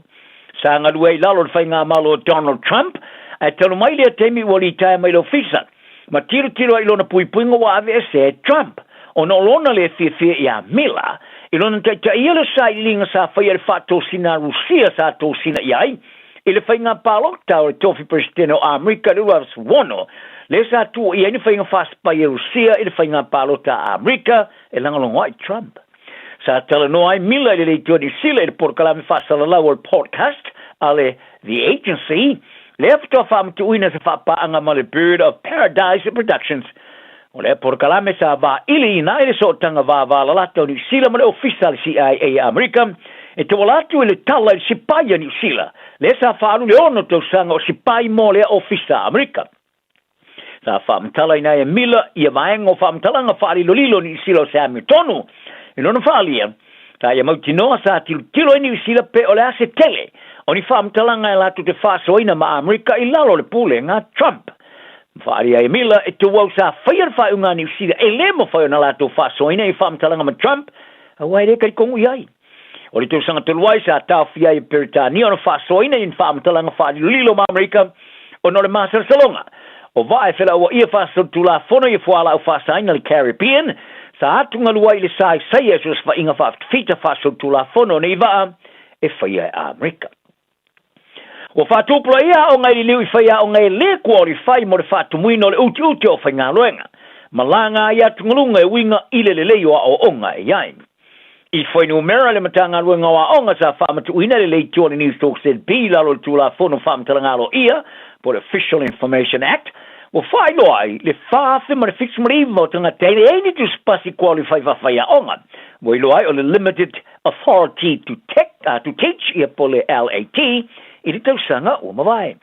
Sa galue ai i lalo o le faigamalo o Donald Trump ae talu mai lea taimi ua litaea mai le Ofisa ma tilotilo ai i lona puipuiga ua aveesea e Trump ona o lona le fiafia iā Miller i lona taitaia le sailiiliga sa faia i le faatosina a Rusia sa tosina i ai i le faiga palota o le tofi Peresetene o Amerika i le 2016 lea sa tuuaia ai ni faiga faasipai a Rusia i le faiga palota a Amerika e lagolago ai Trump. Sa talanoa ai Miller i le Leitio Niu Sila i le polokalame faasalalau o le podcast a le The Agency, lea faatoa faamatuuina se faapaaga ma le Bird of Paradise Productions. O lea polokalame sa vailiina ai le sootaga vavalalata o Niu Sila ma le Ofisa a le CIA a Amerika e tauala atu i le tala i le sipai a Niu Sila, lea sa faaalu i le ono tausaga o sipai mo lea Ofisa a Amerika. Sa faamatalaina ai e Miller ia vaega o faamatalaga faalilolilo o Niu Sila o se amiotonu i lona faaalia, sa ia mautinoa sa tilotilo ai Niu Sila pe o le a se tele o ni faamatalaga e latou te faasoaina ma Amerika i lalo o le pulega a Trump. Ma faaalia ai e Miller, e tuau sa faia le faaiuga a Niu Sila e le mafai ona latou faasoaina i faamatalaga ma Trump, aua e le talitonu i ai. O le tausaga talu ai sa taofia ai e Peretania ona faasoaina i ni faamatalaga faalilolilo ma Amerika ona o le masalosaloga o vaa e felauaia faasolitulafono i fualaau faasaina le Caribbean sa atugalu ai i le saisaia e soosofaiga faafitafita faasolitulafono o nei vaa e faia e Amerika. Ua faatupulaia aoga i liliu i faiaoga e le kuaolifai mo le faatumuina o le utiuti o faigaluega ma laga ai atugaluga e uiga i le lelei o aoaoga e i ai. I fuainumera le Matagaluega o Aoga sa faamatuuina le leitio a le News Talk ZB i lalo o le Tulafono Faamatalaga Aloaia po o le Official Information Act, ua faailoa ai le 4,079 o tagata e leai ni tusipasi kuaolifai faafaiaoga. Ua iloa ai o le Limited Authority to, Tech, to Teach, ia po le LAT, i le tausaga ua mavae.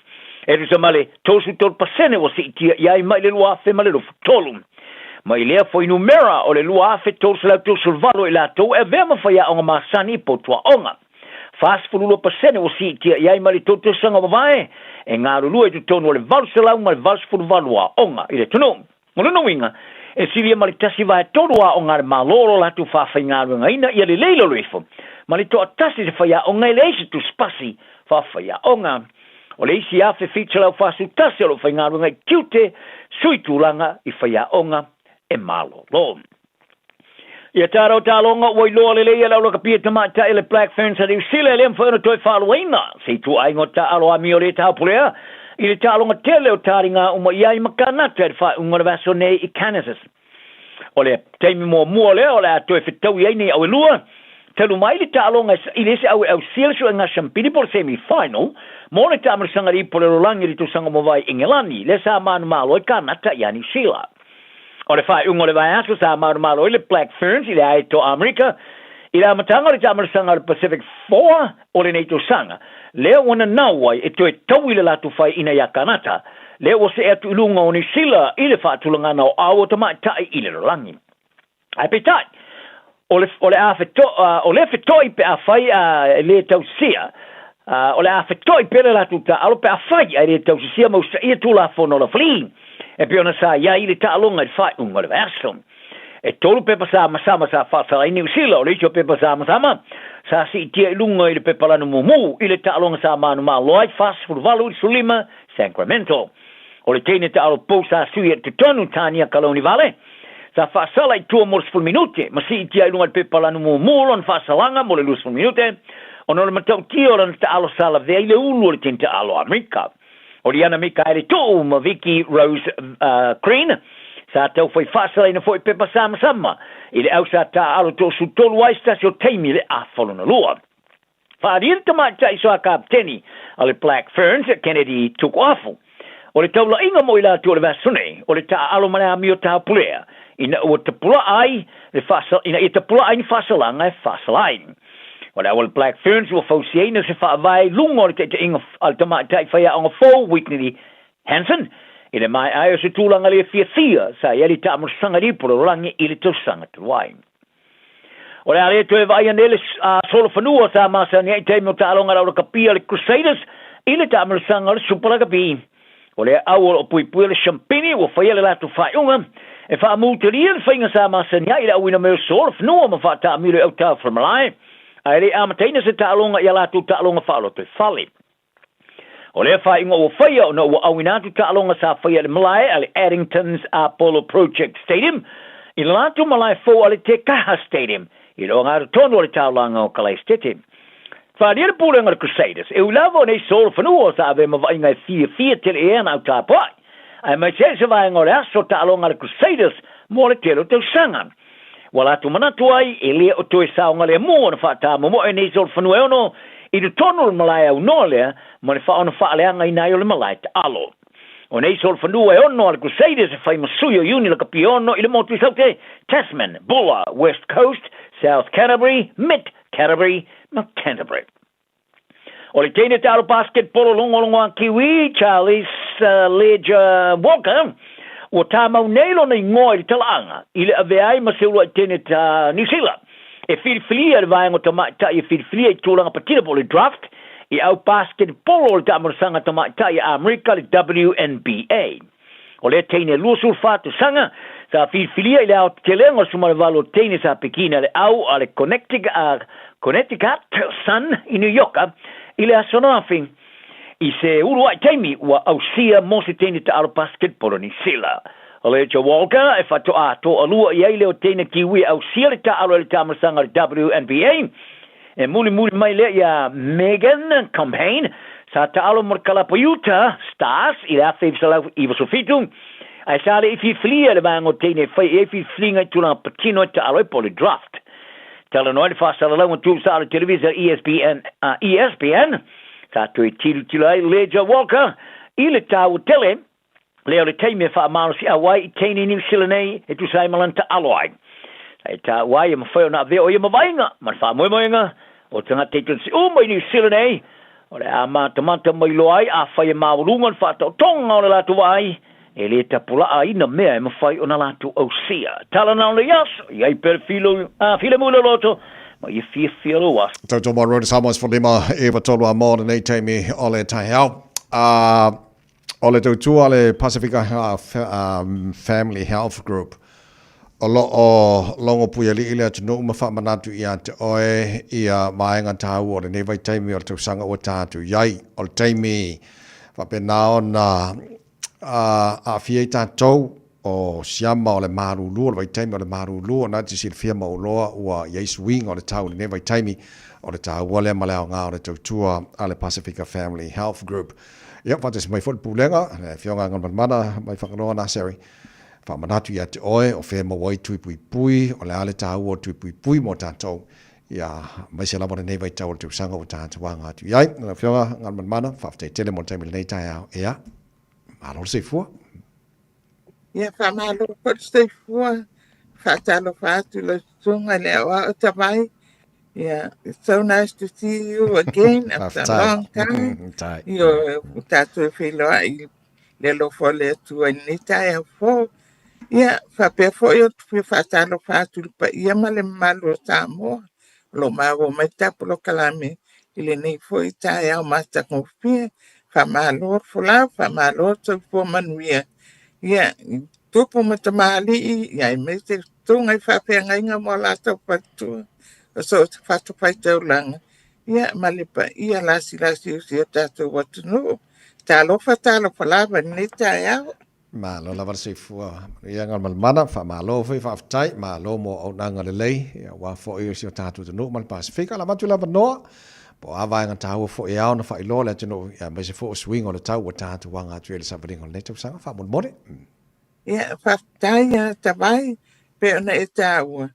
E tusa ma le 33% ua siitia i ai mai le 2023. Mai lea fuainumera o le 2,338 i latou e avea ma faiaoga masani i potuaoga. 42% ua siitia i ai mai le tou tausaga ua mavae, e galulue i totonu o le 888 aoga i le atunuu. O lona uiga, e silia ma le tasi vaetolu aoga a le Malo o lo latou faafaigaluegaina ia lelei lalo ifo ma le toatasi se faiaoga e leai se tusipasi faafaiaoga. O le isi 1,741 o lo o faigaluega i tiute sui tulaga i faiaoga e malolo. Ia taro taloga ua iloa lelei e le aulakapia tamaitai le Black Ferns a Niu Sila e le mafai ona toe faaluaina se ituaiga o taaalo amio le taupulea i le taaloga tele o taliga uma i ai ma Kanata i le faaiuga o le vaiaso nei i Kansas. O le taimi muamua lea o le a toe fetaui ai nei au e lua, talu mai le taaloga e saili ai se au e ausia le suega siampini po o le semi-final mo le taamilosaga lipo le lalolagi i le tausaga mavae i Ingelani, lea sa manumalo ai Kanata iā Niu Sila. O le faaiuga o le vaiaso sa malomalo ai le Black Ferns i le aeto Amerika i le amataga o le taamilosaga o le Pacific Four o lenei tausaga, lea ua nanau ai e toe taui le latou faiaina iā Kanata, lea ua see atu i luga o Niu Sila i le faatulagana o ao o tamaitai i le lalolagi. Ae peitai, o le, o le a feto, o le feto'i pe afai a e le tausisia, o le a feto'i pea le latou taaalo pe afai a e le tausisia ma usaia Tulafono o Lafalii, e pei ona sa i ai i le taaloga i le faaiuga o le vaiaso. E tolu pepa samasama sa faasala ai Niu Sila, o le isi o pepa samasama sa siitia i luga i le pepa lanu mumu i le taaloga sa manumalo ai 48 i le 15 Sacramento. O le teine taaalo pou sa sui i totonu Tania Kalounivale, Sa faasala i tua mo le sefulu minute, ma siitia i luga i le pepa lanu mumu lona faasalaga mo le 20 minute, ona o le matautia o lana taalo sa lavea i le ulu o le tini taalo a Amerika. O Liana Mikaele Tuu ma Vicky Rose Green sa taufai faasalaina foi pepa samasama i le au sa taaalo toasutolu ai se tasi o taimi i le afa lona lua. Faaalia le tamaitai soa kapeteni a le Black Ferns, Kennedy Tukuafu. O le taulaiga mo i latou o le vaiaso nei, o le taaalo ma le amio taupulea ina ua tapulaa ai le faasa, ina ia tapulaa ai ni faasalaga e faasala ai. O le au a le Black Ferns ua fausiaina se faavae i luga o le taitaiga a le tamaitai faiaoga fou Whitney Hansen i le maea ai o se tulaga le fiafia sa i ai le taamolosaga lipo lalolagi i le tausaga talu ai. O le a le toe vaaia nei le solofanua sa masani ai i taimi o taaloga a le aulakapia le Crusaders i le taamilosaga o le Super Rugby. O lea au o lo o puipuia le Champini ua faia le latou faaiuga e faamutalia le faiga sa masani ai i le auina mai o solofanua ma faataamilo i autafa o le malae, ae le i amataina se taaloga i a latou taaloga faaolotoifale. O lea faaiuga ua faia ona ua auina atu taaloga sa faia i le malae a le Addington's Apollo Project Stadium i le latou malae fou a le Te Kaha Stadium i le ogatotonu o le taulaga o Kalaesetete. Faaalia le pulega o le Crusaders, e ui lava o nei solo fanua sa avea ma vaaiga e fiafia tele i ai ana au tapuai, aemaise ai se vaega o le aso taaloga a le Crusaders mo le tele o tausaga. Ua latou manatu ai, e le o toe saogalemu ona faatamomoe nei solofanua e ono i totonu o le malae aunoa lea ma le faaono faaleagaina ai o le malae taalo. O nei solofanua e ono a le Crusaders e fai ma sui o Iuni Lakapi e ono i le motu i Saute, Tasman, Buller, West Coast, South Canterbury, Mid Canterbury ma Canterbury. O le teine taalo basketball o logologo a Kiwi, Charlize Ledger Walker, ua tāmau nei lona ingoa i le talaaga i le avea ai ma se uluai teine ta Niu Sila e filifilia i le vaega o tamaitai e filifilia i tulaga patino po o le draft i au basketball o le taamolosaga tamaitai a Amerika le WNBA. O lea teine 24 tausaga sa filifilia i le aotetelega o le 18 o teine sa pekina le au a le Connecticut Sun i New York i le aso ananafi i se uluai taimi ua ausia mo se teine taalo basketball o Niu Sila. O Leger-Walker e faatoa toalua i ai lea o teine Kiwi e ausia le taalo i le taamilosaga o le WNBA. E mulimuli mai lea iā Megan Compain sa taalo mo le kalapa Utah Stars i le 1997, ae sa le i filifilia e le vaega o teine e fai i ai filifiliga i tulaga patino e taalo ai po o le draft. Talanoa ai le faasalalauga tuusa a le televisa ESPN, ESPN sa toe tilotilo ai Leger-Walker i le taua tele lea o le taimi e faamalosiau ai i teine Niu Sila nei e tusa ai ma lana taalo ai. E taua ai e mafai ona avea o ia mavaega ma le faamoemoega o tagata i totonu uma i Niu Sila nei, o le a matamata mai loa ai afai e maualuga le faataotoga o le latou vaai, e le tapulaaina mea e mafai ona latou ausia. Tala na o le aso, i ai pea le filo, a filemu i le loto, ma ia fiafia lou aso. Tautoma Road Samoa 15 9 3 a mō lenei taimi o le taeao. O le tautua a le Pasifika Family Health Group, o lo o logo puiali'i le atunuu ma faamanatu ia te oe ia vaega taua o lenei vaitaimi o le tausaga ua tatou i ai. O le taimi faapena ona aafia ai tatou o siama o le malulu, o le vaitaimi o le malulu, ona e te silafia ma ou loa ua i ai suiga o le tau i lenei vaitaimi, o le taua lea ma le aoga o le tautua a le Pasifika Family Health Group. Ia, faatasi mai foi le Pulega, le Afioga a Galumalemana mai Fagaloa Naseri, faamanatu ia te oe o fea e maua ai tui puipui, o le a le taua o tui puipui mo tatou, ia, aemaise lava lenei vaitau o le tausaga ua tatou aga atu i ai. Lau Afioga Galumalemana, faafetai tele mo le taimi i lenei taeao. Ia, malo le soifua. Ia, faamalo foi le soifua. Faatalofa atu i lau susuga i le aoao Tavai. Yeah, it's so nice to see you again after a long time. Io, ua tatou feiloai i le alofa o le Atua i lenei taeao fou. Ia, faapea foi ou te fia faatalofa atu i le paia ma le mamalu o Samoa o lo o maua mai le tapolokalame i lenei foi taeao matagofie. Faamalo le folau, faamalo le soifua manuia. Ia, i tupu ma tamalii, ia aemaise susuga i faafeagaiga ma o latou faletua, o so o se fatafaitaulaga, ia ma le paia lasilasi o si o tatou atunuu. Talofa, talofa lava i lenei taeao. Malo lava le soifua. Manuia Galumalemana, faamalo foi faafetai, malo mo auaunaga lelei aua foi o si o tatou atunuu ma le Pasefika. Lava atu le avanoa, po o a vaega taua foi e ao ona faailoa le atunuu, aemaise foi o suiga o le tau ua tatou aga atu ai i le savaliga o lenei tausaga. Faamolemole. Ia, faafetai ia Tavai, pei ona e taua,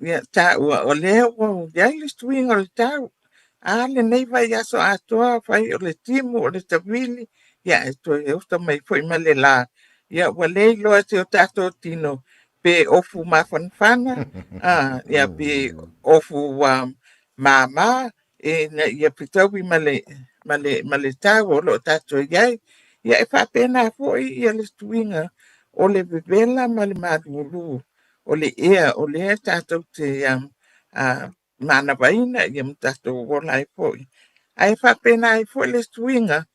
ia taua o lea ua i ai le suiga o le tau. A lenei vaiaso atoa fai o le timu o le tavili, ia e toe oso mai foi ma le la. Ia ua le iloa e si o tatou tino pe ofu mafanafana, a, ia pe ofu ua mama, ina ia fetaui ma le, ma le, ma le tau o lo o tatou i ai. Ia e faapena foi ia le suiga o le vevela ma le malulu o le ea o lea tatou te manavaina ia ma tatou ola ai foi. Ae faapena ai foi le suiga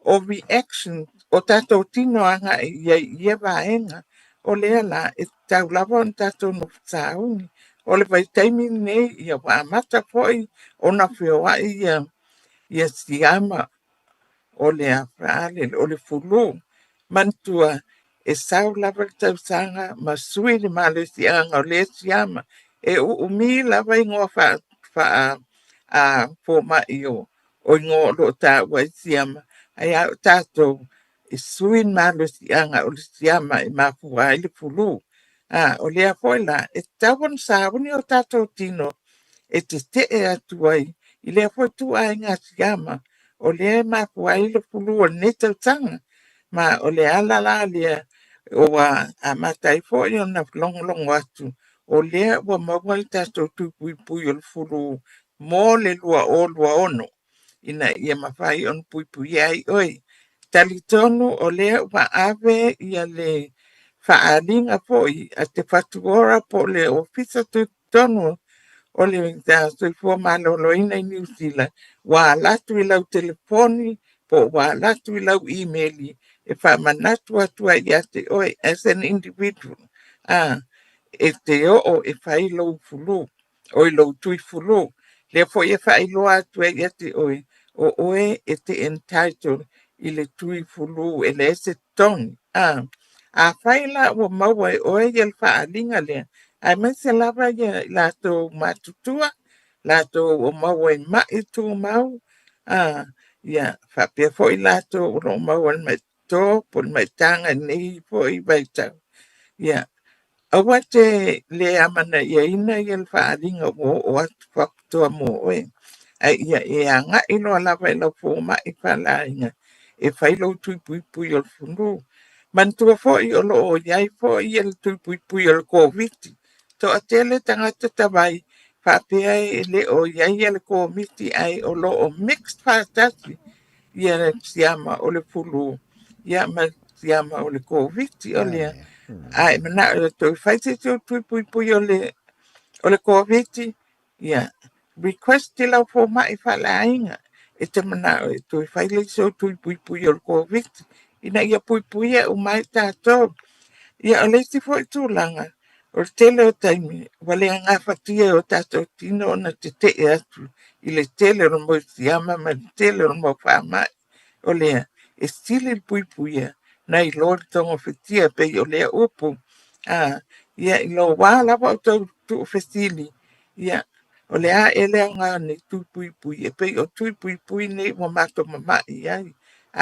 o reaction o tatou tino agai i ai i ia vaega. O lea la e tatau lava ona tatou nofo sauni. O le vaitaimi lenei ia ua amata foi ona feoai ia ia siama o le o le fulu. Manatua e sau lava le tausaga ma sui le malosiaga o lea siama. E uumi lava igoa faa fomai o o igoa o lo o taua ai siama, ae a o tatou e sui le malosiaga o le siama e mafua ai le fulu. A, o lea foi la, e tatau ona sauni o tatou tino e tetee atu ai i lea foi ituaiga siama o lea e mafua ai le fulu o lenei tausaga. Ma o le ala la lea ua amata ai foi ona logologo atu o lea ua maua le tatou tui puipui o le fulu mo le 2026 ina ia mafai ona puipuia ai oe. Talitonu o lea ua ave ia le faaaliga foi a te Whatu Ora po o le Ofisa Tutotonu o le Soifua Maloloina i Niu Sila, ua ala atu i lau telefoni po ua ala atu i lau imeli e faamanatu atu ai ia te oe as an individual, a, e te oo e fai lou flu, oi lou tui flu. Lea foi e faailoa atu ai ia te oe, o oe e te entitled i le tui flu e leai se totogi. A, afai la ua maua e oe ia le faaaliga lea, aemaise lava ia i latou matutua, latou o maua i ma'i tumau, a, ia faapea foi latou o lo o maua i le ma'i toto po o le ma'i taga i lenei foi vaitau. Ia, aua te le amanaiaina ia le faaaliga ua oo atu faapitoa mo oe, ae ia e agai loa lava i lau fomai faaleaiga e fai lou tui puipui o le flu. Manatua foi o lo o i ai foi ia le tui puipui o le Koviti. Toatele tagata tavai faapea e le o i ai ia le Koviti ae o lo o mixed faatasi ia le siama o le flu ia ma le siama o le Koviti. O lea, a e manao e toe fai se isi ou tui puipui o le Koviti, ia request i lau fomai faaleaiga e te manao e toe fai le isi ou tui puipui o le Koviti ina ia puipuia uma ai tatou. Ia, o le isi foi tulaga, o le tele o taimi ua le gafatia e o tatou tino ona tetee atu i le tele o le mau siama ma le tele o le mau faamai. O lea, e sili le puipuia nai lo le togafitia e pei o lea upu. A, ia i lou wā lava o tou tuufesili, ia, o le a ea le aoga o nei tui puipui e pei o tui puipui nei ua matou mama'i ai.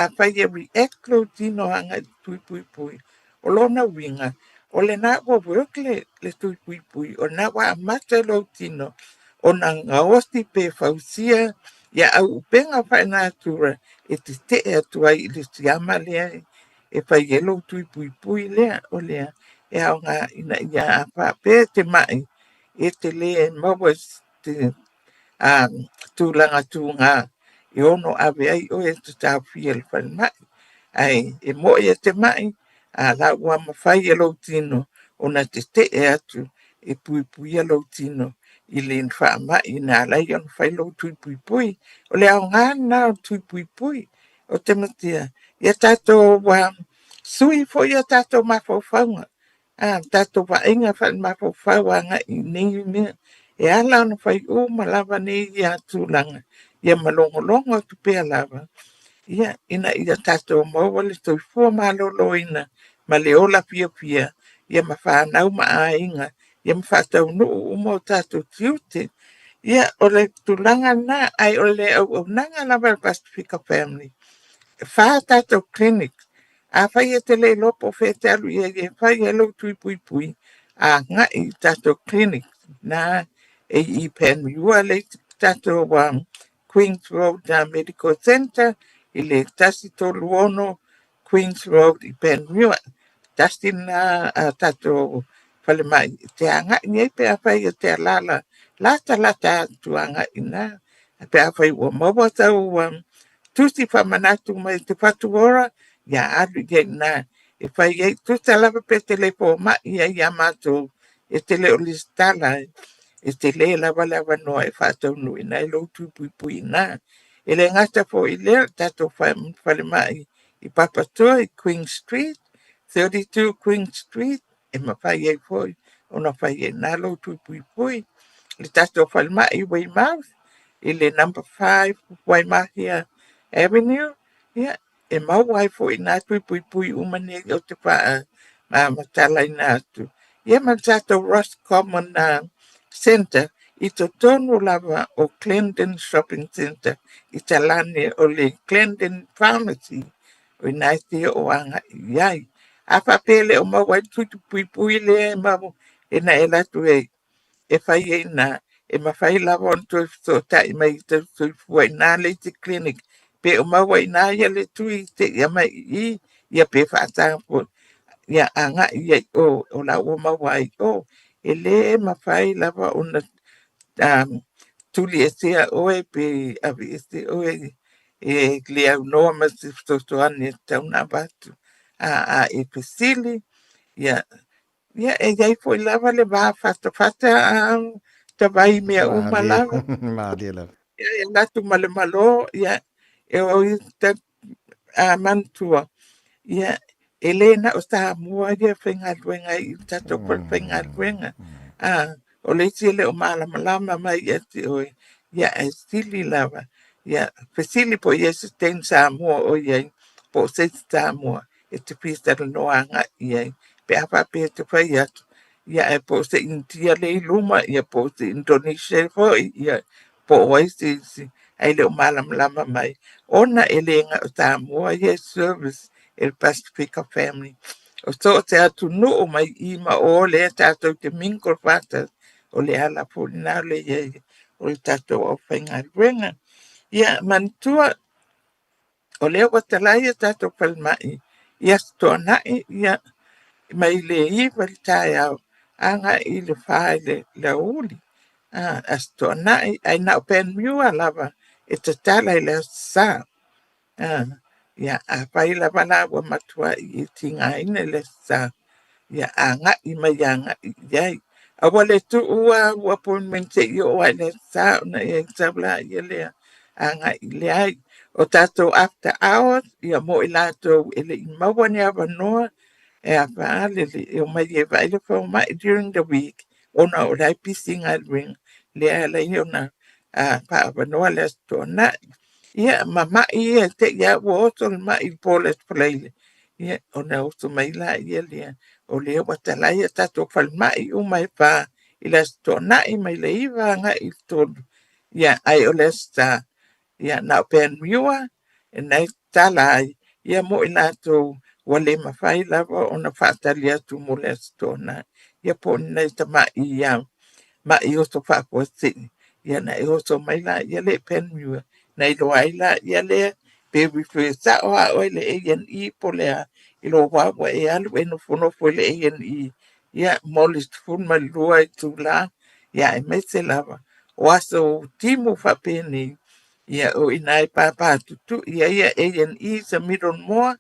Afai e react lou tino agai i le tui puipui, o lona uiga, o lena ua work le, le tui puipui, o lena ua amata lou tino ona gaosi pe fausia ia auupega faalenatura e tetee atu ai i le siama lea e fai ai lou tui puipui lea. O lea e aoga ina ia a faapea e te ma'i e te lē maua i se tulaga tuga e ono ave ai oe e te taofia i le falemai. Ae e mo'i e te ma'i, a la ua mafai e lou tino ona tetee atu e puipuia lou tino i le faamai na ala ai ona fai lou tui puipui. O le aoga lena o le tui puipui o te matia ia tatou sui foi o tatou mafaufauga a tatou vaaiga faalemafaufau agai i nei mea. E ala ona fai uma lava nei ia tulaga ia malogologo atu pea lava ia ina ia tatou maua le soifua maloloina ma le ola fiafia ia ma fanau ma aiga ia ma faataunuu uma o tatou tiute. Ia o le tulaga lena, ae o le auaunaga lava a le Pasifika Family, e fa tatou clinic. Afai e te le iloa po o fea e te alu i ai e fai ai lou tui puipui, agai i tatou clinic na e i Panmure le isi tatou Queens Road Medical Centre i le 136 Queens Road i Panmure. Tasi lena tatou falemai e te agai i ai pe afai e te alaala latalata atu agai i ina. Pe afai ua maua sau tusi faamanatu mai te Whatu Ora, ia alu i ai ina e fai ai. Tusa lava pe te le fomai ai iā matou e te le o lesitala ai, e tele lava le avanoa e faataunuuina ai lou tui puipui i ina. E le gata foi i lea, o le tatou falemai i Papatoa i Queen Street, 32 Queen Street, e mafai ai foi ona fai ai i ina lou tui puipui. Le tatou falemai i Weymouth i le number 5 Waimahia Avenue, ia, e maua ai foi i ina tui puipui uma nei ou te faamatalaina atu. Ia ma le tatou Roscommon Centre i totonu lava o Glendon Shopping Centre i talane o le Glendon Pharmacy o i ina e te oo agai i ai. A faapea e le o maua ai le tui puipui lea e maua e na e alu atu e e fai ai i ina, e mafai lava ona toe fesootai mai i tausisoifua i ina le isi clinic pe o maua i ina ia le tui seia mai i i, ia pe faataga foi ia agai ia i o, o la ua maua ai i o. E le mafai lava ona tuliesea oe pe aveese oe e le aunoa ma se fesoasoani e tatau ona avatu. A e fesili, ia Ia, e i ai foi lava le va fatafata a tavai mea uma lava. Malie lava. Ia, e alu atu ma le Malo, ia, e o i ta, a manatua. Ia, e le na o Samoa ia e faigaluega ai i le tatou falefaigaluega. A, o le isi e le o malamalama mai ia te oe, ia ae sili lava. Ia, fesili po o i ai se teine Samoa o i ai, po o se isi Samoa e te fia talanoa agai i ai. Pe a faapea e te fai atu, ia ae po o se Initia lea i luma, ia po o se Indonesia foi, ia po o ai se isi ae le o malamalama mai ona e le na o Samoa ia e service e le Pasifika Family. O so o se atunuu mai i ma o lea tatou te mingle faatasi, o le ala foi lena o le i ai o le tatou aufaigaluega. Ia manatua, o lea ua talai a tatou falemai i Aso Toonai, ia, mai le 9 i le taeao agai i le 4 i le aoauli, Aso Toonai, ae na o Panmure lava e tatala i le Aso Sa. Ia, afai lava la ua matuai e tigaina i le Aso Sa, ia agai mai agai i ai. Aua le tuua au appointment seia oo lava i le Aso Sa ona e sau laia lea agai leai. O tatou after hours, ia mo i latou e le i maua ni avanoa e a faalele e omai e vaai le fomai during the week ona o la e pisi galuega lea e ala ai ona faaavanoa le Aso Toonai. Ia, ma mai ia te i lava ua oso le mai i le po o le Aso Faraile, ia, ona oso mai laia lea, o lea ua talai a tatou falemai uma e fa i le Aso Toonai mai le 9 agai i le 3, ia, ae o le Aso Sa, ia, na o Panmure e na e tatala ai, ia mo i latou ua le mafai lava ona faatali atu mo le Aso Toonai, ia po o ni nai tamai ia mai oso faafuasei, ia na e oso mai laia lea i Panmure, na iloa ai laia lea, pe refer sao lava oe i le A&E po o le a, i lou wā ua e alu e nofonofo i le A&E, ia, mo le 12 itula, ia aemaise lava o aso timu faapenei, ia o i ina e pāpātutui ai a A&E sa Middlemore,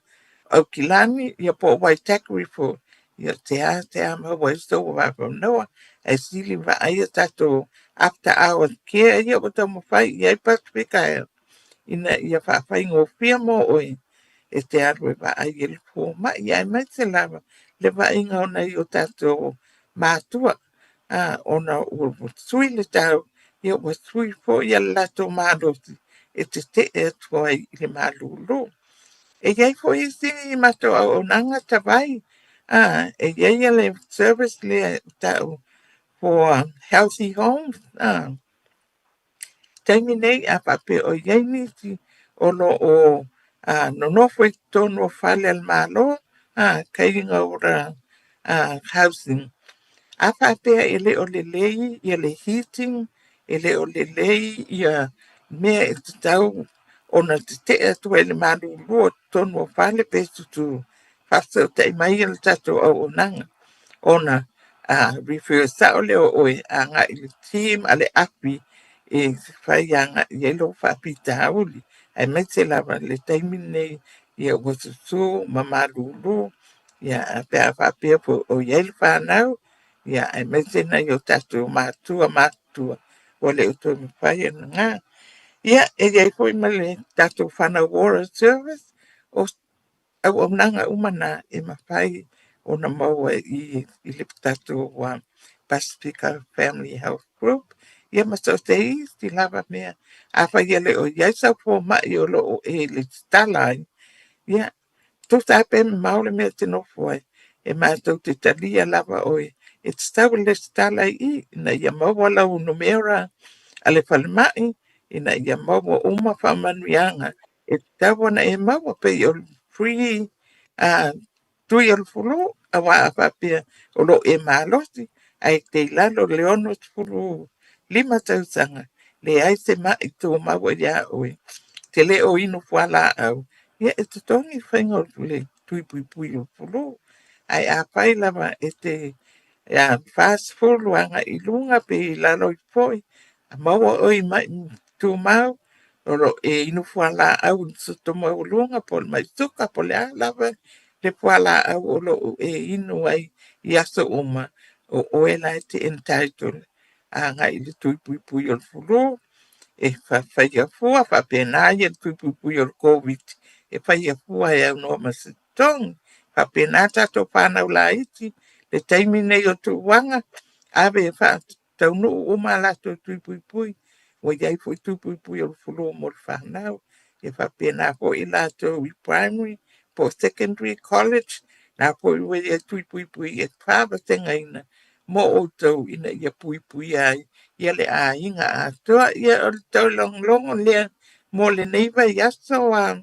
Aukilani, ia po o Waitakere foi, ia te a te a maua ai sou avanoa, ae sili vaai a tatou after hours care ia ua taumafai i ai Pasifika Health ina ia faafaigofie mo oe e te alu e vaai i le fomai, aemaise lava le vaaiga o nai o tatou matua, ona ua sui le tau, ia ua sui foi le latou malosi e tetee atu ai i le malulu. E i ai foi isi matou auaunaga tavai, e i ai le service lea e tau for healthy homes, taimi nei a faapea o i ai nisi o lo o nonofo i totonu o fale a le Malo, Kainga Ora Housing. A faapea e le o lelei ia le heating, e le o lelei ia mea e tatau ona tetee atu ai le malulu o totonu o fale pe tutu, faafesootai mai le tatou auaunaga ona refer sao lea o oe agai i le team a le api e fai agai i ai lou faafitauli, aemaise lava le taimi lenei ia ua susu ma malulu, ia pe a faapea foi o i ai le fanau, ia aemaise nai o tatou matua matutua ua le o toe mafai ona na. Ia, e i ai foi ma le tatou whānau ora service, o auaunaga uma na e mafai ona maua i le tatou Pasifika Family Health Group, ia ma so o se isi lava mea. Afai e le o i ai sau fomai o lo o e lesitala ai, ia, tusa lava pe mamao le mea e te nofo ai, e matou te talia lava oe e tatau e lesitala i i, ina ia maua lau numera a le falemai, ina ia maua uma faamanuiaga e tatau ona e maua pei o le free tui o le fulu, aua a faapea o lo o e malosi ae te i lalo o le 65 tausaga, leai se mai tumau ia oe, te le o inu fualaau, ia e totogi le faiga o le tui puipui o le fulu. Ae afai lava e te 40 agai i luga pe i lalo ifo foi, a maua oe i mai tumau, o lo o e inu fualaau i le toto maualuga po o le mai suka po o le a lava le fualaau o lo o e inu ai i aso uma, o oe la e te entitled agai i le tui puipui o le fulu, e faia fua faapena ia le tui puipui o le Covid, e faia fua e aunoa ma se totogi. Faapena tatou fanau laiti le taimi nei o tuuaga, ave e faataunuu uma a latou tui puipui. Ua i ai foi tui puipui o le flu mo le fanau. E faapena foi i latou i primary po o secondary, college, na foi ua i ai tui puipui e faavasegaina mo outou ina ia puipuia ai ia le aiga atoa. Ia o le taulogologo lea mo lenei vaiaso a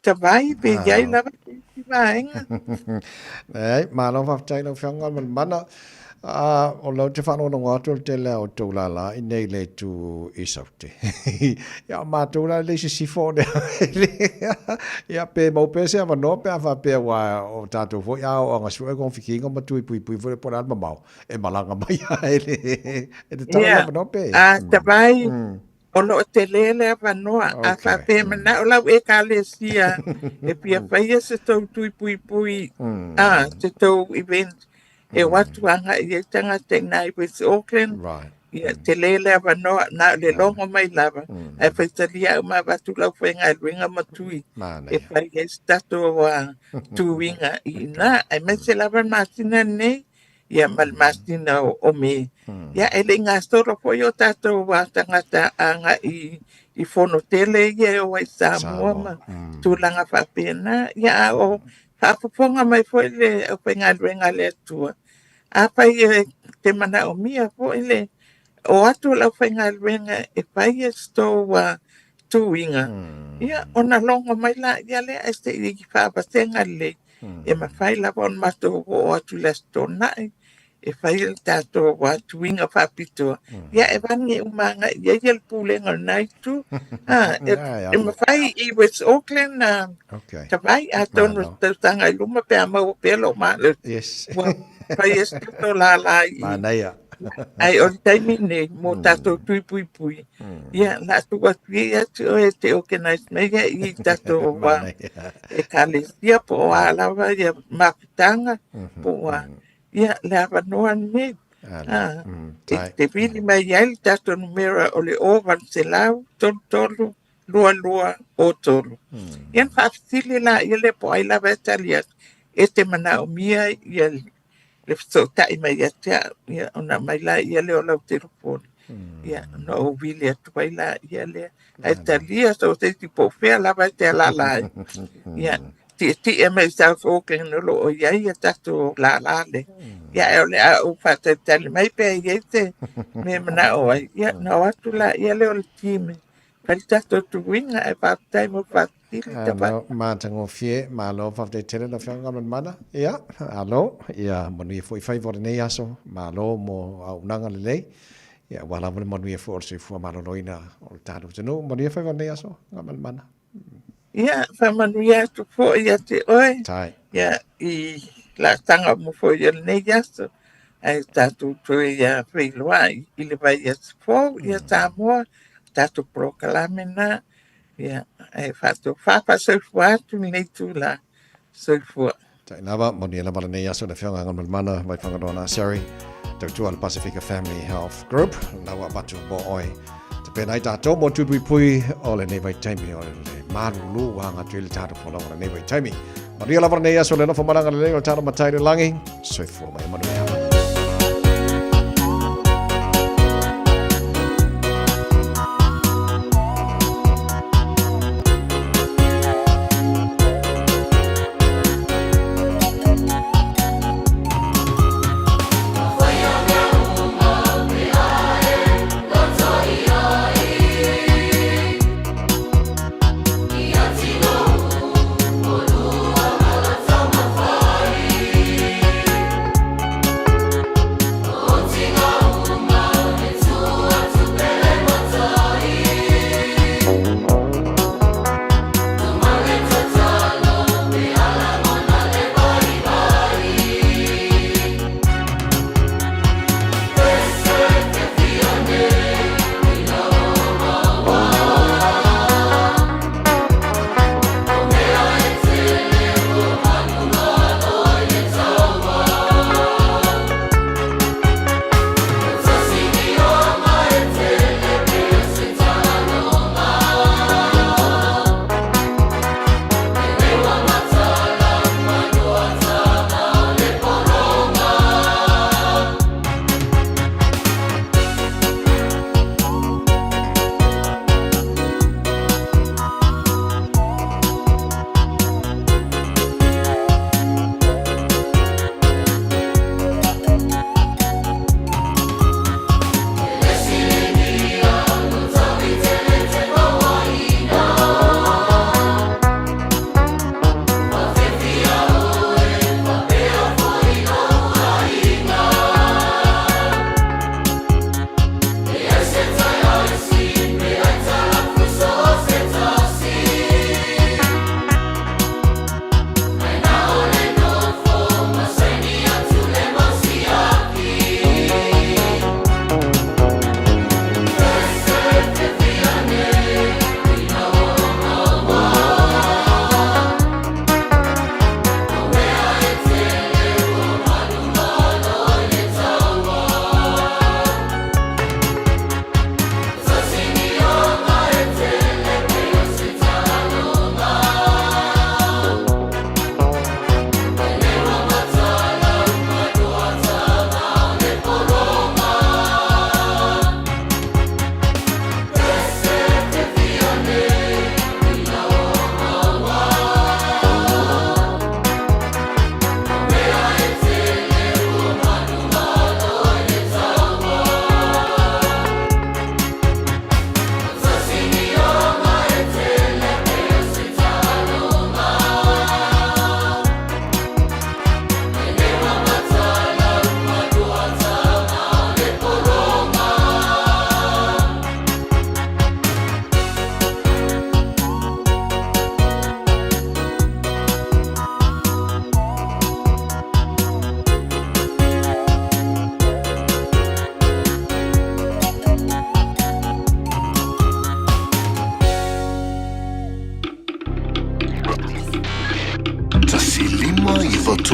Tavai pe i ai lava se isi vaega. Leai, malo faafetai lau Afioga ma le mana. O lea ou te faalogologo atu o le tele lava o outou lala i nei le itu i Saute. Ia, o matou la e le i sisifo o lea. Ia, pe maua pea se avanoa pe a faapea aua o tatou foi a oo ina sue kofikiga ma tui puipui foi lea po o le a le mamao e malaga mai ai le e tatala le avanoa pe. Ia, Tavai, O lo o tele le avanoa, a faapea e manao lau Ekalesia e fia faia se tou tui puipui, a, se tou event e o atu agai i ai tagata i ina i West Auckland, ia, tele le avanoa, na o le logo mai lava, ae faitalia au ma avatu lau faigaluega ma tui e fai ai se tatou tuiga i ina, aemaise lava le masina lenei ia ma le masina o Me. Ia, e le i gasolo foi o tatou tagata agai i fono tele ia e o ai i Samoa ma tulaga faapena. Ia, a o faafofoga mai foi le aufaigaluega a le Atua, afai e te manaomia foi le o atu o le aufaigaluega e fai se tou tuiga, ia, ona logo mai laia lea ae se i faavasega lelei. E mafai lava ona matou oo atu i le Aso Toonai e fai le tatou tuiga faapitoa. Ia e vane uma agai i ai le pulega o lena itu. E mafai i West Auckland Tavai, atonu o se tausaga i luma pe a maua pea lou malosi. Ua fai ai se tatou lala i i. Ae o le taimi lenei mo tatou tui puipui, ia, o le a tuu atu ia ia te oe e te organize mai ia i tatou ekalesia po o a lava ia mafutaga po o a, ia le avanoa lenei. E te vili mai ai le tatou numera o le 0800 33 22 03. Ia ona faafesili laia lea po o ai lava e tali atu, e te manaomia ia le fesootai mai ia te au, ia, ona aumai laia lea o lau telefoni, ia, ona ou vili atu ai laia lea. Ae talia so o se isi po o fea lava e te alaala ai. Ia, tietie mai i South Auckland o lo o i ai a tatou lala lea. Ia, ae o le a ou faatalitali mai pe i ai se mea e manao ai. Ia, ona o atu laia lea o le team e fai le tatou tuiga, ae faafetai mo le faafesili. Malo, matagofie, malo faafetai tele lau Afioga Galumalemana. Ia, alo, ia manuia foi faiva o lenei aso, malo mo auaunaga lelei. Ia, aua lava le manuia foi o le soifua maloloina o le tatou atunuu. Manuia faiva o lenei aso, Galumalemana. Ia, faamanuia atu foi ia te oe. Tai. Ia, i laasaga mo foi o lenei aso. Ae tatou toe ia feiloai i le vaiaso fou ia Samoa, tatou polokalame na. Ia, ae faatofa faasoifua atu lenei itula. Soifua. Tai lava, manuia lava lenei aso le Afioga Galumalemana mai Fagaloa Nursery, tautua le Pasifika Family Health Group, lena ua avatu mo oe. Tapena ai tatou mo tūpuipui o lenei vaitaimi o le malulu ua aga atu i le tatou folauga o lenei vaitaimi. Manuia lava lenei aso le alofa ma le agalelei o le tatou Matai i le lagi. Soifua ma ia manuia.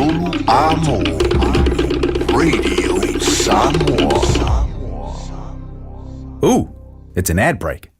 3 Amo. Radio Samoa. Ooh, it's an ad break.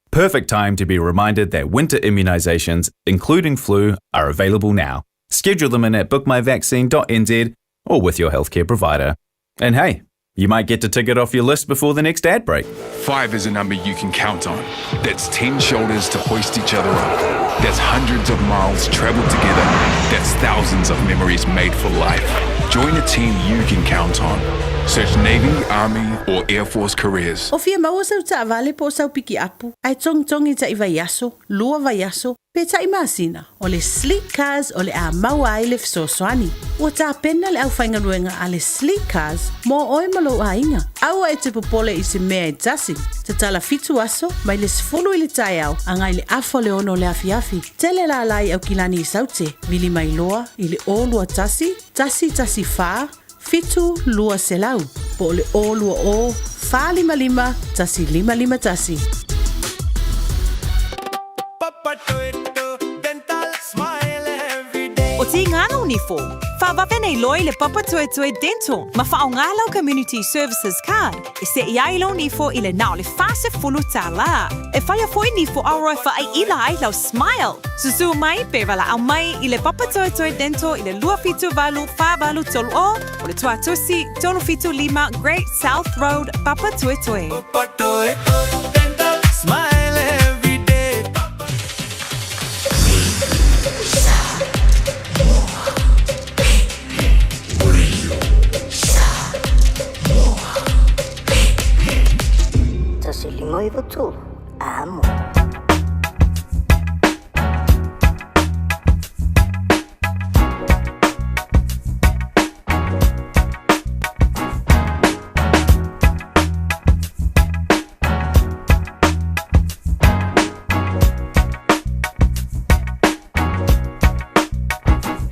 Perfect time to be reminded that winter immunisations, including flu, are available now. Schedule them in at bookmyvaccine.nz or with your healthcare provider. And hey, you might get to tick it off your list before the next ad break. 5 is a number you can count on. That's 10 shoulders to hoist each other up. That's hundreds of miles traveled together. That's thousands of memories made for life. Join a team you can count on. Search Navy, Army, or Air Force careers. O fia maua sau taavale po o sau pikiapu, ae togitogi ta'i vaiaso, lua vaiaso, pe ta'i masina, o le Sleek Cars o le a maua ai le fesoasoani. Ua tapena le aufaigaluega a le Sleek Cars mo oe ma lou aiga. Aua e te popole i se mea e tasi. Tatala 7 aso, mai le 10 i le taeao agai i le afa o le 6 o le afiafi. Tele lala i Aukilani i Saute, vili mai loa i le 0 21 114 7 200 po o le 020 455 1551. Dental smile every day. O tīgā lau nifo, faavave nei loa i le Papatoetoe Dental ma faaaogā lau Community Services Card e se'i ai lou nifo i le na o le $40. E faia foi nifo auro e faaiila ai lau smile. Susū mai pe valaau mai i le Papatoetoe Dental i le 278 4830 o le tuatusi 375 Great South Road, Papatoetoe. Dental smile every day. 159 3. Amo.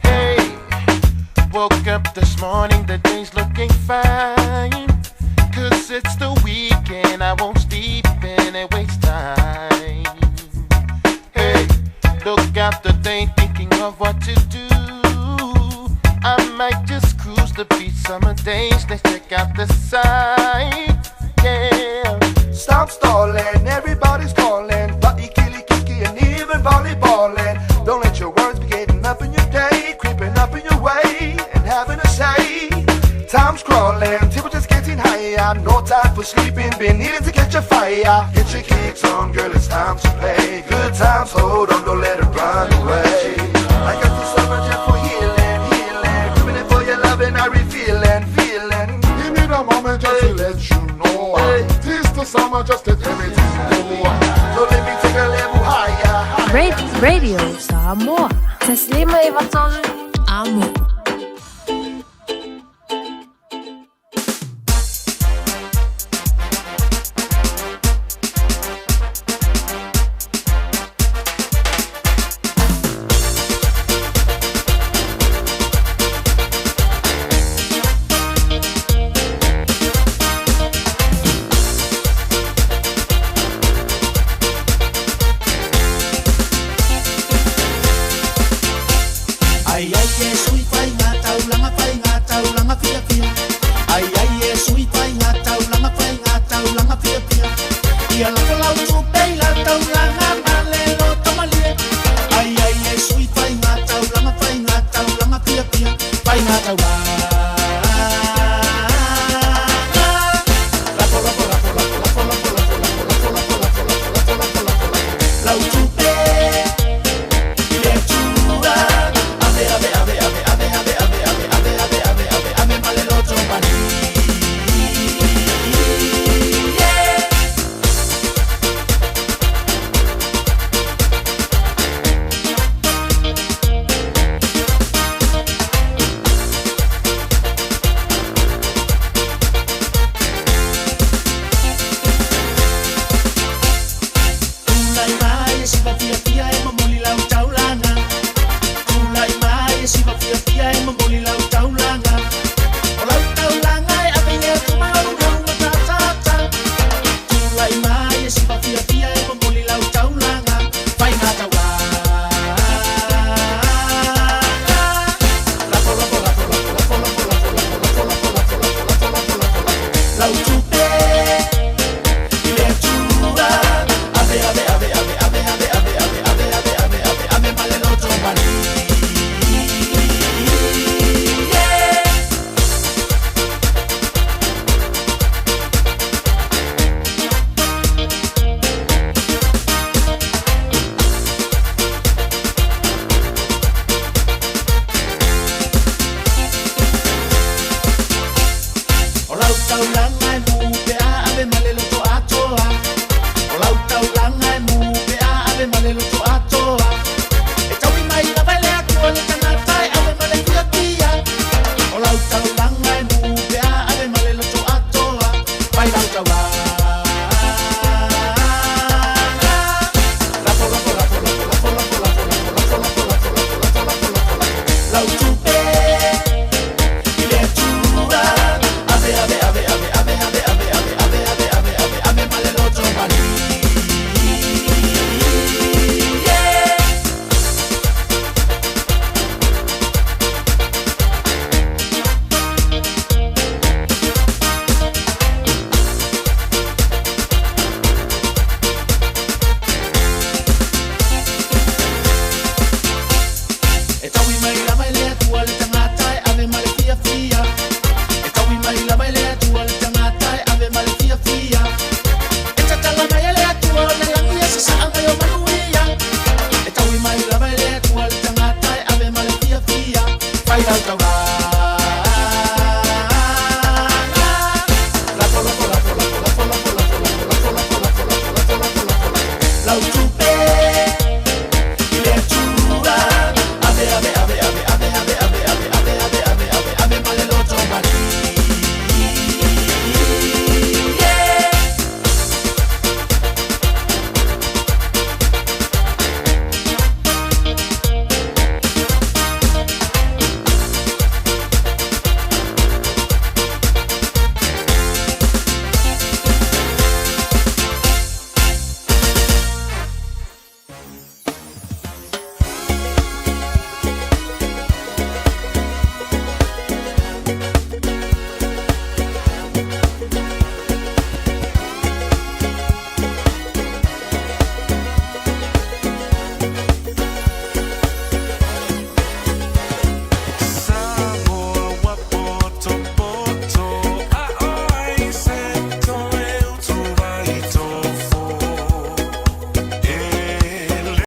Hey, woke up this morning, the day's looking fine. 'Cause it's the weekend, I won't sleep in and waste time. Hey, look out the day thinking of what to do. I might just cruise the beach summer days, let's check out the sight. Yeah. Stop stalling, everybody's calling. Bucky, killy, kiki, and even volleyballing. Don't let your words be getting up in your day, creeping up in your way, and having a say. Time's crawling, temperature's getting higher. No time for sleeping, been needing to catch a fire. Get your kicks on, girl, it's time to play. Good times, hold on, don't let it run away. I got the summer jam for healing, healing. Doing it for your loving, I refilling, feeling. Give me the moment just to let you know. This the summer, just let everything go. So let me take a level higher. Radio Samoa. 153 Amo. Ai ai e sui fai ngā taulanga fai ngā taulanga fia fia. Ai ai e sui fai ngā taulanga fai ngā taulanga fia fia. Ia lako lau tupe i la taulanga ma le loto malie. Ai ai e sui fai ngā taulanga fai ngā taulanga fia fia. Fai ngā taulanga. Lako lako lako lako lako lako lako lako lako lako lako lako lako lako lako lako. Lau tupe i le Atua. Ave ave ave ave ave ave ave ave ave ave ave ave ave ma le loto malie. Tulai mai e siva fia fia e momoli lau taulanga. Tulai mai e siva fia fia e momoli lau taulanga.